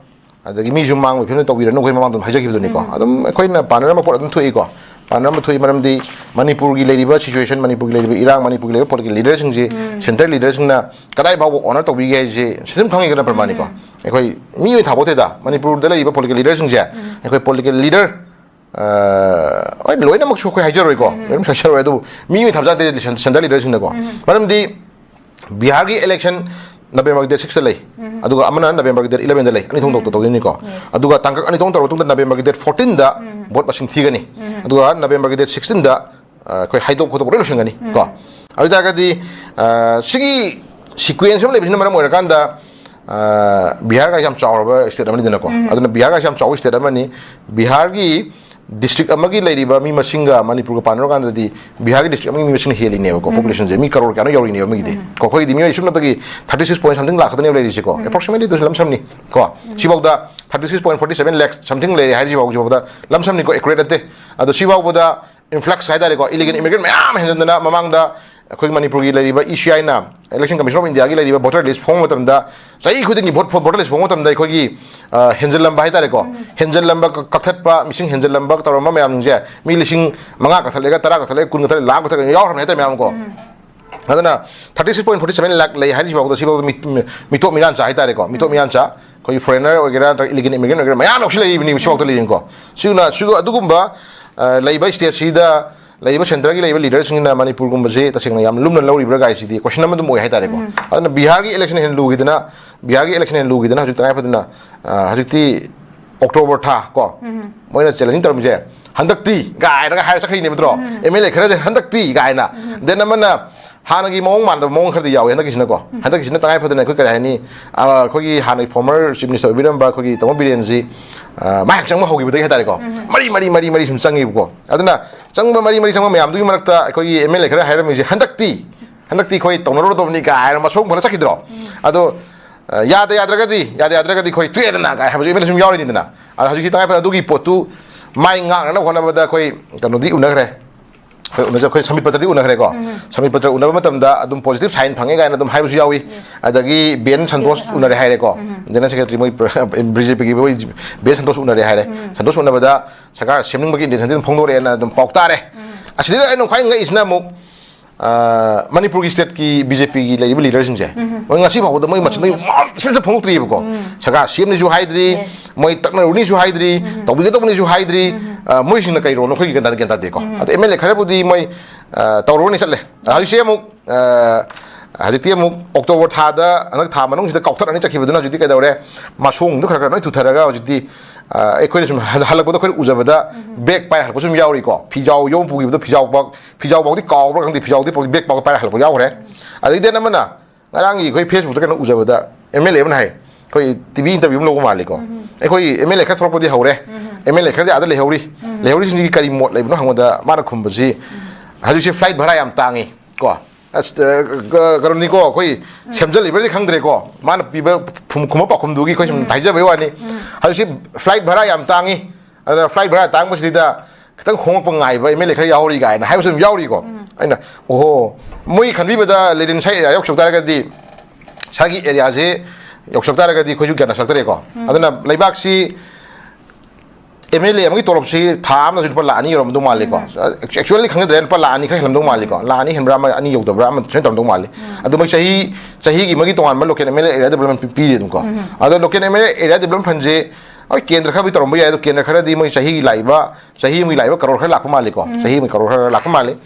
ꯑꯗꯒꯤ ꯃꯤꯁꯨ ꯃꯥꯡꯕꯒꯤ ꯐꯤꯕꯝꯗ ꯇꯧꯕꯤꯔꯅꯨ, ꯑꯩꯈꯣꯏ ꯃꯃꯥꯡꯗ ꯑꯗꯨꯝ ꯍꯥꯏꯖꯈꯤꯕꯗꯨꯅꯤꯀꯣ꯫ ꯎꯝ꯫ ꯑꯗꯨꯝ ꯑꯩꯈꯣꯏꯅ ꯄꯥꯟꯅꯔꯝꯕ ꯄꯣꯠ ꯑꯗꯨꯝ ꯊꯣꯛꯏꯀꯣ꯫ ꯄꯥꯟꯅꯔꯝꯕ ꯊꯣꯛꯏ ꯃꯔꯝꯗꯤ ꯃꯅꯤꯄꯨꯔꯒꯤ ꯂꯩꯔꯤꯕ situation, ꯃꯅꯤꯄꯨꯔꯒꯤ ꯂꯩꯔꯤꯕ ꯏꯔꯥꯡ, ꯃꯅꯤꯄꯨꯔꯒꯤ ꯂꯩꯔꯤꯕ political leader ꯁꯤꯡꯁꯦ, ꯎꯝ꯫ Centre leader ꯁꯤꯡꯅ ꯀꯗꯥꯏ ꯐꯥꯎꯕ honour ꯇꯧꯕꯤꯒꯦ ꯍꯥꯏꯁꯦ system ꯈꯪꯉꯤꯗꯅ ꯄ꯭ꯔꯃꯥꯅꯤꯀꯣ꯫ ꯎꯝ꯫ ꯑꯩꯈꯣꯏ ꯃꯤ ꯑꯣꯏꯅ ꯊꯥꯕ ꯅꯠꯇꯦꯗ, ꯃꯅꯤꯄꯨꯔꯗ ꯂꯩꯔꯤꯕ political leader ꯁꯤꯡꯁꯦ, ꯎꯝ꯫ ꯑꯩꯈꯣꯏ political leader, ꯑ, ꯍꯣꯏ, ꯂꯣꯏꯅꯃꯛꯁꯨ ꯑꯩꯈꯣꯏ ꯍꯥꯏꯖꯔꯣꯏꯀꯣ, ꯎꯝ꯫ ꯂꯣꯏꯅꯃꯛꯁꯨ ꯍꯥꯏꯖꯔꯣꯏ, ꯑꯗꯨꯕꯨ ꯃꯤ ꯑꯣꯏꯅ ꯊꯥꯕ ꯅꯠꯇꯦ, Centre leader ꯁꯤꯡꯅꯀꯣ꯫ ꯎꯝ꯫ ꯃꯔꯝꯗꯤ ꯕꯤꯍꯥꯔꯒꯤ election November ꯒꯤ date six ꯇ ꯂꯩ, ꯎꯝ꯫ ꯑꯗꯨꯒ ꯑꯃꯅ November ꯒꯤ date eleven ꯗ ꯂꯩ, ꯑꯅꯤ ꯊꯣꯛꯅ ꯎꯝ꯫ ꯇꯧꯗꯣꯏꯅꯤꯀꯣ꯫ Yes꯫ ꯑꯗꯨꯒ ꯇꯥꯡꯀꯛ ꯑꯅꯤ ꯊꯣꯛꯅ ꯇꯧꯔꯕ ꯃꯇꯨꯡꯗ November ꯒꯤ date fourteen ꯗ ꯎꯝ꯫ Vote ꯃꯁꯤꯡ ꯊꯤꯒꯅꯤ꯫ ꯎꯝ꯫ ꯑꯗꯨꯒ November ꯒꯤ date sixteen ꯗ, ꯑ, ꯑꯩꯈꯣꯏ ꯍꯥꯏꯗꯣꯛ ꯈꯣꯠꯇꯣꯛꯄ ꯂꯣꯏ ꯂꯣꯏꯁꯤꯟꯒꯅꯤ ꯎꯝ꯫ ꯀꯣ꯫ ꯑꯗꯨ ꯑꯣꯏꯇꯥꯔꯒꯗꯤ, ꯑ, ꯁꯤꯒꯤ sequence ꯑꯃ ꯂꯩꯕꯁꯤꯅ ꯃꯔꯝ ꯑꯣꯏꯔꯀꯥꯟꯗ, ꯑ, ꯕꯤꯍꯥꯔꯒ ꯌꯥꯝ ꯆꯥꯎꯔꯕ state ꯑꯃꯅꯤꯗꯅꯀꯣ꯫ ꯎꯝ꯫ ꯑꯗꯨꯅ ꯕꯤꯍꯥꯔꯒ ꯌꯥꯝ ꯆꯥꯎꯕ state ꯑꯃꯅꯤ꯫ ꯕꯤꯍꯥꯔꯒꯤ district ꯑꯃꯒꯤ ꯂꯩꯔꯤꯕ ꯃꯤ ꯃꯁꯤꯡꯒ ꯃꯅꯤꯄꯨꯔꯒ ꯄꯥꯟꯅꯔꯨꯀꯥꯟꯗꯗꯤ ꯕꯤꯍꯥꯔꯒꯤ district ꯑꯃꯒꯤ ꯃꯤ ꯃꯁꯤꯡꯅ ꯍꯦꯜꯂꯤꯅꯦꯕꯀꯣ, ꯎꯝ꯫ Population ꯁꯦ꯫ ꯃꯤ ꯀꯔꯣꯔ ꯀꯌꯥꯅꯣ ꯌꯧꯔꯤꯅꯦꯕ ꯃꯤꯒꯤꯗꯤ꯫ ꯎꯝ꯫ ꯀꯣ, ꯑꯩꯈꯣꯏꯒꯤꯗꯤ ꯃꯤꯑꯣꯏ ꯁꯨꯞꯅꯇꯒꯤ thirty six point something ꯂꯥꯛ ꯈꯛꯇꯅꯦꯕ ꯂꯩꯔꯤꯁꯦꯀꯣ꯫ ꯎꯝ꯫ Approximately ꯑꯗꯨꯁꯨ ꯂꯝꯁꯝꯅꯤ꯫ ꯀꯣ, ꯎꯝ꯫ ꯁꯤꯐꯥꯎꯗ thirty six point forty seven ꯂꯥꯛ something ꯂꯩꯔꯦ ꯍꯥꯏꯔꯤꯁꯤꯐꯥꯎ, ꯁꯤꯐꯥꯎꯗ ꯂꯝꯁꯝꯅꯤꯀꯣ, accurate ꯅꯠꯇꯦ꯫ ꯑꯗꯣ ꯁꯤꯐꯥꯎꯕꯗ influx ꯍꯥꯏꯇꯥꯔꯦꯀꯣ, illegal immigrant ꯃꯌꯥꯝ ꯍꯦꯟꯖꯟꯗꯅ ꯃꯃꯥꯡꯗ, ꯑꯩꯈꯣꯏ ꯃꯅꯤꯄꯨꯔꯒꯤ ꯂꯩꯔꯤꯕ ꯏ ꯁꯤ ꯑꯥꯏꯅ, Election Commission of Indiaꯒꯤ ꯂꯩꯔꯤꯕ voter list ꯐꯣꯡꯕ ꯃꯇꯝꯗ, ꯆꯍꯤ ꯈꯨꯗꯤꯡꯒꯤ vote, voter list ꯐꯣꯡꯕ ꯃꯇꯝꯗ ꯑꯩꯈꯣꯏꯒꯤ, ꯑ, ꯍꯦꯟꯖꯜꯂꯝꯕ ꯍꯥꯏꯇꯥꯔꯦꯀꯣ, ꯍꯦꯟꯖꯜꯂꯝꯕ ꯀ-, ꯀꯛꯊꯠꯄ, ꯃꯤꯁꯤꯡ ꯍꯦꯟꯖꯜꯂꯝꯕ ꯇꯧꯔꯝꯕ ꯃꯌꯥꯝꯁꯤꯡꯁꯦ, ꯃꯤ ꯂꯤꯁꯤꯡ ꯃꯉꯥ ꯀꯛꯊꯠꯂꯦꯒ, ꯇꯔꯥ ꯀꯛꯊꯠꯂꯦ, ꯀꯨꯟ ꯀꯛꯊꯠꯂꯦ, ꯂꯥꯈ ꯀꯛꯊꯠꯂꯦ ꯌꯥꯎꯈ꯭ꯔꯕꯅꯦ ꯍꯥꯏꯇꯥꯔꯦ ꯃꯌꯥꯝ ꯀꯣ꯫ ꯑꯗꯨꯅ thirty six point forty seven lakh ꯂꯩ ꯍꯥꯏꯔꯤꯁꯤꯐꯥꯎꯗ, ꯁꯤꯐꯥꯎꯗ ꯃꯤ-, ꯃꯤ-, ꯃꯤꯇꯣꯞ ꯃꯤꯔꯥꯟꯆꯥ ꯍꯥꯏꯇꯥꯔꯦꯀꯣ, ꯃꯤꯇꯣꯞ ꯃꯤꯔꯥꯟꯆꯥ, ꯑꯩꯈꯣꯏꯒꯤ foreigner ꯑꯣꯏꯒꯦꯔꯥ, ꯅꯠꯇ꯭ꯔꯒ illegal immigrant ꯑꯣꯏꯒꯦꯔꯥ, ꯃꯌꯥꯝ ꯌꯥꯎꯁꯤꯜꯂꯛꯏꯕꯅꯤ ꯁꯤꯐꯥꯎꯗ ꯂꯩꯔꯤꯅꯤꯀꯣ꯫ ꯁꯤꯅ, ꯁꯤꯒ ꯑꯗꯨꯒꯨꯝꯕ, ꯑ, ꯂꯩꯕ stateꯁꯤꯗ ꯂꯩꯔꯤꯕ centreꯒꯤ ꯂꯩꯔꯤꯕ leaderꯁꯤꯡꯅ ꯃꯅꯤꯄꯨꯔꯒꯨꯝꯕꯁꯦ ꯇꯁꯦꯡꯅ ꯌꯥꯝ ꯂꯨꯝꯅ ꯂꯧꯔꯤꯕ꯭ꯔꯥ ꯀꯥꯏꯁꯤꯗꯤ question ꯑꯃ ꯑꯗꯨꯝ ꯑꯣꯏ ꯍꯥꯏꯇꯥꯔꯦꯀꯣ꯫ ꯑꯗꯨꯅ ꯕꯤꯍꯥꯔꯒꯤ election ꯍꯦꯟꯅ ꯂꯨꯈꯤꯗꯅ, ꯕꯤꯍꯥꯔꯒꯤ election ꯍꯦꯟꯅ ꯂꯨꯈꯤꯗꯅ ꯍꯧꯖꯤꯛ ꯇꯉꯥꯏ ꯐꯗꯅ, ꯑ, ꯍꯧꯖꯤꯛꯇꯤ October ꯊꯥ ꯀꯣ, ꯃꯣꯏꯅ challenging ꯇꯧꯔꯝꯃꯤꯁꯦ, "ꯍꯟꯗꯛꯇꯤ" ꯀꯥꯏꯅꯒ ꯍꯥꯏꯔ ꯆꯠꯈ꯭ꯔꯤꯅꯦꯕ ꯅꯠꯇ꯭ꯔꯣ? ꯑꯦꯝ ꯑꯦꯜ ꯑꯦ ꯈꯔꯁꯦ "ꯍꯟꯗꯛꯇꯤ" ꯀꯥꯏꯅ꯫ Then ꯑꯃꯅ ꯍꯥꯟꯅꯒꯤ ꯃꯑꯣꯡ ꯃꯥꯟꯗꯕ ꯃꯑꯣꯡ ꯈꯔꯗꯤ ꯌꯥꯎꯋꯦ ꯍꯟꯗꯛꯀꯤꯁꯤꯅꯀꯣ꯫ ꯍꯟꯗꯛꯀꯤꯁꯤꯅ ꯇꯉꯥꯏ ꯐꯗꯅ ꯑꯩꯈꯣꯏ ꯀꯔꯤ ꯍꯥꯏꯅꯤ, ꯑ, ꯑꯩꯈꯣꯏꯒꯤ ꯍꯥꯟꯅꯒꯤ former chief minister ꯑꯣꯏꯕꯤꯔꯝꯕ ꯑꯩꯈꯣꯏꯒꯤ ꯇꯥꯃꯣ ꯕꯤꯔꯦꯟꯁꯤ, ꯑ, ꯃꯥ ꯍꯦꯛ ꯆꯪꯕ ꯍꯧꯈꯤꯕꯗꯒꯤ ꯍꯥꯏꯇꯥꯔꯦꯀꯣ, ꯃꯔꯤ, ꯃꯔꯤ, ꯃꯔꯤ, ꯃꯔꯤ ꯁꯨꯝ ꯆꯪꯉꯤꯕꯀꯣ꯫ ꯑꯗꯨꯅ ꯆꯪꯕ ꯃꯔꯤ, ꯃꯔꯤ ꯆꯪꯕ ꯃꯌꯥꯝꯗꯨꯒꯤ ꯃꯔꯛꯇ ꯑꯩꯈꯣꯏꯒꯤ ꯑꯦꯝ ꯑꯦꯜ ꯑꯦ ꯈꯔ ꯍꯥꯏꯔꯝꯃꯤꯁꯦ, "ꯍꯟꯗꯛꯇꯤ, ꯍꯟꯗꯛꯇꯤ ꯑꯩꯈꯣꯏ ꯇꯧꯅꯔꯨꯔꯗꯕꯅꯤ" ꯀꯥꯏꯅ ꯃꯁꯣꯡ ꯐꯅ ꯆꯠꯈꯤꯗ꯭ꯔꯣ? ꯑꯗꯣ, ꯑ, ꯌꯥꯗ ꯌꯥꯗ꯭ꯔꯒꯗꯤ, ꯌꯥꯗ ꯌꯥꯗ꯭ꯔꯒꯗꯤ ꯑꯩꯈꯣꯏ ꯇꯣꯛꯑꯦꯗꯅ ꯀꯥꯏ ꯍꯥꯏꯕꯁꯨ ꯑꯦꯝ ꯑꯦꯜ ꯑꯦ ꯁꯨꯝ ꯌꯥꯎꯔꯤꯅꯤꯗꯅ꯫ ꯑꯗꯣ ꯍꯧꯖꯤꯛꯇꯤ ꯇꯉꯥꯏ ꯐꯗꯅ ꯑꯗꯨꯒꯤ ꯄꯣꯠꯇꯨ ꯃꯥꯏ ꯉꯥꯛꯅꯅꯕ ꯍꯣꯠꯅꯕꯗ ꯑꯩꯈꯣꯏ ꯀꯩꯅꯣꯗꯤ ꯎꯅꯈ꯭ꯔꯦ꯫ ꯑꯩꯈꯣꯏ ꯎꯅꯖ-, ꯑꯩꯈꯣꯏ ꯁꯃꯤꯠ ꯄꯇ꯭ꯔꯗꯤ ꯎꯅꯈ꯭ꯔꯦꯀꯣ꯫ ꯁꯃꯤꯠ ꯄꯇ꯭ꯔ ꯎꯅꯕ ꯃꯇꯝꯗ ꯑꯗꯨꯝ positive sign ꯐꯪꯉꯦ ꯀꯥꯏꯅ ꯑꯗꯨꯝ ꯍꯥꯏꯕꯁꯨ ꯌꯥꯎꯏ꯫ ꯑꯗꯒꯤ ꯕꯤ ꯑꯦꯟ ꯁꯟꯇꯣꯁ ꯎꯅꯔꯦ ꯍꯥꯏꯔꯦꯀꯣ꯫ General Secretary ꯃꯣꯏ ꯕꯤ ꯖꯦ ꯄꯤꯒꯤ ꯃꯣꯏ ꯕꯤ ꯑꯦꯟ ꯁꯟꯇꯣꯁ ꯎꯅꯔꯦ ꯍꯥꯏꯔꯦ꯫ ꯁꯟꯇꯣꯁ ꯎꯅꯕꯗ ꯁꯔꯀꯥꯔ ꯁꯦꯝꯅꯤꯡꯕꯒꯤ intention ꯑꯗꯨꯝ ꯐꯣꯡꯗꯣꯔꯛꯑꯦꯅ ꯑꯗꯨꯝ ꯄꯥꯎ ꯇꯥꯔꯦ꯫ ꯑꯁꯤꯗ ꯑꯩꯅ ꯈ꯭ꯋꯥꯏ ꯉꯛꯏꯁꯤꯅ ꯑꯃꯨꯛ, ꯑ, ꯃꯅꯤꯄꯨꯔꯒꯤ stateꯀꯤ ꯕꯤ ꯖꯦ ꯄꯤꯒꯤ ꯂꯩꯔꯤꯕ leaderꯁꯤꯡꯁꯦ, ꯃꯣꯏ ꯉꯁꯤ ꯐꯥꯎꯕꯗ ꯃꯣꯏ ꯃꯆꯤꯟ ꯃꯣꯏ ꯃꯥ ꯁꯤꯃꯁꯨ ꯐꯣꯡꯗꯣꯛꯇ꯭ꯔꯤꯕꯀꯣ꯫ ꯁꯔꯀꯥꯔ ꯁꯦꯝꯅꯤꯁꯨ ꯍꯥꯏꯗ꯭ꯔꯤ, ꯃꯣꯏ ꯇꯛꯅꯔꯨꯅꯤꯁꯨ ꯍꯥꯏꯗ꯭ꯔꯤ, ꯇꯧꯕꯤꯒꯗꯧꯕꯅꯤꯁꯨ ꯍꯥꯏꯗ꯭ꯔꯤ꯫ ꯑ, ꯃꯣꯏꯁꯤꯡꯅ ꯀꯩ ꯔꯣꯜꯅꯣ ꯑꯩꯈꯣꯏꯒꯤ ꯒ꯭ꯌꯥꯟ ꯇꯥꯗꯦ, ꯒ꯭ꯌꯥꯟ ꯇꯥꯗꯦꯀꯣ꯫ ꯑꯗꯣ ꯑꯦꯝ ꯑꯦꯜ ꯑꯦ ꯈꯔꯕꯨꯗꯤ ꯃꯣꯏ, ꯑ, ꯇꯧꯔꯨꯔꯅꯤ ꯆꯠꯂꯦ꯫ ꯑ, ꯍꯧꯖꯤꯛꯁꯦ ꯑꯃꯨꯛ, ꯑ, ꯍꯧꯖꯤꯛꯇꯤ ꯑꯃꯨꯛ October ꯊꯥꯗ, ꯍꯟꯗꯛ ꯊꯥ ꯃꯅꯨꯡꯁꯤꯗ ꯀꯥꯎꯊꯠꯂꯅꯤ ꯆꯠꯈꯤꯕꯗꯨꯅ ꯍꯧꯖꯤꯛꯇꯤ ꯀꯩꯗꯧꯔꯦ? ꯃꯁꯣꯡꯗꯣ ꯈꯔ ꯈꯔ ꯂꯣꯏ ꯊꯨꯊꯔꯒ ꯍꯧꯖꯤꯛꯇꯤ, ꯑ, ꯑꯩꯈꯣꯏꯅ ꯁꯨꯝ ꯍꯜ-, ꯍꯜꯂꯛꯄꯗ ꯑꯩꯈꯣꯏꯅ ꯎꯖꯕꯗ bag ꯄꯥꯏꯔ ꯍꯜꯂꯛꯄꯁꯨ ꯑꯗꯨꯝ ꯌꯥꯎꯔꯤꯀꯣ꯫ ꯐꯤꯖꯥꯎ ꯌꯣꯝ ꯄꯨꯈꯤꯕꯗꯣ, ꯐꯤꯖꯥꯎ ꯄꯥꯛ-, ꯐꯤꯖꯥꯎ ꯐꯥꯎꯗꯤ ꯀꯥꯎꯕ꯭ꯔꯥ ꯈꯪꯗꯦ, ꯐꯤꯖꯥꯎꯗꯤ ꯄꯥꯎꯗꯤ bag ꯄꯥꯛ ꯄꯥꯏꯔ ꯍꯜꯂꯛꯄ ꯌꯥꯎꯈ꯭ꯔꯦ꯫ ꯑꯗꯒꯤ then ꯑꯃꯅ ꯉꯔꯥꯡꯒꯤ ꯑꯩꯈꯣꯏ Facebookꯇ ꯀꯩꯅꯣ ꯎꯖꯕꯗ ꯑꯦꯝ ꯑꯦꯜ ꯑꯦ ꯑꯃꯅ ꯍꯥꯏ, ꯑꯩꯈꯣꯏ ꯇꯤ ꯚꯤ interview ꯑꯃ ꯂꯧꯕ ꯃꯥꯜꯂꯤꯀꯣ꯫ ꯑꯩꯈꯣꯏ ꯑꯦꯝ ꯑꯦꯜ ꯑꯦ ꯈꯔ ꯊꯣꯛꯂꯛꯄꯗꯤ ꯍꯧꯔꯦ, ꯑꯦꯝ ꯑꯦꯜ ꯑꯦ ꯈꯔꯗꯤ ꯑꯥꯗ ꯂꯩꯍꯧꯔꯤ꯫ ꯂꯩꯍꯧꯔꯤꯁꯤꯡꯁꯤꯒꯤ ꯀꯔꯤ ꯃꯣꯠ ꯂꯩꯕꯅꯣ ꯍꯪꯕꯗ ꯃꯥꯅ ꯈꯨꯝꯕꯁꯤ, "ꯍꯧꯖꯤꯛꯁꯦ flight ꯚꯔꯥ ꯌꯥꯝ ꯇꯥꯡꯉꯤ ꯀꯣ꯫ ꯑꯁ, ꯑ, ꯀ-, ꯀꯩꯅꯣꯅꯤꯀꯣ, ꯑꯩꯈꯣꯏ ꯁꯦꯝꯖꯜꯂꯤꯕ꯭ꯔꯗꯤ ꯈꯪꯗ꯭ꯔꯦꯀꯣ, ꯃꯥꯅ ꯄꯤꯕ ꯐꯨꯝ-, ꯈꯨꯝꯕ ꯄꯥꯎꯈꯨꯝꯗꯨꯒꯤ ꯑꯩꯈꯣꯏ ꯁꯨꯝ ꯍꯥꯏꯖꯕꯩ ꯋꯥꯅꯤ꯫ ꯍꯧꯖꯤꯛꯁꯤ flight ꯚꯔꯥ ꯌꯥꯝ ꯇꯥꯡꯉꯤ, ꯑꯗꯨꯅ flight ꯚꯔꯥ ꯇꯥꯡꯕꯁꯤꯗ ꯈꯤꯇꯪ ꯍꯣꯡꯉꯛꯄ ꯉꯥꯏꯕ ꯑꯦꯝ ꯑꯦꯜ ꯑꯦ ꯈꯔ ꯌꯥꯎꯔꯤ" ꯀꯥꯏꯅ ꯍꯥꯏꯕꯁꯨ ꯑꯗꯨꯝ ꯌꯥꯎꯔꯤꯀꯣ꯫ ꯑꯩꯅ, ꯑꯣꯍꯣ, ꯃꯣꯏ ꯈꯟꯕꯤꯕꯗ ꯂꯤꯔꯤꯟ ꯁꯥꯏ ꯑꯦꯔꯤꯌꯥ ꯌꯧꯁꯜꯂꯛ ꯇꯥꯔꯒꯗꯤ, ꯁꯥꯒꯤ ꯑꯦꯔꯤꯌꯥꯁꯦ ꯌꯧꯁꯜꯂꯛ ꯇꯥꯔꯒꯗꯤ ꯑꯩꯈꯣꯏꯁꯨ ꯒ꯭ꯌꯥꯟ ꯇꯥꯁꯜꯂꯛꯇꯔꯦꯀꯣ꯫ ꯑꯗꯨꯅ ꯂꯩꯕꯥꯛꯁꯤ ꯑꯦꯝ ꯑꯦꯜ ꯑꯦ ꯑꯃꯒꯤ ꯇꯣꯂꯣꯞꯁꯤ ꯊꯥ ꯑꯃꯗꯁꯨ ꯂꯨꯄꯥ ꯂꯥꯛ ꯑꯅꯤ ꯌꯧꯔꯝꯗꯧ ꯃꯥꯜꯂꯤꯀꯣ꯫ ꯑꯦꯛꯆꯨꯋꯦꯜꯂꯤ ꯈꯪꯖꯗ꯭ꯔꯦ, ꯂꯨꯄꯥ ꯂꯥꯛ ꯑꯅꯤ ꯈꯔ ꯍꯦꯜꯂꯝꯗꯧ ꯃꯥꯜꯂꯤꯀꯣ꯫ ꯂꯥꯛ ꯑꯅꯤ ꯍꯦꯟꯕ꯭ꯔꯥ, ꯑꯃ ꯑꯅꯤ ꯌꯧꯗꯕ꯭ꯔꯥ, ꯑꯃ ꯁꯨꯃꯥꯏꯅ ꯇꯧꯔꯝꯗꯧ ꯃꯥꯜꯂꯤ꯫ ꯑꯗꯨ ꯃꯣꯏ ꯆꯍꯤ, ꯆꯍꯤꯒꯤ ꯃꯣꯏꯒꯤ ꯇꯣꯉꯥꯟꯕ local M L A area development ꯄꯤꯔꯤ ꯑꯗꯨꯝꯀꯣ꯫ ꯑꯗꯣ local M L A area development ꯐꯟꯁꯦ ꯍꯣꯏ ꯀꯦꯟꯗ꯭ꯔ ꯈꯔꯕꯨꯗꯤ ꯇꯧꯔꯝꯕ ꯌꯥꯏ, ꯑꯗꯣ ꯀꯦꯟꯗ꯭ꯔ ꯈꯔꯗꯤ ꯃꯣꯏ ꯆꯍꯤ ꯂꯥꯛꯏꯕ, ꯆꯍꯤ ꯑꯃꯒꯤ ꯂꯥꯛꯏꯕ ꯀꯔꯣꯔ ꯈꯔ ꯂꯥꯛꯄ ꯃꯥꯜꯂꯤꯀꯣ꯫ ꯆꯍꯤ ꯑꯃꯒꯤ ꯀꯔꯣꯔ ꯈꯔ ꯂꯥꯛꯄ ꯃꯥꯜꯂꯤ꯫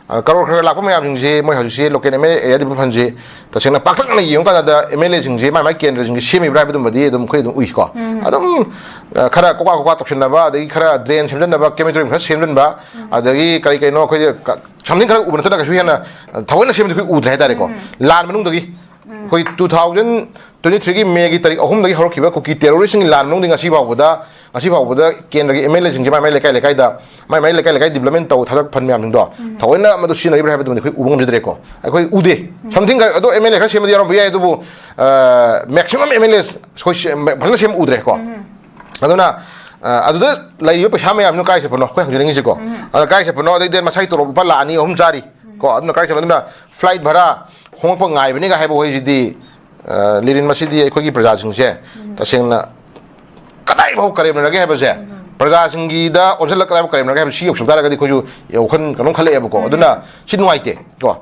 ꯑ, ꯀꯔꯣꯔ ꯈꯔ ꯂꯥꯛꯄ ꯃꯌꯥꯝꯁꯤꯡꯁꯦ ꯃꯣꯏ ꯍꯧꯖꯤꯛꯁꯦ local M L A area development ꯐꯟꯁꯦ ꯇꯁꯦꯡꯅ ꯄꯥꯛꯇꯛꯅꯅ ꯌꯦꯡꯕ ꯀꯥꯟꯗ ꯑꯦꯝ ꯑꯦꯜ ꯑꯦꯁꯤꯡꯁꯦ ꯃꯥꯏ ꯃꯥꯏ ꯀꯦꯟꯗ꯭ꯔꯁꯤꯡꯁꯦ ꯁꯦꯝꯃꯤꯕ꯭ꯔꯥ ꯍꯥꯏꯕꯗꯨꯃꯗꯤ ꯑꯗꯨꯝ ꯑꯩꯈꯣꯏ ꯑꯗꯨꯝ ꯎꯏꯀꯣ꯫ ꯑꯗꯨꯝ, ꯑ, ꯈꯔ ꯀꯣꯀꯥ ꯀꯣꯀꯥ ꯇꯧꯁꯤꯟꯅꯕ, ꯑꯗꯒꯤ ꯈꯔ ꯗ꯭ꯔꯦꯟ ꯁꯦꯝꯖꯤꯟꯅꯕ, ꯀꯦꯃꯦꯇꯣꯔꯤꯌꯝ ꯈꯔ ꯁꯦꯝꯖꯤꯟꯕ, ꯑꯗꯒꯤ ꯀꯔꯤ ꯀꯩꯅꯣ ꯑꯩꯈꯣꯏ ꯀ-, something ꯈꯔ ꯎꯕ ꯅꯠꯇꯅ ꯀꯩꯁꯨ ꯍꯦꯟꯅ, ꯑ, ꯊꯑꯣꯏꯅ ꯁꯦꯝꯕꯗꯤ ꯑꯩꯈꯣꯏ ꯎꯗ꯭ꯔꯦ ꯍꯥꯏꯇꯥꯔꯦꯀꯣ꯫ ꯂꯥꯟ ꯃꯅꯨꯡꯗꯒꯤ ꯑꯩꯈꯣꯏ two thousand twenty three ꯒꯤ ꯃꯦꯒꯤ ꯇꯥꯔꯤꯛ ꯑꯍꯨꯝꯗꯒꯤ ꯍꯧꯔꯛꯈꯤꯕ ꯀꯨꯀꯤ ꯇꯦꯔꯣꯔꯤꯁꯁꯤꯡꯒꯤ ꯂꯥꯟ ꯃꯅꯨꯡꯗꯒꯤ ꯉꯁꯤ ꯐꯥꯎꯕꯗ, ꯉꯁꯤ ꯐꯥꯎꯕꯗ ꯀꯦꯟꯗ꯭ꯔꯒꯤ ꯑꯦꯝ ꯑꯦꯜ ꯑꯦꯁꯤꯡꯁꯦ ꯃꯥꯏ ꯃꯥꯏ ꯂꯩꯀꯥꯏ ꯂꯩꯀꯥꯏꯗ, ꯃꯥꯏ ꯃꯥꯏ ꯂꯩꯀꯥꯏ ꯂꯩꯀꯥꯏ ꯗꯤꯕꯂꯞꯃꯦꯟ ꯇꯧ ꯊꯥꯗꯛ ꯐꯟ ꯃꯌꯥꯝꯁꯤꯡꯗꯣ ꯊꯑꯣꯏꯅ ꯃꯗꯨ ꯁꯤꯖꯤꯟꯅꯔꯤꯕ꯭ꯔꯥ ꯍꯥꯏꯕꯗꯨꯃꯗꯤ ꯑꯩꯈꯣꯏ ꯎꯕ ꯉꯝꯖꯗ꯭ꯔꯦꯀꯣ꯫ ꯑꯩꯈꯣꯏ ꯎꯗꯦ꯫ Something ꯈꯔ, ꯑꯗꯣ ꯑꯦꯝ ꯑꯦꯜ ꯑꯦ ꯈꯔ ꯁꯦꯝꯕꯗꯤ ꯌꯥꯎꯔꯝꯕ ꯌꯥꯏ, ꯑꯗꯨꯕꯨ, ꯑ, ꯃꯦꯛꯁꯤꯃꯝ ꯑꯦꯝ ꯑꯦꯜ ꯑꯦ ꯑꯩꯈꯣꯏ ꯁꯦꯝ-, ꯐꯖꯅ ꯁꯦꯝꯕ ꯎꯗ꯭ꯔꯦꯀꯣ꯫ ꯑꯗꯨꯅ, ꯑ, ꯑꯗꯨꯗ ꯂꯩꯔꯤꯕ ꯄꯩꯁꯥ ꯃꯌꯥꯝꯗꯨꯅ ꯀꯥꯏ ꯆꯠꯄꯅꯣ ꯑꯩꯈꯣꯏ ꯍꯪꯖꯅꯤꯡꯉꯤꯁꯦꯀꯣ꯫ ꯑꯗ ꯀꯥꯏ ꯆꯠꯄꯅꯣ? ꯑꯗꯩꯗꯤ ꯃꯁꯥꯒꯤ ꯇꯣꯂꯣꯞ ꯂꯨꯄꯥ ꯂꯥꯛ ꯑꯅꯤ ꯑꯍꯨꯝ ꯆꯥꯔꯤ ꯀꯣ꯫ ꯑꯗꯨꯅ ꯀꯥꯏ ꯆꯠꯄꯅꯣ? ꯑꯗꯨꯅ ꯐ꯭ꯂꯥꯏꯠ ꯚꯔꯥ ꯍꯣꯡꯂꯛꯄ ꯉꯥꯏꯕꯅꯤꯒ ꯍꯥꯏꯕ ꯍꯣꯏꯁꯤꯗꯤ, ꯑ, ꯂꯤꯔꯤꯟ, ꯃꯁꯤꯗꯤ ꯑꯩꯈꯣꯏꯒꯤ ꯄ꯭ꯔꯖꯥꯁꯤꯡꯁꯦ ꯇꯁꯦꯡꯅ ꯀꯗꯥꯏꯐꯥꯎ ꯀꯔꯦꯝꯅꯔꯒꯦ ꯍꯥꯏꯕꯁꯦ, ꯄ꯭ꯔꯖꯥꯁꯤꯡꯒꯤꯗ ꯑꯣꯟꯁꯤꯜꯂꯒ ꯀꯗꯥꯏꯐꯥꯎ ꯀꯔꯦꯝꯅꯔꯒꯦ ꯍꯥꯏꯕꯁꯤ ꯌꯧꯁꯤꯜꯂꯛ ꯇꯥꯔꯒꯗꯤ ꯑꯩꯈꯣꯏꯁꯨ ꯋꯥꯈꯜ ꯀꯩꯅꯣꯝ ꯈꯜꯂꯛꯑꯦꯕꯀꯣ꯫ ꯑꯗꯨꯅ ꯁꯤ ꯅꯨꯡꯉꯥꯏꯇꯦ ꯀꯣ꯫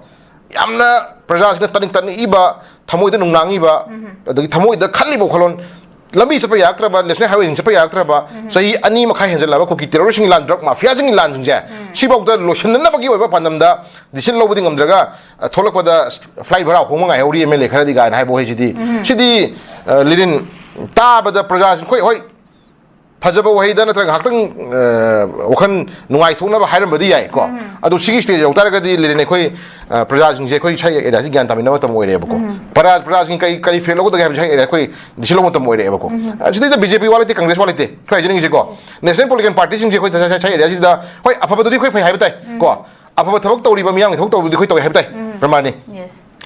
ꯌꯥꯝꯅ ꯄ꯭ꯔꯖꯥꯁꯤꯡꯅ ꯇꯅꯤꯡ ꯇꯛꯅꯤꯡꯏꯕ, ꯊꯃꯣꯏꯗ ꯅꯨꯡꯅꯥꯡꯉꯤꯕ, ꯑꯗꯒꯤ ꯊꯃꯣꯏꯗ ꯈꯜꯂꯤꯕ ꯋꯥꯈꯜꯂꯣꯟ, ꯂꯝꯕꯤ ꯆꯠꯄ ꯌꯥꯔꯛꯇ꯭ꯔꯕ, ꯅꯦꯁꯅꯦꯜ ꯍꯥꯏꯋꯦꯁꯤꯡ ꯆꯠꯄ ꯌꯥꯔꯛꯇ꯭ꯔꯕ, ꯆꯍꯤ ꯑꯅꯤ ꯃꯈꯥꯏ ꯍꯦꯟꯖꯜꯂꯛꯑꯕ ꯀꯨꯀꯤ ꯇꯦꯔꯣꯔꯤꯁꯁꯤꯡꯒꯤ ꯂꯥꯟ, ꯗ꯭ꯔꯒ ꯃꯥꯐꯤꯌꯥꯁꯤꯡꯒꯤ ꯂꯥꯟꯁꯤꯡꯁꯦ ꯁꯤꯐꯥꯎꯗ ꯂꯣꯏꯁꯤꯟꯅꯅꯕꯒꯤ ꯑꯣꯏꯕ ꯄꯥꯟꯗꯝꯗ ꯗꯤꯁꯤꯖꯟ ꯂꯧꯕꯗꯤ ꯉꯝꯗ꯭ꯔꯒ, ꯑ, ꯊꯣꯛꯂꯛꯄꯗ ꯐ꯭ꯂꯥꯏꯠ ꯚꯔꯥ ꯍꯣꯡꯕ ꯉꯥꯏꯍꯧꯔꯤ ꯑꯦꯝ ꯑꯦꯜ ꯑꯦ ꯈꯔꯗꯤ ꯀꯥꯏꯅ ꯍꯥꯏꯕ ꯍꯣꯏꯁꯤꯗꯤ, ꯁꯤꯗꯤ, ꯑ, ꯂꯤꯔꯤꯟ, ꯇꯥꯕꯗ ꯄ꯭ꯔꯖꯥꯁꯤꯡ, ꯑꯩꯈꯣꯏ, ꯍꯣꯏ, ꯐꯖꯕ ꯋꯥꯍꯩꯗ ꯅꯠꯇ꯭ꯔꯒ ꯉꯥꯏꯍꯥꯛꯇꯪ, ꯑ, ꯋꯥꯈꯜ ꯅꯨꯡꯉꯥꯏꯊꯣꯛꯅꯕ ꯍꯥꯏꯔꯝꯕꯗꯤ ꯌꯥꯏꯀꯣ꯫ ꯑꯗꯣ ꯁꯤꯒꯤ ꯁ꯭ꯇꯦꯖ ꯌꯧ ꯇꯥꯔꯒꯗꯤ ꯂꯤꯔꯤꯟ ꯑꯩꯈꯣꯏ, ꯑ, ꯄ꯭ꯔꯖꯥꯁꯤꯡꯁꯦ ꯑꯩꯈꯣꯏ ꯁ꯭ꯋꯥꯏ ꯑꯦꯔꯤꯌꯥꯁꯤ ꯒ꯭ꯌꯥꯟ ꯇꯥꯃꯤꯟꯅꯕ ꯃꯇꯝ ꯑꯣꯏꯔꯦꯕꯀꯣ꯫ ꯄ꯭ꯔꯖꯥ, ꯄ꯭ꯔꯖꯥꯁꯤꯡ ꯀꯩ, ꯀꯔꯤ ꯐꯤꯔꯦꯞ ꯂꯧꯒꯗꯒꯦ ꯍꯥꯏꯕꯁꯤ ꯁ꯭ꯋꯥꯏ ꯑꯦꯔꯤꯌꯥ ꯑꯩꯈꯣꯏ ꯗꯤꯁꯤꯖꯟ ꯂꯧꯕ ꯃꯇꯝ ꯑꯣꯏꯔꯛꯑꯦꯕꯀꯣ꯫ ꯑ, ꯁꯤꯗꯩꯗ ꯕꯤ ꯖꯦ ꯄꯤ ꯋꯥ ꯂꯩꯇꯦ, ꯀꯪꯒ꯭ꯔꯦꯁ ꯋꯥ ꯂꯩꯇꯦ, ꯑꯩꯈꯣꯏ ꯍꯥꯏꯖꯅꯤꯡꯉꯤꯁꯦꯀꯣ꯫ ꯅꯦꯁꯅꯦꯜ ꯄꯣꯂꯤꯇꯤꯀꯦꯜ ꯄꯥꯔꯇꯤꯁꯤꯡꯁꯦ ꯑꯩꯈꯣꯏ ꯁ꯭ꯋꯥꯏ, ꯁ꯭ꯋꯥꯏ ꯑꯦꯔꯤꯌꯥꯁꯤꯗ, ꯍꯣꯏ, ꯑꯐꯕꯗꯨꯗꯤ ꯑꯩꯈꯣꯏ ꯐꯩ ꯍꯥꯏꯕ ꯇꯥꯏ ꯀꯣ꯫ ꯑꯐꯕ ꯊꯕꯛ ꯇꯧꯔꯤꯕ ꯃꯤꯌꯥꯝꯒꯤ ꯊꯕꯛ ꯇꯧꯕꯗꯤ ꯑꯩꯈꯣꯏ ꯇꯧꯋꯦ ꯍꯥꯏꯕ ꯇꯥꯏ꯫ ꯄ꯭ꯔꯃꯥꯅꯤ꯫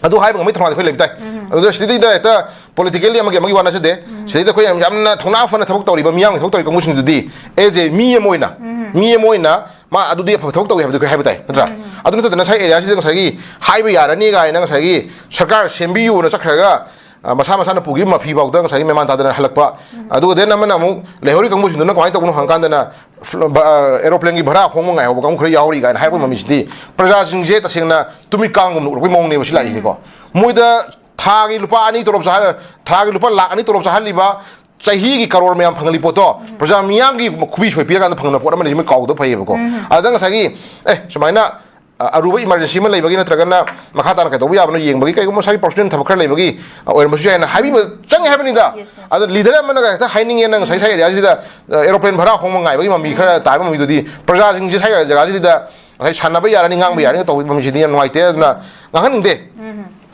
ꯑꯗꯨ ꯍꯥꯏꯕ ꯉꯝꯕꯒꯤ ꯊꯧꯅꯥꯗꯤ ꯑꯩꯈꯣꯏ ꯂꯩꯕ ꯇꯥꯏ꯫ ꯑꯗꯨꯗ ꯁꯤꯗꯩꯗ ꯍꯦꯛꯇ ꯄꯣꯂꯤꯇꯤꯀꯦꯜꯂꯤ ꯑꯃꯒꯤ ꯑꯃꯒꯤ ꯋꯥ ꯅꯠꯆꯗꯦ꯫ ꯁꯤꯗꯩꯗ ꯑꯩꯈꯣꯏ ꯌꯥꯝ, ꯌꯥꯝꯅ ꯊꯧꯅꯥ ꯐꯅ ꯊꯕꯛ ꯇꯧꯔꯤꯕ ꯃꯤꯌꯥꯝꯒꯤ ꯊꯕꯛ ꯇꯧꯔꯤ ꯀꯥꯡꯕꯨꯁꯤꯡꯗꯨꯗꯤ, ꯑꯦꯖ ꯑꯦ ꯃꯤ ꯑꯃ ꯑꯣꯏꯅ, ꯃꯤ ꯑꯃ ꯑꯣꯏꯅ ꯃꯥ ꯑꯗꯨꯗꯤ ꯑꯐꯕ ꯊꯕꯛ ꯇꯧꯏ ꯍꯥꯏꯕꯗꯤ ꯑꯩꯈꯣꯏ ꯍꯥꯏꯕ ꯇꯥꯏ, ꯅꯠꯇ꯭ꯔꯥ? ꯑꯗꯨ ꯅꯠꯇꯗꯅ ꯉꯁꯥꯏ ꯑꯦꯔꯤꯌꯥꯁꯤꯗ ꯉꯁꯥꯏꯒꯤ ꯍꯥꯏꯕ ꯌꯥꯔꯅꯤ ꯀꯥꯏꯅ ꯉꯁꯥꯏꯒꯤ ꯁꯔꯀꯥꯔ ꯁꯦꯝꯕꯤꯌꯨꯅ ꯆꯠꯈ꯭ꯔꯒ, ꯑ, ꯃꯁꯥ ꯃꯁꯥꯅ ꯄꯨꯈꯤꯕ ꯃꯐꯤ ꯐꯥꯎꯗ ꯉꯁꯥꯏꯒꯤ ꯃꯦꯃꯥꯟ ꯇꯥꯗꯅ ꯍꯜꯂꯛꯄ꯫ ꯑꯗꯨꯒ then ꯑꯃꯅ ꯑꯃꯨꯛ ꯂꯩꯍꯧꯔꯤ ꯀꯥꯡꯕꯨꯁꯤꯡꯗꯨꯅ ꯀꯃꯥꯏꯅ ꯇꯧꯕꯅꯣ ꯍꯪꯀꯥꯟꯗꯅ, ꯐ꯭ꯂ-, ꯕ-, ꯑ, ꯑꯦꯔꯣꯄ꯭ꯂꯦꯟꯒꯤ ꯚꯔꯥ ꯍꯣꯡꯕ ꯉꯥꯏꯍꯧꯕ ꯀꯥꯡꯕꯨ ꯈꯔ ꯌꯥꯎꯔꯤ ꯀꯥꯏꯅ ꯍꯥꯏꯔꯛꯄ ꯃꯃꯤꯁꯤꯗꯤ ꯄ꯭ꯔꯖꯥꯁꯤꯡꯁꯦ ꯇꯁꯦꯡꯅ ꯇꯨꯃꯤꯠ ꯀꯥꯡꯒꯨꯝꯅ ꯎꯔꯛꯄꯒꯤ ꯃꯑꯣꯡꯅꯦꯕ ꯁꯤ ꯂꯥꯛꯏꯁꯤꯀꯣ꯫ ꯃꯣꯏꯗ ꯊꯥꯒꯤ ꯂꯨꯄꯥ ꯑꯅꯤ ꯇꯣꯂꯣꯞ ꯆꯥꯍꯜ-, ꯊꯥꯒꯤ ꯂꯨꯄꯥ ꯂꯥꯛ ꯑꯅꯤ ꯇꯣꯂꯣꯞ ꯆꯥꯍꯜꯂꯤꯕ, ꯆꯍꯤꯒꯤ ꯀꯔꯣꯔ ꯃꯌꯥꯝ ꯐꯪꯍꯜꯂꯤ ꯄꯣꯠꯇꯣ, ꯄ꯭ꯔꯖꯥ ꯃꯤꯌꯥꯝꯒꯤ ꯈꯨꯕꯤ ꯁꯣꯏ ꯄꯤꯔꯀꯥꯟꯗ ꯐꯪꯅꯕ ꯄꯣꯠ ꯑꯃꯅꯤ, ꯁꯤ ꯃꯣꯏ ꯀꯥꯎꯗꯕ ꯐꯩꯌꯦꯕꯀꯣ꯫ ꯑꯗꯨꯗ ꯉꯁꯥꯏꯒꯤ, ꯑꯦ, ꯁꯨꯃꯥꯏꯅ, ꯑ, ꯑꯔꯨꯕ ꯏꯃꯥꯔꯖꯦꯟꯁꯤ ꯑꯃ ꯂꯩꯕꯒꯤ ꯅꯠꯇ꯭ꯔꯒꯅ ꯃꯈꯥ ꯇꯥꯅ ꯀꯩꯗꯧꯕ ꯌꯥꯕꯅꯣ ꯌꯦꯡꯕꯒꯤ ꯀꯩꯒꯨꯝꯕ ꯃꯁꯥꯒꯤ ꯄꯔꯁꯣꯅꯦꯜ ꯊꯕꯛ ꯈꯔ ꯂꯩꯕꯒꯤ, ꯑ, ꯑꯣꯏꯔꯝꯕꯁꯨ ꯌꯥꯏꯅ ꯍꯥꯏꯕꯤꯕ ꯆꯪꯉꯦ ꯍꯥꯏꯕꯅꯤꯗ꯫ Yes, yes. ꯑꯗꯣ ꯂꯤꯗꯔ ꯑꯃꯅꯒ ꯍꯦꯛꯇ ꯍꯥꯏꯅꯤꯡꯉꯦꯅ ꯉꯁꯥꯏ ꯁꯥꯏ ꯑꯦꯔꯤꯌꯥꯁꯤꯗ, ꯑ, ꯑꯦꯔꯣꯄ꯭ꯂꯦꯟ ꯚꯔꯥ ꯍꯣꯡꯕ ꯉꯥꯏꯕꯒꯤ ꯃꯃꯤ ꯈꯔ ꯇꯥꯕ ꯃꯃꯤꯗꯨꯗꯤ ꯄ꯭ꯔꯖꯥꯁꯤꯡꯁꯦ ꯁꯥꯏ ꯖꯒꯥꯁꯤꯗ ꯉꯁꯥꯏ ꯁꯥꯟꯅꯕ ꯌꯥꯔꯅꯤ, ꯉꯥꯡꯕ ꯌꯥꯔꯅꯤ ꯇꯧꯕ ꯃꯃꯤꯁꯤꯗꯤ ꯌꯥꯝ ꯅꯨꯡꯉꯥꯏꯇꯦ꯫ ꯑꯗꯨꯅ ꯉꯥꯡꯍꯟꯅꯤꯡꯗꯦ꯫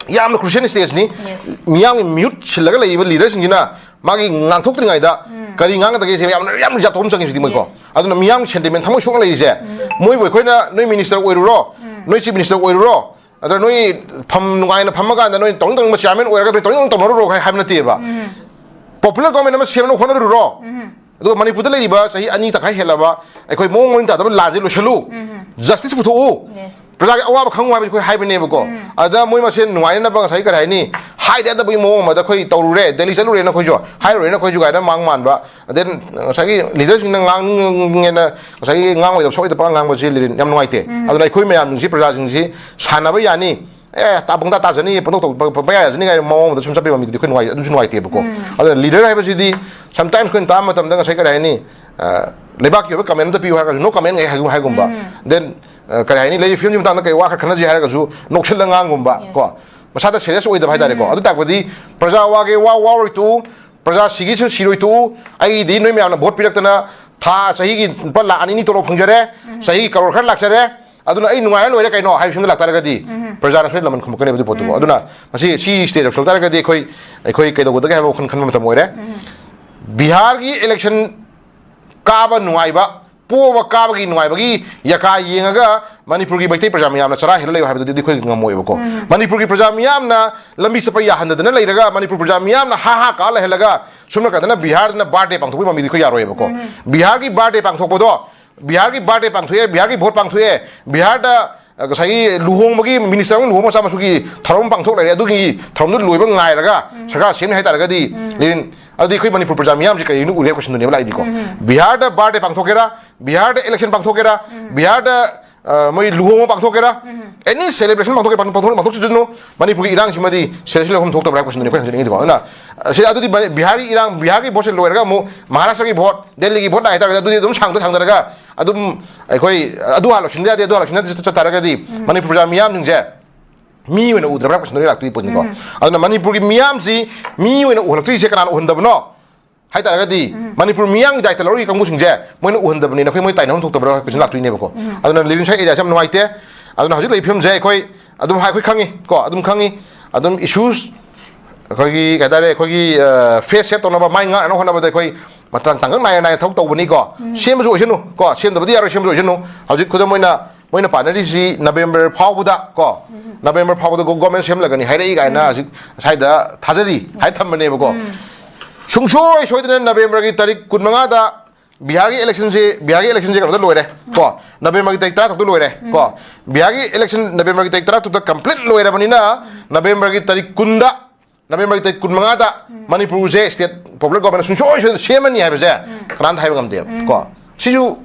ꯌꯥꯝꯅ crucial stageꯅꯤ꯫ Yes. ꯃꯤꯌꯥꯝꯒꯤ ꯃꯤꯍꯨꯠ ꯁꯤꯜꯂꯒ ꯂꯩꯔꯤꯕ ꯂꯤꯗꯔꯁꯤꯡꯁꯤꯅ ꯃꯥꯒꯤ ꯉꯥꯡꯊꯣꯛꯇ꯭ꯔꯤꯉꯩꯗ ꯀꯔꯤ ꯉꯥꯡꯒꯗꯒꯦꯁꯦ ꯌꯥꯝꯅ, ꯌꯥꯝꯅ ꯖꯥꯠ ꯊꯣꯛꯄ ꯑꯃ ꯆꯪꯉꯤ ꯁꯤꯗꯤ ꯃꯣꯏꯀꯣ꯫ Yes. ꯑꯗꯨꯅ ꯃꯤꯌꯥꯝꯒꯤ ꯁꯦꯟꯇꯤꯃꯦꯟ ꯊꯃꯣꯏ ꯁꯣꯛꯅ ꯂꯩꯔꯤꯁꯦ꯫ ꯃꯣꯏꯕꯨ ꯑꯩꯈꯣꯏꯅ "ꯅꯣꯏ ꯃꯤꯅꯤꯁꯇꯔ ꯑꯣꯏꯔꯨꯔꯣ, ꯅꯣꯏ ꯆꯤꯐ ꯃꯤꯅꯤꯁꯇꯔ ꯑꯣꯏꯔꯨꯔꯣ, ꯑꯗ ꯅꯣꯏ ꯐꯝ ꯅꯨꯡꯉꯥꯏꯅ ꯐꯝꯃꯀꯥꯟꯗ ꯅꯣꯏ ꯇꯧꯅꯤꯡ ꯇꯧꯅꯤꯡꯕ ꯆꯤꯌꯥꯔꯃꯦꯟ ꯑꯣꯏꯔꯒ ꯅꯣꯏ ꯇꯧꯅꯤꯡ ꯇꯧꯅꯔꯨꯔꯣ" ꯍꯥꯏ-, ꯍꯥꯏꯕ ꯅꯠꯇꯦꯕ꯫ Popular government ꯑꯃ ꯁꯦꯝꯅꯕ ꯍꯣꯠꯅꯔꯨꯔꯣ꯫ ꯑꯗꯨꯒ ꯃꯅꯤꯄꯨꯔꯗ ꯂꯩꯔꯤꯕ ꯆꯍꯤ ꯑꯅꯤ ꯇꯪꯈꯥꯏ ꯍꯦꯜꯂꯕ ꯑꯩꯈꯣꯏ ꯃꯑꯣꯡ ꯃꯔꯤꯟ ꯇꯥꯗꯕ ꯂꯥꯟꯁꯦ ꯂꯣꯏꯁꯜꯂꯨ꯫ Justice ꯄꯨꯊꯣꯛꯎ꯫ Yes. ꯄ꯭ꯔꯖꯥꯒꯤ ꯑꯋꯥꯕ ꯈꯪꯉꯨ ꯍꯥꯏꯕꯁꯤ ꯑꯩꯈꯣꯏ ꯍꯥꯏꯕꯅꯦꯕꯀꯣ꯫ ꯑꯗ ꯃꯣꯏ ꯃꯁꯦꯟ ꯅꯨꯡꯉꯥꯏꯅꯅꯕ ꯉꯁꯥꯏ ꯀꯔꯤ ꯍꯥꯏꯅꯤ, ꯍꯥꯏꯗ ꯌꯥꯗꯕꯒꯤ ꯃꯑꯣꯡ ꯑꯃꯗ ꯑꯩꯈꯣꯏ ꯇꯧꯔꯨꯔꯦ, ꯗꯦꯜꯂꯤ ꯆꯠꯂꯨꯔꯦ ꯅꯈꯣꯏꯁꯨ, ꯍꯥꯏꯔꯨꯔꯦ ꯅꯈꯣꯏꯁꯨ ꯀꯥꯏꯅ ꯃꯥꯡ ꯃꯥꯟꯕ꯫ Then ꯉꯁꯥꯏꯒꯤ ꯂꯤꯗꯔꯁꯤꯡꯅ ꯉꯥꯡꯅꯤꯡꯉꯦꯅ ꯉꯁꯥꯏꯒꯤ ꯉꯥꯡꯉꯣꯏꯗꯕ ꯁꯣꯏꯗꯕ ꯄꯉꯥꯡ ꯉꯥꯡꯕꯁꯤ ꯂꯤꯔꯤꯟ ꯌꯥꯝ ꯅꯨꯡꯉꯥꯏꯇꯦ꯫ ꯑꯗꯨꯅ ꯑꯩꯈꯣꯏ ꯃꯌꯥꯝꯁꯤꯡꯁꯤ ꯄ꯭ꯔꯖꯥꯁꯤꯡꯁꯤ ꯁꯥꯟꯅꯕ ꯌꯥꯅꯤ, ꯑꯦ, ꯇꯥ-, ꯄꯪꯇꯥ ꯇꯥꯖꯅꯤ, ꯄꯪꯇꯧ ꯇꯧ-, ꯄ-, ꯄ-, ꯄꯪꯌꯥ ꯌꯥꯖꯅꯤ ꯀꯥꯏꯅ ꯃꯑꯣꯡ ꯑꯃꯗ ꯁꯨꯝ ꯆꯠꯄꯒꯤ ꯃꯃꯤꯗꯨꯗꯤ ꯑꯩꯈꯣꯏ ꯅꯨꯡꯉꯥꯏ-, ꯑꯗꯨꯁꯨ ꯅꯨꯡꯉꯥꯏꯇꯦꯕꯀꯣ꯫ ꯑꯗꯨꯅ ꯂꯤꯗꯔ ꯍꯥꯏꯕꯁꯤꯗꯤ sometimes ꯑꯩꯈꯣꯏꯅ ꯇꯥꯕ ꯃꯇꯝꯗ ꯉꯁꯥꯏ ꯀꯔꯤ ꯍꯥꯏꯅꯤ, ꯑ, ꯂꯩꯕꯥꯛꯀꯤ ꯑꯣꯏꯕ comment ꯑꯝꯇ ꯄꯤꯌꯨ ꯍꯥꯏꯔꯒꯁꯨ "No comment" ꯍꯥꯏ-, ꯍꯥꯏꯒꯨꯝꯕ꯫ Then, ꯑ, ꯀꯔꯤ ꯍꯥꯏꯅꯤ, ꯂꯩꯔꯤꯕ ꯐꯤꯕꯝꯁꯤ ꯃꯇꯥꯡꯗ ꯀꯔꯤ ꯋꯥ ꯈꯔ ꯈꯟꯅꯁꯤ ꯍꯥꯏꯔꯒꯁꯨ ꯅꯣꯛꯁꯤꯜꯂ ꯉꯥꯡꯒꯨꯝꯕ Yes. ꯀꯣ, ꯃꯁꯥꯗ serious ꯑꯣꯏꯗꯕ ꯍꯥꯏꯇꯥꯔꯦꯀꯣ꯫ ꯑꯗꯨ ꯇꯥꯛꯄꯗꯤ ꯄ꯭ꯔꯖꯥ ꯋꯥꯒꯦ ꯋꯥ ꯋꯥꯔꯣꯏ ꯇꯣꯛꯎ, ꯄ꯭ꯔꯖꯥ ꯁꯤꯒꯦꯁꯨ ꯁꯤꯔꯣꯏ ꯇꯣꯛꯎ, ꯑꯩꯒꯤꯗꯤ ꯅꯣꯏ ꯃꯌꯥꯝꯅ vote ꯄꯤꯔꯛꯇꯅ ꯊꯥ ꯆꯍꯤꯒꯤ ꯂꯨꯄꯥ ꯂꯥꯛ ꯑꯅꯤ ꯑꯅꯤ ꯇꯣꯂꯣꯞ ꯐꯪꯖꯔꯦ, ꯆꯍꯤꯒꯤ ꯀꯔꯣꯔ ꯈꯔ ꯂꯥꯛꯆꯔꯦ, ꯑꯗꯨꯅ ꯑꯩ ꯅꯨꯡꯉꯥꯏꯔ ꯂꯣꯏꯔꯦ ꯀꯩꯅꯣ ꯍꯥꯏꯕ ꯐꯤꯕꯝꯗ ꯂꯥꯛꯇꯥꯔꯒꯗꯤ ꯄ꯭ꯔꯖꯥꯅ ꯁꯣꯏꯗꯅ ꯂꯃꯟ ꯈꯨꯝꯃꯛꯀꯅꯦꯕ ꯑꯗꯨ ꯄꯣꯠꯇꯨꯕꯨ꯫ ꯑꯗꯨꯅ ꯃꯁꯤ ꯁꯤ stage ꯌꯧꯁꯜꯂꯛ ꯇꯥꯔꯒꯗꯤ ꯑꯩꯈꯣꯏ, ꯑꯩꯈꯣꯏ ꯀꯩꯗꯧꯒꯗꯒꯦ ꯍꯥꯏꯕ ꯋꯥꯈꯜ ꯈꯟꯕ ꯃꯇꯝ ꯑꯣꯏꯔꯦ꯫ ꯕꯤꯍꯥꯔꯒꯤ election ꯀꯥꯕ ꯅꯨꯡꯉꯥꯏꯕ, ꯄꯣꯕ ꯀꯥꯕꯒꯤ ꯅꯨꯡꯉꯥꯏꯕꯒꯤ ꯌꯥꯀꯥ ꯌꯦꯡꯉꯒ ꯃꯅꯤꯄꯨꯔꯒꯤ ꯃꯩꯇꯩ ꯄ꯭ꯔꯖꯥ ꯃꯌꯥꯝꯅ ꯆꯔꯥ ꯍꯦꯜꯂ ꯂꯩꯌꯨ ꯍꯥꯏꯕꯗꯨꯗꯤ ꯑꯩꯈꯣꯏ ꯉꯝꯃꯣꯏꯕꯀꯣ꯫ ꯃꯅꯤꯄꯨꯔꯒꯤ ꯄ꯭ꯔꯖꯥ ꯃꯤꯌꯥꯝꯅ ꯂꯝꯕꯤ ꯆꯠꯄ ꯌꯥꯍꯟꯗꯗꯅ ꯂꯩꯔꯒ ꯃꯅꯤꯄꯨꯔ ꯄ꯭ꯔꯖꯥ ꯃꯤꯌꯥꯝꯅ ꯍꯥ ꯍꯥ ꯀꯥ ꯂꯩꯍꯜꯂꯒ ꯁꯣꯝ ꯅꯥꯀꯟꯗꯅ ꯕꯤꯍꯥꯔꯗꯅ birthday ꯄꯥꯡꯊꯣꯛꯄꯒꯤ ꯃꯃꯤꯗꯤ ꯑꯩꯈꯣꯏ ꯌꯥꯔꯣꯏꯕꯀꯣ꯫ ꯕꯤꯍꯥꯔꯒꯤ birthday ꯄꯥꯡꯊꯣꯛꯄꯗꯣ ꯕꯤꯍꯥꯔꯒꯤ ꯕꯥꯔꯗꯦ ꯄꯥꯡꯊꯣꯛꯑꯦ, ꯕꯤꯍꯥꯔꯒꯤ ꯚꯣꯠ ꯄꯥꯡꯊꯣꯛꯑꯦ, ꯕꯤꯍꯥꯔꯗ ꯑ, ꯉꯁꯥꯏꯒꯤ ꯂꯨꯍꯣꯡꯕꯒꯤ, ꯃꯤꯅꯤꯁꯇꯔ ꯑꯃꯒꯤ ꯂꯨꯍꯣꯡꯕ ꯃꯆꯥ ꯃꯁꯨꯒꯤ ꯊꯧꯔꯝ ꯄꯥꯡꯊꯣꯛ ꯂꯩꯔꯦ, ꯑꯗꯨꯒꯤ ꯊꯧꯔꯝꯗꯨ ꯂꯣꯏꯕ ꯉꯥꯏꯔꯒ ꯁꯔꯀꯥꯔ ꯁꯦꯝꯅꯤ ꯍꯥꯏꯇꯥꯔꯒꯗꯤ, ꯂꯦꯅꯤꯟ, ꯑꯗꯨꯗꯤ ꯑꯩꯈꯣꯏ ꯃꯅꯤꯄꯨꯔ ꯄ꯭ꯔꯖꯥ ꯃꯤꯌꯥꯝꯁꯦ ꯀꯔꯤꯅꯣ ꯎꯔꯦ ꯀꯣꯏꯁꯟꯗꯨꯅꯦꯕ ꯂꯥꯛꯏꯗꯤꯀꯣ꯫ ꯕꯤꯍꯥꯔꯗ ꯕꯥꯔꯗꯦ ꯄꯥꯡꯊꯣꯛꯀꯦꯔꯥ, ꯕꯤꯍꯥꯔꯗ ꯏꯂꯦꯛꯁꯟ ꯄꯥꯡꯊꯣꯛꯀꯦꯔꯥ, ꯕꯤꯍꯥꯔꯗ ꯑ, ꯃꯣꯏ ꯂꯨꯍꯣꯡꯕ ꯄꯥꯡꯊꯣꯛꯀꯦꯔꯥ, ꯑꯦꯅꯤ ꯁꯦꯂꯦꯕ꯭ꯔꯦꯁꯟ ꯄꯥꯡꯊꯣꯛꯀꯦꯔꯥ, ꯄꯥꯡꯊꯣꯛ ꯄꯥꯡꯊꯣꯛꯆꯁꯅꯨ, ꯃꯅꯤꯄꯨꯔꯒꯤ ꯏꯔꯥꯡꯁꯤꯃꯗꯤ ꯁꯦꯔꯤꯌꯁ ꯂꯧꯐꯝ ꯊꯣꯛꯇꯕ꯭ꯔꯥ ꯍꯥꯏꯕ ꯀꯣꯏꯁꯟꯗꯨꯅꯤ ꯑꯩꯈꯣꯏ ꯍꯪꯖꯅꯤꯡꯉꯤꯗꯤꯀꯣ꯫ ꯑꯗꯨꯅ ꯑ, ꯁꯤ ꯑꯗꯨꯗꯤ ꯃꯅꯤ-, ꯕꯤꯍꯥꯔꯒꯤ ꯏꯔꯥꯡ, ꯕꯤꯍꯥꯔꯒꯤ ꯚꯣꯠꯁꯦ ꯂꯣꯏꯔꯒ ꯑꯃꯨꯛ ꯃꯍꯥꯔꯥꯁꯇ꯭ꯔꯒꯤ ꯚꯣꯠ, ꯗꯦꯜꯂꯤꯒꯤ ꯚꯣꯠ ꯂꯥꯛ ꯍꯥꯏꯇꯥꯔꯒꯗꯤ ꯑꯗꯨꯗꯤ ꯑꯗꯨꯝ ꯁꯥꯡꯗ ꯁꯥꯡꯗꯔꯒ ꯑꯗꯨꯝ ꯑꯩꯈꯣꯏ ꯑꯗꯨ ꯍꯥꯟꯅ ꯂꯣꯏꯁꯤꯟꯗ ꯌꯥꯗꯦ, ꯑꯗꯨ ꯍꯥꯟꯅ ꯂꯣꯏꯁꯤꯟꯗ ꯌꯥꯗꯦ ꯆꯠ ꯇꯥꯔꯒꯗꯤ ꯃꯅꯤꯄꯨꯔ ꯄ꯭ꯔꯖꯥ ꯃꯤꯌꯥꯝꯁꯤꯡꯁꯦ ꯃꯤ ꯑꯣꯏꯅ ꯎꯗ꯭ꯔꯕ꯭ꯔꯥ ꯍꯥꯏꯕ ꯀꯣꯏꯁꯟꯗꯨꯅꯤ ꯂꯥꯛꯇꯣꯏ ꯄꯣꯠꯅꯤꯀꯣ꯫ ꯑꯗꯨꯅ ꯃꯅꯤꯄꯨꯔꯒꯤ ꯃꯤꯌꯥꯝꯁꯤ ꯃꯤ ꯑꯣꯏꯅ ꯎꯍꯜꯂꯛꯇ꯭ꯔꯤꯁꯦ ꯀꯅꯥꯅ ꯎꯍꯟꯗꯕꯅꯣ ꯍꯥꯏꯇꯥꯔꯒꯗꯤ, ꯃꯅꯤꯄꯨꯔ ꯃꯤꯌꯥꯡꯒꯤ ꯗꯥꯏꯇ ꯂꯧꯔꯤꯕ ꯀꯥꯡꯕꯨꯁꯤꯡꯁꯦ ꯃꯣꯏꯅ ꯎꯍꯟꯗꯕꯅꯤꯅ ꯑꯩꯈꯣꯏ ꯃꯣꯏ ꯇꯥꯏꯅꯐꯝ ꯊꯣꯛꯇꯕ꯭ꯔꯥ ꯀꯣꯏꯁꯟ ꯂꯥꯛꯇꯣꯏꯅꯦꯕꯀꯣ꯫ ꯑꯗꯨꯅ ꯂꯤꯕꯤꯡ ꯁꯥꯏꯠ ꯑꯦꯔꯤꯌꯥꯁꯦ ꯌꯥꯝ ꯅꯨꯡꯉꯥꯏꯇꯦ꯫ ꯑꯗꯨꯅ ꯍꯧꯖꯤꯛ ꯂꯩꯔꯤꯕ ꯐꯤꯕꯝꯁꯦ ꯑꯩꯈꯣꯏ ꯑꯗꯨꯝ ꯍꯥꯏ-, ꯑꯩꯈꯣꯏ ꯈꯪꯉꯤ ꯀꯣ, ꯑꯗꯨꯝ ꯈꯪꯉꯤ꯫ ꯑꯗꯨꯝ ꯏꯁꯨꯁ ꯑꯩꯈꯣꯏꯒꯤ ꯀꯩ ꯍꯥꯏꯇꯥꯔꯦ, ꯑꯩꯈꯣꯏꯒꯤ, ꯑ, ꯐꯦꯁ ꯁꯦꯞ ꯇꯧꯅꯕ, ꯃꯥꯏ ꯉꯥꯛꯅꯕ ꯍꯣꯠꯅꯕꯗ ꯑꯩꯈꯣꯏ ꯃꯇꯥꯡ ꯇꯥꯡꯀꯛ ꯅꯥꯏꯅ ꯅꯥꯏꯅ ꯊꯕꯛ ꯇꯧꯕꯅꯤꯀꯣ꯫ ꯁꯦꯝꯕꯁꯨ ꯑꯣꯏꯁꯅꯨ ꯀꯣ, ꯁꯦꯝꯗꯕꯗꯤ ꯌꯥꯔꯣꯏ, ꯁꯦꯝꯕꯁꯨ ꯑꯣꯏꯁꯅꯨ꯫ ꯍꯧꯖꯤꯛ ꯈꯨꯗꯝ ꯑꯣꯏꯅ ꯃꯣꯏꯅ ꯄꯥꯅꯔꯤꯁꯤ ꯅꯕꯦꯝꯕꯔ ꯐꯥꯎꯕꯗ ꯀꯣ, ꯅꯕꯦꯝꯕꯔ ꯐꯥꯎꯕꯗ ꯒꯣ-, ꯒꯣꯔꯃꯦꯟ ꯁꯦꯝꯂꯒꯅꯤ ꯍꯥꯏꯔꯛꯏ ꯀꯥꯏꯅ ꯍꯧꯖꯤꯛ ꯁ꯭ꯋꯥꯏꯗ ꯊꯥꯖꯔꯤ ꯍꯥꯏ ꯊꯝꯕꯅꯦꯕꯀꯣ꯫ ꯁꯨꯡꯁꯣꯏ ꯁꯣꯏꯗꯅ ꯅꯕꯦꯝꯕꯔꯒꯤ ꯇꯥꯔꯤꯛ ꯀꯨꯟꯃꯉꯥꯗ ꯕꯤꯍꯥꯔꯒꯤ ꯏꯂꯦꯛꯁꯟꯁꯤ, ꯕꯤꯍꯥꯔꯒꯤ ꯏꯂꯦꯛꯁꯟꯁꯤ ꯀꯩꯅꯣꯗ ꯂꯣꯏꯔꯦ ꯀꯣ, ꯅꯕꯦꯝꯕꯔꯒꯤ ꯇꯥꯔꯤꯛ ꯇꯔꯥꯇꯔꯨꯛꯇ ꯂꯣꯏꯔꯦ ꯀꯣ꯫ ꯕꯤꯍꯥꯔꯒꯤ ꯏꯂꯦꯛꯁꯟ ꯅꯕꯦꯝꯕꯔꯒꯤ ꯇꯥꯔꯤꯛ ꯇꯔꯥꯇꯔꯨꯛꯇ ꯀꯝꯄ꯭ꯂꯤꯠ ꯂꯣꯏꯔꯕꯅꯤꯅ, ꯅꯕꯦꯝꯕꯔꯒꯤ ꯇꯥꯔꯤꯛ ꯀꯨꯟꯗ, ꯅꯕꯦꯝꯕꯔꯒꯤ ꯇꯥꯔꯤꯛ ꯀꯨꯟꯃꯉꯥꯗ ꯃꯅꯤꯄꯨꯔꯁꯦ ꯁ꯭ꯇꯦꯠ ꯄꯣꯄꯨꯂꯔ ꯒꯣꯚꯔꯃꯦꯟ ꯁꯨꯡꯁꯣꯏ ꯁꯣꯏꯗꯅ ꯁꯦꯝꯃꯅꯤ ꯍꯥꯏꯕꯁꯦ ꯀꯅꯥꯝꯇ ꯍꯥꯏꯕ ꯉꯝꯗꯦꯕ ꯀꯣ꯫ ꯁꯤꯁꯨ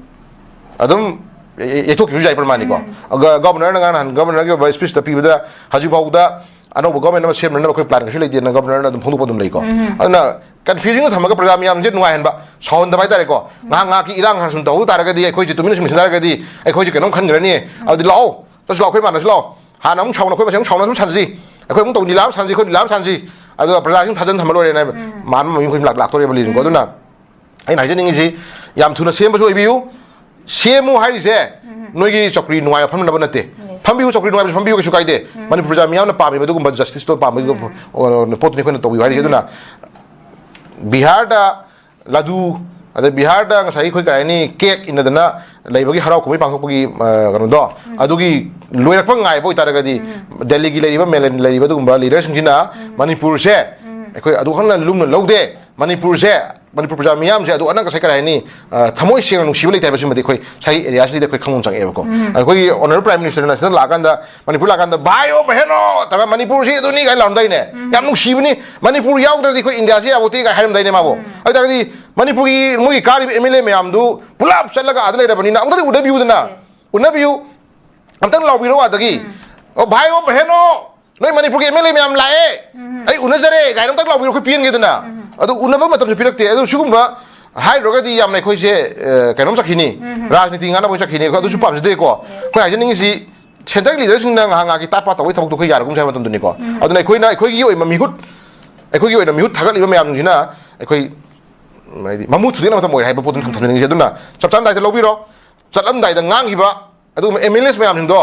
ꯑꯗꯨꯝ ꯌꯩ-, ꯌꯩꯊꯣꯛꯈꯤꯕꯁꯨ ꯌꯥꯏ ꯄ꯭ꯔꯃꯥꯅꯤꯀꯣ꯫ ꯒ-, ꯒꯣꯚꯔꯅꯔꯅ ꯉꯔꯥꯡ ꯅꯍꯥꯟ ꯒꯣꯚꯔꯅꯔꯒꯤ ꯑꯣꯏꯕ ꯁ꯭ꯄꯤꯆꯇ ꯄꯤꯕꯗ ꯍꯧꯖꯤꯛ ꯐꯥꯎꯕꯗ ꯑꯅꯧꯕ ꯒꯣꯚꯔꯃꯦꯟ ꯑꯃ ꯁꯦꯝꯅꯅꯕ ꯑꯩꯈꯣꯏ ꯄ꯭ꯂꯥꯟ ꯀꯩꯁꯨ ꯂꯩꯇꯦꯅ ꯒꯣꯚꯔꯅꯔꯅ ꯑꯗꯨꯝ ꯐꯣꯡꯗꯣꯛꯄ ꯑꯗꯨꯝ ꯂꯩꯀꯣ꯫ ꯑꯗꯨꯅ ꯀꯟꯐ꯭ꯌꯨꯖꯟꯗ ꯊꯝꯃꯒ ꯄ꯭ꯔꯖꯥ ꯃꯤꯌꯥꯝꯁꯦ ꯅꯨꯡꯉꯥꯏꯍꯟꯕ, ꯁꯥꯎꯍꯟꯗꯕ ꯍꯥꯏꯇꯥꯔꯦꯀꯣ꯫ ꯉꯥꯏꯍꯥꯛ ꯉꯥꯏꯍꯥꯛꯀꯤ ꯏꯔꯥꯡ ꯈꯔ ꯁꯨꯝ ꯇꯧꯍꯧ ꯇꯥꯔꯒꯗꯤ, ꯑꯩꯈꯣꯏꯁꯦ ꯇꯨꯃꯤꯟꯅ ꯁꯨꯝ ꯂꯩꯁꯤꯟ ꯇꯥꯔꯒꯗꯤ ꯑꯩꯈꯣꯏꯁꯦ ꯀꯩꯅꯣꯝ ꯈꯟꯈ꯭ꯔꯅꯤ꯫ ꯑꯗꯨꯗꯤ ꯂꯥꯛꯑꯣ, ꯆꯠꯁꯤ ꯂꯥꯛꯑꯣ, ꯑꯩꯈꯣꯏ ꯃꯥꯟꯅꯁꯤ ꯂꯥꯛꯑꯣ꯫ ꯍꯥꯟꯅ ꯑꯃꯨꯛ ꯁꯥꯎꯅ, ꯑꯩꯈꯣꯏ ꯃꯁꯦꯟ ꯑꯃꯨꯛ ꯁꯥꯎꯅ ꯁꯨꯝ ꯁꯥꯟꯅꯁꯤ, ꯑꯩꯈꯣꯏ ꯑꯃꯨꯛ ꯇꯧ, ꯂꯤꯂꯥ ꯑꯃ ꯁꯥꯟꯅꯁꯤ, ꯑꯩꯈꯣꯏ ꯂꯤꯂꯥ ꯑꯃ ꯁꯥꯟꯅꯁꯤ꯫ ꯑꯗꯨꯒ ꯄ꯭ꯔꯖꯥꯁꯤꯡ ꯊꯥꯖꯟ ꯊꯝꯕ ꯂꯣꯏꯔꯦꯅ ꯍꯥꯏꯕ ꯃꯥꯟꯕ ꯃꯃꯤꯡ ꯑꯩꯈꯣꯏ ꯂꯥꯛ-, ꯂꯥꯛꯇꯣꯔꯦꯕ ꯂꯤꯁꯤꯡꯀꯣ꯫ ꯑꯗꯨꯅ ꯑꯩꯅ ꯍꯥꯏꯖꯅꯤꯡꯉꯤꯁꯤ, ꯌꯥꯝ ꯊꯨꯅ ꯁꯦꯝꯕꯁꯨ ꯑꯣꯏꯕꯤꯌꯨ, ꯁꯦꯝꯃꯨ ꯍꯥꯏꯔꯤꯁꯦ ꯅꯣꯏꯒꯤ ꯆꯧꯀ꯭ꯔꯤ ꯅꯨꯡꯉꯥꯏꯕ ꯐꯝꯅꯕ ꯅꯠꯇꯦ꯫ ꯐꯝꯕꯤꯌꯨ, ꯆꯧꯀ꯭ꯔꯤ ꯅꯨꯡꯉꯥꯏꯕꯁꯨ ꯐꯝꯕꯤꯌꯨ, ꯀꯩꯁꯨ ꯀꯥꯏꯗꯦ꯫ ꯃꯅꯤꯄꯨꯔ ꯄ꯭ꯔꯖꯥ ꯃꯤꯌꯥꯝꯅ ꯄꯥꯝꯃꯤꯕ ꯑꯗꯨꯒꯨꯝꯕ ꯖꯁꯇꯤꯁꯇꯣ ꯄꯥꯝꯕꯒꯤ ꯄꯣꯠꯇꯨꯅꯤ ꯑꯩꯈꯣꯏꯅ ꯇꯧꯕꯤꯌꯨ ꯍꯥꯏꯔꯤꯁꯦ꯫ ꯑꯗꯨꯅ ꯕꯤꯍꯥꯔꯗ ꯂꯥꯗꯨ, ꯑꯗꯩ ꯕꯤꯍꯥꯔꯗ ꯉꯁꯥꯏꯒꯤ ꯑꯩꯈꯣꯏ ꯀꯔꯤ ꯍꯥꯏꯅꯤ, ꯀꯦꯛ ꯏꯟꯅꯗꯅ ꯂꯩꯕꯒꯤ ꯍꯔꯥꯎ ꯀꯨꯝꯍꯩ ꯄꯥꯡꯊꯣꯛꯄꯒꯤ, ꯑ, ꯀꯩꯅꯣꯗꯣ, ꯑꯗꯨꯒꯤ ꯂꯣꯏꯔꯛꯄ ꯉꯥꯏꯕ ꯑꯣꯏꯇꯥꯔꯒꯗꯤ, ꯗꯦꯜꯂꯤꯒꯤ ꯂꯩꯔꯤꯕ, ꯃꯦꯂꯟ ꯂꯩꯔꯤꯕ ꯑꯗꯨꯒꯨꯝꯕ ꯂꯤꯗꯔꯁꯤꯡꯁꯤꯅ ꯃꯅꯤꯄꯨꯔꯁꯦ ꯑꯩꯈꯣꯏ ꯑꯗꯨꯛ ꯍꯟꯅ ꯂꯨꯝꯅ ꯂꯧꯗꯦ, ꯃꯅꯤꯄꯨꯔꯁꯦ ꯃꯅꯤꯄꯨꯔ ꯄ꯭ꯔꯖꯥ ꯃꯤꯌꯥꯝꯁꯦ ꯑꯗꯨ ꯑꯅꯪ ꯀꯁꯥꯏ ꯀꯔꯤ ꯍꯥꯏꯅꯤ, ꯑ, ꯊꯃꯣꯏ ꯁꯦꯡꯅ ꯅꯨꯡꯁꯤꯕ ꯂꯩꯇꯦ ꯍꯥꯏꯕꯁꯤꯃꯗꯤ ꯑꯩꯈꯣꯏ ꯁꯥꯍꯤ ꯑꯦꯔꯤꯌꯥꯁꯤꯗ ꯑꯩꯈꯣꯏ ꯈꯪꯐꯝ ꯆꯪꯉꯛꯑꯦꯕꯀꯣ꯫ ꯑꯩꯈꯣꯏꯒꯤ ꯑꯣꯅꯔꯦꯕꯜ ꯄ꯭ꯔꯥꯏꯝ ꯃꯤꯅꯤꯁꯇꯔꯅ ꯁꯤꯗ ꯂꯥꯛꯑꯀꯥꯟꯗ ꯃꯅꯤꯄꯨꯔ ꯂꯥꯛꯑꯀꯥꯟꯗ "ꯚꯥꯏ ꯑꯣ ꯕꯍꯦꯟ ꯑꯣ" ꯇꯧꯔꯒ "ꯃꯅꯤꯄꯨꯔꯁꯤ ꯑꯗꯨꯅꯤ" ꯀꯥꯏꯅ ꯂꯥꯎꯔꯝꯗꯥꯏꯅꯦ꯫ ꯌꯥꯝ ꯅꯨꯡꯁꯤꯕꯅꯤ꯫ "ꯃꯅꯤꯄꯨꯔ ꯌꯥꯎꯗ꯭ꯔꯗꯤ ꯑꯩꯈꯣꯏ ꯏꯟꯗꯤꯌꯥꯁꯤ ꯌꯥꯕꯣꯇꯦ" ꯀꯥꯏ ꯍꯥꯏꯔꯝꯗꯥꯏꯅꯦ ꯃꯥꯕꯨ꯫ ꯑꯗꯨ ꯇꯥꯔꯒꯗꯤ ꯃꯅꯤꯄꯨꯔꯒꯤ ꯃꯣꯏꯒꯤ ꯀꯥꯔꯤꯕ ꯑꯦꯝ ꯑꯦꯜ ꯑꯦ ꯃꯌꯥꯝꯗꯨ ꯄꯨꯂꯞ ꯆꯠꯂꯒ ꯑꯥꯗ ꯂꯩꯔꯕꯅꯤꯅ ꯑꯃꯨꯛꯇꯗꯤ ꯎꯅꯕꯤꯌꯨꯗꯅ꯫ ꯎꯅꯕꯤꯌꯨ꯫ ꯑꯝꯇꯪ ꯂꯥꯎꯕꯤꯔꯣ ꯑꯥꯗꯒꯤ꯫ "ꯑꯣ ꯚꯥꯏ ꯑꯣ ꯕꯍꯦꯟ ꯑꯣ, ꯅꯣꯏ ꯃꯅꯤꯄꯨꯔꯒꯤ ꯑꯦꯝ ꯑꯦꯜ ꯑꯦ ꯃꯌꯥꯝ ꯂꯥꯛꯑꯦ, ꯑꯩ ꯎꯅꯖꯔꯦ" ꯀꯥꯏꯅ ꯑꯝꯇꯪ ꯂꯥꯎꯕꯤꯔꯣ, ꯑꯩꯈꯣꯏ ꯄꯦꯟꯒꯦꯗꯅ꯫ ꯑꯗꯨ ꯎꯅꯕ ꯃꯇꯝꯁꯨ ꯄꯤꯔꯛꯇꯦ꯫ ꯑꯗꯨ ꯁꯤꯒꯨꯝꯕ ꯍꯥꯏꯔꯨꯔꯒꯗꯤ ꯌꯥꯝꯅ ꯑꯩꯈꯣꯏꯁꯦ, ꯑ, ꯀꯩꯅꯣꯝ ꯆꯠꯈꯤꯅꯤ, ꯔꯥꯖꯅꯤꯇꯤ ꯉꯥꯡꯅꯕ ꯑꯣꯏꯅ ꯆꯠꯈꯤꯅꯤ꯫ ꯑꯩꯈꯣꯏ ꯑꯗꯨꯁꯨ ꯄꯥꯝꯖꯗꯦꯀꯣ꯫ ꯑꯩꯈꯣꯏꯅ ꯍꯥꯏꯖꯅꯤꯡꯉꯤꯁꯤ ꯁꯦꯟꯇꯔꯒꯤ ꯂꯤꯗꯔꯁꯤꯡꯅ ꯉꯥꯏꯍꯥꯛ ꯉꯥꯏꯍꯥꯛꯀꯤ ꯇꯥꯠ ꯄꯥꯠ ꯇꯧꯕꯒꯤ ꯊꯕꯛꯇꯣ ꯑꯩꯈꯣꯏ ꯌꯥꯔꯒꯨꯝꯁꯦ ꯍꯥꯏꯕ ꯃꯇꯝꯗꯨꯅꯤꯀꯣ꯫ ꯑꯗꯨꯅ ꯑꯩꯈꯣꯏꯅ ꯑꯩꯈꯣꯏꯒꯤ ꯑꯣꯏꯕ ꯃꯤꯍꯨꯠ, ꯑꯩꯈꯣꯏꯒꯤ ꯑꯣꯏꯅ ꯃꯤꯍꯨꯠ ꯊꯥꯒꯠꯂꯤꯕ ꯃꯌꯥꯝꯁꯤꯡꯁꯤꯅ ꯑꯩꯈꯣꯏ, ꯍꯥꯏꯗꯤ, ꯃꯃꯨ ꯊꯨꯗꯦꯛꯅꯕ ꯃꯇꯝ ꯑꯣꯏꯔꯦ ꯍꯥꯏꯕ ꯄꯣꯠꯇꯨ ꯊꯝꯖꯅꯤꯡꯉꯤꯁꯦ꯫ ꯑꯗꯨꯅ ꯆꯞ ꯆꯥꯅ ꯗꯥꯏꯇ ꯂꯧꯕꯤꯔꯣ꯫ ꯆꯠꯂꯝꯗꯥꯏꯗ ꯉꯥꯡꯈꯤꯕ ꯑꯗꯨꯒꯨꯝꯕ ꯑꯦꯝ ꯑꯦꯜ ꯑꯦꯁ ꯃꯌꯥꯝꯁꯤꯡꯗꯣ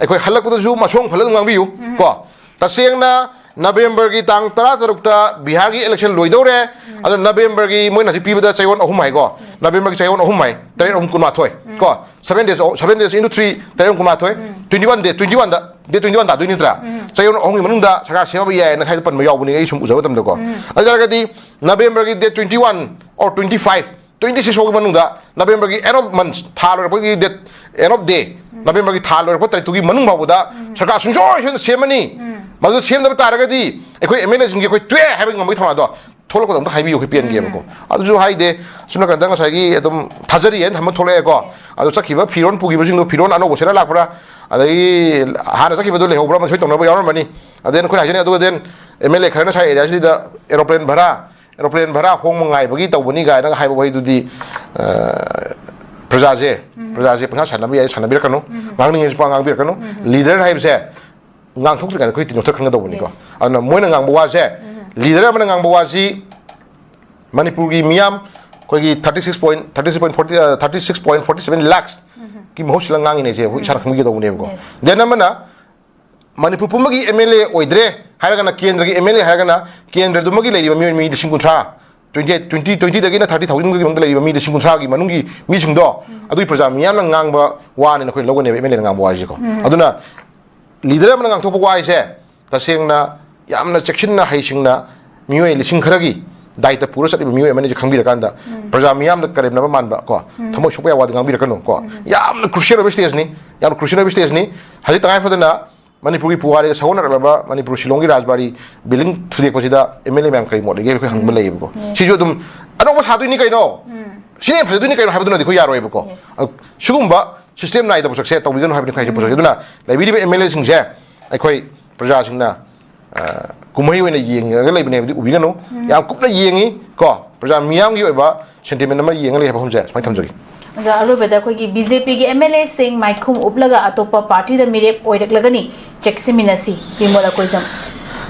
ꯑꯩꯈꯣꯏ ꯍꯜꯂꯛꯄꯗꯁꯨ ꯃꯁꯣꯡ ꯐꯜꯂ ꯑꯗꯨꯝ ꯉꯥꯡꯕꯤꯌꯨ ꯀꯣ꯫ ꯇꯁꯦꯡꯅ ꯅꯕꯦꯝꯕꯔꯒꯤ ꯇꯥꯡ ꯇꯔꯥ ꯇꯔꯨꯛꯇ ꯕꯤꯍꯥꯔꯒꯤ ꯏꯂꯦꯛꯁꯟ ꯂꯣꯏꯗꯧꯔꯦ꯫ ꯑꯗꯨ ꯅꯕꯦꯝꯕꯔꯒꯤ ꯃꯣꯏꯅ ꯍꯧꯖꯤꯛ ꯄꯤꯕꯗ ꯆꯌꯣꯜ ꯑꯍꯨꯝ ꯍꯥꯏꯀꯣ꯫ ꯅꯕꯦꯝꯕꯔꯒꯤ ꯆꯌꯣꯜ ꯑꯍꯨꯝ ꯍꯥꯏ, ꯇꯔꯦꯠ ꯑꯍꯨꯝ ꯀꯨꯟꯃꯥꯊꯣꯏ ꯀꯣ꯫ Seven days, seven days into three, ꯇꯔꯦꯠ ꯑꯍꯨꯝ ꯀꯨꯟꯃꯥꯊꯣꯏ꯫ Twenty one day, twenty one ꯗ, date twenty one ꯇꯥꯗꯣꯏ ꯅꯠꯇ꯭ꯔꯥ? ꯆꯌꯣꯜ ꯑꯍꯨꯝꯒꯤ ꯃꯅꯨꯡꯗ ꯁꯔꯀꯥꯔ ꯁꯦꯝꯕ ꯌꯥꯏꯅ ꯁ꯭ꯋꯥꯏꯗ ꯄꯟꯕ ꯌꯥꯎꯕꯅꯤ ꯑꯩ ꯁꯨꯝ ꯎꯖꯕ ꯃꯇꯝꯗꯀꯣ꯫ ꯑꯗꯨ ꯑꯣꯏꯇꯥꯔꯒꯗꯤ ꯅꯕꯦꯝꯕꯔꯒꯤ date twenty one or twenty five, twenty six ꯐꯥꯎꯒꯤ ꯃꯅꯨꯡꯗ, ꯅꯕꯦꯝꯕꯔꯒꯤ end of month, ꯊꯥ ꯂꯣꯏꯔꯛꯄꯒꯤ date, end of day, ꯅꯕꯦꯝꯕꯔꯒꯤ ꯊꯥ ꯂꯣꯏꯔꯛꯄ ꯇꯥꯔꯤꯛꯇꯨꯒꯤ ꯃꯅꯨꯡ ꯐꯥꯎꯕꯗ ꯁꯔꯀꯥꯔ ꯁꯨꯡꯁꯣꯏ ꯁꯣꯏꯗꯅ ꯁꯦꯝꯃꯅꯤ꯫ ꯃꯗꯨ ꯁꯦꯝꯗꯕ ꯇꯥꯔꯒꯗꯤ ꯑꯩꯈꯣꯏ ꯑꯦꯝ ꯑꯦꯜ ꯑꯦꯁꯤꯡꯒꯤ ꯑꯩꯈꯣꯏ ꯇꯣꯛꯑꯦ ꯍꯥꯏꯕꯒꯤ ꯉꯝꯕꯒꯤ ꯊꯧꯅꯥꯗꯣ ꯊꯣꯛꯂꯛꯄꯗ ꯑꯝꯇ ꯍꯥꯏꯕꯤꯌꯨ, ꯑꯩꯈꯣꯏ ꯄꯦꯟꯒꯦꯕꯀꯣ꯫ ꯑꯗꯨꯁꯨ ꯍꯥꯏꯗꯦ꯫ ꯁꯣꯝ ꯅꯥꯀꯟꯗ ꯉꯁꯥꯏꯒꯤ ꯑꯗꯨꯝ ꯊꯥꯖꯔꯤ ꯍꯥꯏꯅ ꯊꯝꯕ ꯊꯣꯛꯂꯛꯑꯦꯀꯣ꯫ ꯑꯗꯣ ꯆꯠꯈꯤꯕ ꯐꯤꯔꯣꯟ ꯄꯨꯈꯤꯕꯁꯤꯡꯗꯣ ꯐꯤꯔꯣꯟ ꯑꯅꯧꯕ ꯁꯦꯠꯂ ꯂꯥꯛꯄ꯭ꯔꯥ, ꯑꯗꯒꯤ ꯍꯥꯟꯅ ꯆꯠꯈꯤꯕꯗꯣ ꯂꯩꯍꯧꯕ꯭ꯔꯥ, ꯑꯃ ꯁꯣꯏ ꯇꯧꯅꯕ ꯌꯥꯎꯔꯝꯃꯅꯤ꯫ ꯑꯗꯩ ꯑꯩꯈꯣꯏꯅ ꯍꯥꯏꯖꯅꯤꯡꯉꯤ, ꯑꯗꯨꯒ then ꯑꯦꯝ ꯑꯦꯜ ꯑꯦ ꯈꯔꯅ ꯁ꯭ꯋꯥꯏ ꯑꯦꯔꯤꯌꯥꯁꯤꯗ aeroplane ꯚꯔꯥ, aeroplane ꯚꯔꯥ ꯍꯣꯡꯕ ꯉꯥꯏꯕꯒꯤ ꯇꯧꯕꯅꯤ ꯀꯥꯏꯅꯒ ꯍꯥꯏꯕ ꯋꯥꯍꯩꯗꯨꯗꯤ, ꯑ, ꯄ꯭ꯔꯖꯥꯁꯦ, ꯄ꯭ꯔꯖꯥꯁꯦ ꯄꯪꯁꯥ ꯁꯥꯟꯅꯕ ꯌꯥꯏ, ꯁꯥꯟꯅꯕꯤꯔꯛꯀꯅꯨ꯫ ꯉꯥꯡꯅꯤꯡꯉꯦꯁꯨ ꯄꯪꯉꯥꯡ ꯉꯥꯡꯕꯤꯔꯛꯀꯅꯨ꯫ ꯂꯤꯗꯔ ꯍꯥꯏꯕꯁꯦ ꯉꯥꯡꯊꯣꯛꯇ꯭ꯔꯤꯀꯥꯟꯗ ꯑꯩꯈꯣꯏ ꯇꯤꯟꯊꯣꯛꯇ ꯈꯪꯒꯗꯧꯕꯅꯤꯀꯣ꯫ ꯑꯗꯨꯅ ꯃꯣꯏꯅ ꯉꯥꯡꯕ ꯋꯥꯁꯦ, ꯂꯤꯗꯔ ꯑꯃꯅ ꯉꯥꯡꯕ ꯋꯥꯁꯤ ꯃꯅꯤꯄꯨꯔꯒꯤ ꯃꯤꯌꯥꯝ ꯑꯩꯈꯣꯏꯒꯤ thirty six point, thirty six point forty, ꯑ, thirty six point forty seven lakhs ꯀꯤ ꯃꯍꯨꯠ ꯁꯤꯜꯂ ꯉꯥꯡꯉꯤꯅꯦꯁꯦ ꯑꯩꯈꯣꯏ ꯏꯁꯥꯅ ꯈꯪꯕꯤꯒꯗꯧꯕꯅꯦꯕꯀꯣ꯫ Then ꯑꯃꯅ ꯃꯅꯤꯄꯨꯔ ꯄꯨꯝꯕꯒꯤ ꯑꯦꯝ ꯑꯦꯜ ꯑꯦ ꯑꯣꯏꯗ꯭ꯔꯦ ꯍꯥꯏꯔꯒꯅ, ꯀꯦꯟꯗ꯭ꯔꯒꯤ ꯑꯦꯝ ꯑꯦꯜ ꯑꯦ ꯍꯥꯏꯔꯒꯅ ꯀꯦꯟꯗ꯭ꯔꯗꯨꯃꯒꯤ ꯂꯩꯔꯤꯕ ꯃꯤꯑꯣꯏ ꯃꯤ ꯂꯤꯁꯤꯡ ꯀꯨꯟꯊ꯭ꯔꯥ, twenty, twenty, twenty ꯗꯒꯤꯅ thirty thousand ꯒꯤ ꯃꯅꯨꯡꯗ ꯂꯩꯔꯤꯕ ꯃꯤ ꯂꯤꯁꯤꯡ ꯀꯨꯟꯊ꯭ꯔꯥꯒꯤ ꯃꯅꯨꯡꯒꯤ ꯃꯤꯁꯤꯡꯗꯣ, ꯑꯗꯨꯒꯤ ꯄ꯭ꯔꯖꯥ ꯃꯤꯌꯥꯝꯅ ꯉꯥꯡꯕ ꯋꯥꯅꯦꯅ ꯑꯩꯈꯣꯏ ꯂꯧꯒꯅꯦꯕ, ꯑꯦꯝ ꯑꯦꯜ ꯑꯦꯅ ꯉꯥꯡꯕ ꯋꯥꯁꯤꯀꯣ꯫ ꯑꯗꯨꯅ ꯂꯤꯗꯔ ꯑꯃꯅ ꯉꯥꯡꯊꯣꯛꯄ ꯋꯥ ꯍꯥꯏꯁꯦ ꯇꯁꯦꯡꯅ ꯌꯥꯝꯅ ꯆꯦꯛꯁꯤꯟꯅ ꯍꯩꯁꯤꯡꯅ ꯃꯤꯑꯣꯏ ꯂꯤꯁꯤꯡ ꯈꯔꯒꯤ ꯗꯥꯏꯇ ꯄꯨꯔ ꯆꯠꯂꯤꯕ ꯃꯤꯑꯣꯏ ꯑꯃꯅꯤꯁꯦ ꯈꯪꯕꯤꯔꯀꯥꯟꯗ, ꯄ꯭ꯔꯖꯥ ꯃꯤꯌꯥꯝꯗ ꯀꯔꯦꯝꯅꯕ ꯃꯥꯟꯕ ꯀꯣ, ꯊꯃꯣꯏ ꯁꯣꯛꯄ ꯌꯥꯕ ꯋꯥꯗꯤ ꯉꯥꯡꯕꯤꯔꯛꯀꯅꯨ ꯀꯣ꯫ ꯌꯥꯝꯅ ꯀ꯭ꯔꯨꯁꯤꯌꯦꯜ ꯑꯣꯏꯕ ꯁ꯭ꯇꯦꯖꯅꯤ, ꯌꯥꯝꯅ ꯀ꯭ꯔꯨꯁꯤꯌꯦꯜ ꯑꯣꯏꯕ ꯁ꯭ꯇꯦꯖꯅꯤ꯫ ꯍꯧꯖꯤꯛ ꯇꯉꯥꯏ ꯐꯗꯅ ꯃꯅꯤꯄꯨꯔꯒꯤ ꯄꯨꯋꯥꯔꯤꯒ ꯁꯥꯒꯣꯟꯅꯔꯛꯂꯕ ꯃꯅꯤꯄꯨꯔ ꯁꯤꯂꯣꯡꯒꯤ ꯔꯥꯖꯕꯥꯔꯤ ꯕꯤꯜꯗꯤꯡ ꯊꯨꯗꯦꯛꯄꯁꯤꯗ ꯑꯦꯝ ꯑꯦꯜ ꯑꯦ ꯃꯌꯥꯝ ꯀꯔꯤ ꯃꯣꯠ ꯂꯩꯒꯦ ꯑꯩꯈꯣꯏ ꯍꯪꯕ ꯂꯩꯌꯦꯕꯀꯣ꯫ ꯁꯤꯁꯨ ꯑꯗꯨꯝ ꯑꯅꯧꯕ ꯁꯥꯗꯣꯏꯅꯤ ꯀꯩꯅꯣ, ꯁꯤꯅ ꯍꯦꯟꯅ ꯐꯖꯗꯣꯏꯅꯤ ꯀꯩꯅꯣ ꯍꯥꯏꯕꯗꯨꯅꯗꯤ ꯑꯩꯈꯣꯏ ꯌꯥꯔꯣꯏꯕꯀꯣ꯫ Yes. ꯑ, ꯁꯤꯒꯨꯝꯕ ꯁꯤꯁꯇꯦꯝ ꯅꯥꯏꯗꯕ ꯄꯣꯠꯁꯛꯁꯦ ꯇꯧꯕꯤꯒꯅꯨ ꯍꯥꯏꯕꯅꯤ ꯑꯩꯈꯣꯏ ꯍꯥꯏꯁꯦ ꯄꯣꯠꯁꯛꯁꯦ꯫ ꯑꯗꯨꯅ ꯂꯩꯕꯤꯔꯤꯕ ꯑꯦꯝ ꯑꯦꯜ ꯑꯦꯁꯤꯡꯁꯦ ꯑꯩꯈꯣꯏ ꯄ꯭ꯔꯖꯥꯁꯤꯡꯅ, ꯑ, ꯀꯨꯝꯍꯩ ꯑꯣꯏꯅ ꯌꯦꯡꯉꯒ ꯂꯩꯕꯅꯦ ꯍꯥꯏꯕꯗꯤ ꯎꯕꯤꯒꯅꯨ꯫ ꯌꯥꯝ ꯀꯨꯞꯅ ꯌꯦꯡꯉꯤ ꯀꯣ, ꯄ꯭ꯔꯖꯥ ꯃꯤꯌꯥꯝꯒꯤ ꯑꯣꯏꯕ ꯁꯦꯟꯇꯤꯃꯦꯟ ꯑꯃ ꯌꯦꯡꯉ ꯂꯩ ꯍꯥꯏꯕ ꯃꯐꯝꯁꯦ ꯁꯨꯃꯥꯏꯅ ꯊꯝꯖꯒꯦ꯫ ꯑꯣꯖꯥ, ꯑꯔꯣꯏꯕꯗ ꯑꯩꯈꯣꯏꯒꯤ ꯕꯤ ꯖꯦ ꯄꯤꯒꯤ ꯑꯦꯝ ꯑꯦꯜ ꯑꯦꯁꯤꯡ ꯃꯥꯏꯈꯨꯝ ꯎꯞꯂꯒ ꯑꯇꯣꯞꯄ ꯄꯥꯔꯇꯤꯗ ꯃꯤꯔꯦꯞ ꯑꯣꯏꯔꯛꯂꯒꯅꯤ, ꯆꯦꯛꯁꯤꯟꯃꯤꯟꯅꯁꯤ, ꯕꯤꯃꯣꯜ ꯑꯀꯣꯏꯖꯝ꯫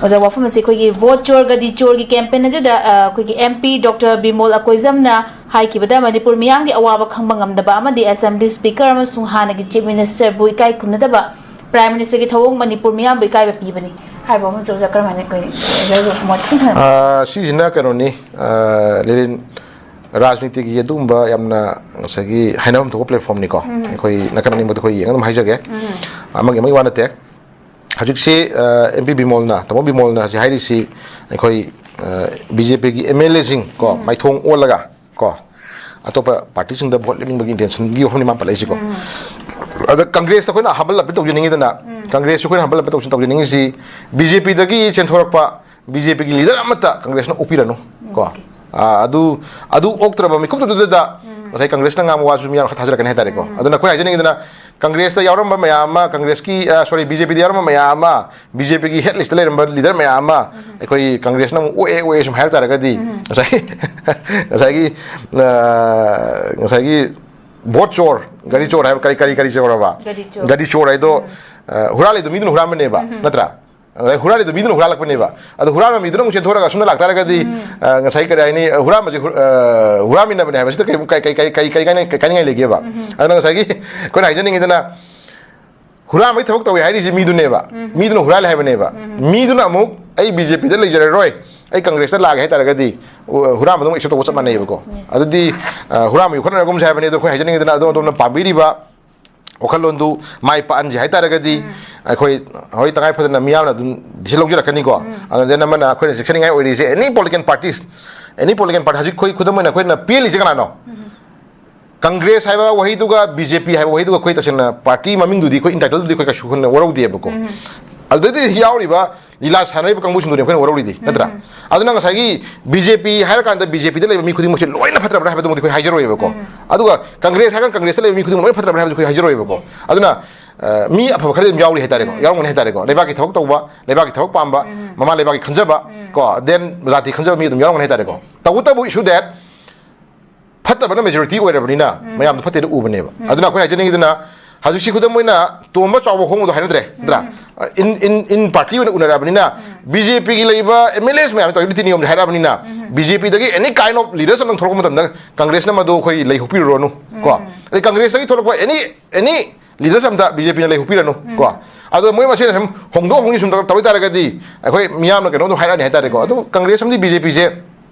ꯑꯣꯖꯥ, ꯋꯥꯐꯝ ꯑꯁꯤ ꯑꯩꯈꯣꯏꯒꯤ ꯚꯣꯠ ꯆꯣꯔ ꯒꯗꯤ ꯆꯣꯔꯒꯤ ꯀꯦꯝꯄꯦꯟ ꯑꯗꯨꯗ, ꯑ, ꯑꯩꯈꯣꯏꯒꯤ M P doctor Bimol ꯑꯀꯣꯏꯖꯝꯅ ꯍꯥꯏꯈꯤꯕꯗ Manipur ꯃꯤꯌꯥꯝꯒꯤ ꯑꯋꯥꯕ ꯈꯪꯕ ꯉꯝꯗꯕ ꯑꯃꯗꯤ ꯑꯦꯁꯦꯝꯕ꯭ꯂꯤ ꯁ꯭ꯄꯤꯀꯔ ꯑꯃꯁꯨꯡ ꯍꯥꯟꯅꯒꯤ ꯆꯤꯐ ꯃꯤꯅꯤꯁꯇꯔꯕꯨ ꯏꯀꯥꯏ ꯈꯨꯝꯅꯗꯕ ꯄ꯭ꯔꯥꯏꯝ ꯃꯤꯅꯤꯁꯇꯔꯒꯤ ꯊꯧꯑꯣꯡ ꯃꯅꯤꯄꯨꯔ ꯃꯤꯌꯥꯝꯕꯨ ꯏꯀꯥꯏꯕ ꯄꯤꯕꯅꯤ ꯍꯥꯏꯕ ꯑꯃꯁꯨ ꯑꯣꯖꯥ ꯀꯔꯝꯍꯥꯏꯅ ꯑꯩꯈꯣꯏ ꯑꯣꯖꯥꯒꯤ ꯃꯣꯠ ꯈꯤꯇꯪ ꯊꯝꯕꯤꯌꯨ꯫ ꯑꯥ, ꯁꯤꯁꯤꯅ ꯀꯩꯅꯣꯅꯤ, ꯑꯥ, ꯂꯦꯂꯤꯟ, ꯔꯥꯖꯅꯤꯇꯤꯒꯤ ꯑꯗꯨꯒꯨꯝꯕ ꯌꯥꯝꯅ ꯉꯁꯥꯏꯒꯤ ꯍꯥꯏꯅꯐꯝ ꯊꯣꯛꯄ ꯄ꯭ꯂꯦꯠꯐꯣꯔꯝꯅꯤꯀꯣ꯫ ꯎꯝ꯫ ꯑꯩꯈꯣꯏ ꯅꯥꯀꯟ ꯑꯅꯤꯃꯛꯇ ꯑꯩꯈꯣꯏ ꯌꯦꯡꯉ ꯑꯗꯨꯝ ꯍꯥꯏꯖꯒꯦ꯫ ꯎꯝ꯫ ꯑꯃꯒꯤ ꯑꯃꯒꯤ ꯋꯥ ꯅꯠꯇꯦ꯫ ꯍꯧꯖꯤꯛꯁꯤ, ꯑꯥ, ꯑꯦꯝ ꯄꯤ ꯕꯤꯃꯣꯜꯅ, ꯇꯥꯃꯣ ꯕꯤꯃꯣꯜꯅ ꯍꯧꯖꯤꯛ ꯍꯥꯏꯔꯤꯁꯤ ꯑꯩꯈꯣꯏ, ꯑꯥ, ꯕꯤ ꯖꯦ ꯄꯤꯒꯤ ꯑꯦꯝ ꯑꯦꯜ ꯑꯦꯁꯤꯡ ꯀꯣ, ꯎꯝ꯫ ꯃꯥꯏꯊꯣꯡ ꯑꯣꯜꯂꯒ ꯀꯣ, ꯑꯇꯣꯞꯄ ꯄꯥꯔꯇꯤꯁꯤꯡꯗ ꯚꯣꯠ ꯂꯦꯞꯅꯤꯡꯕꯒꯤ ꯏꯟꯇꯦꯟꯁꯟꯒꯤ ꯋꯥꯐꯝꯅꯤ ꯃꯥ ꯄꯜꯂꯛꯏꯁꯤꯀꯣ꯫ ꯎꯝ꯫ ꯑꯗ ꯀꯪꯒ꯭ꯔꯦꯁꯇ ꯑꯩꯈꯣꯏꯅ ꯍꯝꯕꯜ ꯑꯄꯤꯜ ꯇꯧꯖꯅꯤꯡꯉꯤꯗꯅ, ꯎꯝ꯫ ꯀꯪꯒ꯭ꯔꯦꯁꯁꯨ ꯑꯩꯈꯣꯏꯅ ꯍꯝꯕꯜ ꯑꯄꯤꯜ ꯇꯧꯁꯤ-, ꯇꯧꯖꯅꯤꯡꯉꯤꯁꯤ ꯕꯤ ꯖꯦ ꯄꯤꯗꯒꯤ ꯆꯦꯟꯊꯣꯔꯛꯄ ꯕꯤ ꯖꯦ ꯄꯤꯒꯤ ꯂꯤꯗꯔ ꯑꯃꯠꯇ ꯀꯪꯒ꯭ꯔꯦꯁꯅ ꯑꯣꯛꯄꯤꯔꯅꯨ ꯀꯣ꯫ ꯑꯣꯀꯦ꯫ ꯑꯥ, ꯑꯗꯨ, ꯑꯗꯨ ꯑꯣꯛꯇ꯭ꯔꯕ ꯃꯤꯀꯨꯞꯇꯨꯗ ꯎꯝ꯫ ꯉꯁꯥꯏ ꯀꯪꯒ꯭ꯔꯦꯁꯅ ꯉꯥꯡꯕ ꯋꯥꯁꯨ ꯃꯤꯌꯥꯝꯅ ꯈꯔ ꯊꯥꯖꯔꯛꯀꯅꯤ ꯍꯥꯏꯇꯥꯔꯦꯀꯣ꯫ ꯎꯝ꯫ ꯑꯗꯨꯅ ꯑꯩꯈꯣꯏꯅ ꯍꯥꯏꯖꯅꯤꯡꯉꯤꯗꯅ ꯀꯪꯒ꯭ꯔꯦꯁꯇ ꯌꯥꯎꯔꯝꯕ ꯃꯌꯥꯝ ꯑꯃ, ꯀꯪꯒ꯭ꯔꯦꯁꯀꯤ, ꯑ, ꯁꯣꯔꯤ, ꯕꯤ ꯖꯦ ꯄꯤꯗ ꯌꯥꯎꯔꯝꯕ ꯃꯌꯥꯝ ꯑꯃ, ꯕꯤ ꯖꯦ ꯄꯤꯒꯤ ꯍꯦꯠ ꯂꯤꯁꯇ ꯂꯩꯔꯝꯕ ꯂꯤꯗꯔ ꯃꯌꯥꯝ ꯑꯃ ꯎꯝ꯫ ꯑꯩꯈꯣꯏ ꯀꯪꯒ꯭ꯔꯦꯁꯅ ꯑꯃꯨꯛ ꯑꯣꯛꯑꯦ, ꯑꯣꯛꯑꯦ ꯁꯨꯝ ꯍꯥꯏꯔꯛ ꯇꯥꯔꯒꯗꯤ ꯎꯝ꯫ ꯉꯁꯥꯏꯒꯤ, ꯉꯁꯥꯏꯒꯤ, ꯑ, ꯉꯁꯥꯏꯒꯤ ꯚꯣꯠ ꯆꯣꯔ, ꯒꯥꯔꯤ ꯆꯣꯔ ꯍꯥꯏꯕ ꯀꯔꯤ, ꯀꯔꯤ, ꯒꯥꯔꯤ ꯆꯣꯔ ꯍꯥꯏꯕ? ꯒꯥꯔꯤ ꯆꯣꯔ꯫ ꯒꯥꯔꯤ ꯆꯣꯔ ꯍꯥꯏꯗꯣ, ꯎꯝ꯫ ꯑ, ꯍꯨꯔꯥꯜꯂꯤꯗꯣ ꯃꯤꯗꯨꯅ ꯍꯨꯔꯥꯟꯕꯅꯦꯕ, ꯎꯝ꯫ ꯅꯠꯇ꯭ꯔꯥ? ꯑꯗꯩ ꯍꯨꯔꯥꯜꯂꯤꯗꯣ ꯃꯤꯗꯨꯅ ꯍꯨꯔꯥꯜꯂꯛꯄꯅꯦꯕ꯫ ꯑꯗꯣ ꯍꯨꯔꯥꯟꯕ ꯃꯤꯗꯨꯅ ꯑꯃꯨꯛ ꯆꯦꯟꯊꯣꯔꯒ ꯑꯁꯨꯝꯅ ꯂꯥꯛꯇꯥꯔꯒꯗꯤ, ꯎꯝ꯫ ꯑ, ꯉꯁꯥꯏ ꯀꯔꯤ ꯍꯥꯏꯅꯤ, ꯑ, ꯍꯨꯔꯥꯟꯕꯁꯦ ꯍꯨ-, ꯑ, ꯍꯨꯔꯥꯟꯃꯤꯟꯅꯕꯅꯦ ꯍꯥꯏꯕꯁꯤꯗ ꯀꯩ, ꯀꯩ, ꯀꯩ, ꯀꯩ, ꯀꯩ ꯀꯥꯏꯅ-, ꯀꯩ ꯀꯥꯏꯅꯤꯡꯉꯥꯏ ꯂꯩꯒꯦꯕ? ꯎꯝ꯫ ꯑꯗꯨꯅ ꯉꯁꯥꯏꯒꯤ ꯑꯩꯈꯣꯏꯅ ꯍꯥꯏꯖꯅꯤꯡꯉꯤꯗꯅ, ꯍꯨꯔꯥꯟꯕꯒꯤ ꯊꯕꯛ ꯇꯧꯋꯦ ꯍꯥꯏꯔꯤꯁꯤ ꯃꯤꯗꯨꯅꯦꯕ꯫ ꯎꯝ꯫ ꯃꯤꯗꯨꯅ ꯍꯨꯔꯥꯜꯂꯦ ꯍꯥꯏꯕꯅꯦꯕ꯫ ꯎꯝ꯫ ꯃꯤꯗꯨꯅ ꯑꯃꯨꯛ "ꯑꯩ ꯕꯤ ꯖꯦ ꯄꯤꯗ ꯂꯩꯖꯔꯔꯣꯏ, ꯑꯩ ꯀꯪꯒ꯭ꯔꯦꯁꯇ ꯂꯥꯛꯑꯒꯦ" ꯍꯥꯏ ꯇꯥꯔꯒꯗꯤ, ꯎ-, ꯍꯨꯔꯥꯟꯕꯗ ꯑꯃꯨꯛ ꯑꯦꯛꯁꯦꯞ ꯇꯧꯕ ꯆꯞ ꯃꯥꯟꯅꯩꯕꯀꯣ꯫ Yes꯫ ꯑꯗꯨꯗꯤ, ꯑ, ꯍꯨꯔꯥꯟꯕ ꯌꯣꯛꯈꯠꯅꯔꯒꯨꯝꯁꯦ ꯍꯥꯏꯕꯅꯤ꯫ ꯑꯗꯣ ꯑꯩꯈꯣꯏ ꯍꯥꯏꯖꯅꯤꯡꯉꯤꯗꯅ ꯑꯗꯣꯝ ꯑꯗꯣꯝꯅ ꯄꯥꯝꯕꯤꯔꯤꯕ ꯋꯥꯈꯜꯂꯣꯟꯗꯨ ꯃꯥꯏ ꯄꯥꯛꯍꯟꯁꯦ ꯍꯥꯏ ꯇꯥꯔꯒꯗꯤ, ꯎꯝ꯫ ꯑꯩꯈꯣꯏ ꯍꯣꯏ ꯇꯉꯥꯏ ꯐꯗꯅ ꯃꯤꯌꯥꯝꯅ ꯑꯗꯨꯝ decision ꯂꯧꯖꯔꯛꯀꯅꯤꯀꯣ꯫ ꯎꯝ꯫ ꯑꯗꯨꯅ ꯑꯃꯅ ꯑꯩꯈꯣꯏꯅ ꯆꯦꯛꯁꯤꯟꯅꯤꯡꯉꯥꯏ ꯑꯣꯏꯔꯤꯁꯦ, any political parties, ꯑꯦꯅꯤ ꯄꯣꯂꯤꯇꯤꯀꯦꯜ ꯄꯥꯔꯇꯤ, ꯍꯧꯖꯤꯛ ꯑꯩꯈꯣꯏ ꯈꯨꯗꯝ ꯑꯣꯏꯅ ꯑꯩꯈꯣꯏꯅ ꯄꯦꯜꯂꯤꯁꯦ ꯀꯅꯥꯅꯣ? ꯀꯪꯒ꯭ꯔꯦꯁ ꯍꯥꯏꯕ ꯋꯥꯍꯩꯗꯨꯒ ꯕꯤ ꯖꯦ ꯄꯤ ꯍꯥꯏꯕ ꯋꯥꯍꯩꯗꯨꯒ ꯑꯩꯈꯣꯏ ꯇꯁꯦꯡꯅ ꯄꯥꯔꯇꯤ ꯃꯃꯤꯡꯗꯨꯗꯤ ꯑꯩꯈꯣꯏ ꯏꯟꯇꯥꯏꯇꯜꯗꯨꯗꯤ ꯑꯩꯈꯣꯏ ꯀꯩꯁꯨ ꯑꯩꯈꯣꯏꯅ ꯋꯥꯔꯧꯗꯦꯕꯀꯣ꯫ ꯑꯗꯨꯗꯩꯗꯤ ꯌꯥꯎꯔꯤꯕ ꯂꯤꯂꯥ ꯁꯥꯟꯅꯔꯤꯕ ꯀꯥꯡꯕꯨꯁꯤꯡꯗꯨꯅꯤ ꯑꯩꯈꯣꯏꯅ ꯋꯥꯔꯧꯔꯤꯗꯤ, ꯅꯠꯇ꯭ꯔꯥ? ꯑꯗꯨꯅ ꯉꯁꯥꯏꯒꯤ ꯕꯤ ꯖꯦ ꯄꯤ ꯍꯥꯏꯔꯀꯥꯟꯗ ꯕꯤ ꯖꯦ ꯄꯤꯗ ꯂꯩꯕ ꯃꯤ ꯈꯨꯗꯤꯡꯃꯛꯁꯦ ꯂꯣꯏꯅ ꯐꯠꯇ꯭ꯔꯕ꯭ꯔꯥ ꯍꯥꯏꯕꯗꯨꯃꯗꯤ ꯑꯩꯈꯣꯏ ꯍꯥꯏꯖꯔꯣꯏꯕꯀꯣ꯫ ꯑꯗꯨꯒ ꯀꯪꯒ꯭ꯔꯦꯁ ꯍꯥꯏꯔꯒ ꯀꯪꯒ꯭ꯔꯦꯁꯇ ꯂꯩꯕ ꯃꯤ ꯈꯨꯗꯤꯡꯃꯛ ꯂꯣꯏꯅ ꯐꯠꯇ꯭ꯔꯕ꯭ꯔꯥ ꯍꯥꯏꯕꯗꯨ ꯑꯩꯈꯣꯏ ꯍꯥꯏꯖꯔꯣꯏꯕꯀꯣ꯫ ꯑꯗꯨꯅ ꯑ, ꯃꯤ ꯑꯐꯕ ꯈꯔꯗꯤ ꯑꯗꯨꯝ ꯌꯥꯎꯔꯤ ꯍꯥꯏꯇꯥꯔꯦꯀꯣ, ꯌꯥꯎꯔꯝꯒꯅꯤ ꯍꯥꯏꯇꯥꯔꯦꯀꯣ꯫ ꯂꯩꯕꯥꯛꯀꯤ ꯊꯕꯛ ꯇꯧꯕ, ꯂꯩꯕꯥꯛꯀꯤ ꯊꯕꯛ ꯄꯥꯝꯕ, ꯃꯃꯥ ꯂꯩꯕꯥꯛꯀꯤ ꯈꯟꯖꯕ, ꯀꯣ, ꯗꯦꯟ ꯖꯥꯇꯤ ꯈꯟꯖꯕ ꯃꯤ ꯑꯗꯨꯝ ꯌꯥꯎꯔꯝꯒꯅꯤ ꯍꯥꯏꯇꯥꯔꯦꯀꯣ꯫ ꯇꯧꯕꯇꯕꯨ issue that ꯐꯠꯇꯕꯅ ꯃꯦꯖꯣꯔꯤꯇꯤ ꯑꯣꯏꯔꯕꯅꯤꯅ ꯃꯌꯥꯝꯅ ꯐꯠꯇꯦꯅ ꯎꯕꯅꯦꯕ꯫ ꯑꯗꯨꯅ ꯑꯩꯈꯣꯏꯅ ꯍꯥꯏꯖꯅꯤꯡꯉꯤꯗꯨꯅ, ꯍꯧꯖꯤꯛꯁꯤ ꯈꯨꯗꯝ ꯑꯣꯏꯅ ꯇꯣꯝꯕ ꯆꯥꯎꯕ ꯍꯣꯡꯕꯗꯣ ꯍꯥꯏꯅꯗ꯭ꯔꯦ, ꯅꯠꯇ꯭ꯔꯥ? ꯏꯟ ꯏꯟ ꯏꯟ ꯄꯥꯔꯇꯤ ꯑꯣꯏꯅ ꯎꯅꯔꯛꯑꯕꯅꯤꯅ, ꯕꯤ ꯖꯦ ꯄꯤꯒꯤ ꯂꯩꯕ ꯑꯦꯝ ꯑꯦꯜ ꯑꯦꯁ ꯃꯌꯥꯝ ꯇꯧꯔꯤꯕ ꯅꯤꯇꯤ ꯅꯤꯌꯣꯝꯁꯦ ꯍꯥꯏꯔꯛꯑꯕꯅꯤꯅ, ꯕꯤ ꯖꯦ ꯄꯤꯗꯒꯤ ꯑꯦꯅꯤ ꯀꯥꯏꯟ ꯑꯣꯐ ꯂꯤꯗꯔꯁ ꯑꯃ ꯂꯪꯊꯣꯔꯛꯄ ꯃꯇꯝꯗ ꯀꯪꯒ꯭ꯔꯦꯁꯅ ꯃꯗꯨ ꯑꯩꯈꯣꯏ ꯂꯩ ꯍꯨꯞꯄꯤꯔꯨꯔꯅꯨ, ꯀꯣ꯫ ꯑꯗꯩ ꯀꯪꯒ꯭ꯔꯦꯁꯇꯒꯤ ꯊꯣꯛꯂꯛꯄ ꯑꯦꯅꯤ ꯑꯦꯅꯤ ꯂꯤꯗꯔꯁ ꯑꯝꯇ ꯕꯤ ꯖꯦ ꯄꯤꯅ ꯂꯩ ꯍꯨꯞꯄꯤꯔꯅꯨ, ꯀꯣ꯫ ꯑꯗꯣ ꯃꯣꯏ ꯃꯁꯦꯟ ꯁꯨꯝ ꯍꯣꯡꯗꯣꯛ ꯍꯣꯡꯖꯤꯟ ꯁꯨꯝ ꯇꯧ ꯇꯧ ꯇꯥꯔꯒꯗꯤ ꯑꯩꯈꯣꯏ ꯃꯤꯌꯥꯝꯅ ꯀꯩꯅꯣ ꯑꯗꯨꯝ ꯍꯥꯏꯔꯛꯑꯅꯤ ꯍꯥꯏꯇꯥꯔꯦꯀꯣ꯫ ꯑꯗꯨ ꯀꯪꯒ꯭ꯔꯦꯁ ꯑꯃꯗꯤ ꯕꯤ ꯖꯦ ꯄꯤꯁꯦ,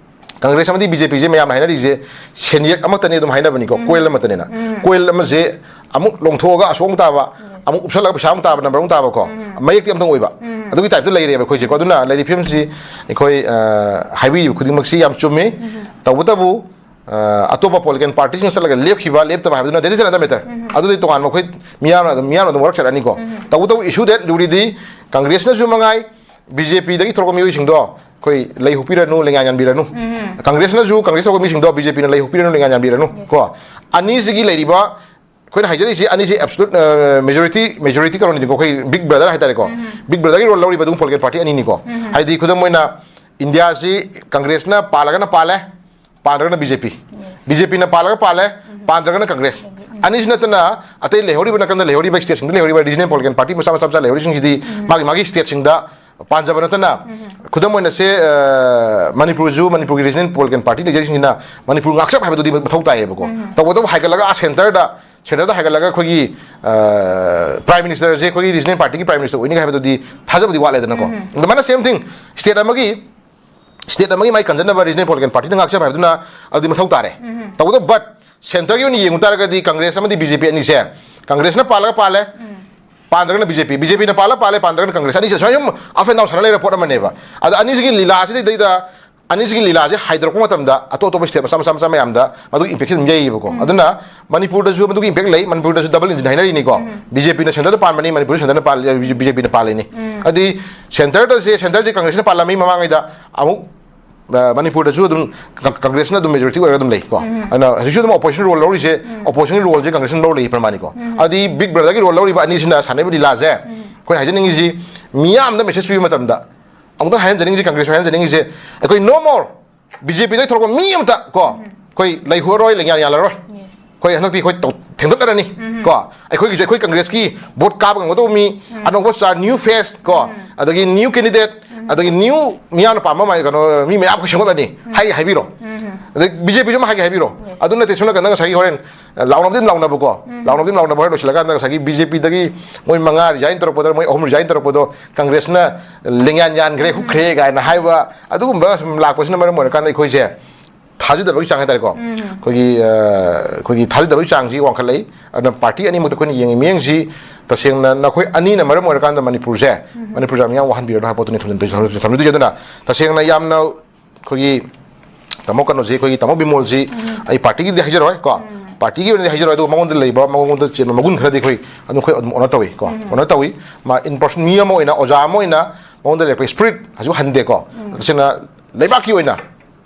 ꯀꯪꯒ꯭ꯔꯦꯁ ꯑꯃꯗꯤ ꯕꯤ ꯖꯦ ꯄꯤꯁꯦ ꯃꯌꯥꯝꯅ ꯍꯥꯏꯅꯔꯤꯁꯦ ꯁꯦꯟꯌꯦꯛ ꯑꯃꯠꯇꯅꯤ ꯑꯗꯨꯝ ꯍꯥꯏꯅꯕꯅꯤꯀꯣ, ꯀꯣꯏꯜ ꯑꯃꯠꯇꯅꯤꯅ꯫ ꯀꯣꯏꯜ ꯑꯃꯁꯦ ꯑꯃꯨꯛ ꯂꯣꯡꯊꯣꯛꯑꯒ ꯑꯁꯣꯛ ꯑꯃꯨꯛ ꯇꯥꯕ, ꯑꯃꯨꯛ ꯎꯞꯁꯜꯂꯒ ꯄꯩꯁꯥ ꯑꯃꯨꯛ ꯇꯥꯕ, ꯅꯝꯕꯔ ꯑꯃꯨꯛ ꯇꯥꯕꯀꯣ꯫ ꯃꯌꯦꯛꯇꯤ ꯑꯝꯇꯪ ꯑꯣꯏꯕ꯫ ꯑꯗꯨꯒꯤ ꯇꯥꯏꯞꯇ ꯂꯩꯔꯦꯕ ꯑꯩꯈꯣꯏꯁꯦꯀꯣ꯫ ꯑꯗꯨꯅ ꯂꯩꯔꯤꯕ ꯐꯤꯕꯝꯁꯤ ꯑꯩꯈꯣꯏ, ꯑ, ꯍꯥꯏꯕꯤꯔꯤꯕ ꯈꯨꯗꯤꯡꯃꯛꯁꯤ ꯌꯥꯝ ꯆꯨꯝꯃꯤ꯫ ꯇꯧꯕꯇꯕꯨ, ꯑ, ꯑꯇꯣꯞꯄ ꯄꯣꯂꯤꯇꯤꯀꯦꯜ ꯄꯥꯔꯇꯤꯁꯤꯡ ꯆꯠꯂꯒ ꯂꯦꯞꯈꯤꯕ, ꯂꯦꯞꯇꯕ ꯍꯥꯏꯕꯗꯨꯅ that is another matter꯫ ꯑꯗꯨꯗꯤ ꯇꯣꯉꯥꯟꯕ ꯑꯩꯈꯣꯏ ꯃꯤꯌꯥꯝꯅ ꯑꯗꯨꯝ, ꯃꯤꯌꯥꯝꯅ ꯑꯗꯨꯝ ꯋꯥꯔꯛꯆꯔꯛꯑꯅꯤꯀꯣ꯫ ꯇꯧꯕꯇꯕꯨ issue that ꯂꯨꯔꯤꯗꯤ ꯀꯪꯒ꯭ꯔꯦꯁꯅꯁꯨ ꯃꯉꯥꯏ, ꯕꯤ ꯖꯦ ꯄꯤꯗꯒꯤ ꯊꯣꯛꯂꯛꯄ ꯃꯤꯑꯣꯏꯁꯤꯡꯗꯣ ꯑꯩꯈꯣꯏ ꯂꯩ ꯍꯨꯞꯄꯤꯔꯅꯨ, ꯂꯩꯉꯥꯟ ꯉꯥꯟꯕꯤꯔꯅꯨ꯫ ꯀꯪꯒ꯭ꯔꯦꯁꯅꯁꯨ, ꯀꯪꯒ꯭ꯔꯦꯁ ꯊꯣꯛꯂꯛꯄ ꯃꯤꯁꯤꯡꯗꯣ ꯕꯤ ꯖꯦ ꯄꯤꯅ ꯂꯩ ꯍꯨꯞꯄꯤꯔꯅꯨ, ꯂꯩꯉꯥꯟ ꯉꯥꯟꯕꯤꯔꯅꯨ, ꯀꯣ꯫ ꯑꯅꯤꯁꯤꯒꯤ ꯂꯩꯔꯤꯕ ꯑꯩꯈꯣꯏꯅ ꯍꯥꯏꯖꯔꯤꯁꯤ ꯑꯅꯤꯁꯤ absolute, ꯑ, majority, majority ꯀꯩꯅꯣꯅꯤꯀꯣ, ꯑꯩꯈꯣꯏ big brother ꯍꯥꯏꯇꯥꯔꯦꯀꯣ꯫ Big brotherꯒꯤ role ꯂꯧꯔꯤꯕ ꯑꯗꯨꯝ ꯄꯣꯂꯤꯇꯤꯀꯦꯜ ꯄꯥꯔꯇꯤ ꯑꯅꯤꯅꯤꯀꯣ꯫ ꯍꯥꯏꯗꯤ ꯈꯨꯗꯝ ꯑꯣꯏꯅ ꯏꯟꯗꯤꯌꯥꯁꯤ ꯀꯪꯒ꯭ꯔꯦꯁꯅ ꯄꯥꯜꯂꯒꯅ ꯄꯥꯜꯂꯦ, ꯄꯥꯟꯗ꯭ꯔꯒꯅ ꯕꯤ ꯖꯦ ꯄꯤ꯫ ꯕꯤ ꯖꯦ ꯄꯤꯅ ꯄꯥꯜꯂꯒ ꯄꯥꯜꯂꯦ, ꯄꯥꯟꯗ꯭ꯔꯒꯅ ꯀꯪꯒ꯭ꯔꯦꯁ꯫ ꯑꯅꯤꯁꯤ ꯅꯠꯇꯅ ꯑꯇꯩ ꯂꯩꯍꯧꯔꯤꯕ ꯅꯥꯀꯟꯗ ꯂꯩꯍꯧꯔꯤꯕ ꯁ꯭ꯇꯦꯠꯁꯤꯡꯗ ꯂꯩꯍꯧꯔꯤꯕ ꯔꯤꯖꯅꯦꯜ ꯄꯣꯂꯤꯇꯤꯀꯦꯜ ꯄꯥꯔꯇꯤ ꯃꯆꯥ ꯃꯆꯥ ꯃꯆꯥ ꯂꯩꯍꯧꯔꯤꯁꯤꯡꯁꯤꯗꯤ ꯃꯥꯒꯤ ꯃꯥꯒꯤ ꯁ꯭ꯇꯦꯠꯁꯤꯡꯗ ꯄꯥꯟꯖꯕ ꯅꯠꯇꯅ, ꯈꯨꯗꯝ ꯑꯣꯏꯅ ꯁꯦ, ꯑ, ꯃꯅꯤꯄꯨꯔꯁꯨ, ꯃꯅꯤꯄꯨꯔꯒꯤ ꯔꯤꯖꯅꯦꯜ ꯄꯣꯂꯤꯇꯤꯀꯦꯜ ꯄꯥꯔꯇꯤ ꯂꯩꯖꯔꯤꯁꯤꯡꯁꯤꯅ ꯃꯅꯤꯄꯨꯔ ꯉꯥꯛꯆꯕ ꯍꯥꯏꯕꯗꯨꯗꯤ ꯃꯊꯧ ꯇꯥꯏꯌꯦꯕꯀꯣ꯫ ꯇꯧꯕꯇꯕꯨ ꯍꯥꯏꯒꯠꯂꯒ ꯑꯥ ꯁꯦꯟꯇꯔꯗ, ꯁꯦꯟꯇꯔꯗ ꯍꯥꯏꯒꯠꯂꯒ ꯑꯩꯈꯣꯏꯒꯤ, ꯑ, ꯄ꯭ꯔꯥꯏꯝ ꯃꯤꯅꯤꯁꯇꯔꯁꯦ ꯑꯩꯈꯣꯏꯒꯤ ꯔꯤꯖꯅꯦꯜ ꯄꯥꯔꯇꯤꯒꯤ ꯄ꯭ꯔꯥꯏꯝ ꯃꯤꯅꯤꯁꯇꯔ ꯑꯣꯏꯅꯤꯒ ꯍꯥꯏꯕꯗꯨꯗꯤ ꯊꯥꯖꯕꯗꯤ ꯋꯥꯠꯂꯦꯗꯅꯀꯣ꯫ ꯑꯗꯨꯃꯥꯏꯅ same thing, ꯁ꯭ꯇꯦꯠ ꯑꯃꯒꯤ, ꯁ꯭ꯇꯦꯠ ꯑꯃꯒꯤ ꯃꯥꯏ ꯀꯟꯖꯅꯕ ꯔꯤꯖꯅꯦꯜ ꯄꯣꯂꯤꯇꯤꯀꯦꯜ ꯄꯥꯔꯇꯤꯅ ꯉꯥꯛꯆꯕ ꯍꯥꯏꯕꯗꯨꯅ ꯑꯗꯨꯗꯤ ꯃꯊꯧ ꯇꯥꯔꯦ꯫ ꯇꯧꯕꯇꯕꯨ, but ꯁꯦꯟꯇꯔꯒꯤ ꯑꯣꯏꯅ ꯌꯦꯡꯉꯨ ꯇꯥꯔꯒꯗꯤ ꯀꯪꯒ꯭ꯔꯦꯁ ꯑꯃꯗꯤ ꯕꯤ ꯖꯦ ꯄꯤ ꯑꯅꯤꯁꯦ, ꯀꯪꯒ꯭ꯔꯦꯁꯅ ꯄꯥꯜꯂꯒ ꯄꯥꯜꯂꯦ, ꯄꯥꯟꯗ꯭ꯔꯒꯅ ꯕꯤ ꯖꯦ ꯄꯤ, ꯕꯤ ꯖꯦ ꯄꯤꯅ ꯄꯥꯜꯂ ꯄꯥꯜꯂꯦ, ꯄꯥꯟꯗ꯭ꯔꯒꯅ ꯀꯪꯒ꯭ꯔꯦꯁ, ꯑꯅꯤꯁꯦ ꯁꯨꯃꯥꯏꯅ ꯁꯨꯝ up and down ꯁꯥꯟꯅ ꯂꯩꯔ ꯄꯣꯠ ꯑꯃꯅꯦꯕ꯫ ꯑꯗ ꯑꯅꯤꯁꯤꯒꯤ ꯂꯤꯂꯥꯁꯤꯗꯩꯗ ꯑꯅꯤꯁꯤꯒꯤ ꯂꯤꯂꯥꯁꯦ ꯍꯥꯏꯗꯣꯔꯛꯄ ꯃꯇꯝꯗ ꯑꯇꯣꯞ ꯑꯇꯣꯞꯄ ꯁ꯭ꯇꯦꯠ ꯃꯆꯥ ꯃꯆꯥ ꯃꯆꯥ ꯃꯌꯥꯝꯗ ꯃꯗꯨꯒꯤ ꯏꯝꯄꯦꯛꯁꯟ ꯑꯗꯨꯝ ꯌꯩꯌꯦꯕꯀꯣ꯫ ꯑꯗꯨꯅ ꯃꯅꯤꯄꯨꯔꯗꯁꯨ ꯃꯗꯨꯒꯤ ꯏꯝꯄꯦꯛ ꯂꯩ꯫ ꯃꯅꯤꯄꯨꯔꯗꯁꯨ ꯗꯕꯜ ꯏꯟꯖꯤꯟ ꯍꯥꯏꯅꯔꯤꯅꯤꯀꯣ꯫ ꯕꯤ ꯖꯦ ꯄꯤꯅ ꯁꯦꯟꯇꯔꯗ ꯄꯥꯟꯕꯅꯤ, ꯃꯅꯤꯄꯨꯔꯗ ꯁꯦꯟꯇꯔꯅ ꯄꯥꯜꯂꯤ, ꯕꯤ ꯖꯦ ꯄꯤꯅ ꯄꯥꯜꯂꯤꯅꯤ꯫ ꯑꯗꯨꯗꯤ ꯁꯦꯟꯇꯔꯗꯁꯦ, ꯁꯦꯟꯇꯔꯁꯦ ꯀꯪꯒ꯭ꯔꯦꯁꯅ ꯄꯥꯜꯂꯝꯃꯤ ꯃꯃꯥꯡꯉꯩꯗ, ꯑꯃꯨꯛ ꯑ, ꯃꯅꯤꯄꯨꯔꯗꯁꯨ ꯑꯗꯨꯝ ꯀꯪ-, ꯀꯪꯒ꯭ꯔꯦꯁꯅ ꯑꯗꯨꯝ ꯃꯦꯖꯣꯔꯤꯇꯤ ꯑꯣꯏꯔꯒ ꯑꯗꯨꯝ ꯂꯩꯀꯣ꯫ ꯑꯗꯨꯅ ꯍꯧꯖꯤꯛꯁꯨ ꯑꯗꯨꯝ ꯑꯣꯄꯣꯖꯤꯁꯟ ꯔꯣꯜ ꯂꯧꯔꯤꯁꯦ, ꯑꯣꯄꯣꯖꯤꯁꯟꯒꯤ ꯔꯣꯜꯁꯦ ꯀꯪꯒ꯭ꯔꯦꯁꯅ ꯂꯧꯔ ꯂꯩ ꯄ꯭ꯔꯃꯥꯅꯤꯀꯣ꯫ ꯑꯗꯨꯗꯤ ꯕꯤꯛ ꯕ꯭ꯔꯗꯔꯒꯤ ꯔꯣꯜ ꯂꯧꯔꯤꯕ ꯑꯅꯤꯁꯤꯅ ꯁꯥꯟꯅꯔꯤꯕ ꯂꯤꯂꯥꯁꯦ, ꯑꯩꯈꯣꯏꯅ ꯍꯥꯏꯖꯅꯤꯡꯉꯤꯁꯤ, ꯃꯤꯌꯥꯝꯗ ꯃꯦꯁꯦꯖ ꯄꯤꯕ ꯃꯇꯝꯗ, ꯑꯃꯨꯛꯇꯪ ꯍꯥꯏꯍꯟꯖꯅꯤꯡꯉꯤꯁꯤ, ꯀꯪꯒ꯭ꯔꯦꯁ ꯍꯥꯏꯍꯟꯖꯅꯤꯡꯉꯤꯁꯦ, ꯑꯩꯈꯣꯏ no more ꯕꯤ ꯖꯦ ꯄꯤꯗꯒꯤ ꯊꯣꯛꯂꯛꯄ ꯃꯤ ꯑꯃꯇ ꯀꯣ, ꯑꯩꯈꯣꯏ ꯂꯩꯍꯧꯔꯔꯣꯏ, ꯂꯦꯡꯌꯥꯟ ꯌꯥꯜꯂꯔꯣꯏ꯫ ꯑꯩꯈꯣꯏ ꯍꯟꯗꯛꯇꯤ ꯑꯩꯈꯣꯏ ꯇꯧ-, ꯊꯦꯡꯗꯠꯅꯔꯅꯤ ꯀꯣ꯫ ꯑꯩꯈꯣꯏꯒꯤꯁꯨ, ꯑꯩꯈꯣꯏ ꯀꯪꯒ꯭ꯔꯦꯁꯀꯤ ꯚꯣꯠ ꯀꯥꯕ ꯉꯝꯒꯗꯧꯕ ꯃꯤ, ꯑꯅꯧꯕ ꯁ꯭ꯇꯥꯔ, ꯅ꯭ꯌꯨ ꯐꯦꯁ ꯀꯣ, ꯑꯗꯒꯤ ꯅ꯭ꯌꯨ ꯀꯦꯟꯗꯤꯗꯦꯠ, ꯑꯗꯒꯤ ꯅ꯭ꯌꯨ ꯃꯤꯌꯥꯝꯅ ꯄꯥꯝꯕ ꯃꯥꯏ ꯀꯩꯅꯣ, ꯃꯤ ꯃꯌꯥꯝ ꯑꯩꯈꯣꯏ ꯁꯦꯝꯒꯠꯂꯅꯤ꯫ ꯍꯥꯏꯒꯦ ꯍꯥꯏꯕꯤꯔꯣ꯫ ꯑꯗꯩ ꯕꯤ ꯖꯦ ꯄꯤꯁꯨ ꯑꯃ ꯍꯥꯏꯒꯦ ꯍꯥꯏꯕꯤꯔꯣ꯫ ꯑꯗꯨ ꯅꯠꯇꯦ, ꯁꯣꯝ ꯅꯥꯀꯟꯗ ꯉꯁꯥꯏꯒꯤ ꯍꯣꯔꯦꯟ, ꯑ, ꯂꯥꯎꯅꯕꯗꯤ ꯑꯗꯨꯝ ꯂꯥꯎꯅꯕꯀꯣ꯫ ꯂꯥꯎꯅꯕꯗꯤ ꯑꯗꯨꯝ ꯂꯥꯎꯅꯕ ꯍꯣꯔꯦꯟ ꯂꯣꯏꯁꯤꯜꯂꯀꯥꯟꯗ ꯉꯁꯥꯏꯒꯤ ꯕꯤ ꯖꯦ ꯄꯤꯗꯒꯤ ꯃꯣꯏ ꯃꯉꯥ ꯔꯤꯖꯥꯏꯟ ꯇꯧꯔꯛꯄꯗ, ꯃꯣꯏ ꯑꯍꯨꯝ ꯔꯤꯖꯥꯏꯟ ꯇꯧꯔꯛꯄꯗꯣ ꯀꯪꯒ꯭ꯔꯦꯁꯅ ꯂꯦꯡꯌꯥꯟ ꯌꯥꯟꯈ꯭ꯔꯦ, ꯍꯨꯛꯈ꯭ꯔꯦ ꯀꯥꯏꯅ ꯍꯥꯏꯕ, ꯑꯗꯨꯒꯨꯝꯕ ꯁꯨꯝ ꯂꯥꯛꯄꯁꯤꯅ ꯃꯔꯝ ꯑꯣꯏꯔꯀꯥꯟꯗ ꯑꯩꯈꯣꯏꯁꯦ ꯊꯥꯖꯗꯕꯒꯤ ꯆꯥꯡ ꯍꯥꯏꯇꯥꯔꯦꯀꯣ꯫ ꯑꯩꯈꯣꯏꯒꯤ, ꯑ, ꯑꯩꯈꯣꯏꯒꯤ ꯊꯥꯖꯗꯕꯒꯤ ꯆꯥꯡꯁꯤ ꯋꯥꯡꯈꯠꯂꯛꯏ꯫ ꯑꯗꯨꯅ ꯄꯥꯔꯇꯤ ꯑꯅꯤꯃꯛꯇ ꯑꯩꯈꯣꯏꯅ ꯌꯦꯡꯉꯤ ꯃꯤꯠꯌꯦꯡꯁꯤ, ꯇꯁꯦꯡꯅ ꯅꯈꯣꯏ ꯑꯅꯤꯅ ꯃꯔꯝ ꯑꯣꯏꯔꯀꯥꯟꯗ ꯃꯅꯤꯄꯨꯔꯁꯦ, ꯃꯅꯤꯄꯨꯔ ꯃꯤꯌꯥꯝ ꯋꯥꯍꯟꯕꯤꯔꯅꯨ ꯍꯥꯏꯕ ꯄꯣꯠꯇꯨꯅꯤ ꯊꯝꯖꯤꯟ-, ꯊꯝꯖꯤꯟ-, ꯊꯝꯖꯤꯟꯗꯣꯏꯁꯦ꯫ ꯑꯗꯨꯅ ꯇꯁꯦꯡꯅ ꯌꯥꯝꯅ ꯑꯩꯈꯣꯏꯒꯤ ꯇꯥꯃꯣ ꯀꯩꯅꯣꯁꯤ, ꯑꯩꯈꯣꯏꯒꯤ ꯇꯥꯃꯣ ꯕꯤꯃꯣꯜꯁꯤ ꯑꯩ ꯄꯥꯔꯇꯤꯒꯤꯗꯤ ꯍꯥꯏꯖꯔꯣꯏ ꯀꯣ, ꯄꯥꯔꯇꯤꯒꯤ ꯑꯣꯏꯅꯗꯤ ꯍꯥꯏꯖꯔꯣꯏ, ꯑꯗꯨꯒ ꯃꯉꯣꯟꯗ ꯂꯩꯕ, ꯃꯉꯣꯟꯗ ꯆꯦꯟꯕ ꯃꯒꯨꯟ ꯈꯔꯗꯤ ꯑꯩꯈꯣꯏ ꯑꯗꯨꯝ, ꯑꯩꯈꯣꯏ ꯑꯗꯨꯝ ꯑꯣꯅꯔ ꯇꯧꯏ ꯀꯣ꯫ ꯑꯣꯅꯔ ꯇꯧꯏ꯫ ꯃꯥ ꯏꯟ ꯄꯔꯁꯟ ꯃꯤ ꯑꯃ ꯑꯣꯏꯅ, ꯑꯣꯖꯥ ꯑꯃ ꯑꯣꯏꯅ ꯃꯉꯣꯟꯗ ꯂꯩꯔꯛꯄ ꯁ꯭ꯄꯤꯔꯤꯠ ꯍꯧꯖꯤꯛ ꯍꯟꯗꯦꯀꯣ꯫ ꯇꯁꯦꯡꯅ ꯂꯩꯕꯥꯛꯀꯤ ꯑꯣꯏꯅ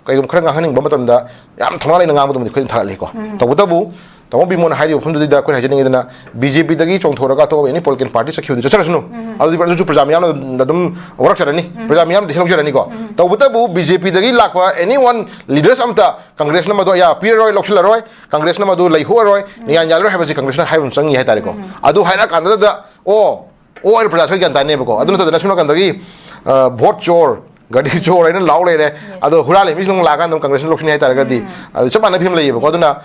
ꯀꯩꯒꯨꯝꯕ ꯈꯔ ꯉꯥꯡꯍꯟꯅꯤꯡꯕ ꯃꯇꯝꯗ ꯌꯥꯝ ꯊꯧꯅꯥ ꯂꯩꯅ ꯉꯥꯡꯕꯗꯨꯃꯗꯤ ꯑꯩꯈꯣꯏ ꯑꯗꯨꯝ ꯊꯥꯒꯠꯂꯤꯀꯣ꯫ ꯇꯧꯕꯇꯕꯨ ꯇꯥꯃꯣ ꯕꯤꯃꯣꯜꯅ ꯍꯥꯏꯔꯤꯕ ꯋꯥꯐꯝꯗꯨꯗ ꯑꯩꯈꯣꯏꯅ ꯍꯥꯏꯖꯅꯤꯡꯉꯤꯗꯅ, ꯕꯤ ꯖꯦ ꯄꯤꯗꯒꯤ ꯆꯣꯡꯊꯣꯔꯒ ꯑꯇꯣꯞꯄ ꯑꯦꯅꯤ ꯄꯣꯂꯤꯇꯤꯀꯦꯜ ꯄꯥꯔꯇꯤ ꯆꯠꯈꯤꯕꯗꯤ ꯆꯠꯆꯔꯁꯅꯨ꯫ ꯑꯗꯨꯗꯤ ꯑꯗꯨꯁꯨ ꯄ꯭ꯔꯖꯥ ꯃꯤꯌꯥꯝꯅ ꯑꯗꯨꯝ ꯋꯥꯔꯛꯆꯔꯅꯤ, ꯄ꯭ꯔꯖꯥ ꯃꯤꯌꯥꯝꯅ ꯗꯤꯁꯤꯖꯟ ꯂꯧꯖꯔꯅꯤꯀꯣ꯫ ꯇꯧꯕꯇꯕꯨ ꯕꯤ ꯖꯦ ꯄꯤꯗꯒꯤ ꯂꯥꯛꯄ ꯑꯦꯅꯤ ꯋꯥꯟ ꯂꯤꯗꯔꯁ ꯑꯃꯇ ꯀꯪꯒ꯭ꯔꯦꯁꯅ ꯃꯗꯨ ꯑꯌꯥꯕ ꯄꯤꯔꯔꯣꯏ, ꯂꯧꯁꯤꯜꯂꯔꯣꯏ, ꯀꯪꯒ꯭ꯔꯦꯁꯅ ꯃꯗꯨ ꯂꯩꯍꯣꯛꯑꯔꯣꯏ, ꯅꯤꯌꯥꯟ ꯌꯥꯜꯂꯔꯣꯏ ꯍꯥꯏꯕꯁꯤ ꯀꯪꯒ꯭ꯔꯦꯁꯅ ꯍꯥꯏꯕ ꯑꯃ ꯆꯪꯉꯤ ꯍꯥꯏꯇꯥꯔꯦꯀꯣ꯫ ꯑꯗꯨ ꯍꯥꯏꯔꯛꯑꯀꯥꯟꯗꯨꯗ, ꯑꯣ, ꯑꯣ ꯍꯥꯏꯅ ꯄ꯭ꯔꯖꯥꯁꯨ ꯒ꯭ꯌꯥꯟ ꯇꯥꯅꯦꯕꯀꯣ꯫ ꯑꯗꯨ ꯅꯠꯇꯗꯅ ꯁꯣꯝ ꯅꯥꯀꯟꯗꯒꯤ, ꯑ, ꯚꯣꯠ ꯆꯣꯔ, ꯒꯥꯔꯤ ꯆꯣꯔ ꯍꯥꯏꯅ ꯂꯥꯎ ꯂꯩꯔꯦ꯫ ꯑꯗꯣ ꯍꯨꯔꯥꯜꯂꯦ ꯃꯤꯁꯤꯡ ꯂꯥꯛꯑꯀꯥꯟꯗ ꯑꯃꯨꯛ ꯀꯪꯒ꯭ꯔꯦꯁꯅ ꯂꯧꯁꯤꯟꯅꯤ ꯍꯥꯏꯇꯥꯔꯒꯗꯤ, ꯑꯗꯨ ꯆꯞ ꯃꯥꯟꯅꯕ ꯐꯤꯕꯝ ꯂꯩꯌꯦꯕꯀꯣ꯫ ꯑꯗꯨꯅ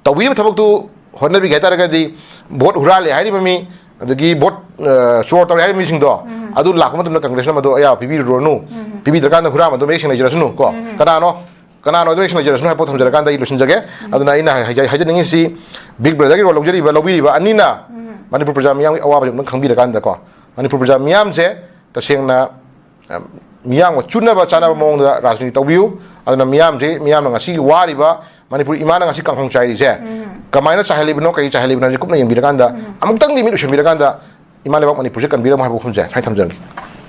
ꯇꯧꯕꯤꯔꯤꯕ ꯊꯕꯛꯇꯨ ꯍꯣꯠꯅꯕꯤꯒꯦ ꯍꯥꯏꯇꯥꯔꯒꯗꯤ, ꯚꯣꯠ ꯍꯨꯔꯥꯜꯂꯦ ꯍꯥꯏꯔꯤꯕ ꯃꯤ, ꯑꯗꯒꯤ ꯚꯣꯠ, ꯑ, ꯆꯣꯔ ꯇꯧꯔꯦ ꯍꯥꯏꯔꯤꯕ ꯃꯤꯁꯤꯡꯗꯣ, ꯑꯗꯨ ꯂꯥꯛꯄ ꯃꯇꯝꯗ ꯀꯪꯒ꯭ꯔꯦꯁꯅ ꯃꯗꯨ ꯑꯌꯥꯕ ꯄꯤꯕꯤꯔꯨꯔꯅꯨ꯫ ꯄꯤꯕꯤꯗ꯭ꯔꯀꯥꯟꯗ ꯍꯨꯔꯥꯟꯕꯗꯣ ꯃꯌꯦꯛ ꯁꯦꯡꯅ ꯂꯩꯖꯔꯁꯅꯨ ꯀꯣ꯫ ꯀꯅꯥꯅꯣ? ꯀꯅꯥꯅꯣ ꯑꯗꯨ ꯃꯌꯦꯛ ꯁꯦꯡꯅ ꯂꯩꯖꯔꯁꯅꯨ ꯍꯥꯏꯕ ꯄꯣꯠ ꯊꯝꯖꯔꯀꯥꯟꯗ ꯑꯩ ꯂꯣꯏꯁꯤꯟꯖꯒꯦ꯫ ꯑꯗꯨꯅ ꯑꯩꯅ ꯍꯥꯏꯖ-, ꯍꯥꯏꯖꯅꯤꯡꯉꯤꯁꯤ, ꯕꯤꯛ ꯕ꯭ꯔꯗꯔꯒꯤ ꯔꯣꯜ ꯂꯧꯖꯔꯤꯕ, ꯂꯧꯕꯤꯔꯤꯕ ꯑꯅꯤꯅ ꯃꯅꯤꯄꯨꯔ ꯄ꯭ꯔꯖꯥ ꯃꯤꯌꯥꯝꯒꯤ ꯑꯋꯥꯕꯁꯦ ꯑꯃꯨꯛꯇꯪ ꯈꯪꯕꯤꯔꯀꯥꯟꯗꯀꯣ, ꯃꯅꯤꯄꯨꯔ ꯄ꯭ꯔꯖꯥ ꯃꯤꯌꯥꯝꯁꯦ ꯇꯁꯦꯡꯅ ꯑ, ꯃꯤꯌꯥꯝꯒ ꯆꯨꯅꯕ ꯆꯥꯅꯕ ꯃꯑꯣꯡꯗ ꯔꯥꯖꯅꯤꯇꯤ ꯇꯧꯕꯤꯌꯨ꯫ ꯑꯗꯨꯅ ꯃꯤꯌꯥꯝꯁꯦ, ꯃꯤꯌꯥꯝꯅ ꯉꯁꯤꯒꯤ ꯋꯥꯔꯤꯕ ꯃꯅꯤꯄꯨꯔ ꯏꯃꯥꯅ ꯉꯁꯤ ꯀꯥꯡꯈꯣꯡ ꯆꯥꯏꯔꯤꯁꯦ ꯀꯃꯥꯏꯅ ꯆꯥꯏꯍꯜꯂꯤꯕꯅꯣ, ꯀꯩ ꯆꯥꯏꯍꯜꯂꯤꯕꯅꯣ ꯍꯥꯏꯕꯁꯤ ꯀꯨꯞꯅ ꯌꯦꯡꯕꯤꯔꯀꯥꯟꯗ, ꯑꯃꯨꯛꯇꯪꯗꯤ ꯃꯤꯠ ꯎꯏꯁꯤꯟꯕꯤꯔꯀꯥꯟꯗ ꯏꯃꯥ ꯂꯩꯕꯥꯛ ꯃꯅꯤꯄꯨꯔꯁꯦ ꯀꯟꯕꯤꯔꯝꯃꯣ ꯍꯥꯏꯕ ꯋꯥꯐꯝꯁꯦ ꯁꯨꯃꯥꯏꯅ ꯊꯝꯖꯔꯒꯦ꯫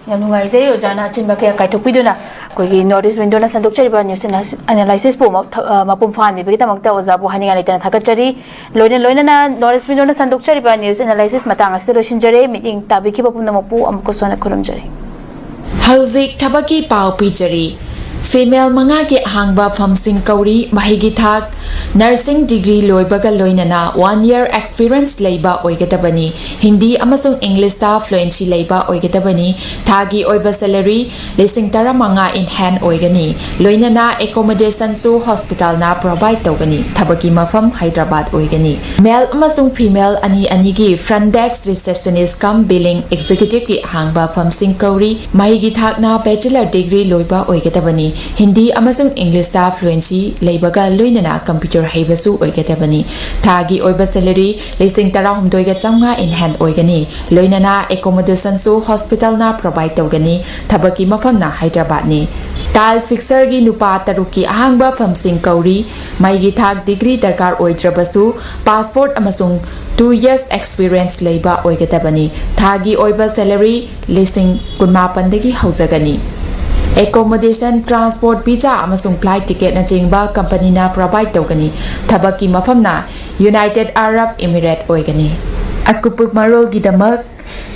ꯌꯥꯝ ꯅꯨꯡꯉꯥꯏꯖꯩ ꯑꯣꯖꯥꯅ ꯑꯆꯤꯟꯕ ꯀꯌꯥ ꯀꯥꯏꯊꯣꯛꯄꯤꯗꯨꯅ ꯑꯩꯈꯣꯏꯒꯤ North East Window ꯅ ꯁꯟꯗꯣꯛꯆꯔꯤꯕ news analysis ꯄꯨꯝꯅꯃꯛ ꯊ-, ꯑ, ꯃꯄꯨꯡ ꯐꯥꯍꯟꯕꯤꯕꯒꯤꯗꯃꯛꯇ ꯑꯣꯖꯥꯕꯨ ꯍꯥꯏꯅꯤꯡꯉꯥꯏ ꯂꯩꯇꯅ ꯊꯥꯒꯠꯆꯔꯤ꯫ ꯂꯣꯏꯅ ꯂꯣꯏꯅꯅ North East Window ꯅ ꯁꯟꯗꯣꯛꯆꯔꯤꯕ news analysis ꯃꯇꯥꯡ ꯑꯁꯤꯗ ꯂꯣꯏꯁꯤꯟꯖꯔꯦ꯫ ꯃꯤꯠꯌꯦꯡ ꯇꯥꯕꯤꯈꯤꯕ ꯄꯨꯝꯅꯃꯛꯄꯨ ꯑꯃꯨꯛꯀꯁꯨ ꯍꯟꯅ ꯈꯨꯔꯨꯝꯖꯔꯤ꯫ ꯍꯧꯖꯤꯛ ꯊꯕꯛꯀꯤ ꯄꯥꯎ ꯄꯤꯖꯔꯤ꯫ Female ꯃꯉꯥꯒꯤ ꯑꯍꯥꯡꯕ ꯐꯝꯁꯤꯡ ꯀꯧꯔꯤ꯫ ꯃꯍꯩꯒꯤ ꯊꯥꯛ nursing degree ꯂꯣꯏꯕꯒ ꯂꯣꯏꯅꯅ one year experience ꯂꯩꯕ ꯑꯣꯏꯒꯗꯕꯅꯤ꯫ ꯍꯤꯟꯗꯤ ꯑꯃꯁꯨꯡ English ꯇ fluency ꯂꯩꯕ ꯑꯣꯏꯒꯗꯕꯅꯤ꯫ ꯊꯥꯒꯤ ꯑꯣꯏꯕ salary ꯂꯤꯁꯤꯡ ꯇꯔꯥꯃꯉꯥ in hand ꯑꯣꯏꯒꯅꯤ꯫ ꯂꯣꯏꯅꯅ accommodation ꯁꯨ hospital ꯅ provide ꯇꯧꯒꯅꯤ꯫ ꯊꯕꯛꯀꯤ ꯃꯐꯝ ꯍꯥꯏꯗ꯭ꯔꯕꯥꯗ ꯑꯣꯏꯒꯅꯤ꯫ Male ꯑꯃꯁꯨꯡ female ꯑꯅꯤ ꯑꯅꯤꯒꯤ front desk receptionist cum billing executive ꯀꯤ ꯑꯍꯥꯡꯕ ꯐꯝꯁꯤꯡ ꯀꯧꯔꯤ꯫ ꯃꯍꯩꯒꯤ ꯊꯥꯛꯅ bachelor degree ꯂꯣꯏꯕ ꯑꯣꯏꯒꯗꯕꯅꯤ꯫ ꯍꯤꯟꯗꯤ ꯑꯃꯁꯨꯡ English ꯇ fluency ꯂꯩꯕꯒ ꯂꯣꯏꯅꯅ computer ꯍꯩꯕꯁꯨ ꯑꯣꯏꯒꯗꯕꯅꯤ꯫ ꯊꯥꯒꯤ ꯑꯣꯏꯕ salary ꯂꯤꯁꯤꯡ ꯇꯔꯥꯍꯨꯝꯗꯣꯏꯒ ꯆꯥꯝꯃꯉꯥ in hand ꯑꯣꯏꯒꯅꯤ꯫ ꯂꯣꯏꯅꯅ accommodation ꯁꯨ hospital ꯅ provide ꯇꯧꯒꯅꯤ꯫ ꯊꯕꯛꯀꯤ ꯃꯐꯝꯅ ꯍꯥꯏꯗ꯭ꯔꯕꯥꯗꯅꯤ꯫ Tile fixer ꯒꯤ ꯅꯨꯄꯥ ꯇꯔꯨꯛꯀꯤ ꯑꯍꯥꯡꯕ ꯐꯝꯁꯤꯡ ꯀꯧꯔꯤ꯫ ꯃꯍꯩꯒꯤ ꯊꯥꯛ degree ꯗꯔꯀꯥꯔ ꯑꯣꯏꯗ꯭ꯔꯕꯁꯨ, passport ꯑꯃꯁꯨꯡ two years experience ꯂꯩꯕ ꯑꯣꯏꯒꯗꯕꯅꯤ꯫ ꯊꯥꯒꯤ ꯑꯣꯏꯕ salary ꯂꯤꯁꯤꯡ ꯀꯨꯟꯃꯥꯄꯟꯗꯒꯤ ꯍꯧꯖꯒꯅꯤ꯫ Accommodation, transport, visa ꯑꯃꯁꯨꯡ flight ticket ꯅꯆꯤꯡꯕ company ꯅ provide ꯇꯧꯒꯅꯤ꯫ ꯊꯕꯛꯀꯤ ꯃꯐꯝꯅ United Arab Emirates ꯑꯣꯏꯒꯅꯤ꯫ ꯑꯀꯨꯞꯄ ꯃꯔꯣꯜꯒꯤꯗꯃꯛ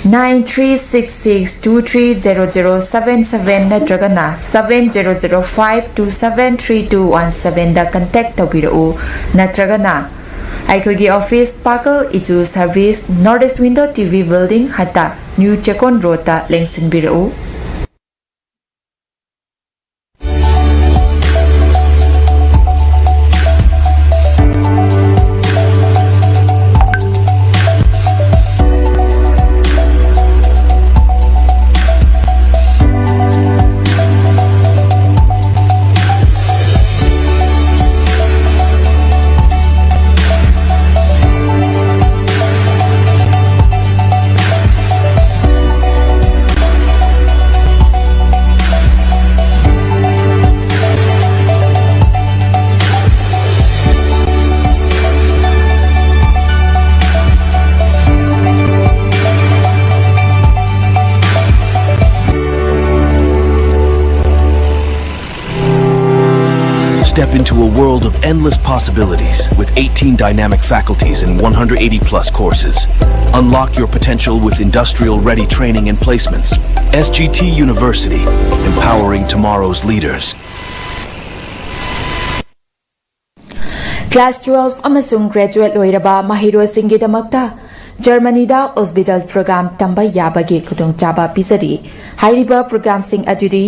nine three six six two three zero zero seven seven ꯅꯠꯇ꯭ꯔꯒꯅ seven zero zero five two seven three two one seven ꯗ contact ꯇꯧꯕꯤꯔꯛꯎ꯫ ꯅꯠꯇ꯭ꯔꯒꯅ ꯑꯩꯈꯣꯏꯒꯤ office, ꯄꯥꯀꯜ ꯏꯆꯨ service, North East Window TV building, ꯍꯠꯇ, New Chekon Road ꯇ ꯂꯦꯡꯁꯤꯟꯕꯤꯔꯛꯎ꯫ Step into a world of endless possibilities with eighteen dynamic faculties and one hundred eighty plus courses. Unlock your potential with industrial ready training and placements. S G T University, empowering tomorrow's leaders. Class twelve ꯑꯃꯁꯨꯡ graduate ꯂꯣꯏꯔꯕ ꯃꯍꯩꯔꯣꯏꯁꯤꯡꯒꯤꯗꯃꯛꯇ ꯖꯔꯃꯅꯤꯗ Ausbildung program ꯇꯝꯕ ꯌꯥꯕꯒꯤ ꯈꯨꯗꯣꯡꯆꯥꯕ ꯄꯤꯖꯔꯤ꯫ ꯍꯥꯏꯔꯤꯕ programꯁꯤꯡ ꯑꯗꯨꯗꯤ: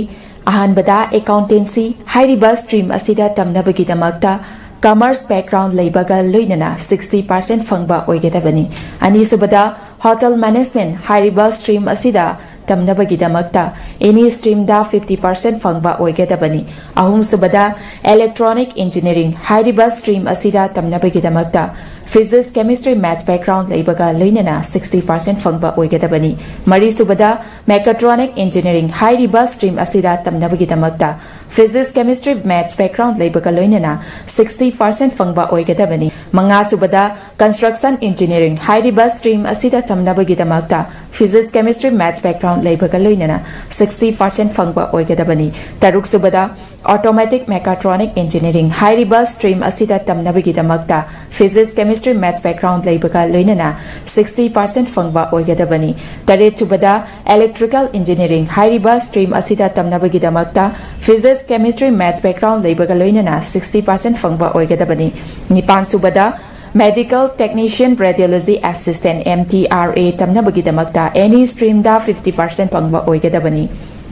ꯑꯍꯥꯟꯕꯗ, accountancy꯫ ꯍꯥꯏꯔꯤꯕ stream ꯑꯁꯤꯗ ꯇꯝꯅꯕꯒꯤꯗꯃꯛꯇ commerce background ꯂꯩꯕꯒ ꯂꯣꯏꯅꯅ sixty percent ꯐꯪꯕ ꯑꯣꯏꯒꯗꯕꯅꯤ꯫ ꯑꯅꯤꯁꯨꯕꯗ, hotel management꯫ ꯍꯥꯏꯔꯤꯕ stream ꯑꯁꯤꯗ ꯇꯝꯅꯕꯒꯤꯗꯃꯛꯇ any streamꯗ fifty percent ꯐꯪꯕ ꯑꯣꯏꯒꯗꯕꯅꯤ꯫ ꯑꯍꯨꯝꯁꯨꯕꯗ, electronic engineering꯫ ꯍꯥꯏꯔꯤꯕ stream ꯑꯁꯤꯗ ꯇꯝꯅꯕꯒꯤꯗꯃꯛꯇ physics, chemistry, maths background ꯂꯩꯕꯒ ꯂꯣꯏꯅꯅ sixty percent ꯐꯪꯕ ꯑꯣꯏꯒꯗꯕꯅꯤ꯫ ꯃꯔꯤꯁꯨꯕꯗ, mechatronic engineering꯫ ꯍꯥꯏꯔꯤꯕ stream ꯑꯁꯤꯗ ꯇꯝꯅꯕꯒꯤꯗꯃꯛꯇ physics, chemistry, maths background ꯂꯩꯕꯒ ꯂꯣꯏꯅꯅ sixty percent ꯐꯪꯕ ꯑꯣꯏꯒꯗꯕꯅꯤ꯫ ꯃꯉꯥꯁꯨꯕꯗ, construction engineering꯫ ꯍꯥꯏꯔꯤꯕ stream ꯑꯁꯤꯗ ꯇꯝꯅꯕꯒꯤꯗꯃꯛꯇ physics, chemistry, maths background ꯂꯩꯕꯒ ꯂꯣꯏꯅꯅ sixty percent ꯐꯪꯕ ꯑꯣꯏꯒꯗꯕꯅꯤ꯫ ꯇꯔꯨꯛꯁꯨꯕꯗ, automatic mechatronic engineering꯫ ꯍꯥꯏꯔꯤꯕ stream ꯑꯁꯤꯗ ꯇꯝꯅꯕꯒꯤꯗꯃꯛꯇ physics, chemistry, maths background ꯂꯩꯕꯒ ꯂꯣꯏꯅꯅ sixty percent ꯐꯪꯕ ꯑꯣꯏꯒꯗꯕꯅꯤ꯫ ꯇꯔꯦꯠꯁꯨꯕꯗ, electrical engineering꯫ ꯍꯥꯏꯔꯤꯕ stream ꯑꯁꯤꯗ ꯇꯝꯅꯕꯒꯤꯗꯃꯛꯇ physics, chemistry, maths background ꯂꯩꯕꯒ ꯂꯣꯏꯅꯅ sixty percent ꯐꯪꯕ ꯑꯣꯏꯒꯗꯕꯅꯤ꯫ ꯅꯤꯄꯥꯟꯁꯨꯕꯗ, medical technician radiology assistant, M T R A ꯇꯝꯅꯕꯒꯤꯗꯃꯛꯇ any streamꯗ fifty percent ꯐꯪꯕ ꯑꯣꯏꯒꯗꯕꯅꯤ꯫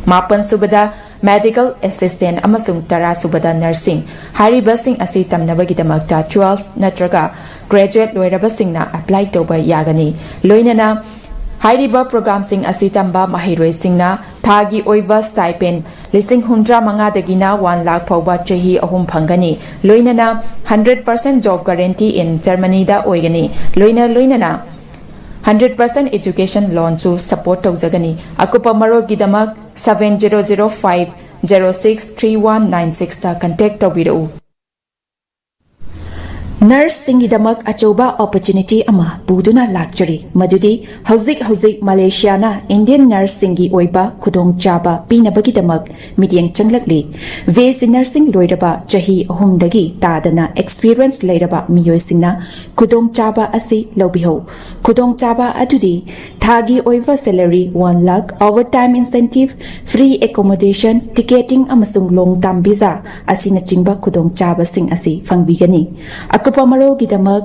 ꯃꯥꯄꯟꯁꯨꯕꯗ, medical assistant ꯑꯃꯁꯨꯡ ꯇꯔꯥꯁꯨꯕꯗ, nursing꯫ ꯍꯥꯏꯔꯤꯕꯁꯤꯡ ꯑꯁꯤ ꯇꯝꯅꯕꯒꯤꯗꯃꯛꯇ twelve ꯅꯠꯇ꯭ꯔꯒ graduate ꯂꯣꯏꯔꯕꯁꯤꯡꯅ apply ꯇꯧꯕ ꯌꯥꯒꯅꯤ꯫ ꯂꯣꯏꯅꯅ ꯍꯥꯏꯔꯤꯕ programꯁꯤꯡ ꯑꯁꯤ ꯇꯝꯕ ꯃꯍꯩꯔꯣꯏꯁꯤꯡꯅ ꯊꯥꯒꯤ ꯑꯣꯏꯕ stipend ꯂꯤꯁꯤꯡ ꯍꯨꯝꯗ꯭ꯔꯥ ꯃꯉꯥꯗꯒꯤꯅ one lakh ꯐꯥꯎꯕ ꯆꯍꯤ ꯑꯍꯨꯝ ꯐꯪꯒꯅꯤ꯫ ꯂꯣꯏꯅꯅ hundred percent job guarantee in Germanyꯗ ꯑꯣꯏꯒꯅꯤ꯫ ꯂꯣꯏꯅ ꯂꯣꯏꯅꯅ hundred percent education loanꯁꯨ support ꯇꯧꯖꯒꯅꯤ꯫ ꯑꯀꯨꯞꯄ ꯃꯔꯣꯜꯒꯤꯗꯃꯛ seven zero zero five zero six three one nine sixꯇ contact ꯇꯧꯕꯤꯔꯛꯎ꯫ ꯅꯔꯁꯁꯤꯡꯒꯤꯗꯃꯛ ꯑꯆꯧꯕ ꯑꯣꯄꯣꯔꯆꯨꯅꯤꯇꯤ ꯑꯃ ꯄꯨꯗꯨꯅ ꯂꯥꯛꯆꯔꯤ, ꯃꯗꯨꯗꯤ ꯍꯧꯖꯤꯛ ꯍꯧꯖꯤꯛ ꯃꯂꯦꯁꯤꯌꯥꯅ ꯏꯟꯗꯤꯌꯟ ꯅꯔꯁꯁꯤꯡꯒꯤ ꯑꯣꯏꯕ ꯈꯨꯗꯣꯡꯆꯥꯕ ꯄꯤꯅꯕꯒꯤꯗꯃꯛ ꯃꯤꯠꯌꯦꯡ ꯆꯪꯂꯛꯂꯤ꯫ ꯕꯤ ꯑꯦꯁ ꯁꯤ ꯅꯔꯁꯤꯡ ꯂꯣꯏꯔꯕ ꯆꯍꯤ ꯑꯍꯨꯝꯗꯒꯤ ꯇꯥꯗꯅ ꯑꯦꯛꯁꯄꯤꯔꯤꯌꯦꯟꯁ ꯂꯩꯔꯕ ꯃꯤꯑꯣꯏꯁꯤꯡꯅ ꯈꯨꯗꯣꯡꯆꯥꯕ ꯑꯁꯤ ꯂꯧꯕꯤꯍꯧ꯫ ꯈꯨꯗꯣꯡꯆꯥꯕ ꯑꯗꯨꯗꯤ ꯊꯥꯒꯤ ꯑꯣꯏꯕ salary one lakh, overtime incentive, free accommodation, ticketing ꯑꯃꯁꯨꯡ ꯂꯣꯡ ꯇꯥꯝ ꯚꯤꯖꯥ ꯑꯁꯤꯅꯆꯤꯡꯕ ꯈꯨꯗꯣꯡꯆꯥꯕꯁꯤꯡ ꯑꯁꯤ ꯐꯪꯕꯤꯒꯅꯤ꯫ ꯑꯀꯨꯞꯄ ꯃꯔꯣꯜꯒꯤꯗꯃꯛ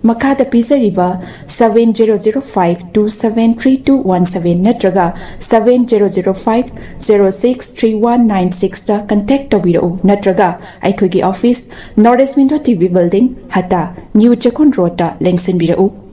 ꯃꯈꯥꯗ ꯄꯤꯖꯔꯤꯕ seven zero zero five two seven three two one seven ꯅꯠꯇ꯭ꯔꯒ seven zero zero five zero six three one nine sixꯇ ꯀꯟꯇꯦꯛ ꯇꯧꯕꯤꯔꯛꯎ, ꯅꯠꯇ꯭ꯔꯒ ꯑꯩꯈꯣꯏꯒꯤ office, north east window T V building, ꯍꯇꯥ, ꯅ꯭ꯌꯨ ꯆꯦꯛꯀꯣꯟ ꯔꯣꯗꯇ ꯂꯦꯡꯁꯤꯟꯕꯤꯔꯛꯎ꯫